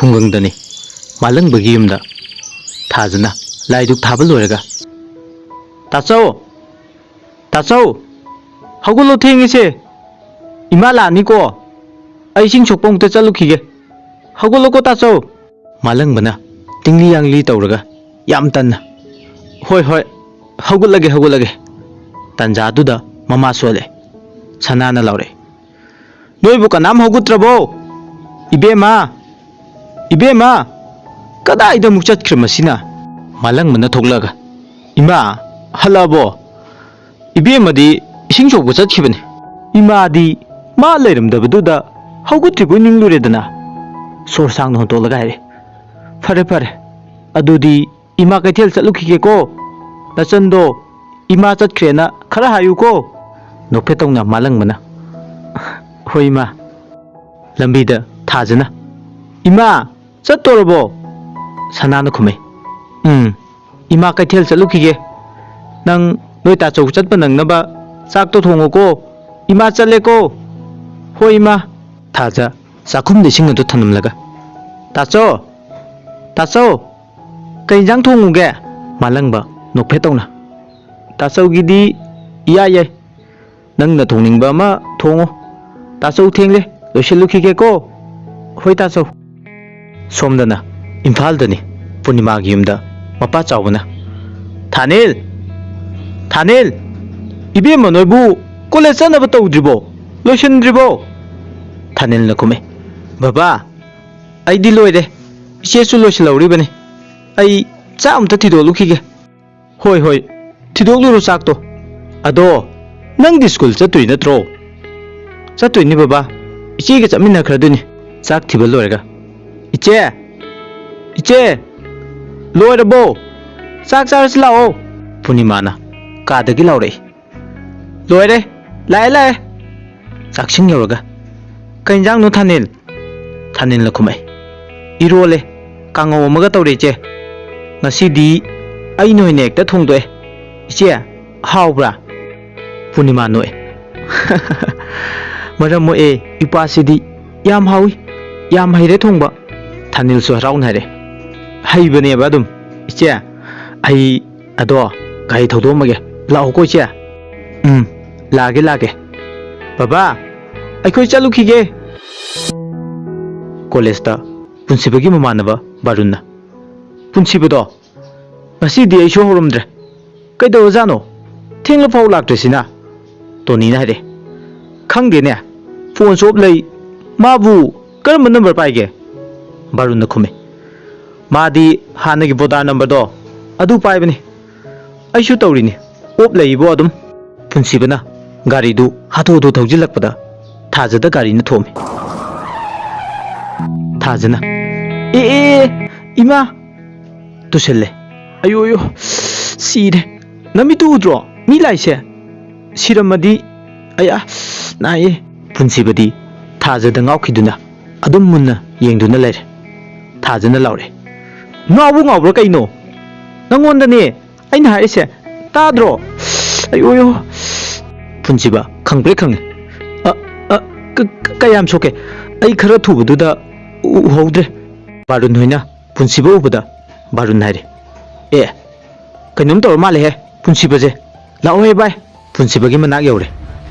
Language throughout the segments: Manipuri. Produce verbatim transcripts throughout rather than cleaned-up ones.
ꯈꯨꯡꯒꯪꯗꯅꯤ꯫ ꯃꯥꯂꯪꯕꯒꯤ ꯌꯨꯝꯗ ꯊꯥꯖꯅ ꯂꯥꯏꯗꯨꯛ ꯊꯥꯕ ꯂꯣꯏꯔꯒ, "ꯇꯥꯆꯧ! ꯇꯥꯆꯧ! ꯍꯧꯒꯠꯂꯣ, ꯊꯦꯡꯉꯤꯁꯦ! ꯏꯃꯥ ꯂꯥꯛꯑꯅꯤꯀꯣ! ꯑꯩ ꯏꯁꯤꯡ ꯁꯣꯛꯄ ꯑꯃꯨꯛꯇ ꯆꯠꯂꯨꯈꯤꯒꯦ꯫ ꯍꯧꯒꯠꯂꯣꯀꯣ, ꯇꯥꯆꯧ!" ꯃꯥꯂꯪꯕꯅ ꯇꯤꯡꯂꯤ ꯌꯥꯡꯂꯤ ꯇꯧꯔꯒ ꯌꯥꯝ ꯇꯟꯅ, "ꯍꯣꯏ, ꯍꯣꯏ, ꯍꯧꯒꯠꯂꯒꯦ, ꯍꯧꯒꯠꯂꯒꯦ"꯫ ꯇꯟꯖꯥꯗꯨꯗ ꯃꯃꯥ ꯁꯣꯜꯂꯦ꯫ ꯁꯅꯥꯅ ꯂꯥꯎꯔꯛꯑꯦ, "ꯅꯣꯏꯕꯨ ꯀꯅꯥꯝ ꯍꯧꯒꯠꯇ꯭ꯔꯕꯣ? ꯏꯕꯦꯝꯃ! ꯏꯕꯦꯝꯃ! ꯀꯗꯥꯏꯗ ꯑꯃꯨꯛ ꯆꯠꯈ꯭ꯔꯦ ꯃꯁꯤꯅ?" ꯃꯥꯂꯪꯕꯅ ꯊꯣꯛꯂꯛꯑꯒ, "ꯏꯃꯥ, ꯍꯜꯂꯛꯑꯕꯣ? ꯏꯕꯦꯝꯃꯗꯤ ꯏꯁꯤꯡ ꯁꯣꯛꯄ ꯆꯠꯈꯤꯕꯅꯤ꯫" ꯏꯃꯥꯗꯤ ꯃꯥ ꯂꯩꯔꯝꯗꯕꯗꯨꯗ ꯍꯧꯒꯠꯇ꯭ꯔꯤꯕꯣꯏ ꯅꯤꯡꯂꯨꯔꯦꯗꯅ꯫ ꯁꯣꯔ ꯁꯥꯡꯅ ꯍꯣꯟꯇꯣꯛꯂꯒ ꯍꯥꯏꯔꯦ, "ꯐꯔꯦ, ꯐꯔꯦ, ꯑꯗꯨꯗꯤ ꯏꯃꯥ ꯀꯩꯊꯦꯜ ꯆꯠꯂꯨꯈꯤꯒꯦꯀꯣ꯫ ꯅꯆꯟꯗꯣ ꯏꯃꯥ ꯆꯠꯈ꯭ꯔꯦꯅ ꯈꯔ ꯍꯥꯏꯌꯨꯀꯣ꯫" ꯅꯣꯛꯐꯦꯠꯇꯧꯅ ꯃꯥꯂꯪꯕꯅ, "ꯍꯣꯏ, ꯏꯃꯥ꯫" ꯂꯝꯕꯤꯗ ꯊꯥꯖꯅ, "ꯏꯃꯥ, ꯆꯠꯇꯣꯔꯕꯣ?" ꯁꯅꯥꯅ ꯈꯨꯝꯃꯦ, "ꯎꯝ, ꯏꯃꯥ ꯀꯩꯊꯦꯜ ꯆꯠꯂꯨꯈꯤꯒꯦ꯫ ꯅꯪ ꯅꯣꯏ ꯇꯥꯆꯧ ꯆꯠꯄ ꯅꯪꯅꯕ ꯆꯥꯛꯇꯣ ꯊꯣꯡꯉꯨꯀꯣ꯫ ꯏꯃꯥ ꯆꯠꯂꯦꯀꯣ꯫" "ꯍꯣꯏ, ꯏꯃꯥ꯫" ꯊꯥꯖ ꯆꯥꯛꯈꯨꯝꯗ ꯏꯁꯤꯡ ꯑꯗꯨ ꯊꯝꯂꯝꯂꯒ, "ꯇꯥꯆꯧ! ꯇꯥꯆꯧ! ꯀꯩ ꯏꯟꯖꯥꯡ ꯊꯣꯡꯉꯨꯒꯦ?" ꯃꯥꯂꯪꯕ ꯅꯣꯛꯐꯦꯠꯇꯧꯅ, "ꯇꯥꯆꯧꯒꯤꯗꯤ ꯏꯌꯥ ꯌꯥꯏ꯫ ꯅꯪꯅ ꯊꯣꯡꯅꯤꯡꯕ ꯑꯃ ꯊꯣꯡꯉꯣ꯫ ꯇꯥꯆꯧ ꯊꯦꯡꯂꯦ, ꯂꯣꯏꯁꯤꯜꯂꯨꯈꯤꯒꯦꯀꯣ꯫" "ꯍꯣꯏ, ꯇꯥꯆꯧ꯫" ꯁꯣꯝꯗꯅ ꯏꯝꯐꯥꯜꯗꯅꯤ꯫ ꯄꯨꯔꯅꯤꯃꯥꯒꯤ ꯌꯨꯝꯗ ꯃꯄꯥ ꯆꯥꯎꯕꯅ, "ꯊꯥꯅꯤꯜ! ꯊꯥꯅꯤꯜ! ꯏꯕꯦꯝꯃ ꯅꯣꯏꯕꯨ ꯀꯣꯂꯦꯖ ꯆꯠꯅꯕ ꯇꯧꯗ꯭ꯔꯤꯕꯣ? ꯂꯣꯏꯁꯤꯟꯗ꯭ꯔꯤꯕꯣ?" ꯊꯥꯅꯤꯜꯅ ꯈꯨꯝꯃꯦ, "ꯕꯕꯥ, ꯑꯩꯗꯤ ꯂꯣꯏꯔꯦ꯫ ꯏꯆꯦꯁꯨ ꯂꯣꯏꯁꯤꯜꯍꯧꯔꯤꯕꯅꯤ꯫ ꯑꯩ ꯆꯥꯛ ꯑꯝꯇ ꯊꯤꯗꯣꯛꯂꯨꯈꯤꯒꯦ꯫" "ꯍꯣꯏ, ꯍꯣꯏ, ꯊꯤꯗꯣꯛꯂꯨꯔꯣ ꯆꯥꯛꯇꯣ꯫ ꯑꯗꯣ, ꯅꯪꯗꯤ ꯁ꯭ꯀꯨꯜ ꯆꯠꯇꯣꯏ ꯅꯠꯇ꯭ꯔꯣ?" "ꯆꯠꯇꯣꯏꯅꯤ ꯕꯕꯥ, ꯏꯆꯦꯒ ꯆꯠꯃꯤꯟꯅꯈ꯭ꯔꯗꯣꯏꯅꯤ꯫" ꯆꯥꯛ ꯊꯤꯕ ꯂꯣꯏꯔꯒ, "ꯏꯆꯦ! ꯏꯆꯦ! ꯂꯣꯏꯔꯕꯣ? ꯆꯥꯛ ꯆꯥꯔꯁꯤ ꯂꯥꯛꯑꯣ꯫" ꯄꯨꯔꯅꯤꯃꯥꯅ ꯀꯥꯗꯒꯤ ꯂꯥꯎꯔꯛꯏ꯫ "ꯂꯣꯏꯔꯦ, ꯂꯥꯛꯑꯦ, ꯂꯥꯛꯑꯦ꯫" ꯆꯥꯛꯁꯤꯡ ꯌꯧꯔꯒ, "ꯀꯩ ꯏꯟꯖꯥꯡꯅꯣ ꯊꯥꯅꯤꯜ?" ꯊꯥꯅꯤꯜꯅ ꯈꯨꯝꯃꯛꯑꯦ, "ꯏꯔꯣꯜꯂꯦ, ꯀꯥꯡꯉꯧ ꯑꯃꯒ ꯇꯧꯔꯦ ꯏꯆꯦ꯫ ꯉꯁꯤꯗꯤ ꯑꯩꯅ ꯑꯣꯏꯅ ꯍꯦꯛꯇ ꯊꯣꯡꯗꯣꯛꯑꯦ꯫ ꯏꯆꯦ, ꯍꯥꯎꯕ꯭ꯔꯥ?" ꯄꯨꯔꯅꯤꯃꯥ ꯅꯣꯛꯑꯦ꯫ "ꯃꯔꯝ ꯃꯣꯛꯑꯦ, ꯏꯄꯥꯁꯤꯗꯤ ꯌꯥꯝ ꯍꯥꯎꯏ, ꯌꯥꯝ ꯍꯩꯔꯦ ꯊꯣꯡꯕ꯫" ꯊꯥꯅꯤꯜꯁꯨ ꯍꯔꯥꯎꯅ ꯍꯥꯏꯔꯦ, "ꯍꯩꯕꯅꯦꯕ ꯑꯗꯨꯝ, ꯏꯆꯦ꯫ ꯑꯩ ꯑꯗꯣ ꯒꯥꯔꯤ ꯊꯧꯗꯣꯛꯑꯝꯃꯒꯦ꯫ ꯂꯥꯛꯑꯣꯀꯣ, ꯏꯆꯦ?" "ꯎꯝ, ꯂꯥꯛꯑꯒꯦ, ꯂꯥꯛꯑꯒꯦ꯫ ꯕꯕꯥ, ꯑꯩꯈꯣꯏ ꯆꯠꯂꯨꯈꯤꯒꯦ꯫" ꯀꯣꯂꯦꯖꯇ ꯄꯨꯟꯁꯤꯕꯒꯤ ꯃꯃꯥꯟꯅꯕ ꯕꯥꯔꯨꯟꯅ, "ꯄꯨꯟꯁꯤꯕꯗꯣ, ꯉꯁꯤꯗꯤ ꯑꯩꯁꯨ ꯍꯧꯔꯝꯗ꯭ꯔꯦ꯫ ꯀꯩꯗꯧꯔꯖꯥꯠꯅꯣ? ꯊꯦꯡꯂꯐꯥꯎ ꯂꯥꯛꯇ꯭ꯔꯤꯁꯤꯅ?" ꯇꯣꯅꯤꯅ ꯍꯥꯏꯔꯛꯑꯦ꯫ "ꯈꯪꯗꯦꯅꯦ, ꯐꯣꯟꯁꯨ ꯑꯣꯞ ꯂꯩ꯫ ꯃꯥꯕꯨ ꯀꯔꯝꯕ ꯅꯝꯕꯔ ꯄꯥꯏꯒꯦ?" ꯕꯥꯔꯨꯟꯅ ꯈꯨꯝꯃꯦ꯫ "ꯃꯥꯗꯤ ꯍꯥꯟꯅꯒꯤ ꯚꯣꯗꯥ ꯅꯝꯕꯔꯗꯣ ꯑꯗꯨ ꯄꯥꯏꯕꯅꯤ꯫ ꯑꯩꯁꯨ ꯇꯧꯔꯤꯅꯤ, ꯑꯣꯞ ꯂꯩꯕꯣ ꯑꯗꯨꯝ꯫" ꯄꯨꯟꯁꯤꯕꯅ ꯒꯥꯔꯤꯗꯨ ꯍꯥꯊꯨ ꯍꯥꯊꯨ ꯊꯧꯖꯤꯜꯂꯛꯄꯗ ꯊꯥꯖꯗ ꯒꯥꯔꯤꯅ ꯊꯣꯝꯃꯤ꯫ ꯊꯥꯖꯅ, "ꯑꯦ, ꯑꯦ, ꯑꯦ, ꯏꯃꯥ!" ꯇꯨꯁꯜꯂꯦ꯫ "ꯑꯌꯣ, ꯑꯌꯣ, ꯁꯤꯔꯦ꯫ ꯅꯃꯤꯠꯇꯨ ꯎꯗ꯭ꯔꯣ? ꯃꯤ ꯂꯥꯛꯏꯁꯦ꯫ ꯁꯤꯔꯝꯃꯗꯤ, ꯑꯌꯥ, ꯅꯥꯏꯌꯦ꯫" ꯄꯨꯟꯁꯤꯕꯗꯤ ꯊꯥꯖꯗ ꯉꯥꯎꯈꯤꯗꯨꯅ ꯑꯗꯨꯝ ꯃꯨꯟꯅ ꯌꯦꯡꯗꯨꯅ ꯂꯩꯔꯦ꯫ ꯊꯥꯖꯅ ꯂꯥꯎꯔꯦ, "ꯉꯥꯎꯕꯨ ꯉꯥꯎꯕ꯭ꯔꯥ ꯀꯩꯅꯣ? ꯅꯪꯉꯣꯟꯗꯅꯦ ꯑꯩꯅ ꯍꯥꯏꯔꯤꯁꯦ, ꯇꯥꯗ꯭ꯔꯣ? ꯑꯌꯣ, ꯑꯌꯣ꯫" ꯄꯨꯟꯁꯤꯕ ꯈꯪꯄ꯭ꯔꯦꯛ ꯈꯪꯉꯦ꯫ "ꯑ, ꯑ, ꯀ-, ꯀ-, ꯀꯌꯥꯝ ꯁꯣꯛꯀꯦ? ꯑꯩ ꯈꯔ ꯊꯨꯕꯗꯨꯗ ꯎ-, ꯎꯍꯧꯗ꯭ꯔꯦ꯫" ꯕꯥꯔꯨꯟ ꯍꯣꯏꯅ ꯄꯨꯟꯁꯤꯕ ꯎꯕꯗ ꯕꯥꯔꯨꯟ ꯍꯥꯏꯔꯦ, "ꯑꯦ, ꯀꯩꯅꯣꯝ ꯇꯧꯔ ꯃꯥꯜꯂꯦꯍꯦ, ꯄꯨꯟꯁꯤꯕꯁꯦ꯫ ꯂꯥꯛꯑꯣꯍꯦ ꯚꯥꯏ꯫" ꯄꯨꯟꯁꯤꯕꯒꯤ ꯃꯅꯥꯛ ꯌꯧꯔꯦ꯫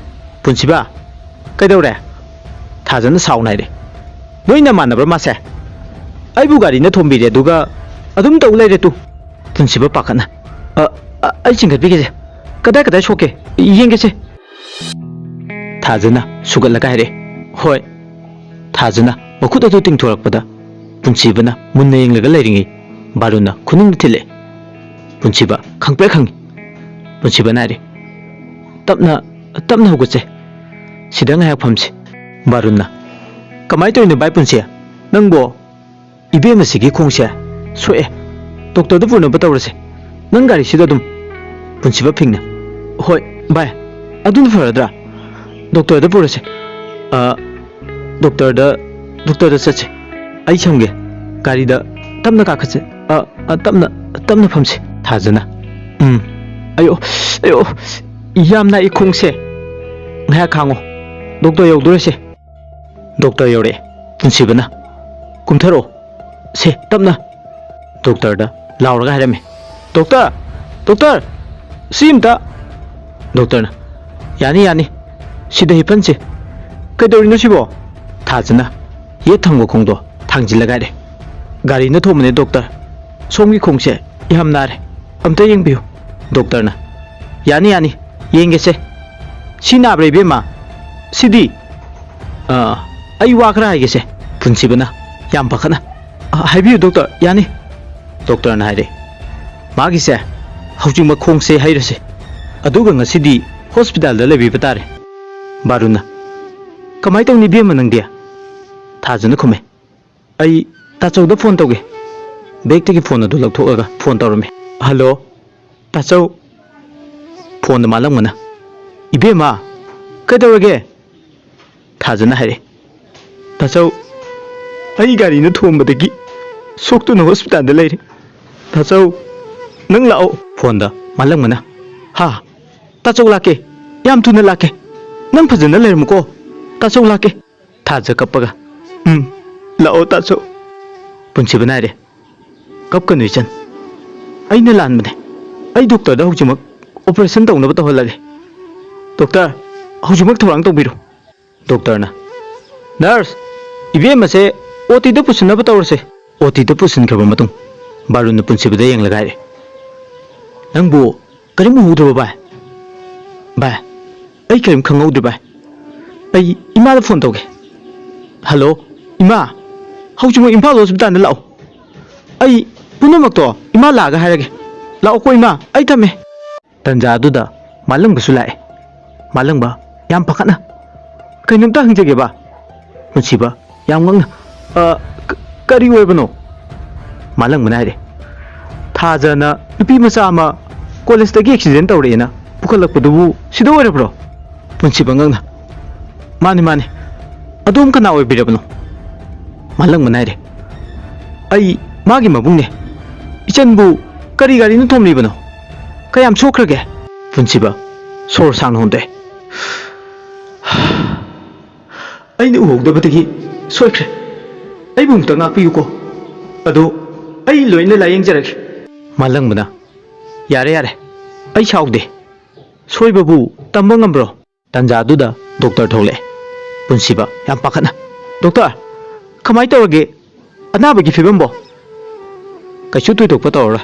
"ꯄꯨꯟꯁꯤꯕ, ꯀꯩꯗꯧꯔꯦ?" ꯊꯥꯖꯅ ꯁꯥꯎꯅ ꯍꯥꯏꯔꯦ, "ꯅꯣꯏ ꯅꯃꯥꯟꯅꯕ꯭ꯔꯥ ꯃꯥꯁꯦ? ꯑꯩꯕꯨ ꯒꯥꯔꯤꯅ ꯊꯣꯝꯕꯤꯔꯦ, ꯑꯗꯨꯒ ꯑꯗꯨꯝ ꯇꯧ ꯂꯩꯔꯦ ꯇꯨ꯫" ꯄꯨꯟꯁꯤꯕ ꯄꯥꯈꯠꯅ, "ꯑ, ꯑ, ꯑꯩ ꯆꯤꯡꯈꯠꯄꯤꯒꯦꯁꯦ꯫ ꯀꯗꯥꯏ ꯀꯗꯥꯏ ꯁꯣꯛꯀꯦ ꯌꯦꯡꯒꯦꯁꯦ꯫" ꯊꯥꯖꯅ ꯁꯨꯒꯠꯂꯒ ꯍꯥꯏꯔꯛꯑꯦ, "ꯍꯣꯏ꯫" ꯊꯥꯖꯅ ꯃꯈꯨꯠ ꯑꯗꯨ ꯇꯤꯡꯊꯣꯔꯛꯄꯗ ꯄꯨꯟꯁꯤꯕꯅ ꯃꯨꯟꯅ ꯌꯦꯡꯂꯒ ꯂꯩꯔꯤꯉꯩ ꯕꯥꯔꯨꯟꯅ ꯈꯨꯅꯤꯡꯗ ꯊꯤꯜꯂꯛꯑꯦ꯫ ꯄꯨꯟꯁꯤꯕ ꯈꯪꯄ꯭ꯔꯦꯛ ꯈꯪꯉꯤ꯫ ꯄꯨꯟꯁꯤꯕꯅ ꯍꯥꯏꯔꯦ, "ꯇꯞꯅ, ꯇꯞꯅ ꯍꯧꯒꯠꯁꯦ꯫ ꯁꯤꯗ ꯉꯥꯏꯍꯥꯛ ꯐꯝꯁꯤ꯫" ꯕꯥꯔꯨꯟꯅ, "ꯀꯃꯥꯏꯅ ꯇꯧꯔꯤꯅꯣ ꯚꯥꯏ ꯄꯨꯟꯁꯤ? ꯅꯪꯕꯣ ꯏꯕꯦꯝꯃꯁꯤꯒꯤ ꯈꯣꯡꯁꯦ ꯁꯣꯛꯑꯦ꯫ ꯗꯣꯛꯇꯔꯗ ꯄꯨꯅꯕ ꯇꯧꯔꯁꯦ꯫ ꯅꯪ ꯒꯥꯔꯤꯁꯤꯗ ꯑꯗꯨꯝ꯫" ꯄꯨꯟꯁꯤꯕ ꯐꯤꯡꯅ, "ꯍꯣꯏ ꯚꯥꯏ, ꯑꯗꯨꯅ ꯐꯔꯗ꯭ꯔꯥ? ꯗꯣꯛꯇꯔꯗ ꯄꯨꯔꯁꯦ꯫" "ꯑ, ꯗꯣꯛꯇꯔꯗ, ꯗꯣꯛꯇꯔꯗ ꯆꯠꯁꯦ꯫ ꯑꯩ ꯁꯝꯒꯦ꯫ ꯒꯥꯔꯤꯗ ꯇꯞꯅ ꯀꯥꯈꯠꯁꯦ꯫ ꯑ, ꯑ, ꯇꯞꯅ, ꯇꯞꯅ ꯐꯝꯁꯦ꯫" ꯊꯥꯖꯅ, "ꯎꯝ꯫ ꯑꯌꯣ, ꯑꯌꯣ, ꯌꯥꯝ ꯅꯥꯏ ꯈꯣꯡꯁꯦ꯫ ꯉꯥꯏꯍꯥꯛ ꯈꯥꯡꯉꯣ꯫ ꯗꯣꯛꯇꯔ ꯌꯧꯗꯣꯔꯁꯦ꯫" ꯗꯣꯛꯇꯔ ꯌꯧꯔꯛꯑꯦ꯫ ꯄꯨꯟꯁꯤꯕꯅ, "ꯀꯨꯝꯊꯔꯛꯑꯣ, "ꯁꯦ, ꯇꯞꯅ!" ꯗꯣꯛꯇꯔꯗ ꯂꯥꯎꯔꯒ ꯍꯥꯏꯔꯝꯃꯤ꯫ "ꯗꯣꯛꯇꯔ! ꯗꯣꯛꯇꯔ! ꯁꯤ ꯑꯝꯇ!" ꯗꯣꯛꯇꯔꯅ, "ꯌꯥꯅꯤ, ꯌꯥꯅꯤ꯫ ꯁꯤꯗ ꯍꯤꯞꯍꯟꯁꯤ꯫ ꯀꯩꯗꯧꯔꯤꯅꯣ ꯁꯤꯕꯣ?" ꯊꯥꯖꯅ ꯌꯦꯠ ꯊꯪꯕ ꯈꯣꯡꯗꯣ ꯊꯥꯡꯖꯤꯜꯂꯒ ꯍꯥꯏꯔꯦ, "ꯒꯥꯔꯤꯅ ꯊꯣꯝꯕꯅꯦ ꯗꯣꯛꯇꯔ꯫ ꯁꯣꯝꯒꯤ ꯈꯣꯡꯁꯦ ꯌꯥꯝ ꯅꯥꯔꯦ꯫ ꯑꯝꯇ ꯌꯦꯡꯕꯤꯌꯨ꯫" ꯗꯣꯛꯇꯔꯅ, "ꯌꯥꯅꯤ, ꯌꯥꯅꯤ꯫ ꯌꯦꯡꯒꯦꯁꯦ꯫ ꯁꯤ ꯅꯥꯕ꯭ꯔꯥ ꯏꯕꯦꯝꯃ? ꯁꯤꯗꯤ?" "ꯑ, ꯑꯩ ꯋꯥ ꯈꯔ ꯍꯥꯏꯒꯦꯁꯦ꯫" ꯄꯨꯟꯁꯤꯕꯅ ꯌꯥꯝ ꯄꯥꯈꯠꯅ, "ꯑ, ꯍꯥꯏꯕꯤꯌꯨ ꯗꯣꯛꯇꯔ, ꯌꯥꯅꯤ꯫" ꯗꯣꯛꯇꯔꯅ ꯍꯥꯏꯔꯦ, "ꯃꯥꯒꯤꯁꯦ ꯍꯧꯖꯤꯛꯃꯛ ꯈꯣꯡꯁꯦ ꯍꯩꯔꯁꯦ, ꯑꯗꯨꯒ ꯉꯁꯤꯗꯤ ꯍꯣꯁꯄꯤꯇꯥꯜꯗ ꯂꯩꯕꯤꯕ ꯇꯥꯔꯦ꯫" ꯕꯥꯔꯨꯟꯅ, "ꯀꯃꯥꯏ ꯇꯧꯅꯤ ꯏꯕꯦꯝꯃ ꯅꯪꯗꯤ?" ꯊꯥꯖꯅ ꯈꯨꯝꯃꯦ, "ꯑꯩ ꯇꯥꯆꯧꯗ ꯐꯣꯟ ꯇꯧꯒꯦ꯫" ꯕꯦꯛꯇꯒꯤ ꯐꯣꯟ ꯑꯗꯨ ꯂꯧꯊꯣꯛꯂꯒ ꯐꯣꯟ ꯇꯧꯔꯝꯃꯤ꯫ "ꯍꯜꯂꯣ, ꯇꯥꯆꯧ꯫" ꯐꯣꯟꯗ ꯃꯥꯂꯪꯕꯅ, "ꯏꯕꯦꯝꯃ, ꯀꯩꯗꯧꯔꯒꯦ?" ꯊꯥꯖꯅ ꯍꯥꯏꯔꯛꯑꯦ, "ꯇꯥꯆꯧ, ꯑꯩ ꯒꯥꯔꯤꯅ ꯊꯣꯝꯕꯗꯒꯤ ꯁꯣꯛꯇꯨꯅ ꯍꯣꯁꯄꯤꯇꯥꯜꯗ ꯂꯩꯔꯦ꯫ ꯇꯥꯆꯧ, ꯅꯪ ꯂꯥꯛꯑꯣ꯫" ꯐꯣꯟꯗ ꯃꯥꯂꯪꯕꯅ, "ꯍꯥ? ꯇꯥꯆꯧ ꯂꯥꯛꯀꯦ, ꯌꯥꯝ ꯊꯨꯅ ꯂꯥꯛꯀꯦ꯫ ꯅꯪ ꯐꯖꯅ ꯂꯩꯔꯝꯃꯨꯀꯣ꯫ ꯇꯥꯆꯧ ꯂꯥꯛꯀꯦ꯫" ꯊꯥꯖ ꯀꯞꯄꯒ, "ꯎꯝ, ꯂꯥꯛꯑꯣ ꯇꯥꯆꯧ꯫" ꯄꯨꯟꯁꯤꯕꯅ ꯍꯥꯏꯔꯦ, "ꯀꯞꯀꯅꯨ ꯏꯆꯟ, ꯑꯩꯅ ꯂꯥꯟꯕꯅꯦ꯫ ꯑꯩ ꯗꯣꯛꯇꯔꯗ ꯍꯧꯖꯤꯛꯃꯛ ꯑꯣꯄꯔꯦꯁꯟ ꯇꯧꯅꯕ ꯇꯧꯍꯜꯂꯒꯦ꯫ ꯗꯣꯛꯇꯔ, ꯍꯧꯖꯤꯛꯃꯛ ꯊꯧꯔꯥꯡ ꯇꯧꯕꯤꯔꯣ꯫" ꯗꯣꯛꯇꯔꯅ, "ꯅꯔꯁ, ꯏꯕꯦꯝꯃꯁꯦ ꯑꯣ ꯇꯤꯗ ꯄꯨꯁꯤꯟꯅꯕ ꯇꯧꯔꯁꯦ꯫" ꯑꯣ ꯇꯤꯗ ꯄꯨꯁꯤꯟꯈ꯭ꯔꯕ ꯃꯇꯨꯡ ꯕꯥꯔꯨꯟꯅ ꯄꯨꯟꯁꯤꯕꯗ ꯌꯦꯡꯂꯒ ꯍꯥꯏꯔꯦ, "ꯅꯪꯕꯨ ꯀꯔꯤꯝ ꯎꯍꯧꯗ꯭ꯔꯕꯣ ꯚꯥꯏ?" "ꯚꯥꯏ, ꯑꯩ ꯀꯔꯤꯝ ꯈꯪꯍꯧꯗ꯭ꯔꯦ ꯚꯥꯏ꯫ ꯑꯩ ꯏꯃꯥꯗ ꯐꯣꯟ ꯇꯧꯒꯦ꯫ ꯍꯜꯂꯣ, ꯏꯃꯥ, ꯍꯧꯖꯤꯛꯃꯛ ꯏꯝꯐꯥꯜ ꯍꯣꯁꯄꯤꯇꯥꯜꯗ ꯂꯥꯛꯑꯣ꯫ ꯑꯩ ꯄꯨꯝꯅꯃꯛꯇꯣ ꯏꯃꯥ ꯂꯥꯛꯑꯒ ꯍꯥꯏꯔꯒꯦ꯫ ꯂꯥꯛꯑꯣꯀꯣ ꯏꯃꯥ, ꯑꯩ ꯊꯝꯃꯦ꯫" ꯇꯟꯖꯥ ꯑꯗꯨꯗ ꯃꯥꯂꯪꯕꯁꯨ ꯂꯥꯛꯑꯦ꯫ ꯃꯥꯂꯪꯕ ꯌꯥꯝ ꯄꯥꯈꯠꯅ, "ꯀꯩꯅꯣꯝꯇ ꯍꯪꯖꯒꯦꯕ꯫" ꯄꯨꯟꯁꯤꯕ ꯌꯥꯝ ꯉꯛꯅ, "ꯑ, ꯀ-, ꯀꯔꯤ ꯑꯣꯏꯕꯅꯣ?" ꯃꯥꯂꯪꯕꯅ ꯍꯥꯏꯔꯦ, "ꯊꯥꯖꯅ ꯅꯨꯄꯤ ꯃꯆꯥ ꯑꯃ ꯀꯣꯂꯦꯖꯇꯒꯤ ꯑꯦꯛꯁꯤꯗꯦꯟ ꯇꯧꯔꯛꯑꯦꯅ ꯄꯨꯈꯠꯂꯛꯄꯗꯨꯕꯨ ꯁꯤꯗ ꯑꯣꯏꯔꯕ꯭ꯔꯣ?" ꯄꯨꯟꯁꯤꯕ ꯉꯛꯅ, "ꯃꯥꯅꯤ, ꯃꯥꯅꯤ꯫ ꯑꯗꯣꯝ ꯀꯅꯥ ꯑꯣꯏꯕꯤꯔꯕꯅꯣ?" ꯃꯥꯂꯪꯕꯅ ꯍꯥꯏꯔꯦ, "ꯑꯩ ꯃꯥꯒꯤ ꯃꯕꯨꯡꯅꯦ꯫ ꯏꯆꯟꯕꯨ ꯀꯔꯤ ꯒꯥꯔꯤꯅ ꯊꯣꯝꯂꯤꯕꯅꯣ? ꯀꯌꯥꯝ ꯁꯣꯛꯈ꯭ꯔꯒꯦ?" ꯄꯨꯟꯁꯤꯕ ꯁꯣꯔ ꯁꯥꯡꯅ ꯍꯣꯟꯗꯣꯛꯑꯦ꯫ "ꯑꯩꯅ ꯎꯍꯧꯗꯕꯗꯒꯤ ꯁꯣꯏꯈ꯭ꯔꯦ꯫ ꯑꯩꯕꯨ ꯑꯃꯨꯛꯇ ꯉꯥꯛꯄꯤꯌꯨꯀꯣ꯫" ꯑꯗꯨ ꯑꯩ ꯂꯣꯏꯅ ꯂꯥꯌꯦꯡꯖꯔꯒꯦ꯫ ꯃꯥꯂꯪꯕꯅ, "ꯌꯥꯔꯦ, ꯌꯥꯔꯦ, ꯑꯩ ꯁꯥꯎꯗꯦ꯫ ꯁꯣꯏꯕꯕꯨ ꯇꯝꯕ ꯉꯝꯕ꯭ꯔꯣ?" ꯇꯥꯟꯖꯥꯗꯨꯗ ꯗꯣꯛꯇꯔ ꯊꯣꯛꯂꯛꯑꯦ꯫ ꯄꯨꯟꯁꯤꯕ ꯌꯥꯝ ꯄꯥꯈꯠꯅ, "ꯗꯣꯛꯇꯔ, ꯀꯃꯥꯏ ꯇꯧꯔꯒꯦ? ꯑꯅꯥꯕꯒꯤ ꯐꯤꯕꯝꯕꯣ?" "ꯀꯩꯁꯨ ꯊꯣꯏꯗꯣꯛꯄ ꯇꯧꯔꯔꯣꯏ꯫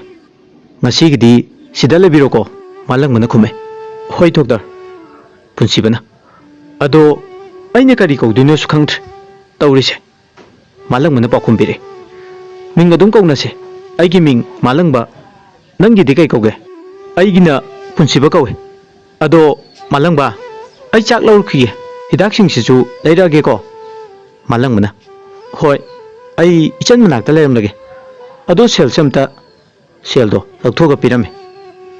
ꯉꯁꯤꯒꯤꯗꯤ ꯁꯤꯗ ꯂꯩꯕꯤꯔꯣꯀꯣ", ꯃꯥꯂꯪꯕꯅ ꯈꯨꯝꯃꯦ꯫ "ꯍꯣꯏ, ꯗꯣꯛꯇꯔ"꯫ ꯄꯨꯟꯁꯤꯕꯅ, "ꯑꯗꯣ ꯑꯩꯅ ꯀꯔꯤ ꯀꯧꯗꯣꯏꯅꯣꯁꯨ ꯈꯪꯗ꯭ꯔꯦ ꯇꯧꯔꯤꯁꯦ"꯫ ꯃꯥꯂꯪꯕꯅ ꯄꯥꯎꯈꯨꯝ ꯄꯤꯔꯛꯑꯦ꯫ "ꯃꯤꯡ ꯑꯗꯨꯝ ꯀꯧꯅꯁꯦ꯫ ꯑꯩꯒꯤ ꯃꯤꯡ ꯃꯥꯂꯪꯕ꯫ ꯅꯪꯒꯤꯗꯤ ꯀꯩ ꯀꯧꯒꯦ?" "ꯑꯩꯒꯤꯅ ꯄꯨꯟꯁꯤꯕ ꯀꯧꯏ꯫ ꯑꯗꯣ ꯃꯥꯂꯪꯕ, ꯑꯩ ꯆꯥꯛ ꯂꯧꯔꯨꯈꯤꯒꯦ꯫ ꯍꯤꯗꯥꯛꯁꯤꯡꯁꯤꯁꯨ ꯂꯩꯔꯛꯑꯒꯦꯀꯣ"꯫ ꯃꯥꯂꯪꯕꯅ, "ꯍꯣꯏ, ꯑꯩ ꯏꯆꯟ ꯃꯅꯥꯛꯇ ꯂꯩꯔꯝꯂꯒꯦ꯫ ꯑꯗꯣ ꯁꯦꯜꯁꯦ ꯑꯝꯇ"꯫ ꯁꯦꯜꯗꯣ ꯂꯧꯊꯣꯛꯑꯒ ꯄꯤꯔꯝꯃꯦ꯫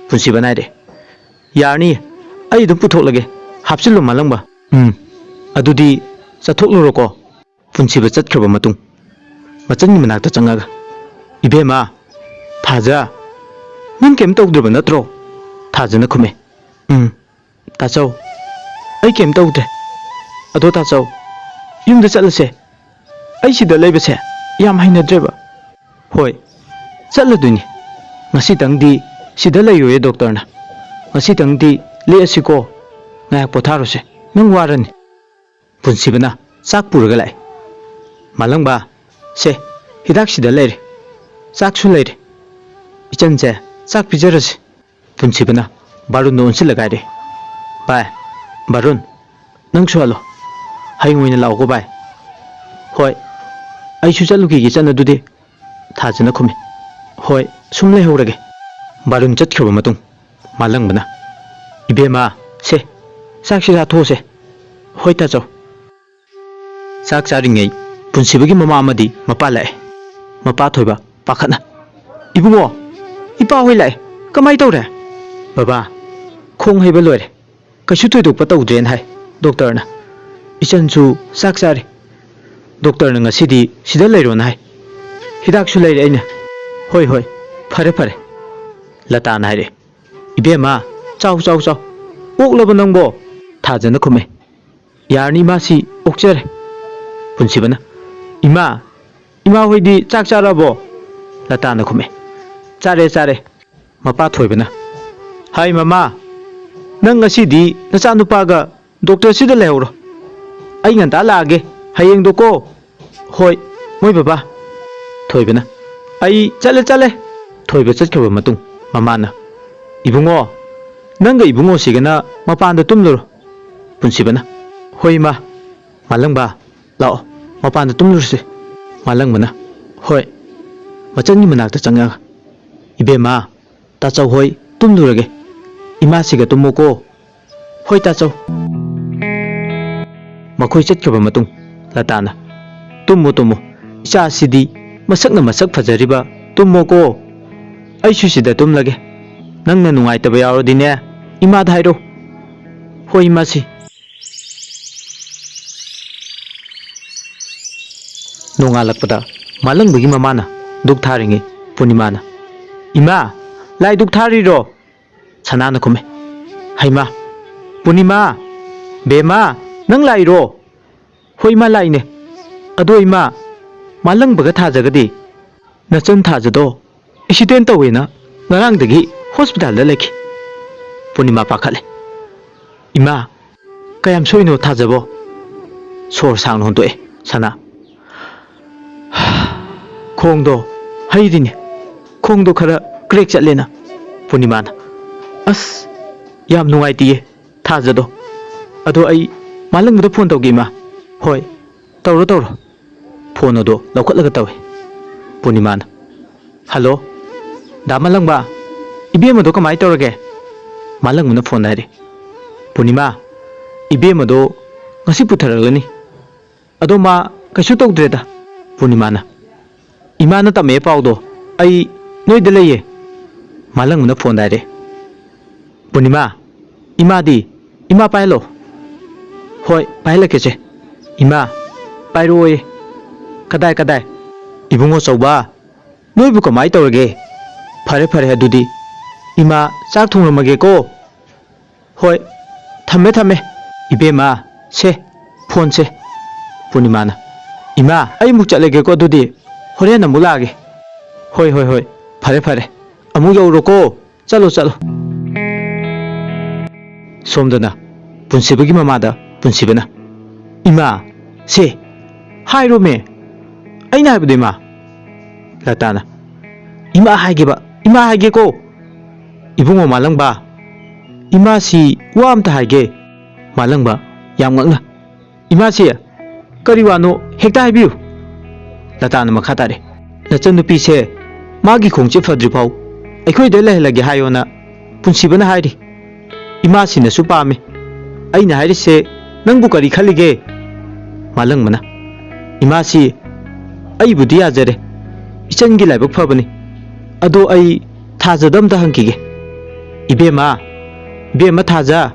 ꯄꯨꯟꯁꯤꯕꯅ ꯍꯥꯏꯔꯦ, "ꯌꯥꯔꯅꯤ, ꯑꯩ ꯑꯗꯨꯝ ꯄꯨꯊꯣꯛꯂꯒꯦ꯫ ꯍꯥꯞꯆꯤꯜꯂꯨ ꯃꯥꯂꯪꯕ"꯫ "ꯎꯝ, ꯑꯗꯨꯗꯤ ꯆꯠꯊꯣꯛꯂꯨꯔꯣꯀꯣ"꯫ ꯄꯨꯟꯁꯤꯕ ꯆꯠꯈ꯭ꯔꯕ ꯃꯇꯨꯡ, ꯃꯆꯟꯒꯤ ꯃꯅꯥꯛꯇ ꯆꯪꯉꯒ, "ꯏꯕꯦꯝꯃ, ꯊꯥꯖ, ꯅꯪ ꯀꯩꯝ ꯇꯧꯗ꯭ꯔꯕ ꯅꯠꯇ꯭ꯔꯣ?" ꯊꯥꯖꯅ ꯈꯨꯝꯃꯦ, "ꯎꯝ, ꯇꯥꯆꯧ, ꯑꯩ ꯀꯩꯝ ꯇꯧꯗ꯭ꯔꯦ꯫ ꯑꯗꯣ ꯇꯥꯆꯧ, ꯌꯨꯝꯗ ꯆꯠꯂꯁꯦ꯫ ꯑꯩ ꯁꯤꯗ ꯂꯩꯕꯁꯦ ꯌꯥꯝ ꯍꯩꯅꯗ꯭ꯔꯦꯕ"꯫ "ꯍꯣꯏ, ꯆꯠꯂꯗꯣꯏꯅꯤ꯫ ꯉꯁꯤꯇꯪꯗꯤ ꯁꯤꯗ ꯂꯩꯔꯣꯏꯌꯦ ꯗꯣꯛꯇꯔꯅ꯫ ꯉꯁꯤꯇꯪꯗꯤ ꯂꯦꯛꯑꯁꯤꯀꯣ꯫ ꯉꯥꯏꯍꯥꯛ ꯄꯣꯊꯥꯔꯨꯁꯦ꯫ ꯅꯪ ꯋꯥꯔꯅꯤ"꯫ ꯄꯨꯟꯁꯤꯕꯅ ꯆꯥꯛ ꯄꯨꯔꯒ ꯂꯥꯛꯑꯦ꯫ "ꯃꯥꯂꯪꯕ, ꯁꯦ, ꯍꯤꯗꯥꯛꯁꯤꯗ ꯂꯩꯔꯦ꯫ ꯆꯥꯛꯁꯨ ꯂꯩꯔꯦ꯫ ꯏꯆꯟꯁꯦ ꯆꯥꯛ ꯄꯤꯖꯔꯁꯤ"꯫ ꯄꯨꯟꯁꯤꯕꯅ ꯕꯥꯔꯨꯟꯗ ꯑꯣꯟꯁꯤꯜꯂꯒ ꯍꯥꯏꯔꯦ, "ꯚꯥꯏ, ꯕꯥꯔꯨꯟ, ꯅꯪꯁꯨ ꯍꯜꯂꯣ꯫ ꯍꯌꯦꯡ ꯑꯣꯏꯅ ꯂꯥꯛꯑꯣꯀꯣ ꯚꯥꯏ"꯫ "ꯍꯣꯏ, ꯑꯩꯁꯨ ꯆꯠꯂꯨꯈꯤꯒꯦ ꯆꯠꯅ ꯑꯗꯨꯗꯤ"꯫ ꯊꯥꯖꯅ ꯈꯨꯝꯃꯤ, "ꯍꯣꯏ, ꯁꯨꯝ ꯂꯩꯍꯧꯔꯒꯦ"꯫ ꯕꯥꯔꯨꯟ ꯆꯠꯈ꯭ꯔꯕ ꯃꯇꯨꯡ, ꯃꯥꯂꯪꯕꯅ, "ꯏꯕꯦꯝꯃ, ꯁꯦ, ꯆꯥꯛꯁꯤ ꯆꯥꯊꯣꯛꯑꯁꯦ"꯫ "ꯍꯣꯏ ꯇꯥꯆꯧ"꯫ ꯆꯥꯛ ꯆꯥꯔꯤꯉꯩ ꯄꯨꯟꯁꯤꯕꯒꯤ ꯃꯃꯥ ꯑꯃꯗꯤ ꯃꯄꯥ ꯂꯥꯛꯑꯦ꯫ ꯃꯄꯥ ꯊꯣꯏꯕ ꯄꯥꯈꯠꯅ, "ꯏꯕꯨꯡꯉꯣ, ꯏꯄꯥ ꯍꯣꯏ ꯂꯥꯛꯑꯦ, ꯀꯃꯥꯏ ꯇꯧꯔꯦ?" "ꯕꯕꯥ, ꯈꯣꯡ ꯍꯩꯕ ꯂꯣꯏꯔꯦ, ꯀꯩꯁꯨ ꯊꯣꯏꯗꯣꯛꯄ ꯇꯧꯗ꯭ꯔꯦꯅ ꯍꯥꯏ ꯗꯣꯛꯇꯔꯅ꯫ ꯏꯆꯟꯁꯨ ꯆꯥꯛ ꯆꯥꯔꯦ꯫ ꯗꯣꯛꯇꯔꯅ ꯉꯁꯤꯗꯤ ꯁꯤꯗ ꯂꯩꯔꯣꯅ ꯍꯥꯏ꯫ ꯍꯤꯗꯥꯛꯁꯨ ꯂꯩꯔꯦ ꯑꯩꯅ"꯫ "ꯍꯣꯏ, ꯍꯣꯏ, ꯐꯔꯦ, ꯐꯔꯦ"꯫ ꯂꯇꯥꯅ ꯍꯥꯏꯔꯛꯑꯦ꯫ "ꯏꯕꯦꯝꯃ, ꯆꯥꯎ, ꯆꯥꯎ, ꯆꯥꯎ꯫ ꯑꯣꯛꯂꯕ ꯅꯪꯕꯣ?" ꯊꯥꯖꯅ ꯈꯨꯝꯃꯦ꯫ "ꯌꯥꯔꯅꯤ ꯏꯃꯥ, ꯁꯤ ꯑꯣꯛꯆꯔꯦ"꯫ ꯄꯨꯟꯁꯤꯕꯅ, "ꯏꯃꯥ, "ꯏꯃꯥ ꯍꯣꯏꯗꯤ ꯆꯥꯛ ꯆꯥꯔꯕꯣ?" ꯂꯇꯥꯅ ꯈꯨꯝꯃꯦ꯫ "ꯆꯥꯔꯦ, ꯆꯥꯔꯦ꯫" ꯃꯄꯥ ꯊꯣꯏꯕꯅ, "ꯍꯥꯏ ꯃꯃꯥ, ꯅꯪ ꯉꯁꯤꯗꯤ ꯅꯆꯥꯅꯨꯄꯥꯒ ꯗꯣꯛꯇꯔꯁꯤꯗ ꯂꯩꯍꯧꯔꯣ꯫ ꯑꯩ ꯉꯟꯇꯥ ꯂꯥꯛꯑꯒꯦ ꯍꯌꯦꯡꯗꯣ ꯀꯣ꯫" "ꯍꯣꯏ, ꯃꯣꯏ ꯕꯕꯥ꯫" ꯊꯣꯏꯕꯅ, "ꯑꯩ ꯆꯠꯂꯦ, ꯆꯠꯂꯦ꯫" ꯊꯣꯏꯕ ꯆꯠꯈ꯭ꯔꯕ ꯃꯇꯨꯡ ꯃꯃꯥꯅ, "ꯏꯕꯨꯡꯉꯣ, ꯅꯪꯒ ꯏꯕꯨꯡꯉꯣꯁꯤꯒꯅ ꯃꯄꯥꯟꯗ ꯇꯨꯝꯂꯨꯔꯣ꯫" ꯄꯨꯟꯁꯤꯕꯅ, "ꯍꯣꯏ ꯏꯃꯥ꯫" "ꯃꯥꯂꯪꯕ, ꯂꯥꯛꯑꯣ, ꯃꯄꯥꯟꯗ ꯇꯨꯝꯂꯨꯔꯁꯤ꯫" ꯃꯥꯂꯪꯕꯅ, "ꯍꯣꯏ꯫" ꯃꯆꯟꯒꯤ ꯃꯅꯥꯛꯇ ꯆꯪꯉꯒ, "ꯏꯕꯦꯝꯃ, ꯇꯥꯆꯧ ꯍꯣꯏ ꯇꯨꯝꯂꯨꯔꯒꯦ꯫ ꯏꯃꯥꯁꯤꯒ ꯇꯨꯝꯃꯣꯀꯣ꯫" "ꯍꯣꯏ ꯇꯥꯆꯧ꯫" ꯃꯈꯣꯏ ꯆꯠꯈ꯭ꯔꯕ ꯃꯇꯨꯡ ꯂꯇꯥꯅ, "ꯇꯨꯝꯃꯣ, ꯇꯨꯝꯃꯣ꯫ ꯏꯆꯥꯁꯤꯗꯤ ꯃꯁꯛꯅ ꯃꯁꯛ ꯐꯖꯔꯤꯕ꯫ ꯇꯨꯝꯃꯣꯀꯣ꯫ ꯑꯩꯁꯨ ꯁꯤꯗ ꯇꯨꯝꯂꯒꯦ꯫ ꯅꯪꯅ ꯅꯨꯡꯉꯥꯏꯇꯕ ꯌꯥꯎꯔꯗꯤꯅꯦ, ꯏꯃꯥꯗ ꯍꯥꯏꯔꯣ꯫" "ꯍꯣꯏ, ꯏꯃꯥꯁꯤ꯫" ꯅꯣꯡꯉꯥꯜꯂꯛꯄꯗ ꯃꯥꯂꯪꯕꯒꯤ ꯃꯃꯥꯅ ꯙꯨꯛ ꯊꯥꯔꯤꯉꯩ ꯄꯨꯔꯅꯤꯃꯥꯅ, "ꯏꯃꯥ, ꯂꯥꯏ ꯙꯨꯛ ꯊꯥꯔꯤꯔꯣ?" ꯁꯅꯥꯅ ꯈꯨꯝꯃꯦ꯫ "ꯍꯩꯃꯥ! ꯄꯨꯔꯅꯤꯃꯥ! ꯕꯦꯝꯃꯥ! ꯅꯪ ꯂꯥꯛꯏꯔꯣ?" "ꯍꯣꯏ ꯏꯃꯥ, ꯂꯥꯛꯏꯅꯦ꯫ ꯑꯗꯣ ꯏꯃꯥ, ꯃꯥꯂꯪꯕꯒ ꯊꯥꯖꯒꯗꯤ?" "ꯅꯆꯟ ꯊꯥꯖꯗꯣ ꯑꯦꯛꯁꯤꯗꯦꯟ ꯇꯧꯋꯦꯅ ꯉꯔꯥꯡꯗꯒꯤ ꯍꯣꯁꯄꯤꯇꯥꯜꯗ ꯂꯩꯈꯤ꯫" ꯄꯨꯔꯅꯤꯃꯥ ꯄꯥꯈꯠꯂꯦ꯫ "ꯏꯃꯥ, ꯀꯌꯥꯝ ꯁꯣꯛꯏꯅꯣ ꯊꯥꯖꯕꯣ?" ꯁꯣꯔ ꯁꯥꯡꯅ ꯍꯣꯟꯗꯣꯛꯑꯦ ꯁꯅꯥ꯫ "ꯈꯣꯡꯗꯣ ꯍꯩꯔꯤꯅꯦ꯫ ꯈꯣꯡꯗꯣ ꯈꯔ ꯀ꯭ꯔꯦꯛ ꯆꯠꯂꯦꯅ꯫" ꯄꯨꯔꯅꯤꯃꯥꯅ, "ꯑꯁ, ꯌꯥꯝ ꯅꯨꯡꯉꯥꯏꯇꯤꯌꯦ ꯊꯥꯖꯗꯣ꯫ ꯑꯗꯣ ꯑꯩ ꯃꯥꯂꯪꯕꯗ ꯐꯣꯟ ꯇꯧꯒꯦ, ꯏꯃꯥ꯫" "ꯍꯣꯏ, ꯇꯧꯔꯣ, ꯇꯧꯔꯣ꯫" ꯐꯣꯟ ꯑꯗꯣ ꯂꯧꯈꯠꯂꯒ ꯇꯧꯏ꯫ ꯄꯨꯔꯅꯤꯃꯥꯅ, "ꯍꯜꯂꯣ, ꯗꯥ ꯃꯥꯂꯪꯕ, ꯏꯕꯦꯝꯃꯗꯣ ꯀꯃꯥꯏ ꯇꯧꯔꯒꯦ?" ꯃꯥꯂꯪꯕꯅ ꯐꯣꯟꯗ ꯍꯥꯏꯔꯦ꯫ "ꯄꯨꯔꯅꯤꯃꯥ, ꯏꯕꯦꯝꯃꯗꯣ ꯉꯁꯤ ꯄꯨꯊꯔꯛꯂꯅꯤ꯫ ꯑꯗꯣ ꯃꯥ ꯀꯩꯁꯨ ꯇꯧꯗ꯭ꯔꯦꯗ꯫" ꯄꯨꯔꯅꯤꯃꯥꯅ, "ꯏꯃꯥꯅ ꯇꯝꯃꯛꯑꯦ ꯄꯥꯎꯗꯣ, ꯑꯩ ꯅꯣꯏꯗ ꯂꯩꯌꯦ꯫" ꯃꯥꯂꯪꯕꯅ ꯐꯣꯟꯗ ꯍꯥꯏꯔꯦ꯫ "ꯄꯨꯔꯅꯤꯃꯥ, ꯏꯃꯥꯗꯤ? ꯏꯃꯥ ꯄꯥꯏꯍꯜꯂꯣ꯫" "ꯍꯣꯏ, ꯄꯥꯏꯍꯜꯂꯛꯀꯦꯁꯦ꯫" "ꯏꯃꯥ, ꯄꯥꯏꯔꯛꯑꯣꯌꯦ꯫" "ꯀꯗꯥꯏ, ꯀꯗꯥꯏ?" "ꯏꯕꯨꯡꯉꯣ ꯆꯧꯕ, ꯅꯣꯏꯕꯨ ꯀꯃꯥꯏ ꯇꯧꯔꯒꯦ?" "ꯐꯔꯦ, ꯐꯔꯦ ꯑꯗꯨꯗꯤ꯫ ꯏꯃꯥ, ꯆꯥꯛ ꯊꯣꯡꯂꯝꯃꯒꯦꯀꯣ꯫" "ꯍꯣꯏ, ꯊꯝꯃꯦ, ꯊꯝꯃꯦ꯫" "ꯏꯕꯦꯝꯃ, ꯁꯦ, ꯐꯣꯟꯁꯦ꯫" ꯄꯨꯔꯅꯤꯃꯥꯅ, "ꯏꯃꯥ, ꯑꯩ ꯑꯃꯨꯛ ꯆꯠꯂꯒꯦꯀꯣ, ꯑꯗꯨꯗꯤ ꯍꯣꯔꯦꯟ ꯑꯃꯨꯛ ꯂꯥꯛꯑꯒꯦ"꯫ "ꯍꯣꯏ, ꯍꯣꯏ, ꯍꯣꯏ, ꯐꯔꯦ, ꯐꯔꯦ, ꯑꯃꯨꯛ ꯌꯧꯔꯣꯀꯣ, ꯆꯠꯂꯣ, ꯆꯠꯂꯣ"꯫ ꯁꯣꯝꯗꯅ ꯄꯨꯟꯁꯤꯕꯒꯤ ꯃꯃꯥꯗ ꯄꯨꯟꯁꯤꯕꯅ, "ꯏꯃꯥ, ꯁꯦ, ꯍꯥꯏꯔꯣꯃꯦ, ꯑꯩꯅ ꯍꯥꯏꯕꯗꯣ, ꯏꯃꯥ"꯫ ꯂꯇꯥꯅ, "ꯏꯃꯥ ꯍꯥꯏꯒꯦꯕ, ꯏꯃꯥ ꯍꯥꯏꯒꯦꯀꯣ"꯫ "ꯏꯕꯨꯡꯉꯣ ꯃꯥꯂꯪꯕ, ꯏꯃꯥꯁꯤ ꯋꯥ ꯑꯝꯇ ꯍꯥꯏꯒꯦ"꯫ ꯃꯥꯂꯪꯕ ꯌꯥꯝ ꯉꯛꯅ, "ꯏꯃꯥꯁꯤ, ꯀꯔꯤ ꯋꯥꯅꯣ ꯍꯦꯛꯇ ꯍꯥꯏꯕꯤꯌꯨ"꯫ ꯂꯇꯥꯅ ꯃꯈꯥ ꯇꯥꯔꯦ, "ꯅꯆꯟꯅꯨꯄꯤꯁꯦ ꯃꯥꯒꯤ ꯈꯣꯡꯆꯦ ꯐꯗ꯭ꯔꯤꯐꯥꯎ ꯑꯩꯈꯣꯏꯗ ꯂꯩꯍꯜꯂꯒꯦ ꯍꯥꯏꯌꯣꯅ ꯄꯨꯟꯁꯤꯕꯅ ꯍꯥꯏꯔꯤ꯫ ꯏꯃꯥꯁꯤꯅꯁꯨ ꯄꯥꯝꯃꯤ꯫ ꯑꯩꯅ ꯍꯥꯏꯔꯤꯁꯦ ꯅꯪꯕꯨ ꯀꯔꯤ ꯈꯜꯂꯤꯒꯦ?" ꯃꯥꯂꯪꯕꯅ, "ꯏꯃꯥꯁꯤ, ꯑꯩꯕꯨꯗꯤ ꯌꯥꯖꯔꯦ, ꯏꯆꯟꯒꯤ ꯂꯥꯏꯕꯛ ꯐꯕꯅꯤ꯫ ꯑꯗꯣ ꯑꯩ ꯊꯥꯖꯗ ꯑꯝꯇ ꯍꯪꯈꯤꯒꯦ꯫ ꯏꯕꯦꯝꯃ, ꯏꯕꯦꯝꯃ ꯊꯥꯖ,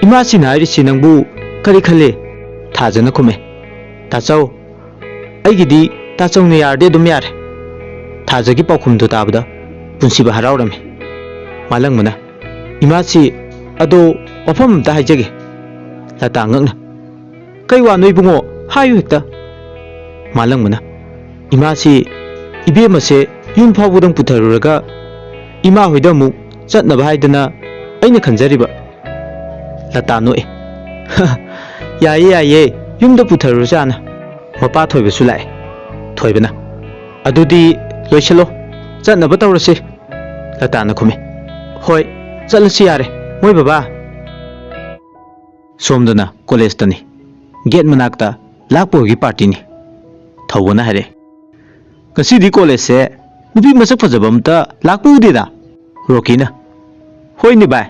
ꯏꯃꯥꯁꯤꯅ ꯍꯥꯏꯔꯤꯁꯤ ꯅꯪꯕꯨ ꯀꯔꯤ ꯈꯜꯂꯤ?" ꯊꯥꯖꯅ ꯈꯨꯝꯃꯦ, "ꯇꯥꯆꯧ, ꯑꯩꯒꯤꯗꯤ ꯇꯥꯆꯧꯅ ꯌꯥꯔꯗꯤ ꯑꯗꯨꯝ ꯌꯥꯔꯦ"꯫ ꯊꯥꯖꯒꯤ ꯄꯥꯎꯈꯨꯝꯗꯨ ꯇꯥꯕꯗ ꯄꯨꯟꯁꯤꯕ ꯍꯔꯥꯎꯔꯝꯃꯤ꯫ ꯃꯥꯂꯪꯕꯅ, "ꯏꯃꯥꯁꯤ, ꯑꯗꯣ ꯋꯥꯐꯝ ꯑꯝꯇ ꯍꯥꯏꯖꯒꯦ"꯫ ꯂꯇꯥ ꯉꯛꯅ, "ꯀꯩ ꯋꯥꯅꯣ ꯏꯕꯨꯡꯉꯣ? ꯍꯥꯏꯌꯨ ꯍꯦꯛꯇ"꯫ ꯃꯥꯂꯪꯕꯅ, "ꯏꯃꯥꯁꯤ, ꯏꯕꯦꯝꯃꯁꯦ ꯌꯨꯝ ꯐꯥꯎꯕꯗꯪ ꯄꯨꯊꯔꯨꯔꯒ ꯏꯃꯥ ꯍꯣꯏꯗ ꯑꯃꯨꯛ ꯆꯠꯅꯕ ꯍꯥꯏꯗꯅ ꯑꯩꯅ ꯈꯟꯖꯔꯤꯕ"꯫ ꯂꯇꯥ ꯅꯣꯛꯏ꯫ "ꯌꯥꯏꯌꯦ, ꯌꯥꯏꯌꯦ, ꯌꯨꯝꯗ ꯄꯨꯊꯔꯨꯔꯁꯥꯅ, ꯃꯄꯥ ꯊꯣꯏꯕꯁꯨ ꯂꯥꯛꯑꯦ"꯫ ꯊꯣꯏꯕꯅ, "ꯑꯗꯨꯗꯤ ꯂꯣꯏꯁꯤꯜꯂꯣ, ꯆꯠꯅꯕ ꯇꯧꯔꯁꯤ"꯫ ꯂꯇꯥꯅ ꯈꯨꯝꯃꯤ, "ꯍꯣꯏ, ꯆꯠꯂꯁꯤ ꯌꯥꯔꯦ, ꯃꯣꯏ ꯕꯕꯥ"꯫ ꯁꯣꯝꯗꯅ ꯀꯣꯂꯦꯖꯇꯅꯤ꯫ ꯒꯦꯠ ꯃꯅꯥꯛꯇ ꯂꯥꯛꯄ ꯍꯣꯏꯒꯤ ꯄꯥꯔꯇꯤꯅꯤ꯫ ꯊꯧꯕꯅ ꯍꯥꯏꯔꯛꯑꯦ, "ꯉꯁꯤꯗꯤ ꯀꯣꯂꯦꯖꯁꯦ ꯅꯨꯄꯤ ꯃꯁꯛ ꯐꯖꯕ ꯑꯝꯇ ꯂꯥꯛꯄ ꯎꯗꯦꯗ"꯫ ꯔꯣꯀꯤꯅ, "ꯍꯣꯏꯅꯦ ꯚꯥꯏ,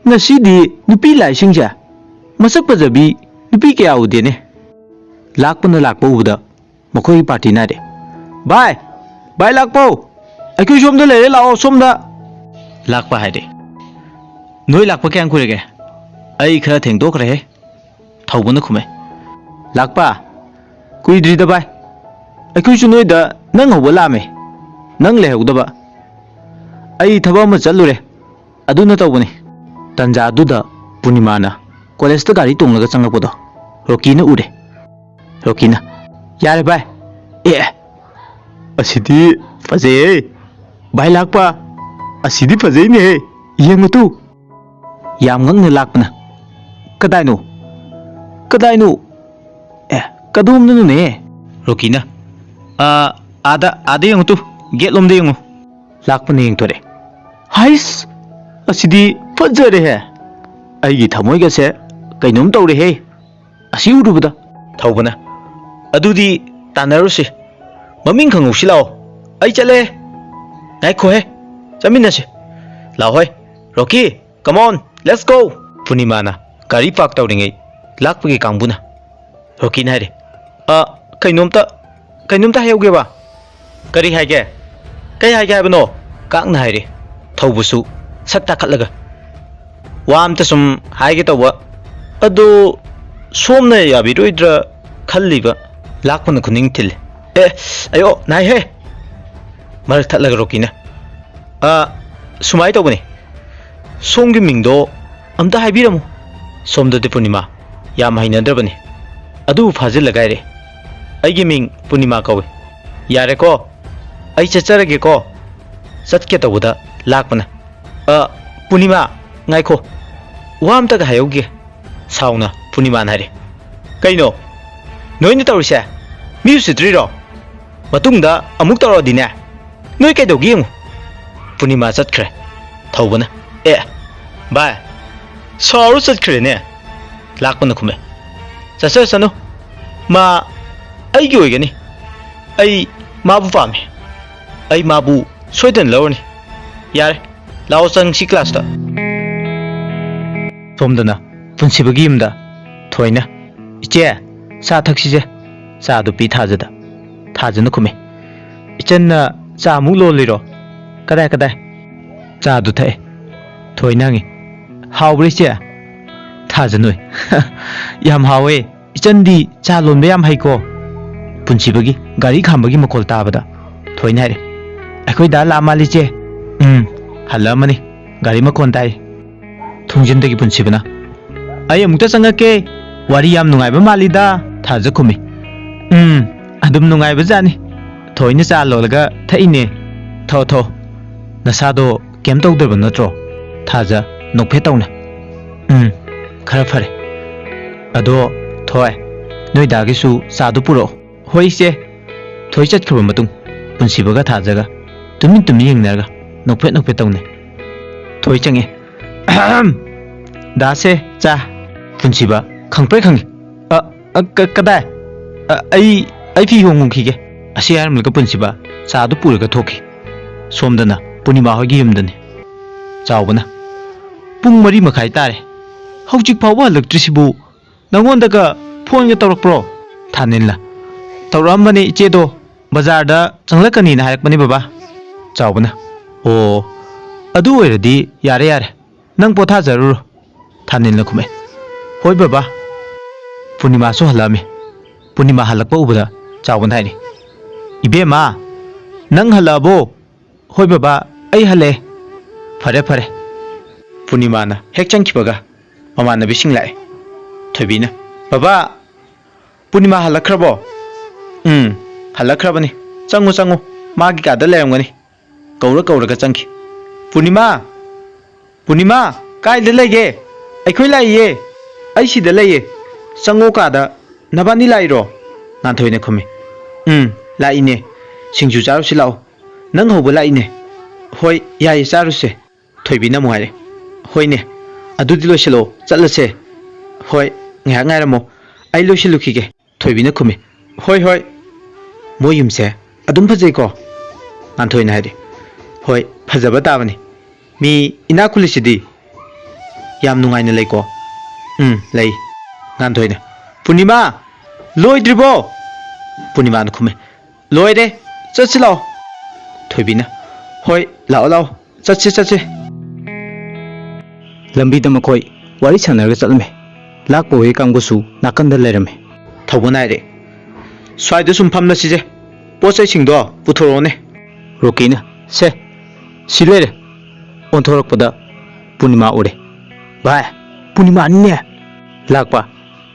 ꯉꯁꯤꯗꯤ ꯅꯨꯄꯤ ꯂꯥꯛꯏꯁꯤꯡꯁꯦ ꯃꯁꯛ ꯐꯖꯕꯤ ꯅꯨꯄꯤ ꯀꯌꯥ ꯎꯗꯦꯅꯦ"꯫ ꯂꯥꯛꯄꯅ ꯂꯥꯛꯄ ꯎꯕꯗ ꯃꯈꯣꯏꯒꯤ ꯄꯥꯔꯇꯤꯅ ꯍꯥꯏꯔꯦ, "ꯚꯥꯏ, ꯚꯥꯏ ꯂꯥꯛꯄꯧ, ꯑꯩꯈꯣꯏ ꯁꯣꯝꯗ ꯂꯩꯔꯦ, ꯂꯥꯛꯑꯣ ꯁꯣꯝꯗ"꯫ ꯂꯥꯛꯄ ꯍꯥꯏꯔꯦ, "ꯅꯣꯏ ꯂꯥꯛꯄ ꯀꯌꯥꯝ ꯀꯨꯏꯔꯒꯦ? ꯑꯩ ꯈꯔ ꯊꯦꯡꯗꯣꯛꯈ꯭ꯔꯦꯍꯦ"꯫ ꯊꯧꯕꯅ ꯈꯨꯝꯃꯦ, "ꯂꯥꯛꯄ, ꯀꯨꯏꯗ꯭ꯔꯤꯗ ꯚꯥꯏ, ꯑꯩꯈꯣꯏꯁꯨ ꯅꯣꯏꯗ ꯅꯪ ꯍꯧꯕ ꯂꯥꯛꯑꯝꯃꯦ, ꯅꯪ ꯂꯩꯍꯧꯗꯕ꯫ ꯑꯩ ꯊꯕꯛ ꯑꯃ ꯆꯠꯂꯨꯔꯦ, ꯑꯗꯨꯅ ꯇꯧꯕꯅꯤ"꯫ ꯇꯟꯖꯥ ꯑꯗꯨꯗ ꯄꯨꯔꯅꯤꯃꯥꯅ ꯀꯣꯂꯦꯖꯇ ꯒꯥꯔꯤ ꯇꯣꯡꯂꯒ ꯆꯪꯂꯛꯄꯗꯣ ꯔꯣꯀꯤꯅ ꯎꯔꯦ꯫ ꯔꯣꯀꯤꯅ, "ꯌꯥꯔꯦ ꯚꯥꯏ꯫ ꯑꯦ, ꯑꯁꯤꯗꯤ ꯐꯖꯩꯍꯦ꯫ ꯚꯥꯏ ꯂꯥꯛꯄ, ꯑꯁꯤꯗꯤ ꯐꯖꯩꯅꯦꯍꯦ꯫ ꯌꯦꯡꯉꯨ ꯇꯨ꯫ ꯌꯥꯝ ꯉꯛꯅ ꯂꯥꯛꯄꯅ, "ꯀꯗꯥꯏꯅꯣ? ꯀꯗꯥꯏꯅꯣ? ꯑꯦ, ꯀꯗꯣꯝꯗꯅꯣꯅꯦ?" ꯔꯣꯀꯤꯅ, "ꯑꯥ, ꯑꯥꯗ, ꯑꯥꯗ ꯌꯦꯡꯉꯨ ꯇꯨ, ꯒꯦꯠ ꯂꯣꯝꯗ ꯌꯦꯡꯉꯨ꯫" ꯂꯥꯛꯄꯅ ꯌꯦꯡꯊꯣꯔꯛꯑꯦ꯫ "ꯍꯩꯁ, ꯑꯁꯤꯗꯤ ꯐꯖꯔꯦꯍꯦ꯫ ꯑꯩꯒꯤ ꯊꯃꯣꯏꯒꯁꯦ ꯀꯩꯅꯣꯝ ꯇꯧꯔꯦꯍꯦ, ꯑꯁꯤ ꯎꯔꯨꯕꯗ꯫" ꯊꯧꯕꯅ, "ꯑꯗꯨꯗꯤ ꯇꯥꯟꯅꯔꯨꯁꯤ꯫ ꯃꯃꯤꯡ ꯈꯪꯍꯧꯁꯤ ꯂꯥꯛꯑꯣ꯫ ꯑꯩ ꯆꯠꯂꯦ꯫ ꯉꯥꯏꯈꯣꯍꯦ, ꯆꯠꯃꯤꯟꯅꯁꯤ꯫ ꯂꯥꯛꯑꯣꯍꯦ꯫ ꯔꯣꯀꯤ, come on, let's go!" ꯄꯨꯔꯅꯤꯃꯥꯅ ꯒꯥꯔꯤ ꯄꯥꯔꯛ ꯇꯧꯔꯤꯉꯩ ꯂꯥꯛꯄꯒꯤ ꯀꯥꯡꯕꯨꯅ ꯔꯣꯀꯤꯅ ꯍꯥꯏꯔꯦ, "ꯑ, ꯀꯩꯅꯣꯝꯇ, ꯀꯩꯅꯣꯝꯇ ꯍꯥꯏꯍꯧꯒꯦꯕ꯫" "ꯀꯔꯤ ꯍꯥꯏꯒꯦ? ꯀꯩ ꯍꯥꯏꯒꯦ ꯍꯥꯏꯕꯅꯣ?" ꯀꯥꯛꯅ ꯍꯥꯏꯔꯦ꯫ ꯊꯧꯕꯁꯨ ꯁꯛ ꯇꯥꯈꯠꯂꯒ, "ꯋꯥ ꯑꯝꯇ ꯁꯨꯝ ꯍꯥꯏꯒꯦ ꯇꯧꯕ꯫ ꯑꯗꯣ ꯁꯣꯝꯅ ꯌꯥꯕꯤꯔꯣꯏꯗ꯭ꯔꯥ ꯈꯜꯂꯤꯕ?" ꯂꯥꯛꯄꯅ ꯈꯨꯅꯤꯡ ꯊꯤꯜꯂꯦ꯫ "ꯑꯦ, ꯑꯌꯣ, ꯅꯥꯏꯍꯦ!" ꯃꯔꯛ ꯊꯠꯂꯒ ꯔꯣꯀꯤꯅ, "ꯑ, ꯁꯨꯃꯥꯏꯅ ꯇꯧꯕꯅꯤ꯫ ꯁꯣꯝꯒꯤ ꯃꯤꯡꯗꯣ ꯑꯝꯇ ꯍꯥꯏꯕꯤꯔꯝꯃꯨ꯫" ꯁꯣꯝꯗꯗꯤ ꯄꯨꯔꯅꯤꯃꯥ ꯌꯥꯝ ꯍꯩꯅꯗ꯭ꯔꯕꯅꯤ꯫ ꯑꯗꯨꯕꯨ ꯐꯥꯖꯤꯜꯂꯒ ꯍꯥꯏꯔꯦ, "ꯑꯩꯒꯤ ꯃꯤꯡ ꯄꯨꯔꯅꯤꯃꯥ ꯀꯧꯏ꯫ ꯌꯥꯔꯦꯀꯣ, ꯑꯩ ꯆꯠꯆꯔꯒꯦꯀꯣ꯫" ꯆꯠꯀꯦ ꯇꯧꯕꯗ ꯂꯥꯛꯄꯅ, "ꯑ, ꯄꯨꯔꯅꯤꯃꯥ, ꯉꯥꯏꯈꯣ, ꯋꯥ ꯑꯝꯇꯒ ꯍꯥꯏꯍꯧꯒꯦ꯫" ꯁꯥꯎꯅ ꯄꯨꯔꯅꯤꯃꯥꯅ ꯍꯥꯏꯔꯦ, "ꯀꯩꯅꯣ? ꯅꯣꯏꯅ ꯇꯧꯔꯤꯁꯦ ꯃꯤ ꯎꯁꯤꯠꯇ꯭ꯔꯤꯔꯣ? ꯃꯇꯨꯡꯗ ꯑꯃꯨꯛ ꯇꯧꯔꯛꯑꯗꯤꯅꯦ, ꯅꯣꯏ ꯀꯩꯗꯧꯒꯦ ꯌꯦꯡꯉꯨ꯫" ꯄꯨꯔꯅꯤꯃꯥ ꯆꯠꯈ꯭ꯔꯦ꯫ ꯊꯧꯕꯅ, "ꯑꯦ, ꯚꯥꯏ, ꯁꯥꯎꯔ ꯆꯠꯈ꯭ꯔꯦꯅꯦ꯫" ꯂꯥꯛꯄꯅ ꯈꯨꯝꯃꯦ, "ꯆꯠꯆꯔꯁꯅꯨ, ꯃꯥ ꯑꯩꯒꯤ ꯑꯣꯏꯒꯅꯤ꯫ ꯑꯩ ꯃꯥꯕꯨ ꯄꯥꯝꯃꯤ꯫ ꯑꯩ ꯃꯥꯕꯨ ꯁꯣꯏꯗꯅ ꯂꯧꯔꯅꯤ꯫ ꯌꯥꯔꯦ, ꯂꯥꯛꯑꯣ, ꯆꯪꯁꯤ ꯀ꯭ꯂꯥꯁꯇ꯫" ꯁꯣꯝꯗꯅ ꯄꯨꯟꯁꯤꯕꯒꯤ ꯌꯨꯝꯗ ꯊꯣꯏꯅ, "ꯏꯆꯦ, ꯆꯥ ꯊꯛꯁꯤꯁꯦ꯫" ꯆꯥꯗꯨ ꯄꯤ ꯊꯥꯖꯗ꯫ ꯊꯥꯖꯅ ꯈꯨꯝꯃꯤ, "ꯏꯆꯟꯅ ꯆꯥ ꯑꯃꯨꯛ ꯂꯣꯜꯂꯤꯔꯣ? ꯀꯗꯥꯏ, ꯀꯗꯥꯏ?" ꯆꯥꯗꯨ ꯊꯛꯑꯦ꯫ ꯊꯣꯏꯅ ꯍꯪꯉꯤ, "ꯍꯥꯎꯕ꯭ꯔꯥ, ꯏꯆꯦ?" ꯊꯥꯖ ꯅꯣꯏ, "ꯌꯥꯝ ꯍꯥꯎꯋꯦ꯫ ꯏꯆꯟꯗꯤ ꯆꯥ ꯂꯣꯟꯕ ꯌꯥꯝ ꯍꯩꯀꯣ꯫" ꯄꯨꯟꯁꯤꯕꯒꯤ ꯒꯥꯔꯤ ꯈꯥꯝꯕꯒꯤ ꯃꯈꯣꯜ ꯇꯥꯕꯗ ꯊꯣꯏꯅ ꯍꯥꯏꯔꯦ, "ꯑꯩꯈꯣꯏ ꯗꯥ ꯂꯥꯛꯑ ꯃꯥꯜꯂꯤ, ꯏꯆꯦ꯫" "ꯎꯝ, ꯍꯜꯂꯛꯑꯃꯅꯤ꯫ ꯒꯥꯔꯤ ꯃꯈꯣꯟ ꯇꯥꯏ꯫" ꯊꯣꯡꯖꯤꯟꯗꯒꯤ ꯄꯨꯟꯁꯤꯕꯅ, "ꯑꯩ ꯑꯃꯨꯛꯇ ꯆꯪꯉꯛꯀꯦ꯫ ꯋꯥꯔꯤ ꯌꯥꯝ ꯅꯨꯡꯉꯥꯏꯕ ꯃꯥꯜꯂꯤꯗ꯫" ꯊꯥꯖ ꯈꯨꯝꯃꯤ, ꯎꯝ, ꯑꯗꯨꯝ ꯅꯨꯡꯉꯥꯏꯕꯖꯥꯠꯅꯤ꯫ ꯊꯣꯏꯅ ꯆꯥ ꯂꯣꯜꯂꯒ ꯊꯛꯏꯅꯦ꯫ ꯊꯣ, ꯊꯣ, ꯅꯁꯥꯗꯣ ꯀꯩꯝ ꯇꯧꯗ꯭ꯔꯕ ꯅꯠꯇ꯭ꯔꯣ? ꯊꯥꯖ ꯅꯣꯛꯐꯦꯠ ꯇꯧꯅ꯫ ꯎꯝ, ꯈꯔ ꯐꯔꯦ꯫ ꯑꯗꯣ, ꯊꯣꯏ, ꯅꯣꯏ ꯗꯥꯒꯤꯁꯨ ꯆꯥꯗꯨ ꯄꯨꯔꯛꯑꯣ꯫ ꯍꯣꯏ, ꯏꯆꯦ꯫ ꯊꯣꯏ ꯆꯠꯈ꯭ꯔꯕ ꯃꯇꯨꯡ, ꯄꯨꯟꯁꯤꯕꯒ ꯊꯥꯖꯒ ꯇꯨꯃꯤꯟ ꯇꯨꯃꯤꯟ ꯌꯦꯡꯅꯔꯒ ꯅꯣꯛꯐꯦꯠ ꯅꯣꯛꯐꯦꯠ ꯇꯧꯅꯩ꯫ ꯊꯣꯏ ꯆꯪꯉꯦ꯫ "ꯑꯍꯝ! ꯗꯥꯁꯦ, ꯆꯥ꯫" ꯄꯨꯟꯁꯤꯕ ꯈꯪꯄ꯭ꯔꯦꯛ ꯈꯪꯉꯤ꯫ "ꯑ, ꯑ, ꯀ-, ꯀꯗꯥꯏ? ꯑ, ꯑꯩ, ꯑꯩ ꯐꯤ ꯍꯣꯡꯉꯨꯈꯤꯒꯦ꯫" ꯑꯁꯤ ꯍꯥꯏꯔꯝꯂꯒ ꯄꯨꯟꯁꯤꯕ ꯆꯥꯗꯨ ꯄꯨꯔꯒ ꯊꯣꯛꯈꯤ꯫ ꯁꯣꯝꯗꯅ ꯄꯨꯔꯅꯤꯃꯥ ꯍꯣꯏꯒꯤ ꯌꯨꯝꯗꯅꯤ꯫ ꯆꯥꯎꯕꯅ, "ꯄꯨꯡ ꯃꯔꯤ ꯃꯈꯥꯏ ꯇꯥꯔꯦ꯫ ꯍꯧꯖꯤꯛ ꯐꯥꯎꯕ ꯍꯜꯂꯛꯇ꯭ꯔꯤꯁꯤꯕꯨ? ꯅꯪꯉꯣꯟꯗꯒ ꯐꯣꯟꯒ ꯇꯧꯔꯛꯄ꯭ꯔꯣ?" ꯊꯥꯅꯤꯜꯅ, "ꯇꯧꯔꯛꯑꯝꯕꯅꯦ ꯏꯆꯦꯗꯣ, ꯕꯖꯥꯔꯗ ꯆꯪꯂꯛꯀꯅꯤꯅ ꯍꯥꯏꯔꯛꯄꯅꯦ ꯕꯕꯥ꯫" ꯆꯥꯎꯕꯅ, "ꯑꯣ, ꯑꯗꯨ ꯑꯣꯏꯔꯗꯤ ꯌꯥꯔꯦ ꯌꯥꯔꯦ, ꯅꯪ ꯄꯣꯊꯥꯖꯔꯨꯔꯣ꯫" ꯊꯥꯅꯤꯜꯅ ꯈꯨꯝꯃꯦ, "ꯍꯣꯏ ꯕꯕꯥ꯫" ꯄꯨꯔꯅꯤꯃꯥꯁꯨ ꯍꯜꯂꯛꯑꯝꯃꯤ꯫ ꯄꯨꯔꯅꯤꯃꯥ ꯍꯜꯂꯛꯄ ꯎꯕꯗ ꯆꯥꯎꯕꯅ ꯍꯥꯏꯔꯤ, "ꯏꯕꯦꯝꯃ, ꯅꯪ ꯍꯜꯂꯛꯑꯕꯣ?" "ꯍꯣꯏ ꯕꯕꯥ, ꯑꯩ ꯍꯜꯂꯛꯑꯦ꯫" "ꯐꯔꯦ ꯐꯔꯦ꯫" ꯄꯨꯔꯅꯤꯃꯥꯅ ꯍꯦꯛ ꯆꯪꯈꯤꯕꯒ ꯃꯃꯥꯟꯅꯕꯤꯁꯤꯡ ꯂꯥꯛꯑꯦ꯫ ꯊꯣꯏꯕꯤꯅ, "ꯕꯕꯥ, ꯄꯨꯔꯅꯤꯃꯥ ꯍꯜꯂꯛꯈ꯭ꯔꯕꯣ?" "ꯎꯝ, ꯍꯜꯂꯛꯈ꯭ꯔꯕꯅꯤ꯫ ꯆꯪꯉꯨ ꯆꯪꯉꯨ, ꯃꯥꯒꯤ ꯀꯥꯗ ꯂꯩꯔꯝꯒꯅꯤ꯫" ꯀꯧꯔ ꯀꯧꯔꯒ ꯆꯪꯈꯤ꯫ "ꯄꯨꯔꯅꯤꯃꯥ! ꯄꯨꯔꯅꯤꯃꯥ! ꯀꯥꯏꯗ ꯂꯩꯒꯦ?" "ꯑꯩꯈꯣꯏ ꯂꯥꯛꯏꯌꯦ꯫ ꯑꯩ ꯁꯤꯗ ꯂꯩꯌꯦ꯫ ꯆꯪꯉꯣ ꯀꯥꯗ꯫ ꯅꯕꯥꯅꯤ ꯂꯥꯛꯏꯔꯣ?" ꯉꯥꯟꯊꯣꯏꯅ ꯈꯨꯝꯃꯤ꯫ "ꯎꯝ, ꯂꯥꯛꯏꯅꯦ꯫ ꯁꯤꯡꯖꯨ ꯆꯥꯔꯨꯁꯤ ꯂꯥꯛꯑꯣ꯫ ꯅꯪ ꯍꯧꯕ ꯂꯥꯛꯏꯅꯦ꯫" "ꯍꯣꯏ, ꯌꯥꯏꯌꯦ, ꯆꯥꯔꯨꯁꯦ꯫" ꯊꯣꯏꯕꯤꯅ ꯑꯃꯨꯛ ꯍꯥꯏꯔꯦ, "ꯍꯣꯏꯅꯦ, ꯑꯗꯨꯗꯤ ꯂꯣꯏꯁꯤꯜꯂꯛꯑꯣ, ꯆꯠꯂꯁꯦ꯫" "ꯍꯣꯏ, ꯉꯥꯏꯍꯥꯛ ꯉꯥꯏꯔꯝꯃꯣ, ꯑꯩ ꯂꯣꯏꯁꯤꯜꯂꯨꯈꯤꯒꯦ꯫" ꯊꯣꯏꯕꯤꯅ ꯈꯨꯝꯃꯤ, "ꯍꯣꯏ, ꯍꯣꯏ꯫" "ꯃꯣꯏ ꯌꯨꯝꯁꯦ ꯑꯗꯨꯝ ꯐꯖꯩꯀꯣ?" ꯉꯥꯟꯊꯣꯏꯅ ꯍꯥꯏꯔꯤ꯫ "ꯍꯣꯏ, ꯐꯖꯕ ꯇꯥꯕꯅꯤ꯫ ꯃꯤ ꯏꯅꯥꯛ ꯈꯨꯜꯂꯤꯁꯤꯗꯤ꯫ ꯌꯥꯝ ꯅꯨꯡꯉꯥꯏꯅ ꯂꯩꯀꯣ?" "ꯎꯝ, ꯂꯩ꯫" ꯉꯥꯟꯊꯣꯏꯅ, "ꯄꯨꯔꯅꯤꯃꯥ, ꯂꯣꯏꯗ꯭ꯔꯤꯕꯣ?" ꯄꯨꯔꯅꯤꯃꯥꯅ ꯈꯨꯝꯃꯤ, "ꯂꯣꯏꯔꯦ, ꯆꯠꯁꯤ ꯂꯥꯛꯑꯣ꯫" ꯊꯣꯏꯕꯤꯅ, "ꯍꯣꯏ, ꯂꯥꯛꯑꯣ, ꯂꯥꯛꯑꯣ, ꯆꯠꯁꯤ, ꯆꯠꯁꯤ꯫" ꯂꯝꯕꯤꯗ ꯃꯈꯣꯏ ꯋꯥꯔꯤ ꯁꯥꯟꯅꯔꯒ ꯆꯠꯂꯝꯃꯤ꯫ ꯂꯥꯛꯄ ꯍꯣꯏ ꯀꯥꯡꯕꯨꯁꯨ ꯅꯥꯀꯟꯗ ꯂꯩꯔꯝꯃꯤ꯫ ꯊꯧꯕ ꯅꯥꯏꯔꯦ꯫ "ꯁ꯭ꯋꯥꯏꯗ ꯁꯨꯝ ꯐꯝꯂꯁꯤꯁꯦ꯫ ꯄꯣꯠ ꯆꯩꯁꯤꯡꯗꯣ ꯄꯨꯊꯣꯔꯛꯑꯣꯅꯦ꯫" ꯔꯣꯀꯤꯅ, "ꯁꯦ, ꯁꯤ ꯂꯩꯔꯦ꯫" ꯑꯣꯟꯊꯣꯔꯛꯄꯗ ꯄꯨꯔꯅꯤꯃꯥ ꯎꯔꯦ꯫ "ꯚꯥꯏ, ꯄꯨꯔꯅꯤꯃꯥꯅꯤꯅꯦ!" ꯂꯥꯛꯄ,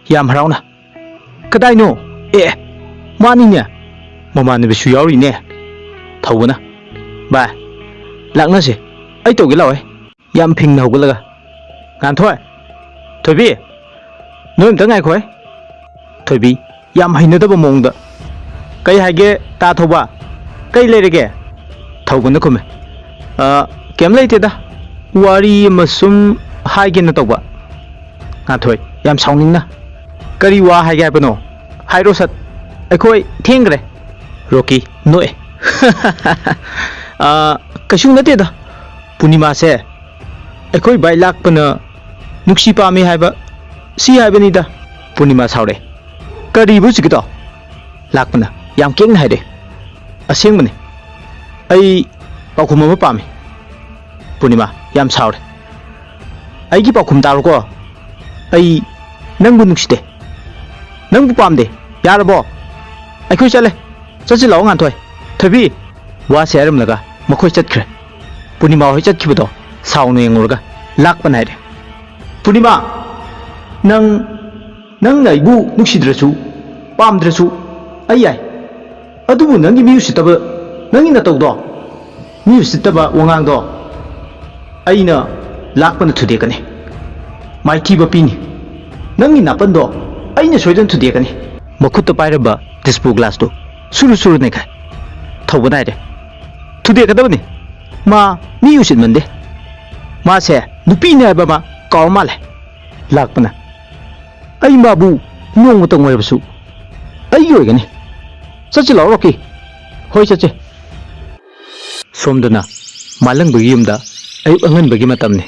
ꯌꯥꯝ ꯍꯔꯥꯎꯅ, "ꯀꯗꯥꯏꯅꯣ? ꯑꯦ, ꯃꯥꯅꯤꯅꯦ, ꯃꯃꯥꯟꯅꯕꯤꯁꯨ ꯌꯥꯎꯔꯤꯅꯦ꯫ ꯊꯧꯕꯅ, "ꯚꯥꯏ, ꯂꯥꯛꯅꯁꯦ, ꯑꯩ ꯇꯧꯒꯦ ꯂꯥꯛꯑꯣꯍꯦ꯫" ꯌꯥꯝ ꯐꯤꯡꯅ ꯍꯧꯒꯠꯂꯒ, "ꯉꯥꯟꯊꯣꯏ, ꯊꯣꯏꯕꯤ, ꯅꯣꯏ ꯑꯝꯇ ꯉꯥꯏꯈꯣꯍꯦ꯫" ꯊꯣꯏꯕꯤ, ꯌꯥꯝ ꯍꯩꯅꯗꯕ ꯃꯑꯣꯡꯗ, "ꯀꯩ ꯍꯥꯏꯒꯦ ꯇꯥ ꯊꯧꯕ? ꯀꯩ ꯂꯩꯔꯒꯦ?" ꯊꯧꯕꯅ ꯈꯨꯝꯃꯦ, "ꯑ, ꯀꯩꯝ ꯂꯩꯇꯦꯗ, ꯋꯥꯔꯤ ꯑꯃ ꯁꯨꯝ ꯍꯥꯏꯒꯦꯅ ꯇꯧꯕ꯫" ꯉꯥꯟꯊꯣꯏ, ꯌꯥꯝ ꯁꯥꯎꯅꯤꯡꯅ, "ꯀꯔꯤ ꯋꯥ ꯍꯥꯏꯒꯦ ꯍꯥꯏꯕꯅꯣ? ꯍꯥꯏꯔꯣ ꯁꯠ, ꯑꯩꯈꯣꯏ ꯊꯦꯡꯈ꯭ꯔꯦ꯫" ꯔꯣꯀꯤ ꯅꯣꯛꯑꯦ, "ꯑ, ꯀꯩꯁꯨ ꯅꯠꯇꯦꯗ, ꯄꯨꯔꯅꯤꯃꯥꯁꯦ ꯑꯩꯈꯣꯏ ꯚꯥꯏ ꯂꯥꯛꯄꯅ ꯅꯨꯡꯁꯤ ꯄꯥꯝꯃꯤ ꯍꯥꯏꯕ, ꯁꯤ ꯍꯥꯏꯕꯅꯤꯗ꯫" ꯄꯨꯔꯅꯤꯃꯥ ꯁꯥꯎꯔꯦ, "ꯀꯔꯤꯕꯨ ꯍꯧꯖꯤꯛꯀꯤꯗꯣ?" ꯂꯥꯛꯄꯅ ꯌꯥꯝ ꯀꯦꯡꯅ ꯍꯥꯏꯔꯦ, "ꯑꯁꯦꯡꯕꯅꯤ, ꯑꯩ ꯄꯥꯎꯈꯨꯝ ꯑꯃ ꯄꯥꯝꯃꯤ꯫" ꯄꯨꯔꯅꯤꯃꯥ ꯌꯥꯝ ꯁꯥꯎꯔꯦ, "ꯑꯩꯒꯤ ꯄꯥꯎꯈꯨꯝ ꯇꯥꯔꯣꯀꯣ, ꯑꯩ ꯅꯪꯕꯨ ꯅꯨꯡꯁꯤꯗꯦ, ꯅꯪꯕꯨ ꯄꯥꯝꯗꯦ, ꯌꯥꯔꯕꯣ? ꯑꯩꯈꯣꯏ ꯆꯠꯂꯦ, ꯆꯠꯁꯤ ꯂꯥꯛꯑꯣ ꯉꯥꯟꯊꯣꯏ꯫" ꯊꯣꯏꯕꯤ, ꯋꯥꯁꯦ ꯍꯥꯏꯔꯝꯂꯒ ꯃꯈꯣꯏ ꯆꯠꯈ꯭ꯔꯦ꯫ ꯄꯨꯔꯅꯤꯃꯥ ꯍꯣꯏ ꯆꯠꯈꯤꯕꯗꯣ ꯁꯥꯎꯅ ꯌꯦꯡꯂꯨꯔꯒ ꯂꯥꯛꯄꯅ ꯍꯥꯏꯔꯦ, "ꯄꯨꯔꯅꯤꯃꯥ, ꯅꯪ, ꯅꯪꯅ ꯑꯩꯕꯨ ꯅꯨꯡꯁꯤꯗ꯭ꯔꯁꯨ, ꯄꯥꯝꯗ꯭ꯔꯁꯨ ꯑꯩ ꯌꯥꯏ꯫ ꯑꯗꯨꯕꯨ ꯅꯪꯒꯤ ꯃꯤ ꯎꯁꯤꯠꯇꯕ, ꯅꯪꯒꯤ ꯅꯇꯧꯗꯣ, ꯃꯤ ꯎꯁꯤꯠꯇꯕ ꯋꯥꯉꯥꯡꯗꯣ ꯑꯩꯅ ꯂꯥꯛꯄꯅ ꯊꯨꯗꯦꯛꯀꯅꯤ꯫ ꯃꯥꯏꯊꯤꯕ ꯄꯤꯅꯤ꯫ ꯅꯪꯒꯤ ꯅꯥꯄꯟꯗꯣ ꯑꯩꯅ ꯁꯣꯏꯗꯅ ꯊꯨꯗꯦꯛꯀꯅꯤ꯫" ꯃꯈꯨꯠꯇ ꯄꯥꯏꯔꯝꯕ ꯗꯤꯁꯄꯣ ꯒ꯭ꯂꯥꯁꯇꯨ ꯁꯨꯔꯨ ꯁꯨꯔꯨ ꯅꯩꯈꯥꯏ꯫ ꯊꯧꯕ ꯅꯥꯏꯔꯦ꯫ "ꯊꯨꯗꯦꯛꯀꯗꯕꯅꯤ꯫ ꯃꯥ ꯃꯤ ꯎꯁꯤꯠꯃꯟꯗꯦ꯫ ꯃꯥꯁꯦ ꯅꯨꯄꯤꯅꯦ ꯍꯥꯏꯕ ꯃꯥ ꯀꯥꯎꯔ ꯃꯥꯜꯂꯦ꯫" ꯂꯥꯛꯄꯅ, "ꯑꯩ ꯃꯥꯕꯨ ꯅꯣꯡꯃꯇꯪ ꯑꯣꯏꯔꯕꯁꯨ ꯑꯩꯒꯤ ꯑꯣꯏꯒꯅꯤ꯫ ꯆꯠꯁꯤ ꯂꯥꯛꯑꯣ ꯔꯣꯀꯤ꯫" "ꯍꯣꯏ, ꯆꯠꯁꯦ꯫" ꯁꯣꯝꯗꯅ ꯃꯥꯂꯪꯕꯒꯤ ꯌꯨꯝꯗ ꯑꯌꯨꯛ ꯑꯉꯟꯕꯒꯤ ꯃꯇꯝꯅꯤ꯫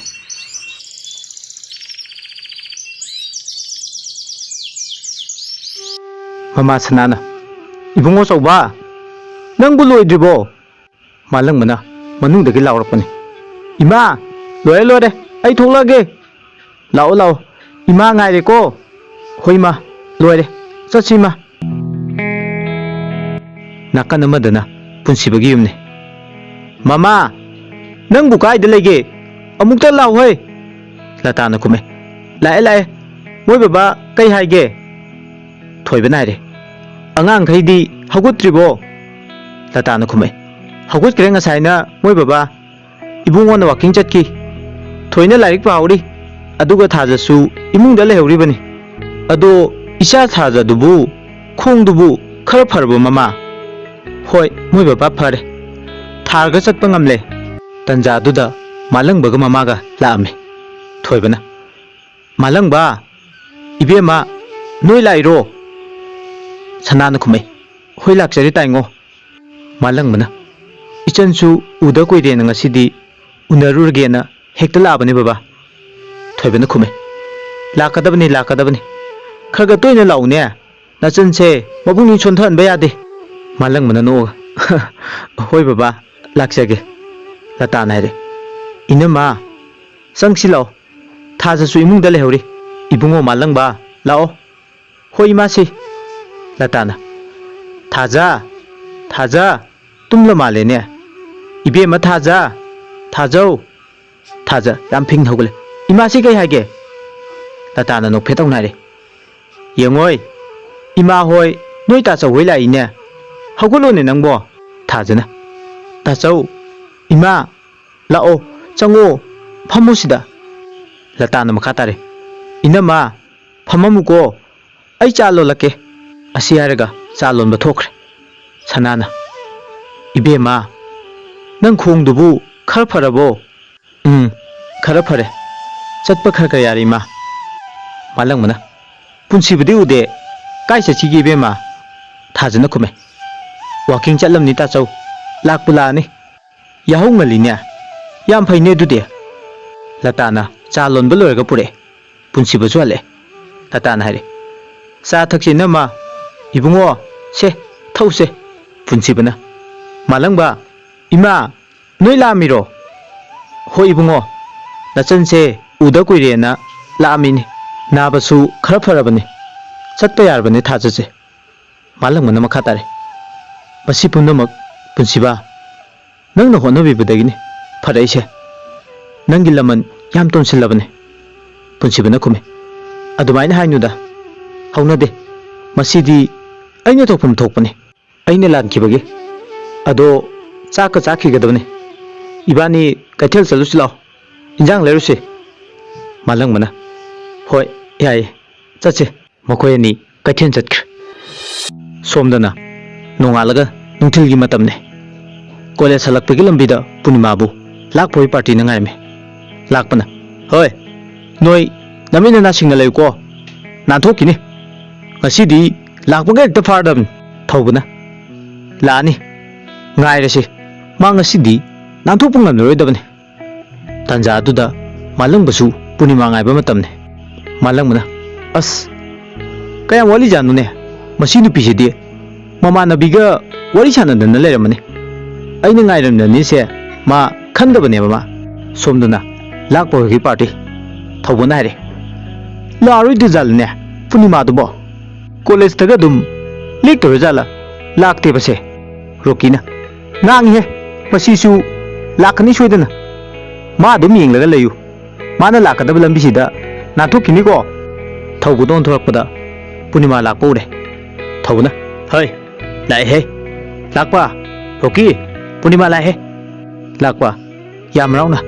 ꯃꯃꯥ ꯁꯅꯥꯅ, "ꯏꯕꯨꯡꯉꯣ ꯆꯧꯕ, ꯅꯪꯕꯨ ꯂꯣꯏꯗ꯭ꯔꯤꯕꯣ?" ꯃꯥꯂꯪꯕꯅ ꯃꯅꯨꯡꯗꯒꯤ ꯂꯥꯎꯔꯛꯄꯅꯤ, "ꯏꯃꯥ, ꯂꯣꯏꯔꯦ, ꯂꯣꯏꯔꯦ, ꯑꯩ ꯊꯣꯛꯂꯛꯑꯒꯦ꯫ ꯂꯥꯛꯑꯣ, ꯂꯥꯛꯑꯣ, ꯏꯃꯥ ꯉꯥꯏꯔꯦꯀꯣ꯫" "ꯍꯣꯏ, ꯏꯃꯥ, ꯂꯣꯏꯔꯦ, ꯆꯠꯁꯤ, ꯏꯃꯥ꯫" ꯅꯥꯀꯟ ꯑꯃꯗꯅ ꯄꯨꯟꯁꯤꯕꯒꯤ ꯌꯨꯝꯅꯤ꯫ "ꯃꯃꯥ, ꯅꯪꯕꯨ ꯀꯥꯏꯗ ꯂꯩꯒꯦ? ꯑꯃꯨꯛꯇ ꯂꯥꯛꯑꯣꯍꯦ꯫" ꯂꯇꯥꯅ ꯈꯨꯝꯃꯦ, "ꯂꯥꯛꯑꯦ, ꯂꯥꯛꯑꯦ꯫ ꯃꯣꯏ ꯕꯕꯥ ꯀꯩ ꯍꯥꯏꯒꯦ?" ꯊꯣꯏꯕꯅ ꯍꯥꯏꯔꯦ, "ꯑꯉꯥꯡꯈꯩꯗꯤ ꯍꯧꯒꯠꯇ꯭ꯔꯤꯕꯣ?" ꯂꯇꯥꯅ ꯈꯨꯝꯃꯛꯏ꯫ "ꯍꯧꯒꯠꯈ꯭ꯔꯦ ꯉꯁꯥꯏꯅ ꯃꯣꯏ ꯕꯕꯥ꯫ ꯏꯕꯨꯡꯉꯣꯅ ꯋꯥꯀꯤꯡ ꯆꯠꯈꯤ꯫ ꯊꯣꯏꯅ ꯂꯥꯏꯔꯤꯛ ꯄꯥꯍꯧꯔꯤ꯫ ꯑꯗꯨꯒ ꯊꯥꯖꯁꯨ ꯏꯃꯨꯡꯗ ꯂꯩꯍꯧꯔꯤꯕꯅꯤ꯫ ꯑꯗꯣ ꯏꯆꯥ ꯊꯥꯖꯗꯨꯕꯨ, ꯈꯣꯡꯗꯨꯕꯨ ꯈꯔ ꯐꯔꯕꯣ ꯃꯃꯥ?" "ꯍꯣꯏ, ꯃꯣꯏ ꯕꯕꯥ ꯐꯔꯦ꯫ ꯊꯥꯔꯒ ꯆꯠꯄ ꯉꯝꯂꯦ꯫" ꯇꯟꯖꯥꯗꯨꯗ ꯃꯥꯂꯪꯕꯒ ꯃꯃꯥꯒ ꯂꯥꯛꯑꯝꯃꯤ꯫ ꯊꯣꯏꯕꯅ, "ꯃꯥꯂꯪꯕ, ꯏꯕꯦꯝꯃ, ꯅꯣꯏ ꯂꯥꯛꯏꯔꯣ?" ꯁꯅꯥꯅ ꯈꯨꯝꯃꯛꯏ꯫ "ꯍꯣꯏ, ꯂꯥꯛꯆꯔꯦ ꯇꯥꯏꯉꯣ꯫" ꯃꯥꯂꯪꯕꯅ, "ꯏꯆꯟꯁꯨ ꯎꯗ ꯀꯨꯏꯔꯦꯅ ꯉꯁꯤꯗꯤ ꯎꯅꯔꯨꯔꯒꯦꯅ ꯍꯦꯛꯇ ꯂꯥꯛꯑꯕꯅꯦ ꯕꯕꯥ꯫" ꯊꯣꯏꯕꯅ ꯈꯨꯝꯃꯦ꯫ "ꯂꯥꯛꯀꯗꯕꯅꯤ, ꯂꯥꯛꯀꯗꯕꯅꯤ꯫ ꯈꯔ ꯈꯔ ꯇꯣꯏꯅ ꯂꯥꯛꯎꯅꯦ꯫ ꯅꯆꯟꯁꯦ ꯃꯄꯨꯛꯅꯤꯡ ꯁꯣꯟꯊꯍꯟꯕ ꯌꯥꯗꯦ꯫" ꯃꯥꯂꯪꯕꯅ ꯅꯣꯛꯑꯒ, "ꯍꯣꯏ ꯕꯕꯥ, ꯂꯥꯛꯆꯒꯦ꯫" ꯂꯇꯥꯅ ꯍꯥꯏꯔꯦ꯫ "ꯏꯅꯝꯃ, ꯆꯪꯁꯤ ꯂꯥꯛꯑꯣ꯫ ꯊꯥꯖꯁꯨ ꯏꯃꯨꯡꯗ ꯂꯩꯍꯧꯔꯤ꯫ ꯏꯕꯨꯡꯉꯣ ꯃꯥꯂꯪꯕ, ꯂꯥꯛꯑꯣ꯫" "ꯍꯣꯏ ꯏꯃꯥꯁꯤ꯫" ꯂꯇꯥꯅ, "ꯊꯥꯖ, ꯊꯥꯖ, ꯇꯨꯝꯂ ꯃꯥꯜꯂꯦꯅꯦ꯫ ꯏꯕꯦꯝꯃ ꯊꯥꯖ, ꯊꯥꯖꯧ꯫" ꯊꯥꯖ ꯌꯥꯝ ꯐꯤꯡꯅ ꯍꯧꯒꯠꯂꯦ꯫ "ꯏꯃꯥꯁꯤ ꯀꯩ ꯍꯥꯏꯒꯦ?" ꯂꯇꯥꯅ ꯅꯣꯛꯐꯦꯠ ꯇꯧꯅ ꯍꯥꯏꯔꯦ꯫ "ꯌꯦꯡꯉꯣꯏ, ꯏꯃꯥ ꯍꯣꯏ, ꯅꯣꯏ ꯇꯥꯆꯧ ꯍꯣꯏ ꯂꯥꯛꯏꯅꯦ꯫ ꯍꯧꯒꯠꯂꯣꯅꯦ ꯅꯪꯕꯣ꯫" ꯊꯥꯖꯅ, "ꯇꯥꯆꯧ, ꯏꯃꯥ, ꯂꯥꯛꯑꯣ, ꯆꯪꯉꯣ, ꯐꯝꯃꯣ ꯁꯤꯗ꯫" ꯂꯇꯥꯅ ꯃꯈꯥ ꯇꯥꯔꯦ꯫ "ꯏꯅꯝꯃ, ꯐꯝꯃꯝꯃꯨꯀꯣ, ꯑꯩ ꯆꯥ ꯂꯣꯜꯂꯛꯀꯦ꯫" ꯑꯁꯤ ꯍꯥꯏꯔꯒ ꯆꯥ ꯂꯣꯟꯕ ꯊꯣꯛꯈ꯭ꯔꯦ꯫ ꯁꯅꯥꯅ, "ꯏꯕꯦꯝꯃ, ꯅꯪ ꯈꯣꯡꯗꯨꯕꯨ ꯈꯔ ꯐꯔꯕꯣ?" "ꯎꯝ, ꯈꯔ ꯐꯔꯦ꯫ ꯆꯠꯄ ꯈꯔ ꯈꯔ ꯌꯥꯔꯦ ꯏꯃꯥ꯫" ꯃꯥꯂꯪꯕꯅ, "ꯄꯨꯟꯁꯤꯕꯨꯗꯤ ꯎꯗꯦ꯫ ꯀꯥꯏ ꯆꯠꯈꯤꯒꯦ ꯏꯕꯦꯝꯃ?" ꯊꯥꯖꯅ ꯈꯨꯝꯃꯦ꯫ "ꯋꯥꯀꯤꯡ ꯆꯠꯂꯝꯅꯤ ꯇꯥꯆꯧ꯫ ꯂꯥꯛꯄꯨ ꯂꯥꯛꯑꯅꯤ꯫ ꯌꯥꯍꯧ ꯉꯜꯂꯤꯅꯦ꯫ ꯌꯥꯝ ꯐꯩꯅꯦ ꯑꯗꯨꯗꯤ꯫" ꯂꯇꯥꯅ ꯆꯥ ꯂꯣꯟꯕ ꯂꯣꯏꯔꯒ ꯄꯨꯔꯛꯑꯦ꯫ ꯄꯨꯟꯁꯤꯕꯁꯨ ꯍꯜꯂꯛꯑꯦ꯫ ꯂꯇꯥꯅ ꯍꯥꯏꯔꯦ, "ꯆꯥ ꯊꯛꯁꯤ ꯏꯅꯝꯃ꯫ ꯏꯕꯨꯡꯉꯣ, ꯁꯦ, ꯊꯛꯎꯁꯦ꯫" ꯄꯨꯟꯁꯤꯕꯅ, "ꯃꯥꯂꯪꯕ, ꯏꯃꯥ, ꯅꯣꯏ ꯂꯥꯛꯑꯝꯃꯤꯔꯣ?" "ꯍꯣꯏ ꯏꯕꯨꯡꯉꯣ, ꯅꯆꯟꯁꯦ ꯎꯗ ꯀꯨꯏꯔꯦꯅ ꯂꯥꯛꯑꯝꯃꯤꯅꯤ꯫ ꯅꯥꯕꯁꯨ ꯈꯔ ꯐꯔꯕꯅꯤ꯫ ꯆꯠꯄ ꯌꯥꯔꯕꯅꯤ ꯊꯥꯖꯁꯦ꯫" ꯃꯥꯂꯪꯕꯅ ꯃꯈꯥ ꯇꯥꯔꯦ, "ꯃꯁꯤ ꯄꯨꯝꯅꯃꯛ ꯄꯨꯟꯁꯤꯕ ꯅꯪꯅ ꯍꯣꯠꯅꯕꯤꯕꯗꯒꯤꯅꯤ ꯐꯔꯛꯏꯁꯦ꯫ ꯅꯪꯒꯤ ꯂꯃꯟ ꯌꯥꯝ ꯇꯣꯟꯁꯤꯜꯂꯕꯅꯤ꯫" ꯄꯨꯟꯁꯤꯕꯅ ꯈꯨꯝꯃꯤ, "ꯑꯗꯨꯃꯥꯏꯅ ꯍꯥꯏꯅꯨꯗ, ꯍꯧꯅꯗꯦ꯫ ꯃꯁꯤꯗꯤ ꯑꯩꯅ ꯊꯣꯛꯐꯝ ꯊꯣꯛꯄꯅꯤ꯫ ꯑꯩꯅ ꯂꯥꯟꯈꯤꯕꯒꯤ꯫ ꯑꯗꯣ ꯆꯥꯛꯀ ꯆꯥꯈꯤꯒꯗꯕꯅꯤ꯫ ꯏꯕꯥꯅꯤ ꯀꯩꯊꯦꯜ ꯆꯠꯂꯨꯁꯤ ꯂꯥꯛꯑꯣ꯫ ꯏꯟꯖꯥꯡ ꯂꯩꯔꯨꯁꯤ꯫ ꯃꯥꯂꯪꯕꯅ, "ꯍꯣꯏ, ꯌꯥꯏꯌꯦ, ꯆꯠꯁꯦ"꯫ ꯃꯈꯣꯏ ꯑꯅꯤ ꯀꯩꯊꯦꯜ ꯆꯠꯈ꯭ꯔꯦ꯫ ꯁꯣꯝꯗꯅ ꯅꯣꯡꯉꯥꯜꯂꯒ ꯅꯨꯡꯊꯤꯜꯒꯤ ꯃꯇꯝꯅꯤ꯫ ꯀꯣꯂꯦꯖ ꯍꯜꯂꯛꯄꯒꯤ ꯂꯝꯕꯤꯗ ꯄꯨꯔꯅꯤꯃꯥꯕꯨ ꯂꯥꯛꯄꯒꯤ ꯄꯥꯔꯇꯤꯅ ꯉꯥꯏꯔꯝꯃꯤ꯫ ꯂꯥꯛꯄꯅ, "ꯍꯣꯏ, ꯅꯣꯏ ꯅꯃꯤꯠ ꯅꯅꯥ ꯁꯤꯡꯅ ꯂꯩꯌꯨꯀꯣ, ꯅꯥꯟꯊꯣꯛꯈꯤꯅꯤ꯫ ꯉꯁꯤꯗꯤ ꯂꯥꯛꯄꯒ ꯍꯦꯛꯇ ꯐꯥꯔꯗꯕꯅꯤ"꯫ ꯊꯧꯕꯅ, "ꯂꯥꯛꯑꯅꯤ, ꯉꯥꯏꯔꯁꯤ꯫ ꯃꯥ ꯉꯁꯤꯗꯤ ꯅꯥꯟꯊꯣꯛꯄ ꯉꯝꯂꯔꯣꯏꯗꯕꯅꯤ"꯫ ꯇꯥꯟꯖꯥ ꯑꯗꯨꯗ ꯃꯥꯂꯪꯕꯁꯨ ꯄꯨꯔꯅꯤꯃꯥ ꯉꯥꯏꯕ ꯃꯇꯝꯅꯤ꯫ ꯃꯥꯂꯪꯕꯅ, "ꯑꯁ, ꯀꯌꯥꯝ ꯋꯥꯠꯂꯤꯖꯥꯠꯅꯣꯅꯦ? ꯃꯁꯤ ꯅꯨꯄꯤꯁꯤꯗꯤ ꯃꯃꯥꯟꯅꯕꯤꯒ ꯋꯥꯔꯤ ꯁꯥꯟꯅꯗꯅ ꯂꯩꯔꯝꯃꯅꯤ꯫ ꯑꯩꯅ ꯉꯥꯏꯔꯝꯅꯅꯤꯁꯦ ꯃꯥ ꯈꯪꯗꯕꯅꯦꯕ ꯃꯥ"꯫ ꯁꯣꯝꯗꯅ ꯂꯥꯛꯄ ꯍꯣꯏꯒꯤ ꯄꯥꯔꯇꯤ꯫ ꯊꯧꯕꯅ ꯍꯥꯏꯔꯦ, "ꯂꯥꯛꯑꯔꯣꯏꯗꯣꯏꯖꯥꯠꯂꯅꯦ ꯄꯨꯔꯅꯤꯃꯥꯗꯨꯕꯣ? ꯀꯣꯂꯦꯖꯇꯒ ꯑꯗꯨꯝ ꯂꯦꯛꯇꯧꯔꯖꯥꯠꯂ? ꯂꯥꯛꯇꯦꯕꯁꯦ"꯫ ꯔꯣꯀꯤꯅ, "ꯉꯥꯡꯉꯤꯍꯦ, ꯃꯁꯤꯁꯨ ꯂꯥꯛꯀꯅꯤ ꯁꯣꯏꯗꯅ꯫ ꯃꯥ ꯑꯗꯨꯝ ꯌꯦꯡꯂꯒ ꯂꯩꯌꯨ꯫ ꯃꯥꯅ ꯂꯥꯛꯀꯗꯕ ꯂꯝꯕꯤꯁꯤꯗ ꯅꯥꯟꯊꯣꯛꯈꯤꯅꯤꯀꯣ"꯫ ꯊꯧꯕꯗ ꯑꯣꯟꯊꯣꯔꯛꯄꯗ ꯄꯨꯔꯅꯤꯃꯥ ꯂꯥꯛꯄ ꯎꯔꯦ꯫ ꯊꯧꯕꯅ, "ꯍꯩ, ꯂꯥꯛꯑꯦꯍꯦ꯫ ꯂꯥꯛꯄ, ꯔꯣꯀꯤ, ꯄꯨꯔꯅꯤꯃꯥ ꯂꯥꯛꯑꯦꯍꯦ꯫ ꯂꯥꯛꯄ, ꯌꯥꯝ ꯍꯔꯥꯎꯅ꯫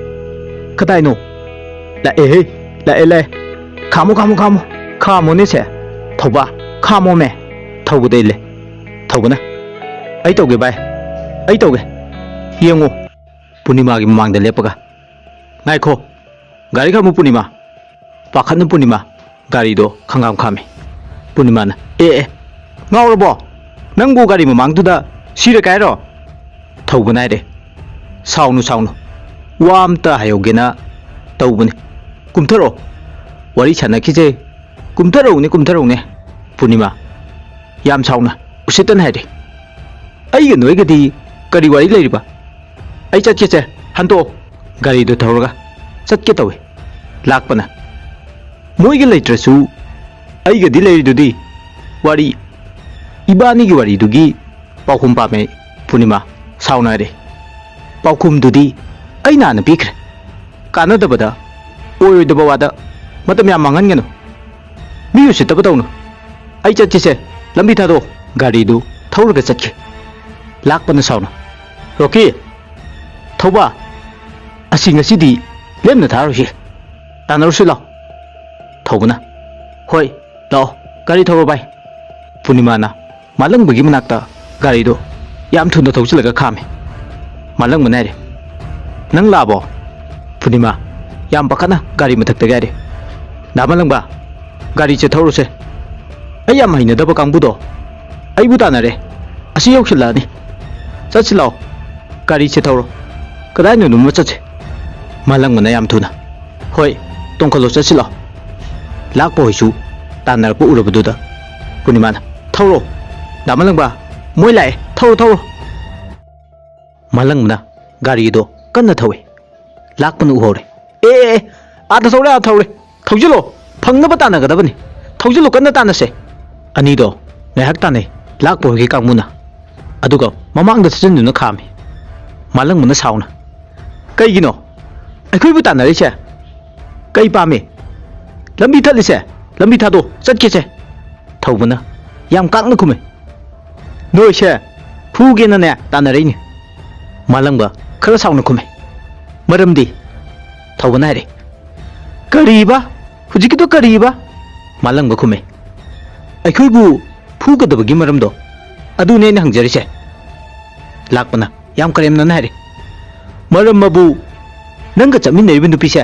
ꯀꯗꯥꯏꯅꯣ? ꯂꯥꯛꯑꯦꯍꯦ, ꯂꯥꯛꯑꯦ, ꯂꯥꯛꯑꯦ꯫ ꯈꯥꯝꯃꯣ, ꯈꯥꯝꯃꯣ, ꯈꯥꯝꯃꯣ꯫ ꯈꯥꯝꯃꯣꯅꯦ ꯁꯦ꯫ ꯊꯧꯕ, ꯈꯥꯝꯃꯣꯃꯦ"꯫ ꯊꯧꯕꯗ ꯏꯜꯂꯦ꯫ ꯊꯧꯕꯅ, "ꯑꯩ ꯇꯧꯒꯦ ꯚꯥꯏ, ꯑꯩ ꯇꯧꯒꯦ꯫ ꯌꯦꯡꯉꯨ"꯫ ꯄꯨꯔꯅꯤꯃꯥꯒꯤ ꯃꯃꯥꯡꯗ ꯂꯦꯞꯄꯒ, "ꯉꯥꯏꯈꯣ, ꯒꯥꯔꯤ ꯈꯥꯝꯃꯨ ꯄꯨꯔꯅꯤꯃꯥ"꯫ ꯄꯥꯈꯠꯅ ꯄꯨꯔꯅꯤꯃꯥ ꯒꯥꯔꯤꯗꯣ ꯈꯪꯈꯥꯝ ꯈꯥꯝꯃꯤ꯫ ꯄꯨꯔꯅꯤꯃꯥꯅ, "ꯑꯦ, ꯑꯦ, ꯉꯥꯎꯔꯕꯣ? ꯅꯪꯕꯨ ꯒꯥꯔꯤ ꯃꯃꯥꯡꯗꯨꯗ ꯁꯤꯔ ꯀꯥꯏꯔꯣ?" ꯊꯧꯕꯅ ꯍꯥꯏꯔꯦ, "ꯁꯥꯎꯅꯨ, ꯁꯥꯎꯅꯨ, ꯋꯥ ꯑꯝꯇ ꯍꯥꯏꯍꯧꯒꯦꯅ ꯇꯧꯕꯅꯤ꯫ ꯀꯨꯝꯊꯔꯛꯑꯣ, ꯋꯥꯔꯤ ꯁꯥꯟꯅꯈꯤꯁꯦ꯫ ꯀꯨꯝꯊꯔꯛꯎꯅꯦ, ꯀꯨꯝꯊꯔꯛꯎꯅꯦ"꯫ ꯄꯨꯔꯅꯤꯃꯥ, ꯌꯥꯝ ꯁꯥꯎꯅ, ꯎꯁꯤꯠꯇꯅ ꯍꯥꯏꯔꯦ, "ꯑꯩꯒ ꯅꯣꯏꯒꯗꯤ ꯀꯔꯤ ꯋꯥꯔꯤ ꯂꯩꯔꯤꯕ? ꯑꯩ ꯆꯠꯀꯦꯁꯦ, ꯍꯟꯇꯣꯛꯑꯣ"꯫ ꯒꯥꯔꯤꯗꯨ ꯊꯧꯔꯒ ꯆꯠꯀꯦ ꯇꯧꯏ꯫ ꯂꯥꯛꯄꯅ, "ꯃꯣꯏꯒ ꯂꯩꯇ꯭ꯔꯁꯨ ꯑꯩꯒꯗꯤ ꯂꯩꯔꯤꯗꯨꯗꯤ꯫ ꯋꯥꯔꯤ, ꯏꯕꯥꯅꯤꯒꯤ ꯋꯥꯔꯤꯗꯨꯒꯤ ꯄꯥꯎꯈꯨꯝ ꯄꯥꯝꯃꯦ"꯫ ꯄꯨꯔꯅꯤꯃꯥ, ꯁꯥꯎꯅ ꯍꯥꯏꯔꯦ, "ꯄꯥꯎꯈꯨꯝꯗꯨꯗꯤ ꯑꯩꯅ ꯍꯥꯟꯅ ꯄꯤꯈ꯭ꯔꯦ꯫ ꯀꯥꯟꯅꯗꯕꯗ, ꯑꯣꯏꯔꯣꯏꯗꯕ ꯋꯥꯗ ꯃꯇꯝ ꯌꯥꯝ ꯃꯥꯡꯍꯟꯒꯅꯨ꯫ ꯃꯤ ꯎꯁꯤꯠꯇꯕ ꯇꯧꯅꯨ꯫ ꯑꯩ ꯆꯠꯀꯦꯁꯦ, ꯂꯝꯕꯤ ꯊꯥꯗꯣꯛꯑꯣ"꯫ ꯒꯥꯔꯤꯗꯨ ꯊꯧꯔꯒ ꯆꯠꯈꯤ꯫ ꯂꯥꯛꯄꯅ ꯁꯥꯎꯅ, "ꯔꯣꯀꯤ, ꯊꯧꯕ, ꯑꯁꯤ ꯉꯁꯤꯗꯤ ꯂꯦꯝꯅ ꯊꯥꯔꯣꯏꯁꯤ, ꯇꯥꯟꯅꯔꯨꯁꯤ ꯂꯥꯎ"꯫ ꯊꯧꯕꯅ, "ꯍꯣꯏ, ꯂꯥꯛꯑꯣ, ꯒꯥꯔꯤ ꯊꯧꯔꯣ ꯚꯥꯏ"꯫ ꯄꯨꯔꯅꯤꯃꯥꯅ ꯃꯥꯂꯪꯕꯒꯤ ꯃꯅꯥꯛꯇ ꯒꯥꯔꯤꯗꯣ ꯌꯥꯝ ꯊꯨꯅ ꯊꯧꯖꯤꯜꯂꯒ ꯈꯥꯝꯃꯦ꯫ ꯃꯥꯂꯪꯕꯅ ꯍꯥꯏꯔꯦ, "ꯅꯪ ꯂꯥꯛꯑꯕꯣ?" ꯄꯨꯔꯅꯤꯃꯥ ꯌꯥꯝ ꯄꯥꯈꯠꯅ ꯒꯥꯔꯤ ꯃꯊꯛꯇꯒꯤ ꯍꯥꯏꯔꯦ, "ꯗꯥ ꯃꯥꯂꯪꯕ, ꯒꯥꯔꯤꯁꯦ ꯊꯧꯔꯨꯁꯦ꯫ ꯑꯩ ꯌꯥꯝ ꯍꯩꯅꯗꯕ ꯀꯥꯡꯕꯨꯗꯣ ꯑꯩꯕꯨ ꯇꯥꯟꯅꯔꯦ꯫ ꯑꯁꯤ ꯌꯧꯁꯤꯜꯂꯛꯑꯅꯤ꯫ ꯆꯠꯁꯤ ꯂꯥꯛꯑꯣ꯫ ꯒꯥꯔꯤꯁꯦ ꯊꯧꯔꯣ꯫ ꯀꯗꯥꯏꯅꯣ ꯑꯗꯨꯝ ꯆꯠꯁꯦ"꯫ ꯃꯥꯂꯪꯕꯅ ꯌꯥꯝ ꯊꯨꯅ, "ꯍꯣꯏ, ꯇꯣꯡꯈꯠꯂꯣ, ꯆꯠꯁꯤ ꯂꯥꯛꯑꯣ"꯫ ꯂꯥꯛꯄ ꯍꯣꯏꯁꯨ ꯇꯥꯟꯅꯔꯛꯄ ꯎꯔꯕꯗꯨꯗ ꯄꯨꯔꯅꯤꯃꯥꯅ, "ꯊꯧꯔꯣ, ꯗꯥ ꯃꯥꯂꯪꯕ, ꯃꯣꯏ ꯂꯥꯛꯑꯦ, ꯊꯧꯔꯣ, ꯊꯧꯔꯣ"꯫ ꯃꯥꯂꯪꯕꯅ ꯒꯥꯔꯤꯗꯣ ꯀꯟꯅ ꯊꯧꯏ꯫ ꯂꯥꯛꯄꯅ ꯎꯍꯧꯔꯦ꯫ "ꯑꯦ, ꯑꯦ, ꯑꯦ, ꯑꯥꯗ ꯊꯧꯔꯦ, ꯑꯥꯗ ꯊꯧꯔꯦ꯫ ꯊꯧꯖꯤꯜꯂꯣ, ꯐꯪꯅꯕ ꯇꯥꯟꯅꯒꯗꯕꯅꯤ꯫ ꯊꯧꯖꯤꯜꯂꯣ, ꯀꯟꯅ ꯇꯥꯟꯅꯁꯦ"꯫ ꯑꯅꯤꯗꯣ ꯉꯥꯏꯍꯥꯛ ꯇꯥꯟꯅꯩ, ꯂꯥꯛꯄ ꯍꯣꯏꯒꯤ ꯀꯥꯡꯕꯨꯅ꯫ ꯑꯗꯨꯒ ꯃꯃꯥꯡꯗ ꯊꯧꯖꯤꯟꯗꯨꯅ ꯈꯥꯝꯃꯤ꯫ ꯃꯥꯂꯪꯕꯅ ꯁꯥꯎꯅ, "ꯀꯩꯒꯤꯅꯣ ꯑꯩꯈꯣꯏꯕꯨ ꯇꯥꯟꯅꯔꯤꯁꯦ? ꯀꯩ ꯄꯥꯝꯃꯤ? ꯂꯝꯕꯤ ꯊꯠꯂꯤꯁꯦ, ꯂꯝꯕꯤ ꯊꯥꯗꯣꯛ, ꯆꯠꯀꯦꯁꯦ"꯫ ꯊꯧꯕꯅ ꯌꯥꯝ ꯀꯥꯛꯅ ꯈꯨꯝꯃꯦ, "ꯅꯣꯏꯁꯦ ꯐꯨꯒꯦꯅꯅꯦ ꯇꯥꯟꯅꯔꯛꯏꯅꯤ"꯫ ꯃꯥꯂꯪꯕ ꯈꯔ ꯁꯥꯎꯅ ꯈꯨꯝꯃꯦ, "ꯃꯔꯝꯗꯤ?" ꯊꯧꯕꯅ ꯍꯥꯏꯔꯦ꯫ "ꯀꯔꯤꯕ? ꯍꯧꯖꯤꯛꯀꯤꯗꯣ ꯀꯔꯤꯕ?" ꯃꯥꯂꯪꯕ ꯈꯨꯝꯃꯦ꯫ "ꯑꯩꯈꯣꯏꯕꯨ ꯐꯨꯒꯗꯕꯒꯤ ꯃꯔꯝꯗꯣ, ꯑꯗꯨꯅꯦ ꯑꯩꯅ ꯍꯪꯖꯔꯤꯁꯦ"꯫ ꯂꯥꯛꯄꯅ ꯌꯥꯝ ꯀꯔꯦꯝꯅꯅ ꯍꯥꯏꯔꯦ, "ꯃꯔꯝ ꯑꯕꯨ, ꯅꯪꯒ ꯆꯠꯃꯤꯟꯅꯔꯤꯕ ꯅꯨꯄꯤꯁꯦ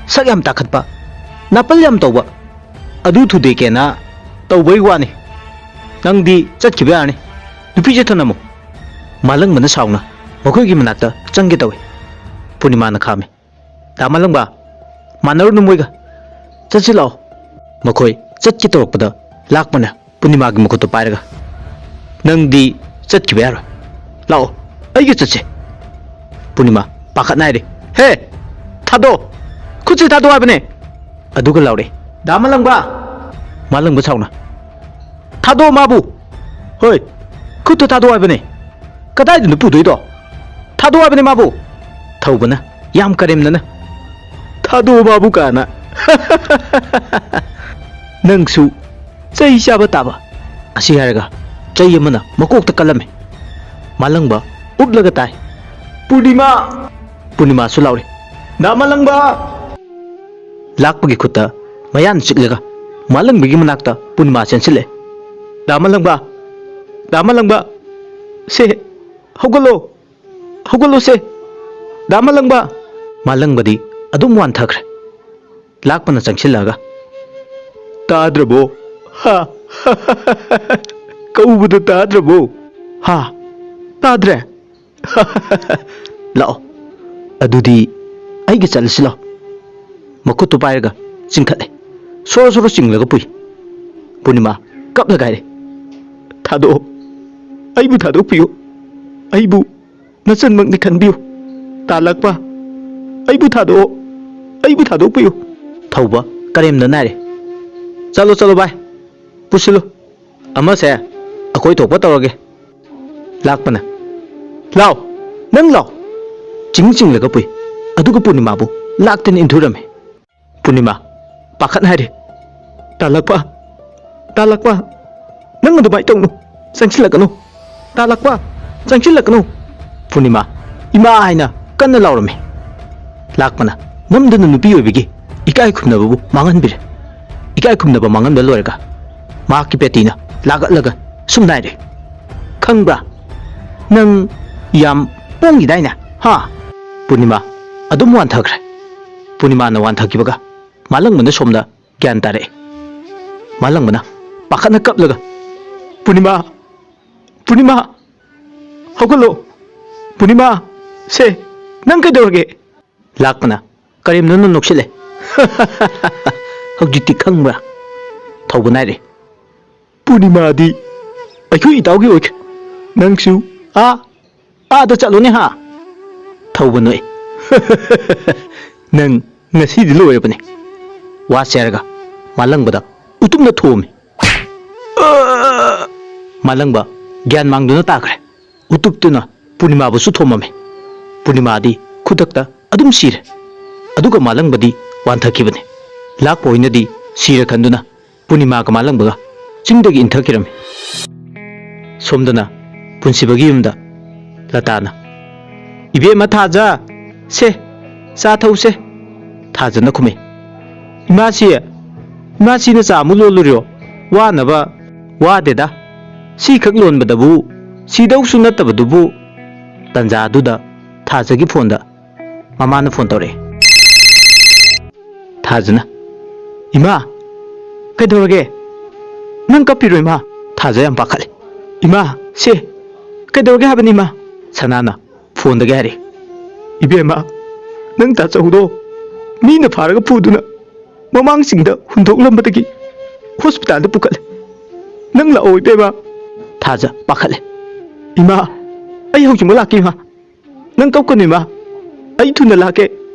ꯁꯛ ꯌꯥꯝ ꯇꯥꯈꯠꯄ, ꯅꯥꯄꯜ ꯌꯥꯝ ꯇꯧꯕ, ꯑꯗꯨ ꯊꯨꯗꯦꯛꯀꯦꯅ ꯇꯧꯕꯩ ꯋꯥꯅꯤ꯫ ꯅꯪꯗꯤ ꯆꯠꯈꯤꯕ ꯌꯥꯔꯅꯤ꯫ ꯅꯨꯄꯤꯁꯦ ꯊꯅꯝꯃꯨ"꯫ ꯃꯥꯂꯪꯕꯅ ꯁꯥꯎꯅ ꯃꯈꯣꯏꯒꯤ ꯃꯅꯥꯛꯇ ꯆꯪꯒꯦ ꯇꯧꯏ꯫ ꯄꯨꯔꯅꯤꯃꯥꯅ ꯈꯥꯝꯃꯤ꯫ "ꯗꯥ ꯃꯥꯂꯪꯕ, ꯃꯥꯟꯅꯔꯨꯅꯨ ꯃꯣꯏꯒ꯫ ꯆꯠꯁꯤ ꯂꯥꯛꯑꯣ"꯫ ꯃꯈꯣꯏ ꯆꯠꯀꯦ ꯇꯧꯔꯛꯄꯗ ꯂꯥꯛꯄꯅ ꯄꯨꯔꯅꯤꯃꯥꯒꯤ ꯃꯈꯨꯠꯇꯨ ꯄꯥꯏꯔꯒ, "ꯅꯪꯗꯤ ꯆꯠꯈꯤꯕ ꯌꯥꯔꯣꯏ꯫ ꯂꯥꯛꯑꯣ, ꯑꯩꯒ ꯆꯠꯁꯦ"꯫ ꯄꯨꯔꯅꯤꯃꯥ ꯄꯥꯈꯠꯅ ꯍꯥꯏꯔꯦ, "ꯍꯦ, ꯊꯥꯗꯣ! ꯈꯨꯠꯁꯦ ꯊꯥꯗꯣ ꯍꯥꯏꯕꯅꯦ!" ꯑꯗꯨꯒ ꯂꯥꯎꯔꯦ, "ꯗꯥ ꯃꯥꯂꯪꯕ!" ꯃꯥꯂꯪꯕ ꯁꯥꯎꯅ, "ꯊꯥꯗꯣ ꯃꯥꯕꯨ! ꯍꯣꯏ, ꯈꯨꯠꯇꯨ ꯊꯥꯗꯣ ꯍꯥꯏꯕꯅꯦ! ꯀꯗꯥꯏꯗꯅꯣ ꯄꯨꯗꯣꯏꯗꯣ? ꯊꯥꯗꯣ ꯍꯥꯏꯕꯅꯦ ꯃꯥꯕꯨ!" ꯊꯧꯕꯅ ꯌꯥꯝ ꯀꯔꯦꯝꯅꯅ, "ꯊꯥꯗꯣ ꯃꯥꯕꯨ" ꯀꯥꯅ꯫ "ꯅꯪꯁꯨ ꯆꯩ ꯆꯥꯕ ꯇꯥꯕ"꯫ ꯑꯁꯤ ꯍꯥꯏꯔꯒ ꯆꯩ ꯑꯃꯅ ꯃꯀꯣꯛꯇ ꯀꯜꯂꯝꯃꯤ꯫ ꯃꯥꯂꯪꯕ ꯎꯞꯂꯒ ꯇꯥꯏ꯫ "ꯄꯨꯔꯅꯤꯃꯥ!" ꯄꯨꯔꯅꯤꯃꯥꯁꯨ ꯂꯥꯎꯔꯤ꯫ "ꯗꯥ ꯃꯥꯂꯪꯕ!" ꯂꯥꯛꯄꯒꯤ ꯈꯨꯠꯇ ꯃꯌꯥꯅ ꯆꯤꯛꯂꯒ ꯃꯥꯂꯪꯕꯒꯤ ꯃꯅꯥꯛꯇ ꯄꯨꯔꯅꯤꯃꯥ ꯆꯦꯟꯁꯤꯜꯂꯛꯑꯦ꯫ "ꯗꯥ ꯃꯥꯂꯪꯕ! ꯗꯥ ꯃꯥꯂꯪꯕ! ꯁꯦ, ꯍꯧꯒꯠꯂꯣ! ꯍꯧꯒꯠꯂꯣꯁꯦ! ꯗꯥ ꯃꯥꯂꯪꯕ!" ꯃꯥꯂꯪꯕꯗꯤ ꯑꯗꯨꯝ ꯋꯥꯟꯊꯈ꯭ꯔꯦ꯫ ꯂꯥꯛꯄꯅ ꯆꯪꯁꯤꯜꯂꯛꯑꯒ, "ꯇꯥꯗ꯭ꯔꯕꯣ? ꯍꯥ? ꯀꯧꯕꯗꯣ ꯇꯥꯗ꯭ꯔꯕꯣ? ꯍꯥ? ꯇꯥꯗ꯭ꯔꯦ? ꯂꯥꯛꯑꯣ, ꯑꯗꯨꯗꯤ ꯑꯩꯒ ꯆꯠꯂꯁꯤ ꯂꯥꯛꯑꯣ꯫" ꯃꯈꯨꯠꯇꯨ ꯄꯥꯏꯔꯒ ꯆꯤꯡꯈꯠꯂꯦ꯫ ꯁꯣꯔꯣ ꯁꯣꯔꯣ ꯆꯤꯡꯂꯒ ꯄꯨꯏ꯫ ꯄꯨꯔꯅꯤꯃꯥ ꯀꯞꯂꯒ ꯍꯥꯏꯔꯦ, "ꯊꯥꯗꯣꯛꯑꯣ, ꯑꯩꯕꯨ ꯊꯥꯗꯣꯛꯄꯤꯌꯨ, ꯑꯩꯕꯨ ꯅꯆꯟꯃꯛꯅꯤ ꯈꯟꯕꯤꯌꯨ꯫ ꯇꯥ ꯂꯥꯛꯄ, ꯑꯩꯕꯨ ꯊꯥꯗꯣꯛꯑꯣ, ꯑꯩꯕꯨ ꯊꯥꯗꯣꯛꯄꯤꯌꯨ꯫" ꯊꯧꯕ ꯀꯔꯦꯝꯅ ꯅꯥꯏꯔꯦ꯫ "ꯆꯠꯂꯣ, ꯆꯠꯂꯣ ꯚꯥꯏ, ꯄꯨꯁꯤꯜꯂꯨ꯫ ꯑꯃꯁꯦ ꯑꯩꯈꯣꯏ ꯊꯣꯛꯄ ꯇꯧꯔꯒꯦ꯫" ꯂꯥꯛꯄꯅ, "ꯂꯥꯎ, ꯅꯪ ꯂꯥꯎ!" ꯆꯤꯡ ꯆꯤꯡꯂꯒ ꯄꯨꯏ꯫ ꯑꯗꯨꯒ ꯄꯨꯔꯅꯤꯃꯥꯕꯨ ꯂꯥꯛꯇꯅ ꯏꯟꯊꯨꯔꯝꯃꯤ꯫ ꯄꯨꯔꯅꯤꯃꯥ ꯄꯥꯈꯠ ꯍꯥꯏꯔꯦ, "ꯇꯥ ꯂꯥꯛꯄ, ꯇꯥ ꯂꯥꯛꯄ, ꯅꯪ ꯑꯗꯨꯃꯥꯏꯅ ꯇꯧꯅꯨ, ꯆꯪꯁꯤꯜꯂꯛꯀꯅꯨ, ꯇꯥ ꯂꯥꯛꯄ, ꯆꯪꯁꯤꯜꯂꯛꯀꯅꯨ꯫" ꯄꯨꯔꯅꯤꯃꯥ ꯏꯃꯥ ꯍꯥꯏꯅ ꯀꯟꯅ ꯂꯥꯎꯔꯝꯃꯤ꯫ ꯂꯥꯛꯄꯅ ꯅꯝꯗꯅ ꯅꯨꯄꯤ ꯑꯣꯏꯕꯒꯤ ꯏꯀꯥꯏ ꯈꯨꯝꯅꯕꯕꯨ ꯃꯥꯡꯍꯟꯕꯤꯔꯦ꯫ ꯏꯀꯥꯏ ꯈꯨꯝꯅꯕ ꯃꯥꯡꯍꯟꯕ ꯂꯣꯏꯔꯒ ꯃꯍꯥꯛꯀꯤ ꯄꯦꯇꯤꯅ ꯂꯥꯛꯂꯒ ꯁꯨꯝ ꯅꯥꯏꯔꯦ, "ꯈꯪꯕ꯭ꯔꯥ? ꯅꯪ ꯌꯥꯝ ꯄꯣꯡꯈꯤꯗꯥꯏꯅꯦ, ꯍꯥ?" ꯄꯨꯔꯅꯤꯃꯥ ꯑꯗꯨꯝ ꯋꯥꯟꯊꯈ꯭ꯔꯦ꯫ ꯄꯨꯔꯅꯤꯃꯥꯅ ꯋꯥꯟꯊꯈꯤꯕꯒ ꯃꯥꯂꯪꯕꯅ ꯁꯣꯝꯗ ꯒ꯭ꯌꯥꯟ ꯇꯥꯔꯛꯑꯦ꯫ ꯃꯥꯂꯪꯕꯅ ꯄꯥꯈꯠꯅ ꯀꯞꯂꯒ, "ꯄꯨꯔꯅꯤꯃꯥ! ꯄꯨꯔꯅꯤꯃꯥ! ꯍꯧꯒꯠꯂꯣ! ꯄꯨꯔꯅꯤꯃꯥ! ꯁꯦ, ꯅꯪ ꯀꯩꯗꯧꯔꯒꯦ?" ꯂꯥꯛꯄꯅ ꯀꯔꯦꯝꯅꯅ ꯅꯣꯛꯁꯤꯜꯂꯦ꯫ "ꯍꯧꯖꯤꯛꯇꯤ ꯈꯪꯕ꯭ꯔꯥ?" ꯊꯧꯕ ꯅꯥꯏꯔꯦ꯫ "ꯄꯨꯔꯅꯤꯃꯥꯗꯤ ꯑꯩꯈꯣꯏ ꯏꯇꯥꯎꯒꯤ ꯑꯣꯏꯈ꯭ꯔꯦ꯫ ꯅꯪꯁꯨ ꯑꯥ, ꯑꯥꯗ ꯆꯠꯂꯣꯅꯦ ꯍꯥ?" ꯊꯧꯕ ꯅꯣꯛꯑꯦ꯫ "ꯅꯪ ꯉꯁꯤꯗꯤ ꯂꯣꯏꯔꯕꯅꯦ꯫" ꯋꯥꯁꯦ ꯍꯥꯏꯔꯒ ꯃꯥꯂꯪꯕꯗ ꯎꯇꯨꯞꯅ ꯊꯣꯝꯃꯤ꯫ ꯃꯥꯂꯪꯕ ꯒ꯭ꯌꯥꯟ ꯃꯥꯡꯗꯨꯅ ꯇꯥꯈ꯭ꯔꯦ꯫ ꯎꯇꯨꯞꯇꯨꯅ ꯄꯨꯔꯅꯤꯃꯥꯕꯨꯁꯨ ꯊꯣꯝꯃꯝꯃꯤ꯫ ꯄꯨꯔꯅꯤꯃꯥꯗꯤ ꯈꯨꯗꯛꯇ ꯑꯗꯨꯝ ꯁꯤꯔꯦ꯫ ꯑꯗꯨꯒ ꯃꯥꯂꯪꯕꯗꯤ ꯋꯥꯟꯊꯈꯤꯕꯅꯤ꯫ ꯂꯥꯛꯄ ꯍꯣꯏꯅꯗꯤ ꯁꯤꯔꯦ ꯈꯟꯗꯨꯅ ꯄꯨꯔꯅꯤꯃꯥꯒ ꯃꯥꯂꯪꯕꯒ ꯆꯤꯡꯗꯒꯤ ꯏꯟꯊꯈꯤꯔꯝꯃꯤ꯫ ꯁꯣꯝꯗꯅ ꯄꯨꯟꯁꯤꯕꯒꯤ ꯌꯨꯝꯗ ꯂꯇꯥꯅ, "ꯏꯕꯦꯝꯃ ꯊꯥꯖ, ꯁꯦ, ꯆꯥ ꯊꯛꯎꯁꯦ꯫" ꯊꯥꯖꯅ ꯈꯨꯝꯃꯤ, "ꯏꯃꯥꯁꯤ, ꯏꯃꯥꯁꯤꯅ ꯆꯥ ꯑꯃꯨꯛ ꯂꯣꯜꯂꯨꯔꯤꯔꯣ? ꯋꯥꯅꯕ?" "ꯋꯥꯗꯦꯗ, ꯁꯤꯈꯛ ꯂꯣꯟꯕꯗꯕꯨ ꯁꯤꯗꯧꯁꯨ ꯅꯠꯇꯕꯗꯨꯕꯨ꯫" ꯇꯟꯖꯥꯗꯨꯗ ꯊꯥꯖꯒꯤ ꯐꯣꯟꯗ ꯃꯃꯥꯅ ꯐꯣꯟ ꯇꯧꯔꯛꯑꯦ꯫ ꯊꯥꯖꯅ, "ꯏꯃꯥ, ꯀꯩꯗꯧꯔꯒꯦ? ꯅꯪ ꯀꯞꯄꯤꯔꯣ, ꯏꯃꯥ?" ꯊꯥꯖ ꯌꯥꯝ ꯄꯥꯈꯠꯂꯦ꯫ "ꯏꯃꯥ, ꯁꯦ, ꯀꯩꯗꯧꯔꯒꯦ ꯍꯥꯏꯕꯅꯤ, ꯏꯃꯥ?" ꯁꯅꯥꯅ ꯐꯣꯟꯗꯒꯤ ꯍꯥꯏꯔꯦ, "ꯏꯕꯦꯝꯃ, ꯅꯪ ꯇꯥꯆꯧꯗꯣ ꯃꯤꯅ ꯐꯥꯔꯒ ꯐꯨꯗꯨꯅ ꯃꯃꯥꯡꯁꯤꯡꯗ ꯍꯨꯟꯗꯣꯛꯂꯝꯕꯗꯒꯤ ꯍꯣꯁꯄꯤꯇꯥꯜꯗ ꯄꯨꯈꯠꯂꯦ꯫ ꯅꯪ ꯂꯥꯛꯑꯣ, ꯏꯕꯦꯝꯃ꯫" ꯊꯥꯖ ꯄꯥꯈꯠꯂꯦ꯫ "ꯏꯃꯥ, ꯑꯩ ꯍꯧꯖꯤꯛꯃꯛ ꯂꯥꯛꯀꯦ, ꯏꯃꯥ꯫ ꯅꯪ ꯀꯞꯀꯅꯨ, ꯏꯃꯥ꯫ ꯑꯩ ꯊꯨꯅ ꯂꯥꯛꯀꯦ꯫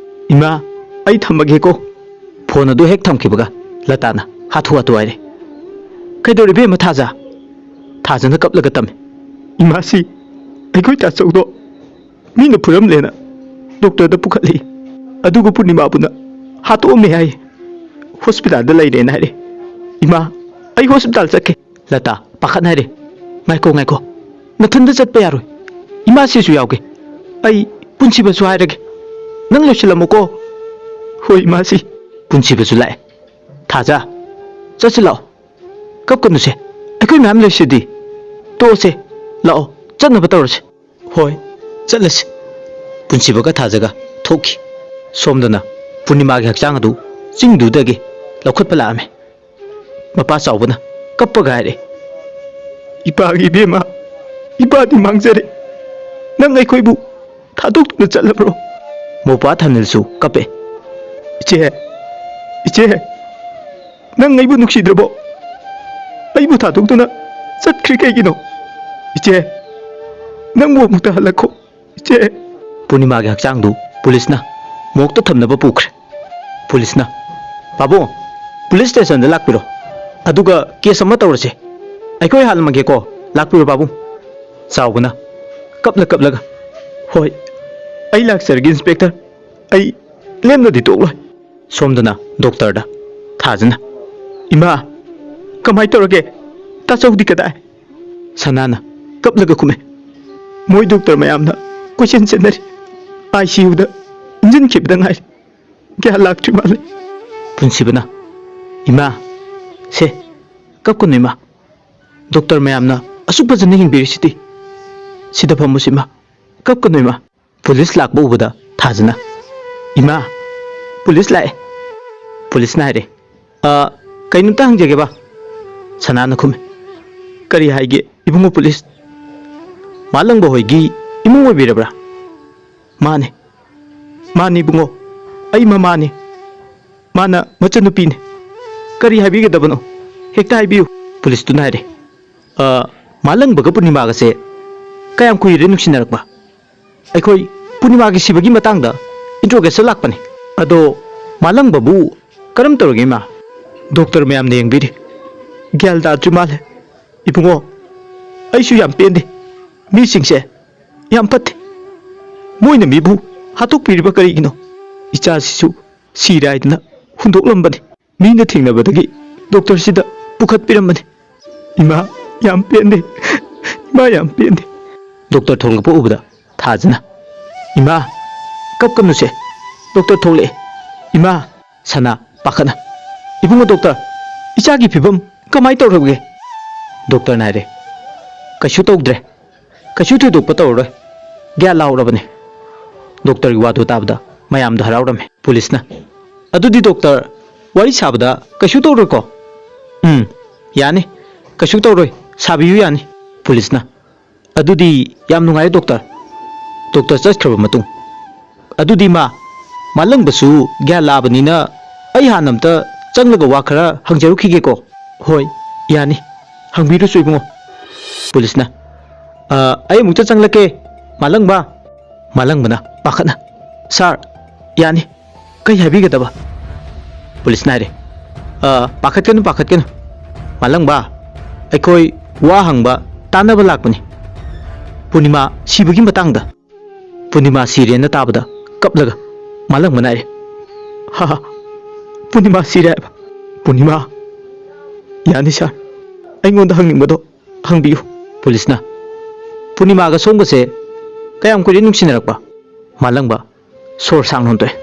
ꯏꯃꯥ, ꯑꯩ ꯊꯝꯃꯒꯦꯀꯣ꯫" ꯐꯣꯟ ꯑꯗꯨ ꯍꯦꯛ ꯊꯝꯈꯤꯕꯒ ꯂꯇꯥꯅ ꯍꯥꯊꯨ ꯍꯥꯊꯨ ꯍꯥꯏꯔꯦ, "ꯀꯩꯗꯧꯔꯦ, ꯏꯕꯦꯝꯃ ꯊꯥꯖ?" ꯊꯥꯖꯅ ꯀꯞꯂꯒ ꯇꯝꯃꯤ, "ꯏꯃꯥꯁꯤ ꯑꯩꯈꯣꯏ ꯇꯥꯆꯧꯗꯣ ꯃꯤꯅ ꯐꯨꯔꯝꯂꯦꯅ ꯗꯣꯛꯇꯔꯗ ꯄꯨꯈꯠꯂꯤ꯫ ꯑꯗꯨꯒ ꯄꯨꯔꯅꯤꯃꯥꯕꯨꯅ ꯍꯥꯠꯇꯣꯛꯑꯝꯃꯦ ꯍꯥꯏ꯫ ꯍꯣꯁꯄꯤꯇꯥꯜꯗ ꯂꯩꯔꯦꯅ ꯍꯥꯏꯔꯦ꯫ ꯏꯃꯥ, ꯑꯩ ꯍꯣꯁꯄꯤꯇꯥꯜ ꯆꯠꯀꯦ꯫" ꯂꯇꯥ ꯄꯥꯈꯠꯅ ꯍꯥꯏꯔꯦ, "ꯉꯥꯏꯈꯣ, ꯉꯥꯏꯈꯣ꯫ ꯅꯊꯟꯗ ꯆꯠꯄ ꯌꯥꯔꯣꯏ꯫ ꯏꯃꯥꯁꯤꯁꯨ ꯌꯥꯎꯒꯦ꯫ ꯑꯩ ꯄꯨꯟꯁꯤꯕꯁꯨ ꯍꯥꯏꯔꯒꯦ꯫ ꯅꯪ ꯂꯣꯏꯁꯤꯜꯂꯝꯃꯨꯀꯣ꯫" "ꯍꯣꯏ, ꯏꯃꯥꯁꯤ꯫" ꯄꯨꯟꯁꯤꯕꯁꯨ ꯂꯥꯛꯑꯦ꯫ "ꯊꯥꯖ, ꯆꯠꯁꯤ ꯂꯥꯛꯑꯣ꯫ ꯀꯞꯀꯅꯨꯁꯦ꯫ ꯑꯩꯈꯣꯏ ꯃꯌꯥꯝ ꯂꯩꯁꯤꯗꯤ꯫ ꯇꯣꯛꯑꯁꯦ꯫ ꯂꯥꯛꯑꯣ, ꯆꯠꯅꯕ ꯇꯧꯔꯁꯦ꯫" "ꯍꯣꯏ, ꯆꯠꯂꯁꯤ꯫" ꯄꯨꯟꯁꯤꯕꯒ ꯊꯥꯖꯒ ꯊꯣꯛꯈꯤ꯫ ꯁꯣꯝꯗꯅ ꯄꯨꯔꯅꯤꯃꯥꯒꯤ ꯍꯛꯆꯥꯡ ꯑꯗꯨ ꯆꯤꯡꯗꯨꯗꯒꯤ ꯂꯧꯈꯠꯄ ꯂꯥꯛꯑꯝꯃꯤ꯫ ꯃꯄꯥ ꯆꯥꯎꯕꯅ ꯀꯞꯄꯒ ꯍꯥꯏꯔꯦ, "ꯏꯄꯥꯒꯤ ꯏꯕꯦꯝꯃ, ꯏꯄꯥꯗꯤ ꯃꯥꯡꯖꯔꯦ꯫ ꯅꯪ ꯑꯩꯈꯣꯏꯕꯨ ꯊꯥꯗꯣꯛꯇꯨꯅ ꯆꯠꯂꯕ꯭ꯔꯣ?" ꯃꯧꯄ꯭ꯋꯥ ꯊꯥꯅꯤꯜꯁꯨ ꯀꯞꯄꯦ꯫ "ꯏꯆꯦ, ꯏꯆꯦ, ꯅꯪ ꯑꯩꯕꯨ ꯅꯨꯡꯁꯤꯗ꯭ꯔꯕꯣ? ꯑꯩꯕꯨ ꯊꯥꯗꯣꯛꯇꯨꯅ ꯆꯠꯈ꯭ꯔꯤ ꯀꯩꯒꯤꯅꯣ? ꯏꯆꯦ, ꯅꯪꯕꯨ ꯑꯃꯨꯛꯇ ꯍꯜꯂꯛꯈꯣ, ꯏꯆꯦ꯫" ꯄꯨꯔꯅꯤꯃꯥꯒꯤ ꯍꯛꯆꯥꯡꯗꯨ ꯄꯨꯂꯤꯁꯅ ꯃꯣꯔꯒꯇ ꯊꯝꯅꯕ ꯄꯨꯈ꯭ꯔꯦ꯫ ꯄꯨꯂꯤꯁꯅ, "ꯄꯥꯕꯨꯡ, ꯄꯨꯂꯤꯁ ꯁ꯭ꯇꯦꯁꯟꯗ ꯂꯥꯛꯄꯤꯔꯣ꯫ ꯑꯗꯨꯒ ꯀꯦꯁ ꯑꯃ ꯇꯧꯔꯁꯦ꯫ ꯑꯩꯈꯣꯏ ꯍꯥꯜꯂꯝꯃꯒꯦꯀꯣ꯫ ꯂꯥꯛꯄꯤꯔꯣ, ꯄꯥꯕꯨꯡ꯫" ꯆꯥꯎꯕꯅ ꯀꯞꯂ ꯀꯞꯂꯒ, "ꯍꯣꯏ, ꯑꯩ ꯂꯥꯛꯆꯔꯒꯦ, ꯏꯟꯁꯄꯦꯛꯇꯔ꯫ ꯑꯩ ꯂꯦꯝꯅꯗꯤ ꯇꯣꯛꯂꯣꯏ꯫" ꯁꯣꯝꯗꯅ ꯗꯣꯛꯇꯔꯗ ꯊꯥꯖꯅ, "ꯏꯃꯥ, ꯀꯃꯥꯏ ꯇꯧꯔꯒꯦ?" ꯇꯥꯆꯧꯗꯤ ꯀꯗꯥꯏ?" ꯁꯅꯥꯅ ꯀꯞꯂꯒ ꯈꯨꯝꯃꯦ꯫ "ꯃꯣꯏ ꯗꯣꯛꯇꯔ ꯃꯌꯥꯝꯅ ꯀꯣꯏꯆꯦꯟ ꯆꯦꯟꯅꯔꯤ꯫ ꯑꯥꯏ ꯁꯤ ꯌꯨꯗ ꯏꯟꯖꯤꯟꯈꯤꯕꯗ ꯉꯥꯏꯔꯤ꯫ ꯒ꯭ꯌꯥꯟ ꯂꯥꯛꯇ꯭ꯔꯤ ꯃꯥꯜꯂꯦ꯫" ꯄꯨꯟꯁꯤꯕꯅ, "ꯏꯃꯥ, ꯁꯦ, ꯀꯞꯀꯅꯨ ꯏꯃꯥ꯫ ꯗꯣꯛꯇꯔ ꯃꯌꯥꯝꯅ ꯑꯁꯨꯛ ꯐꯖꯅ ꯌꯦꯡꯕꯤꯔꯤꯁꯤꯗꯤ꯫ ꯁꯤꯗ ꯐꯝꯃꯨꯁꯤ ꯏꯃꯥ, ꯀꯞꯀꯅꯨ ꯏꯃꯥ꯫" ꯄꯨꯂꯤꯁ ꯂꯥꯛꯄ ꯎꯕꯗ ꯊꯥꯖꯅ, "ꯏꯃꯥ, ꯄꯨꯂꯤꯁ ꯂꯥꯛꯑꯦ꯫" ꯄꯨꯂꯤꯁꯅ ꯍꯥꯏꯔꯦ, "ꯑ, ꯀꯩꯅꯣꯝꯇ ꯍꯪꯖꯒꯦꯕ?" ꯁꯅꯥꯅ ꯈꯨꯝꯃꯤ꯫ "ꯀꯔꯤ ꯍꯥꯏꯒꯦ ꯏꯕꯨꯡꯉꯣ ꯄꯨꯂꯤꯁ? ꯃꯥꯂꯪꯕ ꯍꯣꯏꯒꯤ ꯏꯃꯨꯡ ꯑꯣꯏꯕꯤꯔꯕ꯭ꯔꯥ?" "ꯃꯥꯅꯦ, ꯃꯥꯅꯤ ꯏꯕꯨꯡꯉꯣ, ꯑꯩ ꯃꯃꯥꯅꯤ꯫ ꯃꯥꯅ ꯃꯆꯟꯅꯨꯄꯤꯅꯤ꯫ ꯀꯔꯤ ꯍꯥꯏꯕꯤꯒꯗꯕꯅꯣ? ꯍꯦꯛꯇ ꯍꯥꯏꯕꯤꯌꯨ꯫" ꯄꯨꯂꯤꯁꯇꯨꯅ ꯍꯥꯏꯔꯦ, "ꯑ, ꯃꯥꯂꯪꯕꯒ ꯄꯨꯔꯅꯤꯃꯥꯒꯁꯦ ꯀꯌꯥꯝ ꯀꯨꯏꯔꯦ ꯅꯨꯡꯁꯤꯅꯔꯛꯄ? ꯑꯩꯈꯣꯏ ꯄꯨꯔꯅꯤꯃꯥꯒꯤ ꯁꯤꯕꯒꯤ ꯃꯇꯥꯡꯗ ꯏꯟꯇ꯭ꯔꯣꯒꯦꯁꯟ ꯂꯥꯛꯄꯅꯤ꯫ ꯑꯗꯣ ꯃꯥꯂꯪꯕꯕꯨ ꯀꯔꯝ ꯇꯧꯔꯒꯦ ꯏꯃꯥ?" "ꯗꯣꯛꯇꯔ ꯃꯌꯥꯝꯅ ꯌꯦꯡꯕꯤꯔꯤ꯫ ꯒ꯭ꯌꯥꯟ ꯇꯥꯗ꯭ꯔꯤ ꯃꯥꯜꯂꯦ꯫ ꯏꯕꯨꯡꯉꯣ, ꯑꯩꯁꯨ ꯌꯥꯝ ꯄꯦꯟꯗꯦ꯫ ꯃꯤꯁꯤꯡꯁꯦ ꯌꯥꯝ ꯐꯠꯇꯦ꯫ ꯃꯣꯏꯅ ꯃꯤꯕꯨ ꯍꯥꯠꯇꯣꯛꯄꯤꯔꯤꯕ ꯀꯔꯤꯒꯤꯅꯣ? ꯏꯆꯥꯁꯤꯁꯨ ꯁꯤꯔꯦ ꯍꯥꯏꯗꯅ ꯍꯨꯟꯗꯣꯛꯂꯝꯕꯅꯤ꯫ ꯃꯤꯅ ꯊꯦꯡꯅꯕꯗꯒꯤ ꯗꯣꯛꯇꯔꯁꯤꯗ ꯄꯨꯈꯠꯄꯤꯔꯝꯕꯅꯤ꯫ ꯏꯃꯥ, ꯌꯥꯝ ꯄꯦꯟꯗꯦ꯫ ꯏꯃꯥ, ꯌꯥꯝ ꯄꯦꯟꯗꯦ꯫" ꯗꯣꯛꯇꯔ ꯊꯣꯡꯂꯛꯄ ꯎꯕꯗ ꯊꯥꯖꯅ, "ꯏꯃꯥ, ꯀꯞꯀꯅꯨꯁꯦ꯫ ꯗꯣꯛꯇꯔ ꯊꯣꯛꯂꯛꯑꯦ꯫ ꯏꯃꯥ꯫" ꯁꯅꯥ ꯄꯥꯈꯠꯅ, "ꯏꯕꯨꯡꯉꯣ ꯗꯣꯛꯇꯔ, ꯏꯆꯥꯒꯤ ꯐꯤꯕꯝ ꯀꯃꯥꯏ ꯇꯧꯔꯕꯒꯦ?" ꯗꯣꯛꯇꯔꯅ ꯍꯥꯏꯔꯦ, "ꯀꯩꯁꯨ ꯇꯧꯗ꯭ꯔꯦ꯫ ꯀꯩꯁꯨ ꯊꯣꯏꯗꯣꯛꯄ ꯇꯧꯔꯔꯣꯏ꯫ ꯒ꯭ꯌꯥꯟ ꯂꯥꯎꯔꯕꯅꯦ꯫" ꯗꯣꯛꯇꯔꯒꯤ ꯋꯥꯗꯨ ꯇꯥꯕꯗ ꯃꯌꯥꯝꯗꯣ ꯍꯔꯥꯎꯔꯝꯃꯦ꯫ ꯄꯨꯂꯤꯁꯅ, "ꯑꯗꯨꯗꯤ ꯗꯣꯛꯇꯔ, ꯋꯥꯔꯤ ꯁꯥꯕꯗ ꯀꯩꯁꯨ ꯇꯧꯔꯣꯏꯀꯣ?" "ꯎꯝ, ꯌꯥꯅꯤ꯫ ꯀꯩꯁꯨ ꯇꯧꯔꯣꯏ꯫ ꯁꯥꯕꯤꯌꯨ ꯌꯥꯅꯤ꯫" ꯄꯨꯂꯤꯁꯅ, "ꯑꯗꯨꯗꯤ ꯌꯥꯝ ꯅꯨꯡꯉꯥꯏꯔꯦ ꯗꯣꯛꯇꯔ꯫ ꯗꯣꯛꯇꯔ ꯆꯠꯈ꯭ꯔꯕ ꯃꯇꯨꯡ, ꯑꯗꯨꯗꯤ ꯃꯥ, ꯃꯥꯂꯪꯕꯁꯨ ꯒ꯭ꯌꯥꯟ ꯂꯥꯛꯑꯕꯅꯤꯅ ꯑꯩ ꯍꯥꯟꯅ ꯑꯝꯇ ꯆꯪꯂꯒ ꯋꯥ ꯈꯔ ꯍꯪꯖꯔꯨꯈꯤꯒꯦꯀꯣ?" "ꯍꯣꯏ, ꯌꯥꯅꯤ꯫ ꯍꯪꯕꯤꯔꯨꯆꯣ ꯏꯕꯨꯡꯉꯣ꯫" ꯄꯨꯂꯤꯁꯅ, "ꯑ, ꯑꯩ ꯑꯃꯨꯛꯇ ꯆꯪꯂꯛꯀꯦ, ꯃꯥꯂꯪꯕ꯫" ꯃꯥꯂꯪꯕꯅ ꯄꯥꯈꯠꯅ, "ꯁꯥꯔ, ꯌꯥꯅꯤ꯫ ꯀꯩ ꯍꯥꯏꯕꯤꯒꯗꯕ?" ꯄꯨꯂꯤꯁꯅ ꯍꯥꯏꯔꯦ, "ꯑ, ꯄꯥꯈꯠꯀꯅꯨ, ꯄꯥꯈꯠꯀꯅꯨ꯫ ꯃꯥꯂꯪꯕ, ꯑꯩꯈꯣꯏ ꯋꯥ ꯍꯪꯕ ꯇꯥꯟꯅꯕ ꯂꯥꯛꯄꯅꯤ꯫ ꯄꯨꯔꯅꯤꯃꯥ ꯁꯤꯕꯒꯤ ꯃꯇꯥꯡꯗ꯫" ꯄꯨꯔꯅꯤꯃꯥ ꯁꯤꯔꯦꯅ ꯇꯥꯕꯗ ꯀꯞꯂꯒ ꯃꯥꯂꯪꯕꯅ ꯍꯥꯏꯔꯦ, "ꯍꯥ ꯍꯥ, ꯄꯨꯔꯅꯤꯃꯥ ꯁꯤꯔꯦ ꯍꯥꯏꯕ? ꯄꯨꯔꯅꯤꯃꯥ? ꯌꯥꯅꯤ ꯁꯥꯔ, ꯑꯩꯉꯣꯟꯗ ꯍꯪꯅꯤꯡꯕꯗꯣ ꯍꯪꯕꯤꯌꯨ꯫ ꯄꯨꯂꯤꯁꯅ, "ꯄꯨꯔꯅꯤꯃꯥꯒ ꯁꯣꯝꯒꯁꯦ ꯀꯌꯥꯝ ꯀꯨꯏꯔꯦ ꯅꯨꯡꯁꯤꯅꯔꯛꯄ?" ꯃꯥꯂꯪꯕ ꯁꯣꯔ ꯁꯥꯡꯅ ꯍꯣꯟꯗꯣꯛꯑꯦ꯫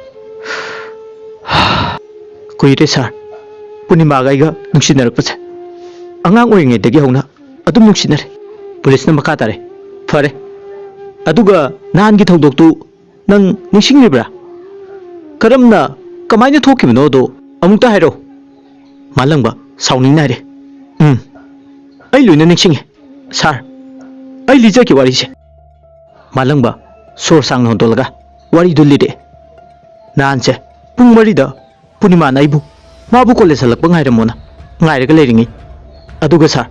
"ꯀꯨꯏꯔꯦ ꯁꯥꯔ, ꯄꯨꯔꯅꯤꯃꯥꯒ ꯑꯩꯒ ꯅꯨꯡꯁꯤꯅꯔꯛꯄꯁꯦ꯫ ꯑꯉꯥꯡ ꯑꯣꯏꯔꯤꯉꯩꯗꯒꯤ ꯍꯧꯅ ꯑꯗꯨꯝ ꯅꯨꯡꯁꯤꯅꯔꯦ"꯫ ꯄꯨꯂꯤꯁꯅ ꯃꯈꯥ ꯇꯥꯔꯦ, "ꯐꯔꯦ, ꯑꯗꯨꯒ ꯅꯍꯥꯟꯒꯤ ꯊꯧꯗꯣꯛꯇꯨ ꯅꯪ ꯅꯤꯡꯁꯤꯡꯂꯤꯕ꯭ꯔꯥ? ꯀꯔꯝꯅ, ꯀꯃꯥꯏꯅ ꯊꯣꯛꯈꯤꯕꯅꯣꯗꯣ ꯑꯃꯨꯛꯇ ꯍꯥꯏꯔꯛꯑꯣ"꯫ ꯃꯥꯂꯪꯕ ꯁꯥꯎꯅꯤꯡꯅ ꯍꯥꯏꯔꯦ, "ꯎꯝ, ꯑꯩ ꯂꯣꯏꯅ ꯅꯤꯡꯁꯤꯡꯉꯤ ꯁꯥꯔ꯫ ꯑꯩ ꯂꯤꯖꯒꯦ ꯋꯥꯔꯤꯁꯦ"꯫ ꯃꯥꯂꯪꯕ ꯁꯣꯔ ꯁꯥꯡꯅ ꯍꯣꯟꯗꯣꯛꯂꯒ ꯋꯥꯔꯤꯗꯨ ꯂꯤꯔꯛꯑꯦ꯫ "ꯅꯍꯥꯟꯁꯦ ꯄꯨꯡ ꯃꯔꯤꯗ ꯄꯨꯔꯅꯤꯃꯥꯅ ꯑꯩꯕꯨ ꯃꯥꯕꯨ ꯀꯣꯂꯦꯖ ꯍꯜꯂꯛꯄ ꯉꯥꯏꯔꯝꯃꯣꯅ ꯉꯥꯏꯔꯒ ꯂꯩꯔꯤꯉꯩ꯫ ꯑꯗꯨꯒ ꯁꯥꯔ,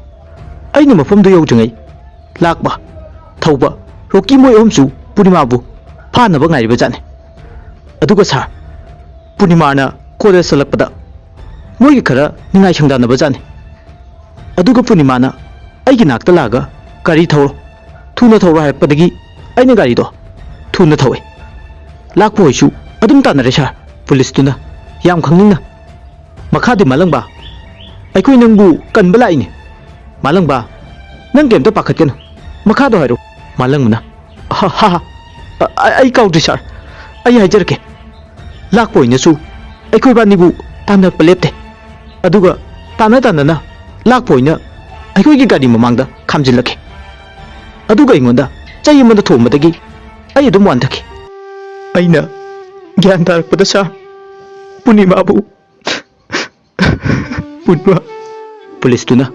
ꯑꯩꯅ ꯃꯐꯝꯗꯨ ꯌꯧꯗ꯭ꯔꯤꯉꯩ ꯂꯥꯛꯄ, ꯊꯧꯕ, ꯔꯣꯀꯤ ꯃꯣꯏ ꯑꯍꯨꯝꯁꯨ ꯄꯨꯔꯅꯤꯃꯥꯕꯨ ꯐꯥꯅꯕ ꯉꯥꯏꯔꯤꯕ ꯖꯥꯠꯅꯤ꯫ ꯑꯗꯨꯒ ꯁꯥꯔ, ꯄꯨꯔꯅꯤꯃꯥꯅ ꯀꯣꯂꯦꯖ ꯍꯜꯂꯛꯄꯗ ꯃꯣꯏꯒ ꯈꯔ ꯅꯤꯡꯉꯥꯏ ꯁꯪꯗꯥꯅꯕ ꯖꯥꯠꯅꯤ꯫ ꯑꯗꯨꯒ ꯄꯨꯔꯅꯤꯃꯥꯅ ꯑꯩꯒꯤ ꯅꯥꯛꯇ ꯂꯥꯛꯑꯒ, "ꯒꯥꯔꯤ ꯊꯧꯔꯣ, ꯊꯨꯅ ꯊꯧꯔꯣ" ꯍꯥꯏꯔꯛꯄꯗꯒꯤ ꯑꯩꯅ ꯒꯥꯔꯤꯗꯣ ꯊꯨꯅ ꯊꯧꯋꯦ꯫ ꯂꯥꯛꯄ ꯍꯣꯏꯁꯨ ꯑꯗꯨꯝ ꯇꯥꯟꯅꯔꯦ ꯁꯥꯔ"꯫ ꯄꯨꯂꯤꯁꯇꯨꯅ ꯌꯥꯝ ꯈꯪꯅꯤꯡꯅ, "ꯃꯈꯥꯗꯤ ꯃꯥꯂꯪꯕ, ꯑꯩꯈꯣꯏ ꯅꯪꯕꯨ ꯀꯟꯕ ꯂꯥꯛꯏꯅꯦ"꯫ "ꯃꯥꯂꯪꯕ, ꯅꯪ ꯀꯩꯝꯇ ꯄꯥꯈꯠꯀꯅꯨ, ꯃꯈꯥꯗꯣ ꯍꯥꯏꯔꯣ"꯫ ꯃꯥꯂꯪꯕꯅ, "ꯍꯥ ꯍꯥ ꯍꯥ, ꯑ-, ꯑ-, ꯑꯩ ꯀꯥꯎꯗ꯭ꯔꯤ ꯁꯥꯔ, ꯑꯩ ꯍꯥꯏꯖꯔꯛꯀꯦ꯫ ꯂꯥꯛꯄ ꯑꯣꯏꯅꯁꯨ ꯑꯩꯈꯣꯏꯕꯥꯅꯤꯕꯨ ꯇꯥꯟꯅꯔꯛꯄ ꯂꯦꯞꯇꯦ꯫ ꯑꯗꯨꯒ ꯇꯥꯟꯅ ꯇꯥꯟꯅꯅ ꯂꯥꯛꯄ ꯑꯣꯏꯅ ꯑꯩꯈꯣꯏꯒꯤ ꯒꯥꯔꯤ ꯃꯃꯥꯡꯗ ꯈꯥꯝꯖꯤꯜꯂꯛꯈꯤ꯫ ꯑꯗꯨꯒ ꯑꯩꯉꯣꯟꯗ ꯆꯩ ꯑꯃꯅ ꯊꯣꯝꯕꯗꯒꯤ ꯑꯩ ꯑꯗꯨꯝ ꯋꯥꯟꯊꯈꯤ"꯫ ꯑꯩꯅ ꯒ꯭ꯌꯥꯟ ꯇꯥꯔꯛꯄꯗ ꯁꯥꯔ, ꯄꯨꯔꯅꯤꯃꯥꯕꯨ, ꯄꯨꯔꯅꯤꯃꯥ꯫ ꯄꯨꯂꯤꯁꯇꯨꯅ,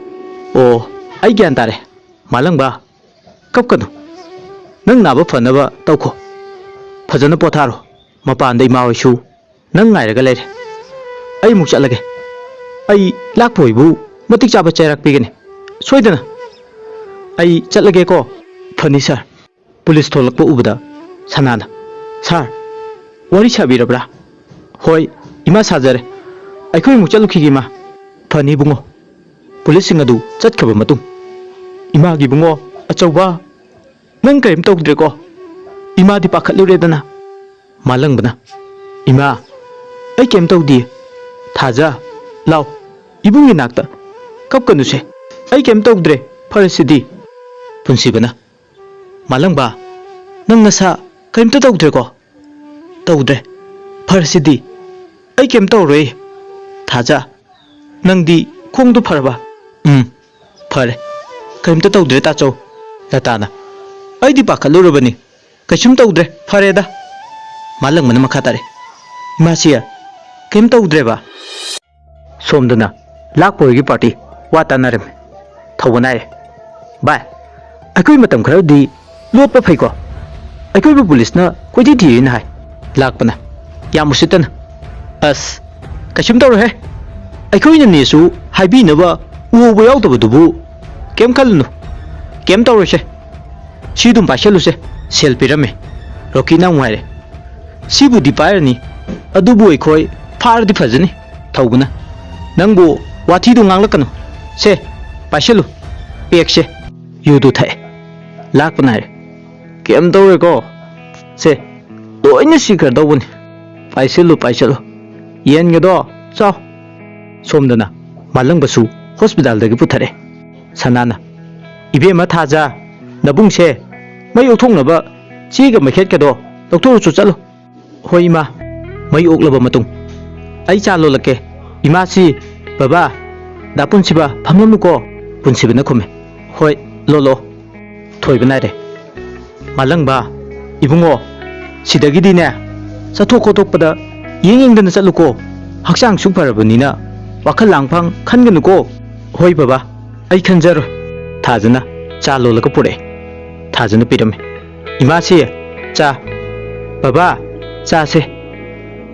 "ꯑꯣ, ꯑꯩ ꯒ꯭ꯌꯥꯟ ꯇꯥꯔꯦ꯫ ꯃꯥꯂꯪꯕ, ꯀꯞꯀꯅꯨ꯫ ꯅꯪ ꯅꯥꯕ ꯐꯅꯕ ꯇꯧꯈꯣ꯫ ꯐꯖꯅ ꯄꯣꯊꯥꯔꯣ꯫ ꯃꯄꯥꯟꯗ ꯏꯃꯥ ꯍꯣꯏꯁꯨ ꯅꯪ ꯉꯥꯏꯔꯒ ꯂꯩꯔꯦ꯫ ꯑꯩ ꯑꯃꯨꯛ ꯆꯠꯂꯒꯦ꯫ ꯑꯩ ꯂꯥꯛꯄ ꯍꯣꯏꯕꯨ ꯃꯇꯤꯛ ꯆꯥꯕ ꯆꯩꯔꯥꯛ ꯄꯤꯒꯅꯤ꯫ ꯁꯣꯏꯗꯅ꯫ ꯑꯩ ꯆꯠꯂꯒꯦꯀꯣ"꯫ "ꯐꯅꯤ ꯁꯥꯔ"꯫ ꯄꯨꯂꯤꯁ ꯊꯣꯛꯂꯛꯄ ꯎꯕꯗ ꯁꯅꯥꯅ, "ꯁꯥꯔ, ꯋꯥꯔꯤ ꯁꯥꯕꯤꯔꯕ꯭ꯔꯥ?" "ꯍꯣꯏ, ꯏꯃꯥ, ꯁꯥꯖꯔꯦ꯫ ꯑꯩꯈꯣꯏ ꯑꯃꯨꯛ ꯆꯠꯂꯨꯈꯤꯒꯦ, ꯏꯃꯥ"꯫ "ꯐꯅꯤ ꯏꯕꯨꯡꯉꯣ"꯫ ꯄꯨꯂꯤꯁꯁꯤꯡ ꯑꯗꯨ ꯆꯠꯈ꯭ꯔꯕ ꯃꯇꯨꯡ, "ꯏꯃꯥꯒꯤ ꯏꯕꯨꯡꯉꯣ ꯑꯆꯧꯕ, ꯅꯪ ꯀꯔꯤꯝ ꯇꯧꯗ꯭ꯔꯦꯀꯣ?" ꯏꯃꯥꯗꯤ ꯄꯥꯈꯠꯂꯨꯔꯦꯗꯅ꯫ ꯃꯥꯂꯪꯕꯅ, "ꯏꯃꯥ, ꯑꯩ ꯀꯩꯝ ꯇꯧꯗꯤꯌꯦ꯫ ꯊꯥꯖ, ꯂꯥꯎ, ꯏꯕꯨꯡꯒꯤ ꯅꯥꯛꯇ꯫ ꯀꯞꯀꯅꯨꯁꯦ"꯫ "ꯑꯩ ꯀꯩꯝ ꯇꯧꯗ꯭ꯔꯦ, ꯐꯔꯁꯤꯗꯤ꯫" ꯄꯨꯟꯁꯤꯕꯅ, "ꯃꯥꯂꯪꯕ, ꯅꯪ ꯅꯁꯥ ꯀꯔꯤꯝꯇ ꯇꯧꯗ꯭ꯔꯦꯀꯣ?" "ꯇꯧꯗ꯭ꯔꯦ꯫ ꯐꯔꯁꯤꯗꯤ꯫ ꯑꯩ ꯀꯩꯝ ꯇꯧꯔꯣꯏ꯫" "ꯊꯥꯖ, ꯅꯪꯗꯤ ꯈꯣꯡꯗꯣ ꯐꯔꯕ?" "ꯎꯝ, ꯐꯔꯦ꯫ ꯀꯔꯤꯝꯇ ꯇꯧꯗ꯭ꯔꯦ, ꯇꯥꯆꯧ꯫" ꯂꯇꯥꯅ, "ꯑꯩꯗꯤ ꯄꯥꯈꯠꯂꯨꯔꯕꯅꯤ꯫ ꯀꯩꯁꯨꯝ ꯇꯧꯗ꯭ꯔꯦ, ꯐꯔꯦꯗ꯫" ꯃꯥꯂꯪꯕꯅ ꯃꯈꯥ ꯇꯥꯔꯦ, "ꯏꯃꯥꯁꯤ ꯀꯩꯝ ꯇꯧꯗ꯭ꯔꯦꯕ?" ꯁꯣꯝꯗꯅ ꯂꯥꯛꯄ ꯍꯣꯏꯒꯤ ꯄꯥꯔꯇꯤ ꯋꯥ ꯇꯥꯅꯔꯝꯃꯤ꯫ ꯊꯧꯕ ꯅꯥꯏꯔꯦ, "ꯚꯥꯏ, ꯑꯩꯈꯣꯏ ꯃꯇꯝ ꯈꯔꯗꯤ ꯂꯣꯠꯄ ꯐꯩꯀꯣ꯫ ꯑꯩꯈꯣꯏꯕꯨ ꯄꯨꯂꯤꯁꯅ ꯀꯣꯏꯊꯤ ꯊꯤꯔꯤꯅ ꯍꯥꯏ꯫" ꯂꯥꯛꯄꯅ, "ꯌꯥꯝ ꯎꯁꯤꯠꯇꯅ꯫ ꯑꯁ, ꯀꯩꯁꯨꯝ ꯇꯧꯔꯣꯏꯍꯦ꯫ ꯑꯩꯈꯣꯏꯅꯅꯦꯁꯨ ꯍꯥꯏꯕꯤꯅꯕ ꯎꯍꯧꯕ ꯌꯥꯎꯗꯕꯗꯨꯕꯨ ꯀꯩꯝ ꯈꯜꯂꯨꯅꯨ꯫ ꯀꯩꯝ ꯇꯧꯔꯣꯏꯁꯦ꯫ ꯁꯤ ꯑꯗꯨꯝ ꯄꯥꯏꯁꯜꯂꯨꯁꯦ꯫ ꯁꯦꯜ ꯄꯤꯔꯝꯃꯦ꯫" ꯔꯣꯀꯤꯅ ꯑꯃꯨꯛ ꯍꯥꯏꯔꯦ, "ꯁꯤꯕꯨꯗꯤ ꯄꯥꯏꯔꯅꯤ, ꯑꯗꯨꯕꯨ ꯑꯩꯈꯣꯏ ꯐꯥꯔꯗꯤ ꯐꯖꯅꯤ꯫" ꯊꯧꯕꯅ, "ꯅꯪꯕꯨ ꯋꯥꯊꯤꯗꯨ ꯉꯥꯡꯂꯛꯀꯅꯨ꯫ ꯁꯦ, ꯄꯥꯏꯁꯜꯂꯨ꯫ ꯄꯦꯛꯁꯦ꯫" ꯌꯨꯗꯨ ꯊꯛꯑꯦ꯫ ꯂꯥꯛꯄꯅ ꯍꯥꯏꯔꯦ, "ꯀꯩꯝ ꯇꯧꯔꯣꯏꯀꯣ꯫ ꯁꯦ, ꯂꯣꯏꯅ ꯁꯤꯈ꯭ꯔꯗꯧꯕꯅꯤ꯫ ꯄꯥꯏꯁꯤꯜꯂꯨ, ꯄꯥꯏꯁꯤꯜꯂꯨ꯫ ꯌꯦꯟꯒꯗꯣ ꯆꯥꯎ꯫" ꯁꯣꯝꯗꯅ ꯃꯥꯂꯪꯕꯁꯨ ꯍꯣꯁꯄꯤꯇꯥꯜꯗꯒꯤ ꯄꯨꯊꯔꯛꯑꯦ꯫ ꯁꯅꯥꯅ, "ꯏꯕꯦꯝꯃ ꯊꯥꯖ, ꯅꯕꯨꯡꯁꯦ ꯃꯩ ꯑꯣꯛꯊꯣꯛꯅꯕ ꯆꯦꯒ ꯃꯩꯈꯦꯠꯀꯗꯣ ꯂꯧꯊꯣꯛꯎꯆꯣ ꯆꯠꯂꯨ꯫" "ꯍꯣꯏ ꯏꯃꯥ꯫" ꯃꯩ ꯑꯣꯛꯂꯕ ꯃꯇꯨꯡ, "ꯑꯩ ꯆꯥ ꯂꯣꯜꯂꯛꯀꯦ꯫ ꯏꯃꯥꯁꯤ, ꯕꯕꯥ, ꯗꯥ ꯄꯨꯟꯁꯤꯕ ꯐꯝꯂꯝꯃꯨꯀꯣ꯫" ꯄꯨꯟꯁꯤꯕꯅ ꯈꯨꯝꯃꯦ, "ꯍꯣꯏ, ꯂꯣꯜꯂꯛꯑꯣ꯫" ꯊꯣꯏꯕ ꯅꯥꯏꯔꯦ꯫ "ꯃꯥꯂꯪꯕ, ꯏꯕꯨꯡꯉꯣ, ꯁꯤꯗꯒꯤꯗꯤꯅꯦ, ꯆꯠꯊꯣꯛ ꯈꯣꯠꯇꯣꯛꯄꯗ ꯌꯦꯡ ꯌꯦꯡꯗꯅ ꯆꯠꯂꯨꯀꯣ꯫ ꯍꯛꯆꯥꯡ ꯁꯨꯛ ꯐꯔꯕꯅꯤꯅ ꯋꯥꯈꯜ ꯂꯥꯡꯐꯥꯡ ꯈꯟꯒꯅꯨꯀꯣ꯫" "ꯍꯣꯏ ꯕꯕꯥ, ꯑꯩ ꯈꯟꯖꯔꯣꯏ꯫" ꯊꯥꯖꯅ ꯆꯥ ꯂꯣꯜꯂꯒ ꯄꯨꯔꯛꯑꯦ꯫ ꯊꯥꯖꯅ ꯄꯤꯔꯝꯃꯦ꯫ "ꯏꯃꯥꯁꯤ, ꯆꯥ꯫" "ꯕꯕꯥ, ꯆꯥꯁꯦ꯫"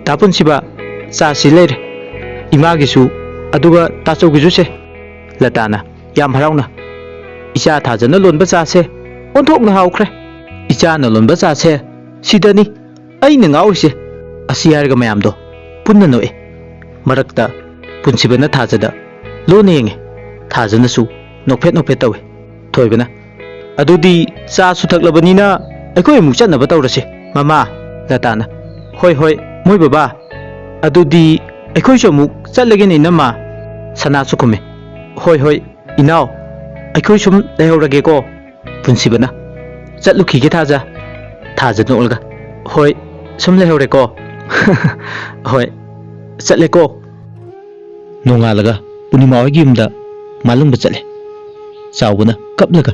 "ꯗꯥ ꯄꯨꯟꯁꯤꯕ, ꯆꯥꯁꯤ ꯂꯩꯔꯦ꯫ ꯏꯃꯥꯒꯤꯁꯨ, ꯑꯗꯨꯒ ꯇꯥꯆꯧꯒꯤꯁꯨ ꯁꯦ꯫" ꯂꯇꯥꯅ, ꯌꯥꯝ ꯍꯔꯥꯎꯅ, "ꯏꯆꯥ ꯊꯥꯖꯅ ꯂꯣꯟꯕ ꯆꯥꯁꯦ ꯑꯣꯟꯊꯣꯛꯅ ꯍꯥꯎꯈ꯭ꯔꯦ꯫ ꯏꯆꯥꯅ ꯂꯣꯟꯕ ꯆꯥꯁꯦ ꯁꯤꯗꯅꯤ ꯑꯩꯅ ꯉꯥꯎꯔꯤꯁꯦ꯫" ꯑꯁꯤ ꯍꯥꯏꯔꯒ ꯃꯌꯥꯝꯗꯣ ꯄꯨꯟꯅ ꯅꯣꯛꯑꯦ꯫ ꯃꯔꯛꯇ ꯄꯨꯟꯁꯤꯕꯅ ꯊꯥꯖꯗ ꯂꯣꯟꯅ ꯌꯦꯡꯉꯦ꯫ ꯊꯥꯖꯅꯁꯨ ꯅꯣꯛꯐꯦꯠ ꯅꯣꯛꯐꯦꯠ ꯇꯧꯏ꯫ ꯊꯣꯏꯕꯅ, "ꯑꯗꯨꯗꯤ ꯆꯥꯁꯨ ꯊꯛꯂꯕꯅꯤꯅ ꯑꯩꯈꯣꯏ ꯑꯃꯨꯛ ꯆꯠꯅꯕ ꯇꯧꯔꯁꯤ, ꯃꯃꯥ꯫" ꯂꯇꯥꯅ, "ꯍꯣꯏ, ꯍꯣꯏ, ꯃꯣꯏ ꯕꯕꯥ, ꯑꯗꯨꯗꯤ ꯑꯩꯈꯣꯏꯁꯨ ꯑꯃꯨꯛ ꯆꯠꯂꯒꯦꯅꯦ, ꯏꯅꯝꯃ꯫" ꯁꯅꯥꯁꯨ ꯈꯨꯝꯃꯦ, "ꯍꯣꯏ, ꯍꯣꯏ, "ꯏꯅꯥꯎ, ꯑꯩꯈꯣꯏ ꯁꯨꯝ ꯂꯩꯍꯧꯔꯒꯦꯀꯣ?" ꯄꯨꯟꯁꯤꯕꯅ, "ꯆꯠꯂꯨꯈꯤꯒꯦ ꯊꯥꯖ꯫" ꯊꯥꯖ ꯅꯣꯛꯂꯒ, "ꯍꯣꯏ, ꯁꯨꯝ ꯂꯩꯍꯧꯔꯦꯀꯣ꯫" "ꯍꯣꯏ, ꯆꯠꯂꯦꯀꯣ꯫" ꯅꯣꯡꯉꯥꯜꯂꯒ ꯄꯨꯔꯅꯤꯃꯥ ꯍꯣꯏꯒꯤ ꯌꯨꯝꯗ ꯃꯥꯂꯪꯕ ꯆꯠꯂꯦ꯫ ꯆꯥꯎꯕꯅ ꯀꯞꯂꯒ,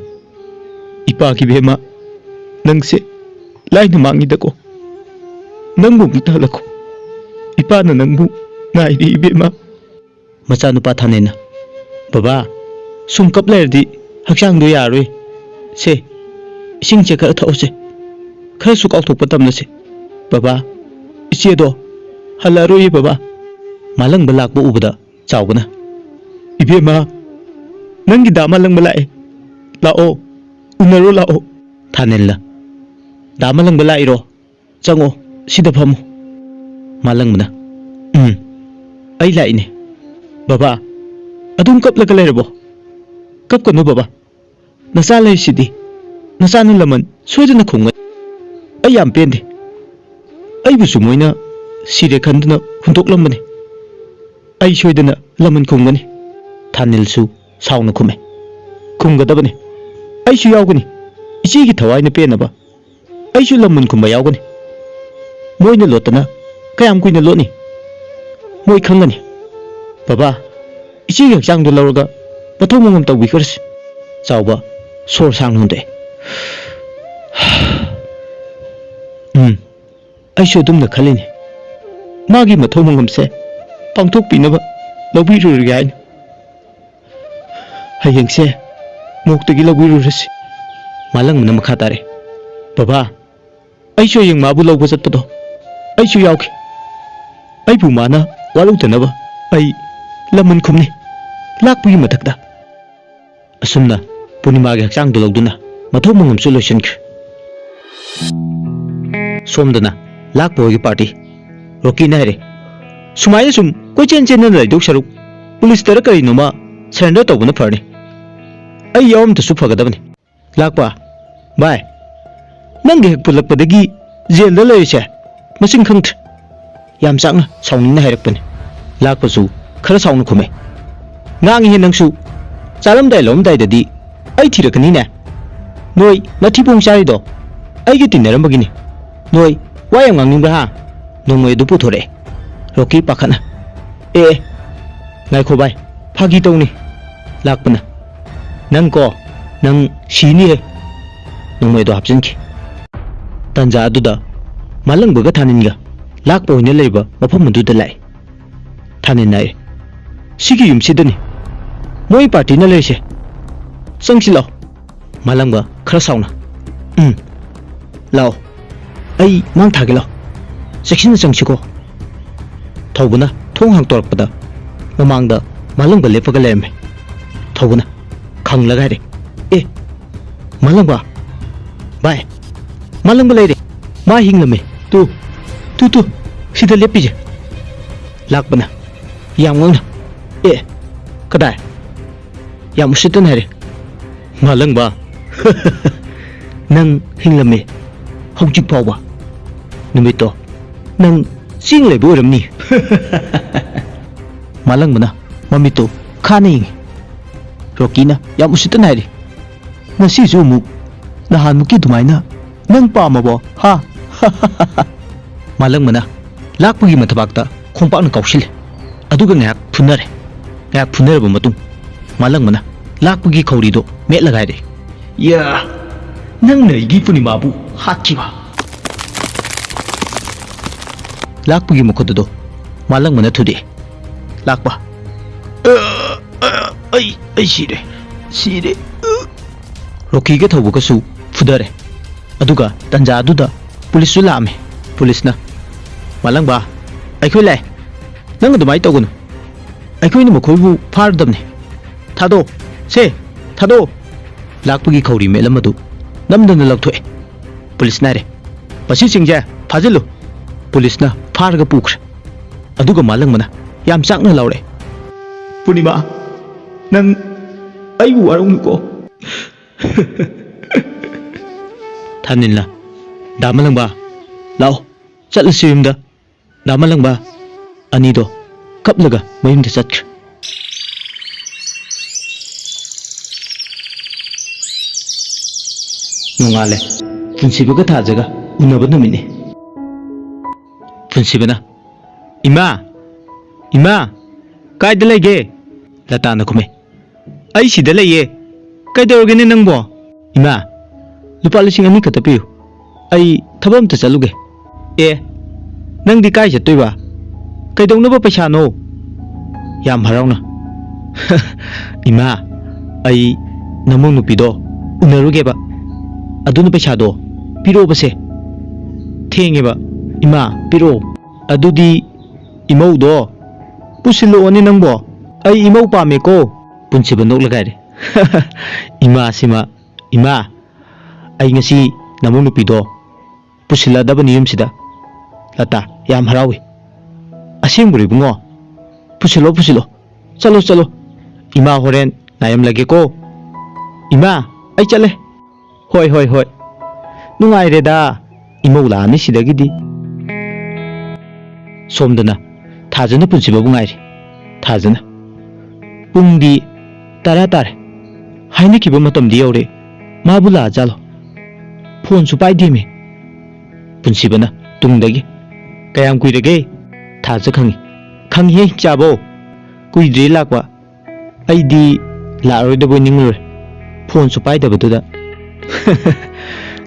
"ꯏꯄꯥꯒꯤ ꯕꯦꯝꯃ, ꯅꯪꯁꯦ ꯂꯥꯏꯅ ꯃꯥꯡꯉꯤꯗꯀꯣ꯫ ꯅꯪꯕꯨ ꯑꯃꯨꯛꯇ ꯍꯜꯂꯛꯈꯣ꯫ ꯏꯄꯥꯅ ꯅꯪꯕꯨ ꯉꯥꯏꯔꯤ ꯏꯕꯦꯝꯃ꯫" ꯃꯆꯥꯅꯨꯄꯥ ꯊꯥꯅꯦꯜꯅ, "ꯕꯕꯥ, ꯁꯨꯝ ꯀꯞ ꯂꯩꯔꯗꯤ ꯍꯛꯆꯥꯡꯗꯣ ꯌꯥꯔꯔꯣꯏ꯫ ꯁꯦ, ꯏꯁꯤꯡꯁꯦ ꯈꯔ ꯊꯛꯑꯣꯁꯦ꯫ ꯈꯔꯁꯨ ꯀꯥꯎꯊꯣꯛꯄ ꯇꯝꯅꯁꯦ꯫ ꯕꯕꯥ, ꯏꯆꯦꯗꯣ ꯍꯜꯂꯛꯑꯔꯣꯏꯌꯦ ꯕꯕꯥ꯫" ꯃꯥꯂꯪꯕ ꯂꯥꯛꯄ ꯎꯕꯗ ꯆꯥꯎꯕꯅ, "ꯏꯕꯦꯝꯃ, ꯅꯪꯒꯤ ꯗꯥ ꯃꯥꯂꯪꯕ ꯂꯥꯛꯑꯦ꯫ ꯂꯥꯛꯑꯣ, ꯎꯅꯔꯣ ꯂꯥꯛꯑꯣ꯫" ꯊꯥꯅꯦꯜꯅ, "ꯗꯥ ꯃꯥꯂꯪꯕ ꯂꯥꯛꯏꯔꯣ? ꯆꯪꯉꯣ, ꯁꯤꯗ ꯐꯝꯃꯣ꯫" ꯃꯥꯂꯪꯕꯅ, "ꯎꯝ, ꯑꯩ ꯂꯥꯛꯏꯅꯦ꯫ ꯕꯕꯥ, ꯑꯗꯨꯝ ꯀꯞꯂꯒ ꯂꯩꯔꯕꯣ? ꯀꯞꯀꯅꯨ ꯕꯕꯥ꯫ ꯅꯆꯥ ꯂꯩꯔꯤꯁꯤꯗꯤ꯫ ꯅꯆꯥꯅ ꯂꯃꯟ ꯁꯣꯏꯗꯅ ꯈꯨꯝꯒꯅꯤ꯫ ꯑꯩ ꯌꯥꯝ ꯄꯦꯟꯗꯦ꯫ ꯑꯩꯕꯨꯁꯨ ꯃꯣꯏꯅ ꯁꯤꯔꯦ ꯈꯟꯗꯨꯅ ꯍꯨꯟꯗꯣꯛꯂꯝꯕꯅꯤ꯫ ꯑꯩ ꯁꯣꯏꯗꯅ ꯂꯃꯟ ꯈꯨꯝꯒꯅꯤ꯫" ꯊꯥꯅꯤꯜꯁꯨ ꯁꯥꯎꯅ ꯈꯨꯝꯃꯦ, "ꯈꯨꯝꯒꯗꯕꯅꯤ꯫ ꯑꯩꯁꯨ ꯌꯥꯎꯒꯅꯤ꯫ ꯏꯆꯦꯒꯤ ꯊꯋꯥꯏꯅ ꯄꯦꯟꯅꯕ ꯑꯩꯁꯨ ꯂꯃꯟ ꯈꯨꯝꯕ ꯌꯥꯎꯒꯅꯤ꯫ ꯃꯣꯏꯅ ꯂꯣꯠꯇꯅ ꯀꯌꯥꯝ ꯀꯨꯏꯅ ꯂꯣꯠꯅꯤ? ꯃꯣꯏ ꯈꯪꯒꯅꯤ꯫ ꯕꯕꯥ, ꯏꯆꯦꯒꯤ ꯍꯛꯆꯥꯡꯗꯣ ꯂꯧꯔꯒ ꯃꯊꯧ ꯃꯉꯝ ꯇꯧꯕꯤꯈ꯭ꯔꯁꯤ꯫" ꯆꯥꯎꯕ ꯁꯣꯔ ꯁꯥꯡꯅ ꯍꯣꯟꯗꯣꯛꯑꯦ꯫ "ꯎꯝ, ꯑꯩꯁꯨ ꯑꯗꯨꯝꯅ ꯈꯜꯂꯤꯅꯤ꯫ ꯃꯥꯒꯤ ꯃꯊꯧ ꯃꯉꯝꯁꯦ ꯄꯥꯡꯊꯣꯛꯄꯤꯅꯕ ꯂꯧꯕꯤꯔꯨꯔꯒꯦ ꯍꯥꯏꯅ꯫ ꯍꯌꯦꯡꯁꯦ ꯃꯣꯛꯇꯒꯤ ꯂꯧꯕꯤꯔꯨꯔꯁꯤ꯫" ꯃꯥꯂꯪꯕꯅ ꯃꯈꯥ ꯇꯥꯔꯦ, "ꯕꯕꯥ, ꯑꯩꯁꯨ ꯍꯌꯦꯡ ꯃꯥꯕꯨ ꯂꯧꯕ ꯆꯠꯄꯗꯣ ꯑꯩꯁꯨ ꯌꯥꯎꯒꯦ꯫ ꯑꯩꯕꯨ ꯃꯥꯅ ꯋꯥꯔꯧꯗꯅꯕ ꯑꯩ ꯂꯃꯟ ꯈꯨꯝꯅꯤ, ꯂꯥꯛꯄꯒꯤ ꯃꯊꯛꯇ꯫" ꯑꯁꯨꯝꯅ ꯄꯨꯔꯅꯤꯃꯥꯒꯤ ꯍꯛꯆꯥꯡꯗꯨ ꯂꯧꯗꯨꯅ ꯃꯊꯧ ꯃꯉꯝꯁꯨ ꯂꯣꯏꯁꯤꯟꯈ꯭ꯔꯦ꯫ ꯁꯣꯝꯗꯅ ꯂꯥꯛꯄ ꯍꯣꯏꯒꯤ ꯄꯥꯔꯇꯤ꯫ ꯔꯣꯀꯤꯅ ꯍꯥꯏꯔꯦ, "ꯁꯨꯃꯥꯏꯅ ꯁꯨꯝ ꯀꯣꯏꯆꯦꯟ ꯆꯦꯟꯗꯅ ꯂꯩꯗꯧ ꯁꯔꯨꯛ ꯄꯨꯂꯤꯁꯇꯔ ꯀꯔꯤꯅꯣꯃ ꯁꯔꯦꯟꯗꯔ ꯇꯧꯕꯅ ꯐꯔꯅꯤ꯫ ꯑꯩ ꯌꯥꯎꯔꯝꯗꯁꯨ ꯐꯒꯗꯕꯅꯤ꯫" ꯂꯥꯛꯄ, "ꯚꯥꯏ, ꯅꯪꯒ ꯍꯦꯛ ꯄꯨꯜꯂꯛꯄꯗꯒꯤ ꯖꯦꯜꯗ ꯂꯩꯔꯤꯁꯦ ꯃꯁꯤꯡ ꯈꯪꯗ꯭ꯔꯦ꯫" ꯌꯥꯝ ꯆꯥꯛꯅ ꯁꯥꯎꯅꯤꯡꯅ ꯍꯥꯏꯔꯛꯄꯅꯤ꯫ ꯂꯥꯛꯄꯁꯨ ꯈꯔ ꯁꯥꯎꯅ ꯈꯨꯝꯃꯦ, "ꯉꯥꯡꯉꯤꯍꯦ ꯅꯪꯁꯨ꯫ ꯆꯥꯔꯝꯗꯥꯏ ꯂꯧꯔꯝꯗꯥꯏꯗꯗꯤ ꯑꯩ ꯊꯤꯔꯛꯀꯅꯤꯅꯦ꯫ ꯅꯣꯏ ꯅꯊꯤꯕꯣꯡ ꯆꯥꯔꯤꯗꯣ ꯑꯩꯒ ꯇꯤꯟꯅꯔꯝꯕꯒꯤꯅꯤ꯫ ꯅꯣꯏ ꯋꯥ ꯌꯥꯝ ꯉꯥꯡꯅꯤꯡꯕ꯭ꯔꯥ ꯍꯥ? ꯅꯣꯡꯃꯩ ꯑꯗꯨ ꯄꯨꯊꯣꯔꯛꯑꯦ꯫ ꯔꯣꯀꯤ ꯄꯥꯈꯠꯅ, "ꯑꯦ ꯑꯦ, ꯉꯥꯏꯈꯣ ꯚꯥꯏ, ꯐꯥꯒꯤ ꯇꯧꯅꯤ꯫" ꯂꯥꯛꯄꯅ, "ꯅꯪ ꯀꯣ, ꯅꯪ ꯁꯤꯅꯤꯍꯦ꯫" ꯅꯣꯡꯃꯩ ꯑꯗꯨ ꯍꯥꯞꯆꯤꯟꯈꯤ꯫ ꯇꯥꯟꯖꯥ ꯑꯗꯨꯗ ꯃꯥꯂꯪꯕꯒ ꯊꯥꯅꯤꯟꯒ ꯂꯥꯛꯄ ꯑꯣꯏꯅ ꯂꯩꯔꯤꯕ ꯃꯐꯝ ꯑꯗꯨꯗ ꯂꯥꯛꯏ꯫ ꯊꯥꯅꯤꯟ ꯍꯥꯏꯔꯦ, "ꯁꯤꯒꯤ ꯌꯨꯝꯁꯤꯗꯅꯤ ꯃꯣꯏ ꯄꯥꯔꯇꯤꯅ ꯂꯩꯔꯤꯁꯦ꯫ ꯆꯪꯁꯤ ꯂꯥꯛꯑꯣ꯫" ꯃꯥꯂꯪꯕ ꯈꯔ ꯁꯥꯎꯅ, "ꯎꯝ, ꯂꯥꯛꯑꯣ꯫ ꯑꯩ ꯃꯥꯡ ꯊꯥꯒꯦ ꯂꯥꯛꯑꯣ꯫ ꯆꯦꯛꯁꯤꯟꯅ ꯆꯪꯁꯤꯀꯣ꯫" ꯊꯧꯕꯅ ꯊꯣꯡ ꯍꯥꯡꯇꯣꯔꯛꯄꯗ ꯃꯃꯥꯡꯗ ꯃꯥꯂꯪꯕ ꯂꯦꯞꯄꯒ ꯂꯩꯔꯝꯃꯦ꯫ ꯊꯧꯕꯅ ꯈꯪꯂꯒ ꯍꯥꯏꯔꯦ, "ꯑꯦ, ꯃꯥꯂꯪꯕ, ꯚꯥꯏ, ꯃꯥꯂꯪꯕ ꯂꯩꯔꯦ꯫ ꯃꯥ ꯍꯤꯡꯂꯝꯃꯦ꯫ ꯇꯨ, ꯇꯨ, ꯇꯨ, ꯁꯤꯗ ꯂꯦꯞꯄꯤꯁꯦ꯫" ꯂꯥꯛꯄꯅ ꯌꯥꯝ ꯉꯛꯅ, "ꯑꯦ, ꯀꯗꯥꯏ? ꯌꯥꯝ ꯎꯁꯤꯠꯇꯅ ꯍꯥꯏꯔꯦ꯫ ꯃꯥꯂꯪꯕ, ꯅꯪ ꯍꯤꯡꯂꯝꯃꯦ ꯍꯧꯖꯤꯛ ꯐꯥꯎꯕ꯫ ꯅꯨꯃꯤꯠꯇꯣ ꯅꯪ ꯆꯤꯡ ꯂꯩꯕ ꯑꯣꯏꯔꯝꯅꯤ꯫" ꯃꯥꯂꯪꯕꯅ ꯃꯃꯤꯠꯇꯣ ꯈꯥꯅ ꯌꯦꯡꯉꯤ꯫ ꯔꯣꯀꯤꯅ ꯌꯥꯝ ꯎꯁꯤꯠꯇꯅ ꯍꯥꯏꯔꯤ, "ꯉꯁꯤꯁꯨ ꯑꯃꯨꯛ ꯅꯍꯥꯟꯃꯨꯛꯀꯤ ꯑꯗꯨꯃꯥꯏꯅ ꯅꯪ ꯄꯥꯝꯃꯕꯣ, ꯍꯥ?" ꯃꯥꯂꯪꯕꯅ ꯂꯥꯛꯄꯒꯤ ꯃꯊꯕꯥꯛꯇ ꯈꯣꯡꯄꯥꯛꯅ ꯀꯥꯎꯁꯤꯜꯂꯦ꯫ ꯑꯗꯨꯒ ꯉꯥꯏꯍꯥꯛ ꯐꯨꯅꯔꯦ꯫ ꯉꯥꯏꯍꯥꯛ ꯐꯨꯅꯔꯕ ꯃꯇꯨꯡ, ꯃꯥꯂꯪꯕꯅ ꯂꯥꯛꯄꯒꯤ ꯈꯧꯔꯤꯗꯣ ꯃꯦꯠꯂꯒ ꯍꯥꯏꯔꯛꯏ, "ꯌꯥ, ꯅꯪꯅ ꯑꯩꯒꯤ ꯄꯨꯔꯅꯤꯃꯥꯕꯨ ꯍꯥꯠꯈꯤꯕ?" ꯂꯥꯛꯄꯒꯤ ꯃꯈꯨꯠ ꯑꯗꯣ ꯃꯥꯂꯪꯕꯅ ꯊꯨꯗꯦꯛꯑꯦ꯫ ꯂꯥꯛꯄ, "ꯑ, ꯑ, ꯑꯩ, ꯑꯩ ꯁꯤꯔꯦ, ꯁꯤꯔꯦ, ꯑ꯫" ꯔꯣꯀꯤꯒ ꯊꯧꯕꯒꯁꯨ ꯐꯨꯗꯔꯦ꯫ ꯑꯗꯨꯒ ꯇꯟꯖꯥ ꯑꯗꯨꯗ ꯄꯨꯂꯤꯁꯁꯨ ꯂꯥꯛꯑꯝꯃꯦ꯫ ꯄꯨꯂꯤꯁꯅ, "ꯃꯥꯂꯪꯕ, ꯑꯩꯈꯣꯏ ꯂꯥꯛꯑꯦ꯫ ꯅꯪ ꯑꯗꯨꯃꯥꯏꯅ ꯇꯧꯒꯅꯨ꯫ ꯑꯩꯈꯣꯏꯅ ꯃꯈꯣꯏꯕꯨ ꯐꯥꯔꯗꯕꯅꯤ꯫ ꯊꯥꯗꯣꯛꯑꯣ, ꯁꯦ, ꯊꯥꯗꯣꯛꯑꯣ꯫" ꯂꯥꯛꯄꯒꯤ ꯈꯧꯔꯤ ꯃꯦꯠꯂꯝ ꯑꯗꯨ ꯅꯝꯗꯅ ꯂꯧꯊꯣꯛꯑꯦ꯫ ꯄꯨꯂꯤꯁꯅ ꯍꯥꯏꯔꯦ, "ꯃꯁꯤꯁꯤꯡꯁꯦ ꯐꯥꯖꯤꯜꯂꯨ꯫" ꯄꯨꯂꯤꯁꯅ ꯐꯥꯔꯒ ꯄꯨꯈ꯭ꯔꯦ꯫ ꯑꯗꯨꯒ ꯃꯥꯂꯪꯕꯅ ꯌꯥꯝ ꯆꯥꯛꯅ ꯂꯥꯎꯔꯛꯑꯦ, "ꯄꯨꯔꯅꯤꯃꯥ, ꯅꯪ ꯑꯩꯕꯨ ꯋꯥꯔꯧꯅꯨꯀꯣ꯫" ꯊꯥꯅꯤꯜꯅ, "ꯗꯥ ꯃꯥꯂꯪꯕ, ꯂꯥꯛꯑꯣ, ꯆꯠꯂꯁꯤ ꯌꯨꯝꯗ꯫" ꯗꯥ ꯃꯥꯂꯪꯕ ꯑꯅꯤꯗꯣ ꯀꯞꯂꯒ ꯃꯌꯨꯝꯗ ꯆꯠꯈ꯭ꯔꯦ꯫ ꯅꯣꯡꯉꯥꯜꯂꯦ꯫ ꯄꯨꯟꯁꯤꯕꯒ ꯊꯥꯖꯒ ꯎꯅꯕ ꯅꯨꯃꯤꯠꯅꯤ꯫ ꯄꯨꯟꯁꯤꯕꯅ, "ꯏꯃꯥ! ꯏꯃꯥ! ꯀꯥꯏꯗ ꯂꯩꯒꯦ?" ꯂꯇꯥꯅ ꯈꯨꯝꯃꯦ, "ꯑꯩ ꯁꯤꯗ ꯂꯩꯌꯦ꯫ ꯀꯩꯗꯧꯔꯒꯦꯅꯦ ꯅꯪꯕꯣ?" "ꯏꯃꯥ, ꯂꯨꯄꯥ ꯂꯤꯁꯤꯡ ꯑꯅꯤ ꯈꯛꯇ ꯄꯤꯌꯨ꯫ ꯑꯩ ꯊꯕꯛ ꯑꯝꯇ ꯆꯠꯂꯨꯒꯦ꯫" "ꯑꯦ, ꯅꯪꯗꯤ ꯀꯥꯏ ꯆꯠꯇꯣꯏꯕ? ꯀꯩꯗꯧꯅꯕ ꯄꯩꯁꯥꯅꯣ?" ꯌꯥꯝ ꯍꯔꯥꯎꯅ, "ꯏꯃꯥ, ꯑꯩ ꯅꯃꯧ ꯅꯨꯄꯤꯗꯣ ꯎꯅꯔꯨꯒꯦꯕ꯫ ꯑꯗꯨꯅ ꯄꯩꯁꯥꯗꯣ ꯄꯤꯔꯛꯑꯣꯕꯁꯦ꯫ ꯊꯦꯡꯉꯦꯕ, ꯏꯃꯥ, ꯄꯤꯔꯛꯑꯣ꯫" "ꯑꯗꯨꯗꯤ ꯏꯃꯧꯗꯣ ꯄꯨꯁꯤꯜꯂꯛꯑꯣꯅꯦ ꯅꯪꯕꯣ꯫ ꯑꯩ ꯏꯃꯧ ꯄꯥꯝꯃꯦꯀꯣ꯫" ꯄꯨꯟꯁꯤꯕ ꯅꯣꯛꯂꯒ ꯍꯥꯏꯔꯦ, "ꯏꯃꯥꯁꯤꯃ, ꯏꯃꯥ, ꯑꯩ ꯉꯁꯤ ꯅꯃꯧ ꯅꯨꯄꯤꯗꯣ ꯄꯨꯁꯤꯜꯂꯗꯕꯅꯤ ꯌꯨꯝꯁꯤꯗ꯫" ꯂꯇꯥ, ꯌꯥꯝ ꯍꯔꯥꯎꯏ, "ꯑꯁꯦꯡꯕꯔꯣ ꯏꯕꯨꯡꯉꯣ? ꯄꯨꯁꯤꯜꯂꯣ, ꯄꯨꯁꯤꯜꯂꯣ꯫ ꯆꯠꯂꯣ, ꯆꯠꯂꯣ꯫ ꯏꯃꯥ ꯍꯣꯔꯦꯟ ꯉꯥꯏꯔꯝꯂꯒꯦꯀꯣ꯫ ꯏꯃꯥ, ꯑꯩ ꯆꯠꯂꯦ꯫" "ꯍꯣꯏ, ꯍꯣꯏ, ꯍꯣꯏ꯫ ꯅꯨꯡꯉꯥꯏꯔꯦꯗ, ꯏꯃꯧ ꯂꯥꯛꯑꯅꯤ ꯁꯤꯗꯒꯤꯗꯤ꯫" ꯁꯣꯝꯗꯅ ꯊꯥꯖꯅ ꯄꯨꯟꯁꯤꯕꯕꯨ ꯉꯥꯏꯔꯤ꯫ ꯊꯥꯖꯅ, "ꯄꯨꯡꯗꯤ ꯇꯔꯥ ꯇꯥꯔꯦ꯫ ꯍꯥꯏꯅꯈꯤꯕ ꯃꯇꯝꯗꯤ ꯌꯧꯔꯦ꯫ ꯃꯥꯕꯨ ꯂꯥꯛꯑꯖꯥꯠꯂꯣ? ꯐꯣꯟꯁꯨ ꯄꯥꯏꯗꯦꯃꯤ꯫" ꯄꯨꯟꯁꯤꯕꯅ ꯇꯨꯡꯗꯒꯤ, "ꯀꯌꯥꯝ ꯀꯨꯏꯔꯒꯦ?" ꯊꯥꯖ ꯈꯪꯉꯤ꯫ "ꯈꯪꯉꯤꯍꯦ, ꯆꯥꯕꯧ꯫ ꯀꯨꯏꯗ꯭ꯔꯤ ꯂꯥꯛꯄ꯫ ꯑꯩꯗꯤ ꯂꯥꯛꯑꯔꯣꯏꯗꯕꯣꯏ ꯅꯤꯡꯂꯨꯔꯦ, ꯐꯣꯟꯁꯨ ꯄꯥꯏꯗꯕꯗꯨꯗ꯫"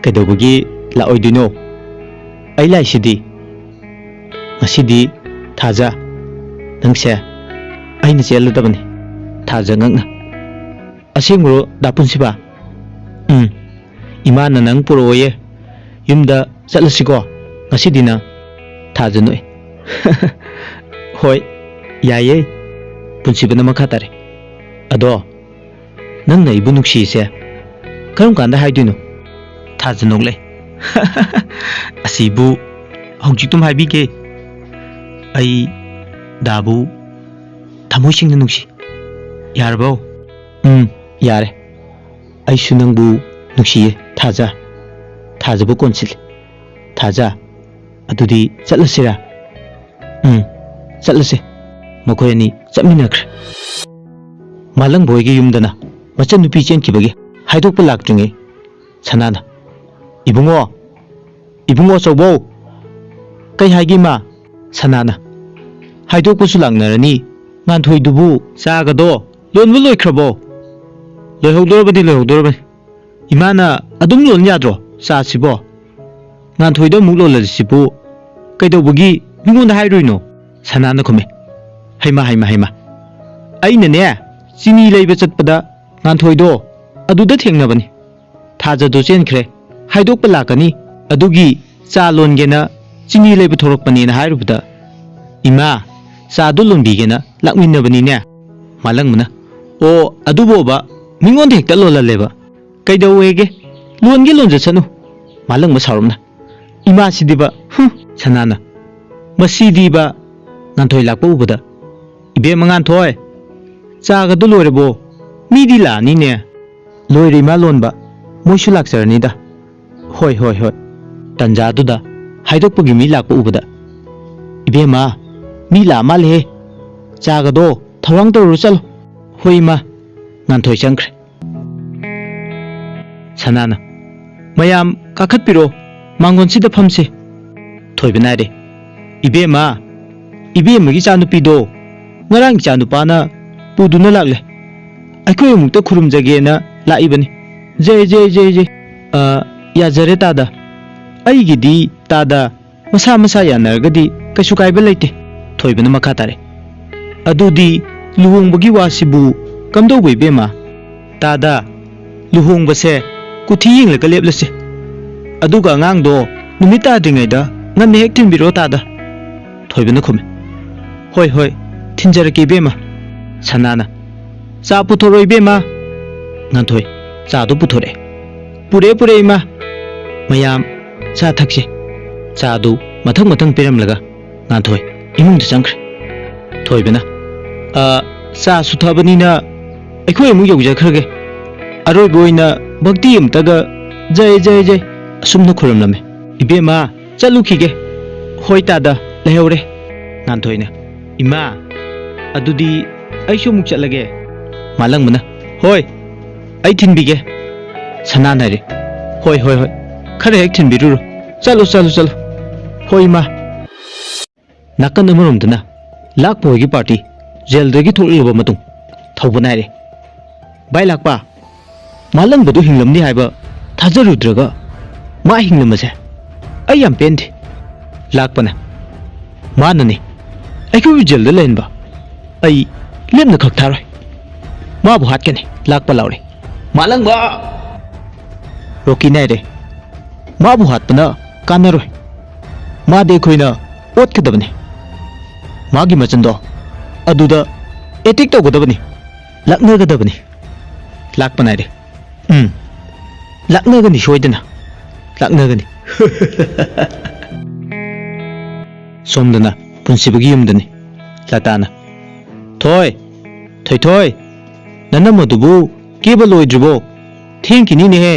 "ꯀꯩꯗꯧꯕꯒꯤ ꯂꯥꯛꯑꯣꯏꯗꯣꯏꯅꯣ? ꯑꯩ ꯂꯥꯛꯏꯁꯤꯗꯤ꯫" "ꯉꯁꯤꯗꯤ ꯊꯥꯖ, ꯅꯪꯁꯦ ꯑꯩꯅ ꯆꯦꯜꯂꯗꯕꯅꯤ꯫" ꯊꯥꯖ ꯉꯛꯅ, "ꯑꯁꯦꯡꯕꯔꯣ, ꯗꯥ ꯄꯨꯟꯁꯤꯕ?" "ꯎꯝ, ꯏꯃꯥꯅ ꯅꯪ ꯄꯨꯔꯛꯑꯣꯌꯦ꯫ ꯌꯨꯝꯗ ꯆꯠꯂꯁꯤꯀꯣ ꯉꯁꯤꯗꯤ ꯅꯪ꯫" ꯊꯥꯖ ꯅꯣꯛꯑꯦ꯫ "ꯍꯣꯏ, ꯌꯥꯏꯌꯦ꯫" ꯄꯨꯟꯁꯤꯕꯅ ꯃꯈꯥ ꯇꯥꯔꯦ, "ꯑꯗꯣ ꯅꯪꯅ ꯑꯩꯕꯨ ꯅꯨꯡꯁꯤꯁꯦ ꯀꯔꯝ ꯀꯥꯟꯗ ꯍꯥꯏꯗꯣꯏꯅꯣ?" ꯊꯥꯖ ꯅꯣꯛꯂꯦ꯫ "ꯑꯁꯤꯕꯨ ꯍꯧꯖꯤꯛꯇꯨꯝ ꯍꯥꯏꯕꯤꯒꯦ꯫ ꯑꯩ ꯗꯥꯕꯨ ꯊꯃꯣꯏ ꯁꯦꯡꯅ ꯅꯨꯡꯁꯤ꯫ ꯌꯥꯔꯕꯣ?" "ꯎꯝ, ꯌꯥꯔꯦ꯫ ꯑꯩꯁꯨ ꯅꯪꯕꯨ ꯅꯨꯡꯁꯤꯌꯦ, ꯊꯥꯖ꯫" ꯊꯥꯖꯕꯨ ꯀꯣꯟꯁꯤꯜꯂꯤ꯫ "ꯊꯥꯖ, ꯑꯗꯨꯗꯤ ꯆꯠꯂꯁꯤꯔꯥ?" "ꯎꯝ, ꯆꯠꯂꯁꯦ꯫" ꯃꯈꯣꯏ ꯑꯅꯤ ꯆꯠꯃꯤꯟꯅꯈ꯭ꯔꯦ꯫ ꯃꯥꯂꯪꯕ ꯍꯣꯏꯒꯤ ꯌꯨꯝꯗꯅ ꯃꯆꯟꯅꯨꯄꯤ ꯆꯦꯟꯈꯤꯕꯒꯤ ꯍꯥꯏꯗꯣꯛꯄ ꯂꯥꯛꯇ꯭ꯔꯤꯉꯩ ꯁꯅꯥꯅ, "ꯏꯕꯨꯡꯉꯣ, ꯏꯕꯨꯡꯉꯣ ꯑꯆꯧꯕꯧ!" "ꯀꯩ ꯍꯥꯏꯒꯦ, ꯏꯃꯥ?" ꯁꯅꯥꯅ, "ꯍꯥꯏꯗꯣꯛꯄꯁꯨ ꯂꯥꯛꯅꯔꯅꯤ꯫ ꯉꯥꯟꯊꯣꯏꯗꯨꯕꯨ ꯆꯥꯒꯗꯣ ꯂꯣꯟꯕ ꯂꯣꯏꯈ꯭ꯔꯕꯣ?" "ꯂꯣꯏꯍꯧꯗꯣꯔꯕꯅꯤ, ꯂꯣꯏꯍꯧꯗꯣꯔꯕꯅꯤ꯫ ꯏꯃꯥꯅ ꯑꯗꯨꯝ ꯂꯣꯟ ꯌꯥꯗ꯭ꯔꯣ ꯆꯥꯁꯤꯕꯣ? ꯉꯥꯟꯊꯣꯏꯗ ꯑꯃꯨꯛ ꯂꯣꯜꯂꯁꯤꯕꯨ ꯀꯩꯗꯧꯕꯒꯤ ꯃꯤꯉꯣꯟꯗ ꯍꯥꯏꯔꯨꯏꯅꯣ?" ꯁꯅꯥꯅ ꯈꯨꯝꯃꯦ꯫ "ꯍꯩꯃꯥ, ꯍꯩꯃꯥ, ꯍꯩꯃꯥ! ꯑꯩꯅꯅꯦ, ꯆꯤꯅꯤ ꯂꯩꯕ ꯆꯠꯄꯗ ꯉꯥꯟꯊꯣꯏꯗꯣ ꯑꯗꯨꯗ ꯊꯦꯡꯅꯕꯅꯤ꯫ ꯊꯥꯖꯗꯣ ꯆꯦꯟꯈ꯭ꯔꯦ, ꯍꯥꯏꯗꯣꯛꯄ ꯂꯥꯛꯀꯅꯤ, ꯑꯗꯨꯒꯤ ꯆꯥ ꯂꯣꯟꯒꯦꯅ ꯆꯤꯅꯤ ꯂꯩꯕ ꯊꯣꯛꯂꯛꯄꯅꯦꯅ ꯍꯥꯏꯔꯨꯕꯗ, ꯏꯃꯥ, ꯆꯥꯗꯣ ꯂꯣꯟꯕꯤꯒꯦꯅ ꯂꯥꯛꯃꯤꯟꯅꯕꯅꯤꯅꯦ꯫" ꯃꯥꯂꯪꯕꯅ, "ꯑꯣ, ꯑꯗꯨꯕꯣꯕ, ꯃꯤꯉꯣꯟꯗ ꯍꯦꯛꯇ ꯂꯣꯜꯍꯜꯂꯦꯕ꯫ ꯀꯩꯗꯧꯋꯦꯒꯦ? ꯂꯣꯟꯒꯦ ꯂꯣꯟꯖꯁꯅꯨ꯫" ꯃꯥꯂꯪꯕ ꯁꯥꯎꯔꯞꯅ, "ꯏꯃꯥꯁꯤꯗꯤꯕ, ꯍꯨꯝ!" ꯁꯅꯥꯅ, "ꯃꯁꯤꯗꯤꯕ!" ꯉꯥꯟꯊꯣꯏ ꯂꯥꯛꯄ ꯎꯕꯗ, "ꯏꯕꯦꯝꯃ ꯉꯥꯟꯊꯣꯏ, ꯆꯥꯒꯗꯣ ꯂꯣꯏꯔꯕꯣ? ꯃꯤꯗꯤ ꯂꯥꯛꯑꯅꯤꯅꯦ꯫" "ꯂꯣꯏꯔꯦ ꯏꯃꯥ ꯂꯣꯟꯕ, ꯃꯣꯏꯁꯨ ꯂꯥꯛꯆꯔꯅꯤꯗ꯫" "ꯍꯣꯏ, ꯍꯣꯏ, ꯍꯣꯏ꯫" ꯇꯟꯖꯥꯗꯨꯗ ꯍꯥꯏꯗꯣꯛꯄꯒꯤ ꯃꯤ ꯂꯥꯛꯄ ꯎꯕꯗ, "ꯏꯕꯦꯝꯃ, ꯃꯤ ꯂꯥꯛꯑ ꯃꯥꯜꯂꯦꯍꯦ꯫ ꯆꯥꯒꯗꯣ ꯊꯧꯔꯥꯡ ꯇꯧꯔꯨꯔꯣ ꯆꯠꯂꯣ꯫" "ꯍꯣꯏ ꯏꯃꯥ꯫" ꯉꯥꯟꯊꯣꯏ ꯆꯪꯈ꯭ꯔꯦ꯫ ꯁꯅꯥꯅ, "ꯃꯌꯥꯝ ꯀꯥꯈꯠꯄꯤꯔꯣ, ꯃꯥꯡꯒꯣꯟꯁꯤꯗ ꯐꯝꯁꯦ꯫" ꯊꯣꯏꯕꯅ ꯍꯥꯏꯔꯦ, "ꯏꯕꯦꯝꯃ, ꯏꯕꯦꯝꯃꯒꯤ ꯏꯆꯥꯅꯨꯄꯤꯗꯣ ꯉꯔꯥꯡ ꯏꯆꯥꯅꯨꯄꯥꯅ ꯄꯨꯗꯨꯅ ꯂꯥꯛꯂꯦ꯫ ꯑꯩꯈꯣꯏ ꯑꯃꯨꯛꯇ ꯈꯨꯔꯨꯝꯖꯒꯦꯅ ꯂꯥꯛꯏꯕꯅꯤ꯫ ꯖꯩ, ꯖꯩ, ꯖꯩ, ꯖꯩ꯫ ꯑ, ꯌꯥꯖꯔꯦ ꯇꯥꯗ꯫ ꯑꯩꯒꯤꯗꯤ ꯇꯥꯗ ꯃꯁꯥ ꯃꯁꯥ ꯌꯥꯅꯔꯒꯗꯤ ꯀꯩꯁꯨ ꯀꯥꯏꯕ ꯂꯩꯇꯦ꯫" ꯊꯣꯏꯕꯅ ꯃꯈꯥ ꯇꯥꯔꯦ, "ꯑꯗꯨꯗꯤ ꯂꯨꯍꯣꯡꯕꯒꯤ ꯋꯥꯁꯤꯕꯨ ꯀꯝꯗꯧꯕ ꯏꯕꯦꯝꯃ?" "ꯇꯥꯗ, ꯂꯨꯍꯣꯡꯕꯁꯦ ꯀꯨꯊꯤ ꯌꯦꯡꯂꯒ ꯂꯦꯞꯂꯁꯤ꯫ ꯑꯗꯨꯒ ꯑꯉꯥꯡꯗꯣ ꯅꯨꯃꯤꯠ ꯇꯥꯗ꯭ꯔꯤꯉꯩꯗ ꯉꯟꯅ ꯍꯦꯛ ꯊꯤꯟꯕꯤꯔꯣ ꯇꯥꯗ꯫" ꯊꯣꯏꯕꯅ ꯈꯨꯝꯃꯤ, "ꯍꯣꯏ, ꯍꯣꯏ, ꯊꯤꯟꯖꯔꯛꯀꯦ ꯏꯕꯦꯝꯃ꯫" ꯁꯅꯥꯅ, "ꯆꯥ ꯄꯨꯊꯣꯔꯛꯑꯣ ꯏꯕꯦꯝꯃ꯫" ꯉꯥꯟꯊꯣꯏ ꯆꯥꯗꯨ ꯄꯨꯊꯣꯔꯛꯑꯦ꯫ "ꯄꯨꯔꯛꯑꯦ, ꯄꯨꯔꯛꯑꯦ ꯏꯃꯥ꯫ ꯃꯌꯥꯝ ꯆꯥ ꯊꯛꯁꯤ꯫" ꯆꯥꯗꯨ ꯃꯊꯪ ꯃꯊꯪ ꯄꯤꯔꯝꯂꯒ ꯉꯥꯟꯊꯣꯏ ꯏꯃꯨꯡꯗ ꯆꯪꯈ꯭ꯔꯦ꯫ ꯊꯣꯏꯕꯅ, "ꯑ, ꯆꯥꯁꯨ ꯊꯛꯑꯕꯅꯤꯅ ꯑꯩꯈꯣꯏ ꯑꯃꯨꯛ ꯌꯧꯖꯈ꯭ꯔꯒꯦ꯫ ꯑꯔꯣꯏꯕ ꯑꯣꯏꯅ ꯚꯛꯇꯤ ꯑꯃꯇꯒ ꯖꯩ ꯖꯩ ꯖꯩ ꯑꯁꯨꯝꯅ ꯈꯨꯔꯨꯝꯂꯝꯃꯤ꯫" "ꯏꯕꯦꯝꯃ, ꯆꯠꯂꯨꯈꯤꯒꯦ꯫" "ꯍꯣꯏ ꯇꯥꯗ, ꯂꯩꯍꯧꯔꯦ꯫" ꯉꯥꯟꯊꯣꯏꯅ, "ꯏꯃꯥ, ꯑꯗꯨꯗꯤ ꯑꯩꯁꯨ ꯑꯃꯨꯛ ꯆꯠꯂꯒꯦ꯫" ꯃꯥꯂꯪꯕꯅ, "ꯍꯣꯏ, ꯑꯩ ꯊꯤꯟꯕꯤꯒꯦ꯫" ꯁꯅꯥꯅ ꯍꯥꯏꯔꯦ, ꯍꯣꯏ, ꯍꯣꯏ, ꯍꯣꯏ꯫ ꯈꯔ ꯍꯦꯛ ꯊꯤꯟꯕꯤꯔꯨꯔꯣ꯫ ꯆꯠꯂꯣ, ꯆꯠꯂꯣ, ꯆꯠꯂꯣ꯫ ꯍꯣꯏ, ꯏꯃꯥ꯫ ꯅꯥꯀꯟ ꯑꯃꯔꯣꯝꯗꯅ ꯂꯥꯛꯄ ꯍꯣꯏꯒꯤ ꯄꯥꯔꯇꯤ ꯖꯦꯜꯗꯒꯤ ꯊꯣꯛꯂꯛꯂꯕ ꯃꯇꯨꯡ ꯊꯧꯕ ꯅꯥꯏꯔꯦ꯫ ꯚꯥꯏ ꯂꯥꯛꯄ, ꯃꯥꯂꯪꯕꯗꯨ ꯍꯤꯡꯂꯝꯅꯤ ꯍꯥꯏꯕ ꯊꯥꯖꯔꯨꯗ꯭ꯔꯒ ꯃꯥ ꯍꯤꯡꯂꯝꯕꯁꯦ ꯑꯩ ꯌꯥꯝ ꯄꯦꯟꯗꯦ꯫ ꯂꯥꯛꯄꯅ, ꯃꯥꯅꯅꯦ ꯑꯩꯈꯣꯏꯕꯨ ꯖꯦꯜꯗ ꯂꯩꯍꯟꯕ꯫ ꯑꯩ ꯂꯦꯝꯅ ꯈꯛ ꯊꯥꯔꯣꯏ꯫ ꯃꯥꯕꯨ ꯍꯥꯠꯀꯅꯤ꯫ ꯂꯥꯛꯄ ꯂꯥꯎꯔꯦ꯫ ꯃꯥꯂꯪꯕ! ꯔꯣꯀꯤ ꯅꯥꯏꯔꯦ꯫ ꯃꯥꯕꯨ ꯍꯥꯠꯄꯅ ꯀꯥꯟꯅꯔꯣꯏ꯫ ꯃꯥꯗꯤ ꯑꯩꯈꯣꯏꯅ ꯑꯣꯠꯀꯗꯕꯅꯤ꯫ ꯃꯥꯒꯤ ꯃꯆꯤꯟꯗꯣ ꯑꯗꯨꯗ ꯑꯦꯇꯦꯛ ꯇꯧꯒꯗꯕꯅꯤ꯫ ꯂꯛꯅꯒꯗꯕꯅꯤ꯫ ꯂꯥꯛꯄ ꯅꯥꯏꯔꯦ꯫ ꯎꯝ꯫ ꯂꯥꯛꯅꯒꯅꯤ ꯁꯣꯏꯗꯅ꯫ ꯂꯥꯛꯅꯒꯅꯤ꯫ ꯁꯣꯝꯗꯅ ꯄꯨꯟꯁꯤꯕꯒꯤ ꯌꯨꯝꯗꯅꯤ꯫ ꯂꯇꯥꯅ, "ꯊꯣꯏ, ꯊꯣꯏꯊꯣꯏ, ꯅꯅꯝꯃꯗꯨꯕꯨ ꯀꯦꯕ ꯂꯣꯏꯗ꯭ꯔꯤꯕꯣ? ꯊꯦꯡꯈꯤꯅꯤꯅꯦꯍꯦ꯫"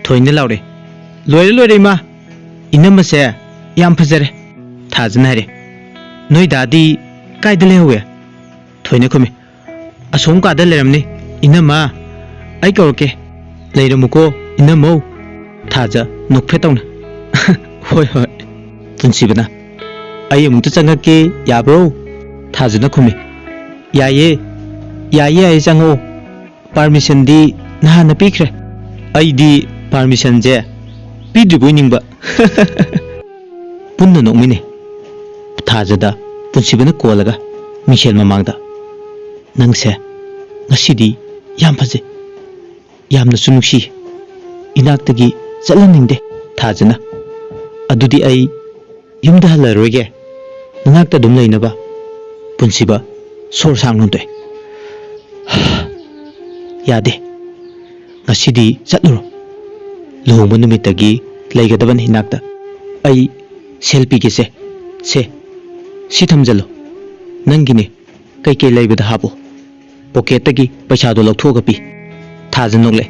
ꯊꯣꯏꯅ ꯂꯥꯎꯔꯦ꯫ "ꯂꯣꯏꯔꯦ, ꯂꯣꯏꯔꯦ, ꯏꯃꯥ꯫ ꯏꯅꯝꯃꯁꯦ ꯌꯥꯝ ꯐꯖꯔꯦ꯫" ꯊꯥꯖꯅ ꯍꯥꯏꯔꯦ꯫ "ꯅꯣꯏ ꯗꯥꯗꯤ ꯀꯥꯏꯗ ꯂꯩꯍꯧꯋꯦ?" ꯊꯣꯏꯅ ꯈꯨꯝꯃꯤ꯫ "ꯑꯁꯣꯝ ꯀꯥꯗ ꯂꯩꯔꯝꯅꯤ꯫ ꯏꯅꯝꯃ, ꯑꯩ ꯀꯧꯔꯛꯀꯦ꯫ ꯂꯩꯔꯝꯃꯨꯀꯣ, ꯏꯅꯝꯃꯧ꯫" ꯊꯥꯖ ꯅꯣꯛꯐꯦꯠ ꯇꯧꯅ꯫ "ꯍꯣꯏ, ꯍꯣꯏ꯫" ꯄꯨꯟꯁꯤꯕꯅ, "ꯑꯩ ꯑꯃꯨꯛꯇ ꯆꯪꯉꯛꯀꯦ, ꯌꯥꯕ꯭ꯔꯣ?" ꯊꯥꯖꯅ ꯈꯨꯝꯃꯤ꯫ "ꯌꯥꯏꯌꯦ, ꯌꯥꯏꯌꯦ, ꯌꯥꯏꯌꯦ, ꯆꯪꯉꯛꯑꯣ꯫ ꯄꯥꯔꯃꯤꯁꯟꯗꯤ ꯅꯍꯥꯟꯅ ꯄꯤꯈ꯭ꯔꯦ꯫ ꯑꯩꯗꯤ ꯄꯥꯔꯃꯤꯁꯟꯁꯦ ꯄꯤꯗ꯭ꯔꯤꯕꯣꯏ ꯅꯤꯡꯕ꯫" ꯄꯨꯟꯅ ꯅꯣꯛꯃꯤꯟꯅꯩ꯫ ꯊꯥꯖꯗ ꯄꯨꯟꯁꯤꯕꯅ ꯀꯣꯜꯂꯒ ꯃꯤꯡꯁꯦꯜ ꯃꯃꯥꯡꯗ, "ꯅꯪꯁꯦ ꯉꯁꯤꯗꯤ ꯌꯥꯝ ꯐꯖꯩ, ꯌꯥꯝꯅꯁꯨ ꯅꯨꯡꯁꯤ꯫ ꯏꯅꯥꯛꯇꯒꯤ ꯆꯠꯍꯟꯅꯤꯡꯗꯦ꯫" ꯊꯥꯖꯅ, "ꯑꯗꯨꯗꯤ ꯑꯩ ꯌꯨꯝꯗ ꯍꯜꯂꯔꯣꯏꯒꯦ, ꯅꯅꯥꯛꯇ ꯑꯗꯨꯝ ꯂꯩꯅꯕ꯫" ꯄꯨꯟꯁꯤꯕ ꯁꯣꯔ ꯁꯥꯡꯅ ꯍꯣꯟꯗꯣꯛꯑꯦ꯫ "ꯌꯥꯗꯦ, ꯉꯁꯤꯗꯤ ꯆꯠꯂꯨꯔꯣ꯫ ꯂꯨꯍꯣꯡꯕ ꯅꯨꯃꯤꯠꯇꯒꯤ ꯂꯩꯒꯗꯕꯅꯤ ꯏꯅꯥꯛꯇ꯫ ꯑꯩ ꯁꯦꯜ ꯄꯤꯒꯦꯁꯦ꯫ ꯁꯦ, ꯁꯤ ꯊꯝꯖꯜꯂꯨ꯫ ꯅꯪꯒꯤꯅꯦ, ꯀꯩꯀꯩ ꯂꯩꯕꯗ ꯍꯥꯞꯄꯨ꯫" ꯄꯣꯀꯦꯠꯇꯒꯤ ꯄꯩꯁꯥꯗꯣ ꯂꯧꯊꯣꯛꯑꯒ ꯄꯤ꯫ ꯊꯥꯖ ꯅꯣꯛꯂꯦ꯫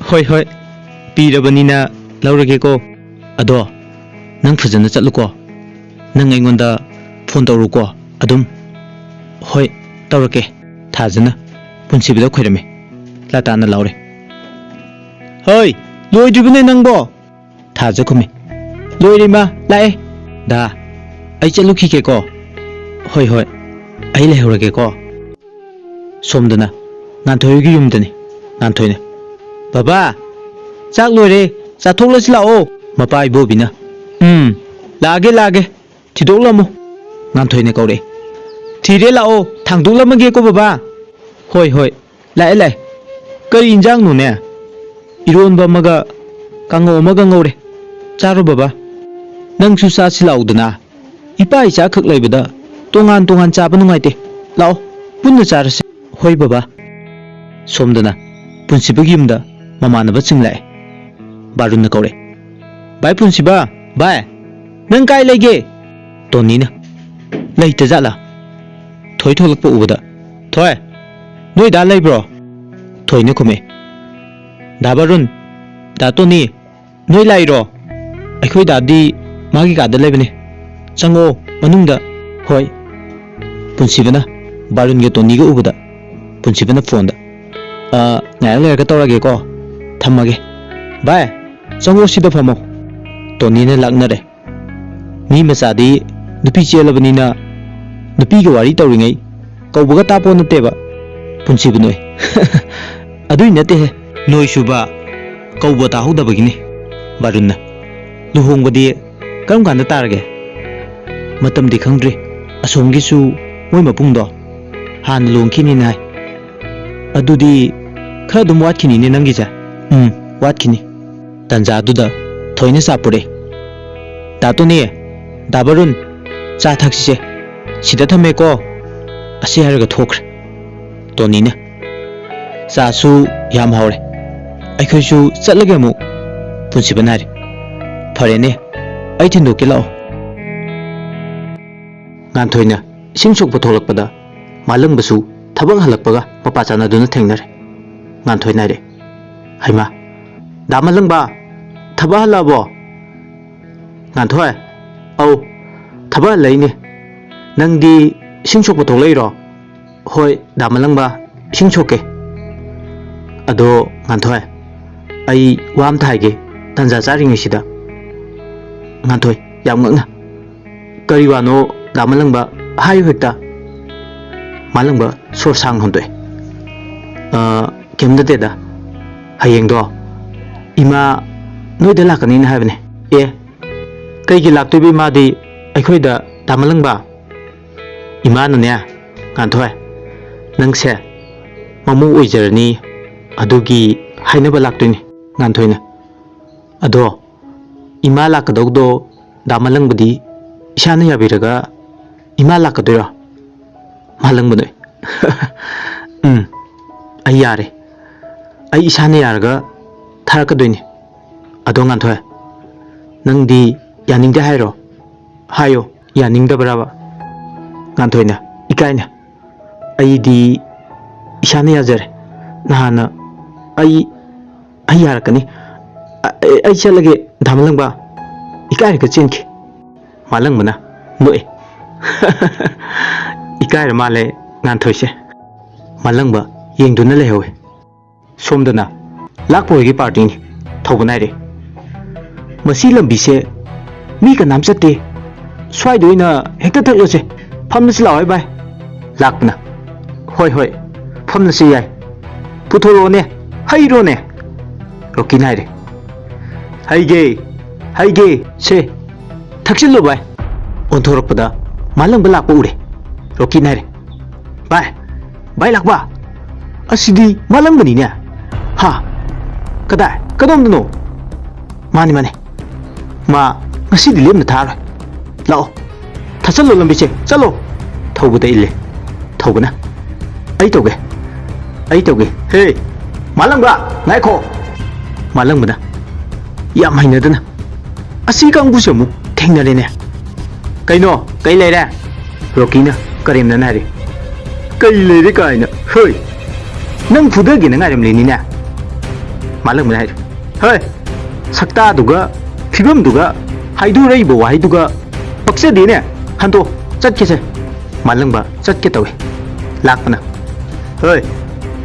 "ꯍꯣꯏ, ꯍꯣꯏ, ꯄꯤꯔꯕꯅꯤꯅ ꯂꯧꯔꯒꯦꯀꯣ꯫ ꯑꯗꯣ ꯅꯪ ꯐꯖꯅ ꯆꯠꯂꯨꯀꯣ꯫ ꯅꯪ ꯑꯩꯉꯣꯟꯗ ꯐꯣꯟ ꯇꯧꯔꯨꯀꯣ ꯑꯗꯨꯝ꯫" "ꯍꯣꯏ, ꯇꯧꯔꯛꯀꯦ꯫" ꯊꯥꯖꯅ ꯄꯨꯟꯁꯤꯕꯗ ꯈꯣꯏꯔꯝꯃꯤ꯫ ꯂꯇꯥꯅ ꯂꯥꯎꯔꯦ꯫ "ꯍꯣꯏ, ꯂꯣꯏꯗ꯭ꯔꯤꯕꯅꯦ ꯅꯪꯕꯣ? ꯊꯥꯖ ꯈꯨꯝꯃꯤ꯫ ꯂꯣꯏꯔꯦ ꯏꯃꯥ, ꯂꯥꯛꯑꯦ꯫ ꯗꯥ, ꯑꯩ ꯆꯠꯂꯨꯈꯤꯒꯦꯀꯣ꯫ ꯍꯣꯏ, ꯍꯣꯏ, ꯑꯩ ꯂꯩꯍꯧꯔꯒꯦꯀꯣ꯫ ꯁꯣꯝꯗꯅ ꯉꯥꯟꯊꯣꯏꯒꯤ ꯌꯨꯝꯗꯅꯤ꯫ ꯉꯥꯟꯊꯣꯏꯅ, "ꯕꯕꯥ, ꯆꯥꯛ ꯂꯣꯏꯔꯦ, ꯆꯥꯊꯣꯛꯂꯁꯤ ꯂꯥꯛꯑꯣ꯫" ꯃꯄꯥ ꯏꯕꯣꯕꯤꯅ, "ꯎꯝ, ꯂꯥꯛꯑꯒꯦ, ꯂꯥꯛꯑꯒꯦ, ꯊꯤꯗꯣꯛꯂꯝꯃꯣ꯫" ꯉꯥꯟꯊꯣꯏꯅ ꯀꯧꯔꯛꯑꯦ, "ꯊꯤꯔꯦ, ꯂꯥꯛꯑꯣ, ꯊꯥꯡꯗꯣꯛꯂꯝꯃꯒꯦꯀꯣ ꯕꯕꯥ꯫" "ꯍꯣꯏ, ꯍꯣꯏ, ꯂꯥꯛꯑꯦ, ꯂꯥꯛꯑꯦ꯫ ꯀꯔꯤ ꯏꯟꯖꯥꯡꯅꯣꯅꯦ?" "ꯏꯔꯣꯟꯕ ꯑꯃꯒ ꯀꯥꯡꯉꯧ ꯑꯃꯒ ꯉꯧꯔꯦ꯫ ꯆꯥꯔꯣ ꯕꯕꯥ꯫ ꯅꯪꯁꯨ ꯆꯥꯁꯤ ꯂꯥꯛꯎꯗꯅ꯫ ꯏꯄꯥ ꯏꯆꯥ ꯈꯛ ꯂꯩꯕꯗ ꯇꯣꯉꯥꯟ ꯇꯣꯉꯥꯟ ꯆꯥꯕ ꯅꯨꯡꯉꯥꯏꯇꯦ꯫ ꯂꯥꯛꯑꯣ, ꯄꯨꯟꯅ ꯆꯥꯔꯁꯦ꯫" "ꯍꯣꯏ ꯕꯕꯥ꯫" ꯁꯣꯝꯗꯅ ꯄꯨꯟꯁꯤꯕꯒꯤ ꯌꯨꯝꯗ ꯃꯃꯥꯟꯅꯕꯁꯤꯡ ꯂꯥꯛꯑꯦ꯫ ꯕꯥꯔꯨꯟꯅ ꯀꯧꯔꯦ, "ꯚꯥꯏ ꯄꯨꯟꯁꯤꯕ, ꯚꯥꯏ, ꯅꯪ ꯀꯥꯏ ꯂꯩꯒꯦ?" ꯇꯣꯅꯤꯅ, "ꯂꯩꯇ ꯖꯥꯠꯂꯥ?" ꯊꯣꯏ ꯊꯣꯛꯂꯛꯄ ꯎꯕꯗ, "ꯊꯣꯏ, ꯅꯣꯏ ꯗꯥ ꯂꯩꯕ꯭ꯔꯣ?" ꯊꯣꯏꯅ ꯈꯨꯝꯃꯦ, "ꯗꯥ ꯕꯥꯔꯨꯟ, ꯗꯥ ꯇꯣꯅꯤ, ꯅꯣꯏ ꯂꯥꯛꯏꯔꯣ? ꯑꯩꯈꯣꯏ ꯗꯥꯗꯤ ꯃꯥꯒꯤ ꯀꯥꯗ ꯂꯩꯕꯅꯦ꯫ ꯆꯪꯉꯛꯑꯣ ꯃꯅꯨꯡꯗ꯫" "ꯍꯣꯏ꯫" ꯄꯨꯟꯁꯤꯕꯅ ꯕꯥꯔꯨꯟꯒ ꯇꯣꯅꯤꯒ ꯎꯕꯗ ꯄꯨꯟꯁꯤꯕꯅ ꯐꯣꯟꯗ, "ꯑ, ꯉꯥꯏꯍꯥꯛ ꯂꯩꯔꯒ ꯇꯧꯔꯒꯦꯀꯣ꯫ ꯊꯝꯃꯒꯦ꯫ ꯚꯥꯏ, ꯆꯪꯉꯛꯑꯣ ꯁꯤꯗ ꯐꯝꯃꯣ꯫" ꯇꯣꯅꯤꯅ ꯂꯥꯛꯅꯔꯦ꯫ "ꯃꯤ ꯃꯆꯥꯗꯤ ꯅꯨꯄꯤ ꯆꯦꯜꯂꯕꯅꯤꯅ ꯅꯨꯄꯤꯒ ꯋꯥꯔꯤ ꯇꯧꯔꯤꯉꯩ ꯀꯧꯕꯒ ꯇꯥꯄꯣ ꯅꯠꯇꯦꯕ ꯄꯨꯟꯁꯤꯕ ꯅꯣꯏ꯫" "ꯑꯗꯨꯏ ꯅꯠꯇꯦꯍꯦ꯫" "ꯅꯣꯏꯁꯨꯕ ꯀꯧꯕ ꯇꯥꯍꯧꯗꯕꯒꯤꯅꯤ꯫" ꯕꯥꯔꯨꯟꯅ, "ꯂꯨꯍꯣꯡꯕꯗꯤ ꯀꯔꯝ ꯀꯥꯟꯗ ꯇꯥꯔꯒꯦ?" "ꯃꯇꯝꯗꯤ ꯈꯪꯗ꯭ꯔꯤ꯫ ꯑꯁꯣꯝꯒꯤꯁꯨ ꯃꯣꯏ ꯃꯄꯨꯡꯗꯣ ꯍꯥꯟꯅ ꯂꯨꯍꯣꯡꯈꯤꯅꯤꯅ ꯍꯥꯏ꯫" "ꯑꯗꯨꯗꯤ ꯈꯔ ꯑꯗꯨꯝ ꯋꯥꯠꯈꯤꯅꯤꯅꯦ ꯅꯪꯒꯤꯁꯦ꯫" "ꯎꯝ, ꯋꯥꯠꯈꯤꯅꯤ꯫" ꯇꯥꯟꯖꯥꯗꯨꯗ ꯊꯣꯏꯅ ꯆꯥ ꯄꯨꯔꯛꯑꯦ꯫ "ꯗꯥ ꯇꯣꯅꯤ, ꯗꯥ ꯕꯥꯔꯨꯟ, ꯆꯥ ꯊꯛꯁꯤꯁꯦ꯫ ꯁꯤꯗ ꯊꯝꯃꯦꯀꯣ꯫" ꯑꯁꯤ ꯍꯥꯏꯔꯒ ꯊꯣꯛꯈ꯭ꯔꯦ꯫ ꯇꯣꯅꯤꯅ, "ꯆꯥꯁꯨ ꯌꯥꯝ ꯍꯥꯎꯔꯦ꯫ ꯑꯩꯈꯣꯏꯁꯨ ꯆꯠꯂꯒꯦ ꯑꯃꯨꯛ꯫" ꯄꯨꯟꯁꯤꯕꯅ ꯍꯥꯏꯔꯦ, "ꯐꯔꯦꯅꯦ, ꯑꯩ ꯊꯤꯟꯗꯣꯛꯀꯦ ꯂꯥꯛꯑꯣ꯫" ꯉꯥꯟꯊꯣꯏꯅ ꯏꯁꯤꯡ ꯁꯣꯛꯄ ꯊꯣꯛꯂꯛꯄꯗ ꯃꯥꯂꯪꯕꯁꯨ ꯊꯕꯛ ꯍꯜꯂꯛꯄꯒ ꯃꯄꯥ ꯆꯥꯟꯅꯗꯨꯅ ꯊꯦꯡꯅꯔꯦ꯫ ꯉꯥꯟꯊꯣꯏꯅ ꯍꯥꯏꯔꯦ, "ꯍꯩꯃꯥ, ꯗꯥ ꯃꯥꯂꯪꯕ, ꯊꯕꯛ ꯍꯜꯂꯛꯑꯕꯣ?" ꯉꯥꯟꯊꯣꯏ, "ꯑꯧ, ꯊꯕꯛ ꯍꯜꯂꯛꯏꯅꯦ꯫ ꯅꯪꯗꯤ ꯏꯁꯤꯡ ꯁꯣꯛꯄ ꯊꯣꯛꯂꯛꯏꯔꯣ?" "ꯍꯣꯏ, ꯗꯥ ꯃꯥꯂꯪꯕ, ꯏꯁꯤꯡ ꯁꯣꯛꯀꯦ꯫" "ꯑꯗꯣ ꯉꯥꯟꯊꯣꯏ, ꯑꯩ ꯋꯥ ꯑꯝꯇ ꯍꯥꯏꯒꯦ, ꯇꯟꯖꯥ ꯆꯥꯔꯤꯉꯩꯁꯤꯗ꯫ ꯉꯥꯟꯊꯣꯏ, ꯌꯥꯝ ꯉꯛꯅ, "ꯀꯔꯤ ꯋꯥꯅꯣ, ꯗꯥ ꯃꯥꯂꯪꯕ? ꯍꯥꯏꯌꯨ ꯍꯦꯛꯇ꯫" ꯃꯥꯂꯪꯕ ꯁꯣꯔ ꯁꯥꯡꯅ ꯍꯣꯟꯗꯣꯛꯑꯦ꯫ "ꯑ, ꯀꯩꯝ ꯅꯠꯇꯦꯗ꯫ ꯍꯌꯦꯡꯗꯣ ꯏꯃꯥ ꯅꯣꯏꯗ ꯂꯥꯛꯀꯅꯤꯅ ꯍꯥꯏꯕꯅꯦ꯫" "ꯑꯦ, ꯀꯩꯒꯤ ꯂꯥꯛꯇꯣꯏꯕ ꯏꯃꯥꯗꯤ ꯑꯩꯈꯣꯏꯗ, ꯗꯥ ꯃꯥꯂꯪꯕ?" "ꯏꯃꯥꯅꯅꯦ, ꯉꯥꯟꯊꯣꯏ, ꯅꯪꯁꯦ ꯃꯃꯧ ꯑꯣꯏꯖꯔꯅꯤ, ꯑꯗꯨꯒꯤ ꯍꯥꯏꯅꯕ ꯂꯥꯛꯇꯣꯏꯅꯤ꯫" ꯉꯥꯟꯊꯣꯏꯅ, "ꯑꯗꯣ ꯏꯃꯥ ꯂꯥꯛꯀꯗꯧꯗꯣ ꯗꯥ ꯃꯥꯂꯪꯕꯗꯤ ꯏꯁꯥꯅ ꯌꯥꯕꯤꯔꯒ ꯏꯃꯥ ꯂꯥꯛꯀꯗꯣꯏꯔꯣ?" ꯃꯥꯂꯪꯕꯅ, "ꯎꯝ, ꯑꯩ ꯌꯥꯔꯦ꯫ ꯑꯩ ꯏꯁꯥꯅ ꯌꯥꯔꯒ ꯊꯥꯔꯛꯀꯗꯣꯏꯅꯤ꯫ ꯑꯗꯣ ꯉꯥꯟꯊꯣꯏ, ꯅꯪꯗꯤ ꯌꯥꯅꯤꯡꯗꯦ ꯍꯥꯏꯔꯣ? ꯍꯥꯏꯌꯣ, ꯌꯥꯅꯤꯡꯗꯕ꯭ꯔꯕ?" ꯉꯥꯟꯊꯣꯏꯅ ꯏꯀꯥꯏꯅ, "ꯑꯩꯗꯤ ꯏꯁꯥꯅ ꯌꯥꯖꯔꯦ꯫ ꯅꯍꯥꯟꯅ ꯑꯩ, ꯑꯩ ꯌꯥꯔꯛꯀꯅꯤ꯫ ꯑ-, ꯑꯩ ꯆꯠꯂꯒꯦ, ꯗꯥ ꯃꯥꯂꯪꯕ꯫" ꯏꯀꯥꯏꯔꯒ ꯆꯦꯟꯈꯤ꯫ ꯃꯥꯂꯪꯕꯅ ꯅꯣꯛꯑꯦ꯫ "ꯏꯀꯥꯏꯔ ꯃꯥꯜꯂꯦ ꯉꯥꯟꯊꯣꯏꯁꯦ꯫" ꯃꯥꯂꯪꯕ ꯌꯦꯡꯗꯨꯅ ꯂꯩꯍꯧꯋꯦ꯫ ꯁꯣꯝꯗꯅ ꯂꯥꯛꯄ ꯍꯣꯏꯒꯤ ꯄꯥꯔꯇꯤꯅꯤ꯫ ꯊꯧꯕ ꯅꯥꯏꯔꯦ꯫ "ꯃꯁꯤ ꯂꯝꯕꯤꯁꯦ ꯃꯤ ꯀꯅꯥꯝ ꯆꯠꯇꯦ꯫ ꯁ꯭ꯋꯥꯏꯗ ꯑꯣꯏꯅ ꯍꯦꯛꯇ ꯊꯛꯂꯁꯦ꯫ ꯐꯝꯂꯁꯤ ꯂꯥꯛꯑꯣ ꯚꯥꯏ꯫" ꯂꯥꯛꯄꯅ, "ꯍꯣꯏ, ꯍꯣꯏ, ꯐꯝꯂꯁꯤ ꯌꯥꯏ꯫ ꯄꯨꯊꯣꯔꯛꯑꯣꯅꯦ, ꯍꯩꯔꯣꯅꯦ꯫" ꯔꯣꯀꯤꯅ ꯍꯥꯏꯔꯦ꯫ "ꯍꯩꯒꯦ, ꯍꯩꯒꯦ, ꯁꯦ, ꯊꯛꯆꯤꯜꯂꯨ ꯚꯥꯏ꯫" ꯑꯣꯟꯊꯣꯔꯛꯄꯗ ꯃꯥꯂꯪꯕ ꯂꯥꯛꯄ ꯎꯔꯦ꯫ ꯔꯣꯀꯤꯅ ꯍꯥꯏꯔꯦ, "ꯚꯥꯏ, ꯚꯥꯏ ꯂꯥꯛꯄ, ꯑꯁꯤꯗꯤ ꯃꯥꯂꯪꯕꯅꯤꯅꯦ꯫" "ꯍꯥ? ꯀꯗꯥꯏ? ꯀꯗꯣꯝꯗꯅꯣ?" "ꯃꯥꯅꯤ, ꯃꯥꯅꯤ꯫ ꯃꯥ ꯉꯁꯤꯗꯤ ꯂꯦꯝꯅ ꯊꯥꯔꯣꯏ꯫ ꯂꯥꯛꯑꯣ, ꯊꯠꯆꯜꯂꯣ ꯂꯝꯕꯤꯁꯦ, ꯆꯠꯂꯣ꯫" ꯊꯧꯕꯗ ꯏꯜꯂꯦ꯫ ꯊꯧꯕꯅ, "ꯑꯩ ꯇꯧꯒꯦ, ꯑꯩ ꯇꯧꯒꯦ꯫" "ꯍꯦ, ꯃꯥꯂꯪꯕ, ꯉꯥꯏꯈꯣ꯫" ꯃꯥꯂꯪꯕꯅ ꯌꯥꯝ ꯍꯩꯅꯗꯅ, "ꯑꯁꯤ ꯀꯥꯡꯕꯨꯁꯦ ꯑꯃꯨꯛ ꯊꯦꯡꯅꯔꯦꯅꯦ꯫ ꯀꯩꯅꯣ, ꯀꯩ ꯂꯩꯔꯦ?" ꯔꯣꯀꯤꯅ ꯀꯔꯦꯝꯅꯅ ꯍꯥꯏꯔꯦ꯫ "ꯀꯩ ꯂꯩꯔꯦ ꯀꯥꯏꯅ, ꯍꯣꯏ, ꯅꯪ ꯐꯨꯗꯒꯦꯅ ꯉꯥꯏꯔꯝꯂꯤꯅꯤꯅꯦ꯫" ꯃꯥꯂꯪꯕꯅ ꯍꯥꯏꯔꯦ, "ꯍꯣꯏ, ꯁꯛꯇꯥꯗꯨꯒ ꯐꯤꯕꯝꯗꯨꯒ ꯍꯥꯏꯗꯣꯔꯛꯏꯕ ꯋꯥꯍꯩꯗꯨꯒ ꯄꯛꯆꯗꯦꯅꯦ꯫ ꯍꯟꯗꯣ, ꯆꯠꯀꯦꯁꯦ꯫" ꯃꯥꯂꯪꯕ ꯆꯠꯀꯦ ꯇꯧꯏ꯫ ꯂꯥꯛꯄꯅ, "ꯍꯣꯏ,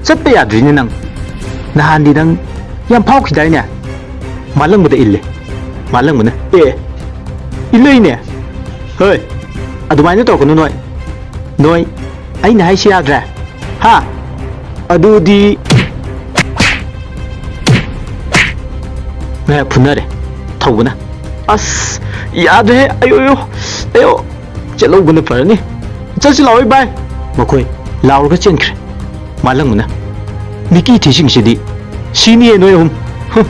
ꯆꯠꯄ ꯌꯥꯗ꯭ꯔꯤꯅꯦ ꯅꯪ꯫ ꯅꯍꯥꯟꯗꯤ ꯅꯪ ꯌꯥꯝ ꯐꯥꯎꯈꯤꯗꯥꯏꯅꯦ? ꯃꯥꯂꯪꯕꯗ ꯏꯜꯂꯦ꯫ ꯃꯥꯂꯪꯕꯅ, "ꯑꯦ, ꯏꯜꯂꯛꯏꯅꯦ꯫ ꯍꯣꯏ, ꯑꯗꯨꯃꯥꯏꯅ ꯇꯧꯔꯛꯀꯅꯨ ꯅꯣꯏ꯫ ꯅꯣꯏ, ꯑꯩꯅ ꯍꯥꯏꯁꯤ ꯌꯥꯗ꯭ꯔꯦ? ꯍꯥ? ꯑꯗꯨꯗꯤ"꯫ ꯉꯥꯏꯍꯥꯛ ꯐꯨꯅꯔꯦ ꯊꯧꯕꯅ꯫ "ꯑꯁ, ꯌꯥꯗ꯭ꯔꯦꯍꯦ, ꯑꯌꯣ, ꯑꯌꯣ, ꯑꯌꯣ, ꯆꯦꯜꯍꯧꯕꯅ ꯐꯔꯅꯤ꯫ ꯆꯠꯁꯤ ꯂꯥꯛꯑꯣ ꯏꯕꯥꯏ"꯫ ꯃꯈꯣꯏ ꯂꯥꯎꯔꯒ ꯆꯦꯟꯈ꯭ꯔꯦ꯫ ꯃꯥꯂꯪꯕꯅ, "ꯃꯤꯀꯤ ꯊꯤꯁꯤꯡꯁꯤꯗꯤ ꯁꯤꯅꯤꯌꯦ ꯅꯣꯏ ꯑꯍꯨꯝ꯫ ꯍꯨꯝ"꯫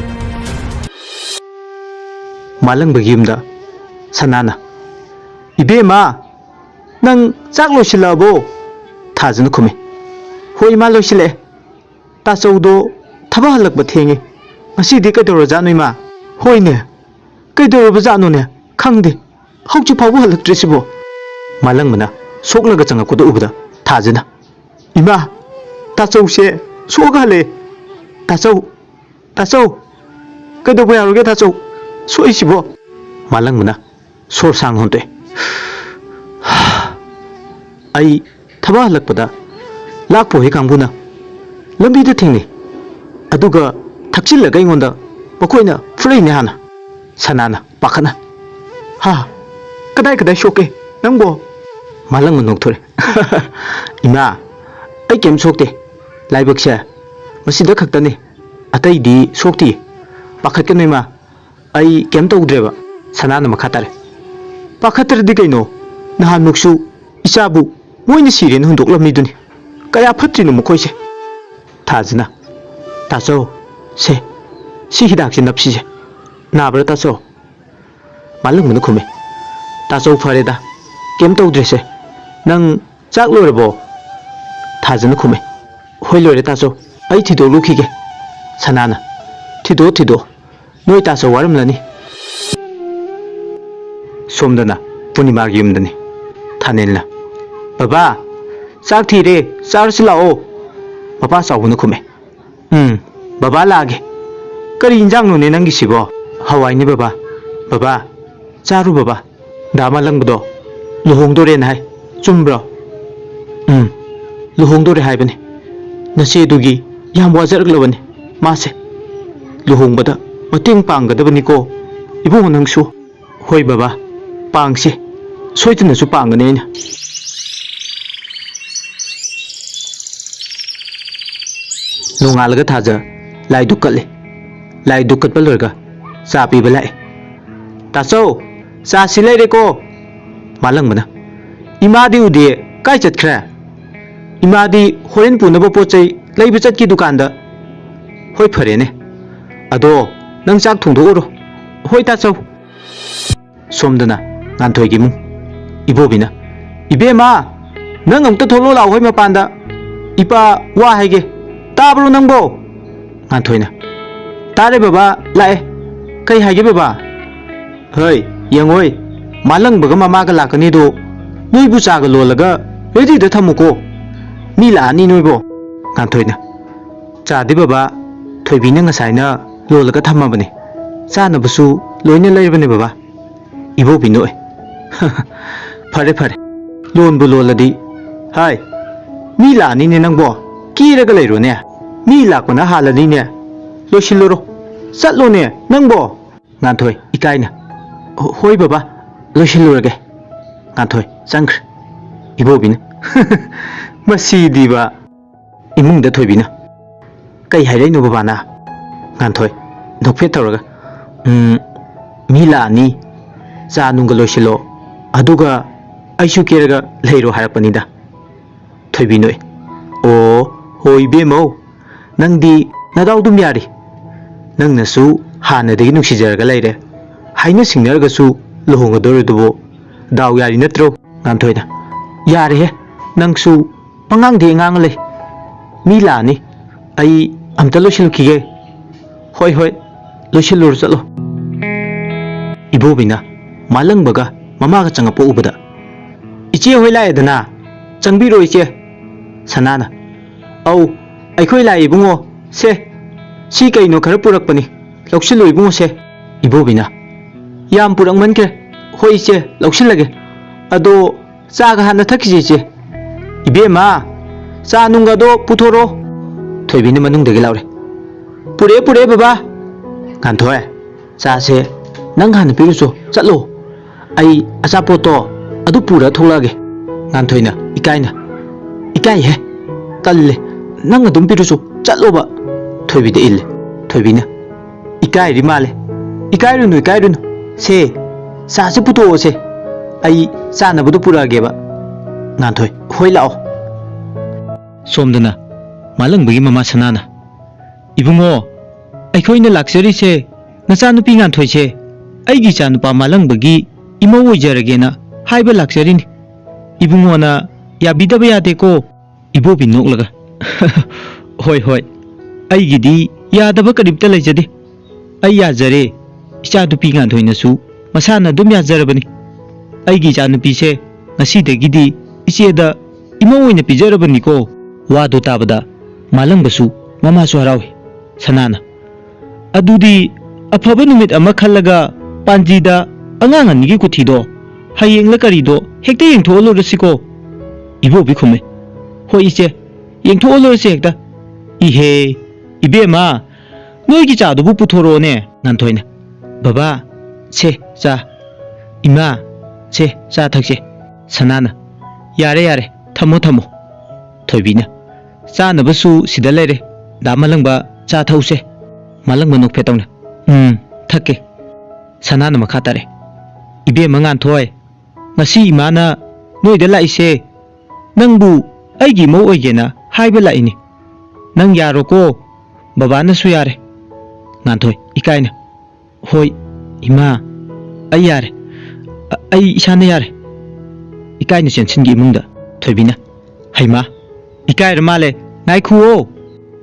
ꯃꯥꯂꯪꯕꯒꯤ ꯌꯨꯝꯗ ꯁꯅꯥꯅ, "ꯏꯕꯦꯝꯃ, ꯅꯪ ꯆꯥꯛ ꯂꯣꯏꯁꯤꯜꯂꯛꯑꯕꯣ?" ꯊꯥꯖꯅ ꯈꯨꯝꯃꯤ, "ꯍꯣꯏ ꯏꯃꯥ, ꯂꯣꯏꯁꯤꯜꯂꯛꯑꯦ꯫ ꯇꯥꯆꯧꯗꯣ ꯊꯕꯛ ꯍꯜꯂꯛꯄ ꯊꯦꯡꯉꯦ꯫ ꯉꯁꯤꯗꯤ ꯀꯩꯗꯧꯔꯖꯥꯠꯅꯣ ꯏꯃꯥ?" "ꯍꯣꯏꯅꯦ, ꯀꯩꯗꯧꯔꯕꯖꯥꯠꯅꯣꯅꯦ? ꯈꯪꯗꯦ꯫ ꯍꯧꯖꯤꯛ ꯐꯥꯎꯕ ꯍꯜꯂꯛꯇ꯭ꯔꯤꯁꯤꯕꯣ?" ꯃꯥꯂꯪꯕꯅ ꯁꯣꯛꯂꯒ ꯆꯪꯉꯛꯄꯗ ꯎꯕꯗ ꯊꯥꯖꯅ, "ꯏꯃꯥ, ꯇꯥꯆꯧꯁꯦ ꯁꯣꯛꯑꯒ ꯍꯜꯂꯛꯑꯦ꯫ ꯇꯥꯆꯧ, ꯇꯥꯆꯧ, ꯀꯩꯗꯧꯕ ꯌꯥꯎꯔꯒꯦ ꯇꯥꯆꯧ? ꯁꯣꯛꯏꯁꯤꯕꯣ?" ꯃꯥꯂꯪꯕꯅ ꯁꯣꯔ ꯁꯥꯡꯅ ꯍꯣꯟꯇꯣꯛꯑꯦ꯫ "ꯑꯩ ꯊꯕꯛ ꯍꯜꯂꯛꯄꯗ ꯂꯥꯛꯄ ꯍꯣꯏ ꯀꯥꯡꯕꯨꯅ ꯂꯝꯕꯤꯗ ꯊꯦꯡꯅꯩ꯫ ꯑꯗꯨꯒ ꯊꯛꯆꯤꯜꯂꯒ ꯑꯩꯉꯣꯟꯗ ꯃꯈꯣꯏꯅ ꯐꯨꯔꯛꯏꯅꯦ ꯍꯥꯟꯅ"꯫ ꯁꯅꯥꯅ ꯄꯥꯈꯠꯅ, "ꯍꯥ? ꯀꯗꯥꯏ ꯀꯗꯥꯏ ꯁꯣꯛꯀꯦ ꯅꯪꯕꯣ?" ꯃꯥꯂꯪꯕ ꯅꯣꯛꯊꯣꯔꯛꯑꯦ꯫ "ꯏꯃꯥ, ꯑꯩ ꯀꯩꯝ ꯁꯣꯛꯇꯦ꯫ ꯂꯥꯏꯕꯛꯁꯦ ꯃꯁꯤꯗ ꯈꯛꯇꯅꯤ꯫ ꯑꯇꯩꯗꯤ ꯁꯣꯛꯇꯤꯌꯦ꯫ ꯄꯥꯈꯠꯀꯅꯨ ꯏꯃꯥ, ꯑꯩ ꯀꯩꯝ ꯇꯧꯗ꯭ꯔꯦꯕ"꯫ ꯁꯅꯥꯅ ꯃꯈꯥ ꯇꯥꯔꯦ, "ꯄꯥꯈꯠꯇ꯭ꯔꯗꯤ ꯀꯩꯅꯣ? ꯅꯍꯥꯟꯃꯨꯛꯁꯨ ꯏꯆꯥꯕꯨ ꯃꯣꯏꯅ ꯁꯤꯔꯦꯅ ꯍꯨꯟꯗꯣꯛꯂꯝꯃꯤꯗꯨꯅꯤ꯫ ꯀꯌꯥ ꯐꯠꯇ꯭ꯔꯤꯅꯣ ꯃꯈꯣꯏꯁꯦ"꯫ ꯊꯥꯖꯅ, "ꯇꯥꯆꯧ, ꯁꯦ, ꯁꯤ ꯍꯤꯗꯥꯛꯁꯦ ꯅꯞꯁꯤꯁꯦ꯫ ꯅꯥꯕ꯭ꯔꯥ ꯇꯥꯆꯧ?" ꯃꯥꯂꯪꯕꯅ ꯈꯨꯝꯃꯤ, "ꯇꯥꯆꯧ, ꯐꯔꯦꯗ, ꯀꯩꯝ ꯇꯧꯗ꯭ꯔꯦꯁꯦ꯫ ꯅꯪ ꯆꯥꯛ ꯂꯣꯏꯔꯕꯣ?" ꯊꯥꯖꯅ ꯈꯨꯝꯃꯤ, "ꯍꯣꯏ, ꯂꯣꯏꯔꯦ ꯇꯥꯆꯧ꯫ ꯑꯩ ꯊꯤꯗꯣꯛꯂꯨꯈꯤꯒꯦ"꯫ ꯁꯅꯥꯅ, "ꯊꯤꯗꯣꯛꯑꯣ, ꯊꯤꯗꯣꯛꯑꯣ꯫ ꯅꯣꯏ ꯇꯥꯆꯧ ꯋꯥꯔꯝꯂꯅꯤ"꯫ ꯁꯣꯝꯗꯅ ꯄꯨꯔꯅꯤꯃꯥꯒꯤ ꯌꯨꯝꯗꯅꯤ꯫ ꯊꯥꯅꯤꯜꯅ, "ꯕꯕꯥ, ꯆꯥꯛ ꯊꯤꯔꯦ, ꯆꯥꯔꯁꯤ ꯂꯥꯛꯑꯣ"꯫ ꯃꯄꯥ ꯆꯥꯎꯕꯅ ꯈꯨꯝꯃꯦ, "ꯎꯝ, ꯕꯕꯥ ꯂꯥꯛꯑꯒꯦ꯫ ꯀꯔꯤ ꯏꯟꯖꯥꯡꯅꯣꯅꯦ ꯅꯪꯒꯤꯁꯤꯕꯣ?" "ꯍꯋꯥꯏꯅꯦ ꯕꯕꯥ"꯫ "ꯕꯕꯥ, ꯆꯥꯔꯨ ꯕꯕꯥ꯫ ꯗꯥ ꯃꯥꯂꯪꯕꯗꯣ ꯂꯨꯍꯣꯡꯗꯣꯔꯦꯅ ꯍꯥꯏ꯫ ꯆꯨꯝꯕ꯭ꯔꯣ?" "ꯎꯝ, ꯂꯨꯍꯣꯡꯗꯣꯔꯦ ꯍꯥꯏꯕꯅꯤ꯫ ꯅꯆꯦꯗꯨꯒꯤ ꯌꯥꯝ ꯋꯥꯖꯔꯛꯂꯕꯅꯤ ꯃꯥꯁꯦ"꯫ ꯂꯨꯍꯣꯡꯕꯗ ꯃꯇꯦꯡ ꯄꯥꯡꯒꯗꯕꯅꯤꯀꯣ ꯏꯕꯨꯡꯉꯣ ꯅꯪꯁꯨ꯫ ꯍꯣꯏ ꯕꯕꯥ, ꯄꯥꯡꯁꯤ, ꯁꯣꯏꯗꯅꯁꯨ ꯄꯥꯡꯒꯅꯤ ꯑꯩꯅ꯫ ꯅꯣꯡꯉꯥꯜꯂꯒ ꯊꯥꯖ ꯂꯥꯏ ꯗꯨꯛ ꯀꯠꯂꯦ꯫ ꯂꯥꯏ ꯗꯨꯛ ꯀꯠꯄ ꯂꯣꯏꯔꯒ ꯆꯥ ꯄꯤꯕ ꯂꯥꯛꯑꯦ꯫ "ꯇꯥꯆꯧ, ꯆꯥꯁꯤ ꯂꯩꯔꯦꯀꯣ꯫" ꯃꯥꯂꯪꯕꯅ, "ꯏꯃꯥꯗꯤ ꯎꯗꯦ, ꯀꯥꯏ ꯆꯠꯈ꯭ꯔꯦ?" "ꯏꯃꯥꯗꯤ ꯍꯣꯔꯦꯟ ꯄꯨꯅꯕ ꯄꯣꯠ ꯆꯩ ꯂꯩꯕ ꯆꯠꯈꯤ ꯗꯨꯀꯥꯟꯗ꯫" "ꯍꯣꯏ, ꯐꯔꯦꯅꯦ, ꯑꯗꯣ ꯅꯪ ꯆꯥꯛ ꯊꯣꯡꯗꯣꯛꯎꯔꯣ꯫" "ꯍꯣꯏ ꯇꯥꯆꯧ꯫" ꯁꯣꯝꯗꯅ ꯉꯥꯟꯊꯣꯏꯒꯤ ꯏꯃꯨꯡ꯫ ꯏꯕꯣꯕꯤꯅ, "ꯏꯕꯦꯝꯃ, ꯅꯪ ꯑꯃꯨꯛꯇ ꯊꯣꯛꯂꯛꯑꯣ ꯂꯥꯛꯑꯣ ꯍꯣꯏ ꯃꯄꯥꯟꯗ꯫ ꯏꯄꯥ ꯋꯥ ꯍꯥꯏꯒꯦ꯫ ꯇꯥꯕ꯭ꯔꯣ ꯅꯪꯕꯣ?" ꯉꯥꯟꯊꯣꯏꯅ, "ꯇꯥꯔꯦ ꯕꯕꯥ, ꯂꯥꯛꯑꯦ꯫ ꯀꯩ ꯍꯥꯏꯒꯦ ꯕꯕꯥ?" "ꯍꯣꯏ, ꯌꯦꯡꯉꯣꯏ, ꯃꯥꯂꯪꯕꯒ ꯃꯃꯥꯒ ꯂꯥꯛꯀꯅꯤꯗꯣ, ꯅꯣꯏꯕꯨ ꯆꯥꯒ ꯂꯣꯜꯂꯒ ꯔꯦꯗꯤꯗ ꯊꯝꯃꯨꯀꯣ꯫ ꯃꯤ ꯂꯥꯛꯑꯅꯤ ꯅꯣꯏꯕꯣ꯫" ꯉꯥꯟꯊꯣꯏꯅ, "ꯆꯥꯗꯤ ꯕꯕꯥ, ꯊꯣꯏꯕꯤꯅ ꯉꯁꯥꯏꯅ ꯂꯣꯜꯂꯒ ꯊꯝꯃꯕꯅꯦ꯫ ꯆꯥꯅꯕꯁꯨ ꯂꯣꯏꯅ ꯂꯩꯔꯕꯅꯦ ꯕꯕꯥ꯫" ꯏꯕꯣꯕꯤ ꯅꯣꯛꯑꯦ꯫ "ꯐꯔꯦ, ꯐꯔꯦ꯫ ꯂꯣꯟꯕꯨ ꯂꯣꯜꯂꯗꯤ꯫ ꯍꯥꯏ, ꯃꯤ ꯂꯥꯛꯑꯅꯤꯅꯦ ꯅꯪꯕꯣ꯫ ꯀꯦꯔꯒ ꯂꯩꯔꯣꯅꯦ꯫ ꯃꯤ ꯂꯥꯛꯄꯅ ꯍꯥꯜꯂꯅꯤꯅꯦ꯫ ꯂꯣꯏꯁꯤꯜꯂꯨꯔꯣ꯫ ꯆꯠꯂꯣꯅꯦ ꯅꯪꯕꯣ꯫" ꯉꯥꯟꯊꯣꯏ ꯏꯀꯥꯏꯅ, "ꯍꯣ-, ꯍꯣꯏ ꯕꯕꯥ, ꯂꯣꯏꯁꯤꯜꯂꯨꯔꯒꯦ꯫" ꯉꯥꯟꯊꯣꯏ ꯆꯪꯈ꯭ꯔꯦ꯫ ꯏꯕꯣꯕꯤꯅ, "ꯃꯁꯤꯗꯤꯕ꯫" ꯏꯃꯨꯡꯗ ꯊꯣꯏꯕꯤꯅ, "ꯀꯩ ꯍꯥꯏꯔꯛꯏꯅꯣ ꯕꯕꯥꯅ?" ꯉꯥꯟꯊꯣꯏ ꯅꯣꯛꯐꯦꯠ ꯇꯧꯔꯒ, "ꯎꯝ, ꯃꯤ ꯂꯥꯛꯑꯅꯤ, ꯆꯥ ꯅꯨꯡꯒ ꯂꯣꯏꯁꯤꯜꯂꯣ, ꯑꯗꯨꯒ ꯑꯩꯁꯨ ꯀꯦꯔꯒ ꯂꯩꯔꯣ ꯍꯥꯏꯔꯛꯄꯅꯤꯗ꯫" ꯊꯣꯏꯕꯤ ꯅꯣꯛꯑꯦ꯫ "ꯑꯣ, ꯍꯣꯏ ꯏꯕꯦꯝꯃꯧ, ꯅꯪꯗꯤ ꯅꯗꯥꯎꯗꯨꯝ ꯌꯥꯔꯤ꯫ ꯅꯪꯅꯁꯨ ꯍꯥꯟꯅꯗꯒꯤ ꯅꯨꯡꯁꯤꯖꯔꯒ ꯂꯩꯔꯦ, ꯍꯥꯏꯅ ꯁꯤꯡꯅꯔꯒꯁꯨ ꯂꯨꯍꯣꯡꯒꯗꯧꯔꯤꯗꯨꯕꯨ ꯗꯥꯎ ꯌꯥꯔꯤ ꯅꯠꯇ꯭ꯔꯣ?" ꯉꯥꯟꯊꯣꯏꯅ, "ꯌꯥꯔꯦꯍꯦ, ꯅꯪꯁꯨ ꯄꯉꯥꯡꯗ ꯉꯥꯡꯉ ꯂꯩ꯫ ꯃꯤ ꯂꯥꯛꯑꯅꯤ, ꯑꯩ ꯑꯝꯇ ꯂꯣꯏꯁꯤꯜꯂꯨꯈꯤꯒꯦ꯫" "ꯍꯣꯏ, ꯍꯣꯏ, ꯂꯣꯏꯁꯤꯜꯂꯨꯔꯣ, ꯆꯠꯂꯣ꯫" ꯏꯕꯣꯕꯤꯅ ꯃꯥꯂꯪꯕꯒ ꯃꯃꯥꯒ ꯆꯪꯉꯛꯄ ꯎꯕꯗ, "ꯏꯆꯦ ꯍꯣꯏ ꯂꯥꯛꯑꯦꯗꯅ, ꯆꯪꯕꯤꯔꯣ ꯏꯆꯦ꯫" ꯁꯅꯥꯅ, "ꯑꯧ, ꯑꯩꯈꯣꯏ ꯂꯥꯛꯑꯦ ꯏꯕꯨꯡꯉꯣ꯫ ꯁꯦ, ꯁꯤ ꯀꯩꯅꯣ ꯈꯔ ꯄꯨꯔꯛꯄꯅꯤ, ꯂꯧꯁꯤꯜꯂꯨ ꯏꯕꯨꯡꯉꯣ ꯁꯦ꯫" ꯏꯕꯣꯕꯤꯅ, "ꯌꯥꯝ ꯄꯨꯔꯛꯃꯟꯈ꯭ꯔꯦ꯫ ꯍꯣꯏ ꯏꯆꯦ, ꯂꯧꯁꯤꯜꯂꯒꯦ꯫ ꯑꯗꯣ ꯆꯥꯒ ꯍꯥꯟꯅ ꯊꯛꯈꯤꯁꯦ ꯏꯆꯦ꯫" "ꯏꯕꯦꯝꯃ, ꯆꯥ ꯅꯨꯡꯒꯗꯣ ꯄꯨꯊꯣꯔꯛꯑꯣ꯫" ꯊꯣꯏꯕꯤꯅ ꯃꯅꯨꯡꯗꯒꯤ ꯂꯥꯎꯔꯦ꯫ "ꯄꯨꯔꯛꯑꯦ, ꯄꯨꯔꯛꯑꯦ ꯕꯕꯥ, "ꯉꯥꯟꯊꯣꯏ, ꯆꯥꯁꯦ ꯅꯪ ꯍꯥꯟꯅ ꯄꯤꯔꯨꯆꯣ, ꯆꯠꯂꯣ꯫ ꯑꯩ ꯑꯆꯥꯄꯣꯠꯇꯣ ꯑꯗꯨ ꯄꯨꯔ ꯊꯣꯛꯂꯛꯑꯒꯦ꯫" ꯉꯥꯟꯊꯣꯏꯅ ꯏꯀꯥꯏꯅ, "ꯏꯀꯥꯏꯍꯦ, ꯇꯜꯂꯦ, ꯅꯪ ꯑꯗꯨꯝ ꯄꯤꯔꯨꯆꯣ, ꯆꯠꯂꯣꯕ꯫" ꯊꯣꯏꯕꯤꯗ ꯏꯜꯂꯦ꯫ ꯊꯣꯏꯕꯤꯅ, "ꯏꯀꯥꯏꯔꯤ ꯃꯥꯜꯂꯦ꯫ ꯏꯀꯥꯏꯔꯨꯅꯨ, ꯏꯀꯥꯏꯔꯨꯅꯨ꯫ ꯁꯦ, ꯆꯥꯁꯦ ꯄꯨꯊꯣꯛꯑꯣꯁꯦ꯫ ꯑꯩ ꯆꯥꯅꯕꯗꯣ ꯄꯨꯔꯛꯑꯒꯦꯕ꯫" ꯉꯥꯟꯊꯣꯏ, "ꯍꯣꯏ, ꯂꯥꯛꯑꯣ꯫" ꯁꯣꯝꯗꯅ ꯃꯥꯂꯪꯕꯒꯤ ꯃꯃꯥ ꯁꯅꯥꯅ, "ꯏꯕꯨꯡꯉꯣ, ꯑꯩꯈꯣꯏꯅ ꯂꯥꯛꯆꯔꯤꯁꯦ ꯅꯆꯥꯅꯨꯄꯤ ꯉꯥꯟꯊꯣꯏꯁꯦ ꯑꯩꯒꯤ ꯏꯆꯥꯅꯨꯄꯥ ꯃꯥꯂꯪꯕꯒꯤ ꯏꯃꯧ ꯑꯣꯏꯖꯔꯒꯦꯅ ꯍꯥꯏꯕ ꯂꯥꯛꯆꯔꯤꯅꯤ꯫ ꯏꯕꯨꯡꯉꯣꯅ ꯌꯥꯕꯤꯗꯕ ꯌꯥꯗꯦꯀꯣ꯫" ꯏꯕꯣꯕꯤ ꯅꯣꯛꯂꯒ, "ꯍꯣꯏ, ꯍꯣꯏ, ꯑꯩꯒꯤꯗꯤ ꯌꯥꯗꯕ ꯀꯔꯤꯝꯇ ꯂꯩꯖꯗꯦ꯫ ꯑꯩ ꯌꯥꯖꯔꯦ, ꯏꯆꯥꯅꯨꯄꯤ ꯉꯥꯟꯊꯣꯏꯅꯁꯨ ꯃꯁꯥꯅ ꯑꯗꯨꯝ ꯌꯥꯖꯔꯕꯅꯤ꯫ ꯑꯩꯒꯤ ꯏꯆꯥꯅꯨꯄꯤꯁꯦ ꯉꯁꯤꯗꯒꯤꯗꯤ ꯏꯆꯦꯗ ꯏꯃꯧ ꯑꯣꯏꯅ ꯄꯤꯖꯔꯕꯅꯤꯀꯣ꯫" ꯋꯥꯗꯨ ꯇꯥꯕꯗ ꯃꯥꯂꯪꯕꯁꯨ ꯃꯃꯥꯁꯨ ꯍꯔꯥꯎꯏ꯫ ꯁꯅꯥꯅ, "ꯑꯗꯨꯗꯤ ꯑꯐꯕ ꯅꯨꯃꯤꯠ ꯑꯃ ꯈꯜꯂꯒ ꯄꯥꯟꯖꯤꯗ ꯑꯉꯥꯡ ꯑꯅꯤꯒꯤ ꯀꯨꯊꯤꯗꯣ ꯍꯌꯦꯡꯂ ꯀꯔꯤꯗꯣ ꯍꯦꯛꯇ ꯌꯦꯡꯊꯣꯛꯍꯜꯂꯨꯔꯁꯤꯀꯣ?" ꯏꯕꯣꯕꯤ ꯈꯨꯝꯃꯦ, "ꯍꯣꯏ ꯏꯆꯦ, ꯌꯦꯡꯊꯣꯛꯍꯜꯂꯨꯔꯁꯤ ꯍꯦꯛꯇ꯫" "ꯏꯍꯦ, ꯏꯕꯦꯝꯃ, ꯅꯣꯏꯒꯤ ꯆꯥꯗꯨꯕꯨ ꯄꯨꯊꯣꯔꯛꯑꯣꯅꯦ꯫" ꯉꯥꯟꯊꯣꯏꯅ, "ꯕꯕꯥ, ꯁꯦ ꯆꯥ꯫ ꯏꯃꯥ, ꯁꯦ ꯆꯥ ꯊꯛꯁꯦ꯫" ꯁꯅꯥꯅ, "ꯌꯥꯔꯦ, ꯌꯥꯔꯦ, ꯊꯝꯃꯣ, ꯊꯝꯃꯣ꯫" ꯊꯣꯏꯕꯤꯅ, "ꯆꯥꯅꯕꯁꯨ ꯁꯤꯗ ꯂꯩꯔꯦ꯫ ꯗꯥ ꯃꯥꯂꯪꯕ, ꯆꯥ ꯊꯛꯎꯁꯦ꯫" ꯃꯥꯂꯪꯕ ꯅꯣꯛꯐꯦꯠ ꯇꯧꯅ, "ꯎꯝ, ꯊꯛꯀꯦ꯫" ꯁꯅꯥꯅ ꯃꯈꯥ ꯇꯥꯔꯦ, "ꯏꯕꯦꯝꯃ ꯉꯥꯟꯊꯣꯏ, ꯉꯁꯤ ꯏꯃꯥꯅ ꯅꯣꯏꯗ ꯂꯥꯛꯏꯁꯦ ꯅꯪꯕꯨ ꯑꯩꯒꯤ ꯏꯃꯧ ꯑꯣꯏꯒꯦꯅ ꯍꯥꯏꯕ ꯂꯥꯛꯏꯅꯤ꯫ ꯅꯪ ꯌꯥꯔꯣꯀꯣ, ꯕꯕꯥꯅꯁꯨ ꯌꯥꯔꯦ꯫" ꯉꯥꯟꯊꯣꯏ, ꯏꯀꯥꯏꯅ, "ꯍꯣꯏ, ꯏꯃꯥ, ꯑꯩ ꯌꯥꯔꯦ꯫ ꯑ-, ꯑꯩ ꯏꯁꯥꯅ ꯌꯥꯔꯦ꯫" ꯏꯀꯥꯏꯅ ꯆꯦꯟꯁꯤꯟꯈꯤ ꯏꯃꯨꯡꯗ꯫ ꯊꯣꯏꯕꯤꯅ, "ꯍꯩꯃꯥ, ꯏꯀꯥꯏꯔ ꯃꯥꯜꯂꯦ, ꯉꯥꯏꯈꯨꯑꯣ꯫"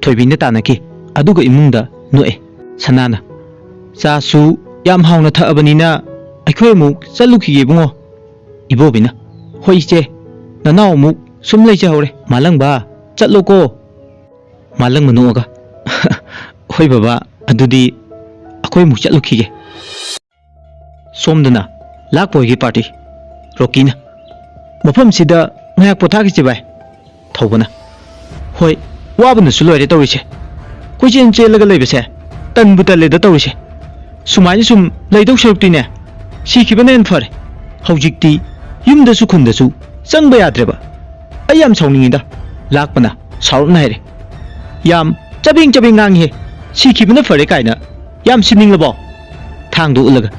ꯊꯣꯏꯕꯤꯅ ꯇꯥꯟꯅꯈꯤ, ꯑꯗꯨꯒ ꯏꯃꯨꯡꯗ ꯅꯣꯛꯑꯦ꯫ ꯁꯅꯥꯅ, "ꯆꯥꯁꯨ ꯌꯥꯝ ꯍꯥꯎꯅ ꯊꯛꯑꯕꯅꯤꯅ ꯑꯩꯈꯣꯏ ꯑꯃꯨꯛ ꯆꯠꯂꯨꯈꯤꯒꯦ ꯏꯕꯨꯡꯉꯣ꯫" ꯏꯕꯣꯕꯤꯅ, "ꯍꯣꯏ ꯏꯆꯦ, ꯅꯅꯥꯎ ꯑꯃꯨꯛ ꯁꯨꯝ ꯂꯩꯖꯍꯧꯔꯦ꯫ ꯃꯥꯂꯪꯕ, ꯆꯠꯂꯣꯀꯣ꯫" ꯃꯥꯂꯪꯕ ꯅꯣꯛꯑꯒ, "ꯍꯣꯏ ꯕꯕꯥ, ꯑꯗꯨꯗꯤ ꯑꯩꯈꯣꯏ ꯑꯃꯨꯛ ꯆꯠꯂꯨꯈꯤꯒꯦ꯫" ꯁꯣꯝꯗꯅ ꯂꯥꯛꯄ ꯍꯣꯏꯒꯤ ꯄꯥꯔꯇꯤ꯫ ꯔꯣꯀꯤꯅ, "ꯃꯐꯝꯁꯤꯗ ꯉꯥꯏꯍꯥꯛ ꯄꯣꯊꯥꯈꯤꯁꯤ ꯚꯥꯏ꯫" ꯊꯧꯕꯅ, "ꯍꯣꯏ, ꯋꯥꯕꯅꯁꯨ ꯂꯣꯏꯔꯦ ꯇꯧꯔꯤꯁꯦ꯫ ꯀꯣꯏꯆꯦꯟ ꯆꯦꯜꯂꯒ ꯂꯩꯕꯁꯦ ꯇꯟꯕꯨ ꯇꯜꯂꯦꯗ ꯇꯧꯔꯤꯁꯦ꯫ ꯁꯨꯃꯥꯏꯅ ꯁꯨꯝ ꯂꯩꯗꯧ ꯁꯔꯨꯛꯇꯤꯅꯦ, ꯁꯤꯈꯤꯕꯅ ꯍꯦꯟꯅ ꯐꯔꯦ꯫ ꯍꯧꯖꯤꯛꯇꯤ ꯌꯨꯝꯗꯁꯨ ꯈꯨꯟꯗꯁꯨ ꯆꯪꯕ ꯌꯥꯗ꯭ꯔꯦꯕ꯫ ꯑꯩ ꯌꯥꯝ ꯁꯥꯎꯅꯤꯡꯉꯤꯗ꯫ ꯂꯥꯛꯄꯅ ꯁꯥꯎꯔꯞꯅ ꯍꯥꯏꯔꯦ꯫ "ꯌꯥꯝ ꯆꯕꯦꯡ ꯆꯕꯦꯡ ꯉꯥꯡꯉꯤꯍꯦ꯫ ꯁꯤꯈꯤꯕꯅ ꯐꯔꯦ ꯀꯥꯏꯅ꯫ ꯌꯥꯝ ꯁꯤꯅꯤꯡꯂꯕꯣ?" ꯊꯥꯡꯗꯣ ꯎꯠꯂꯒ,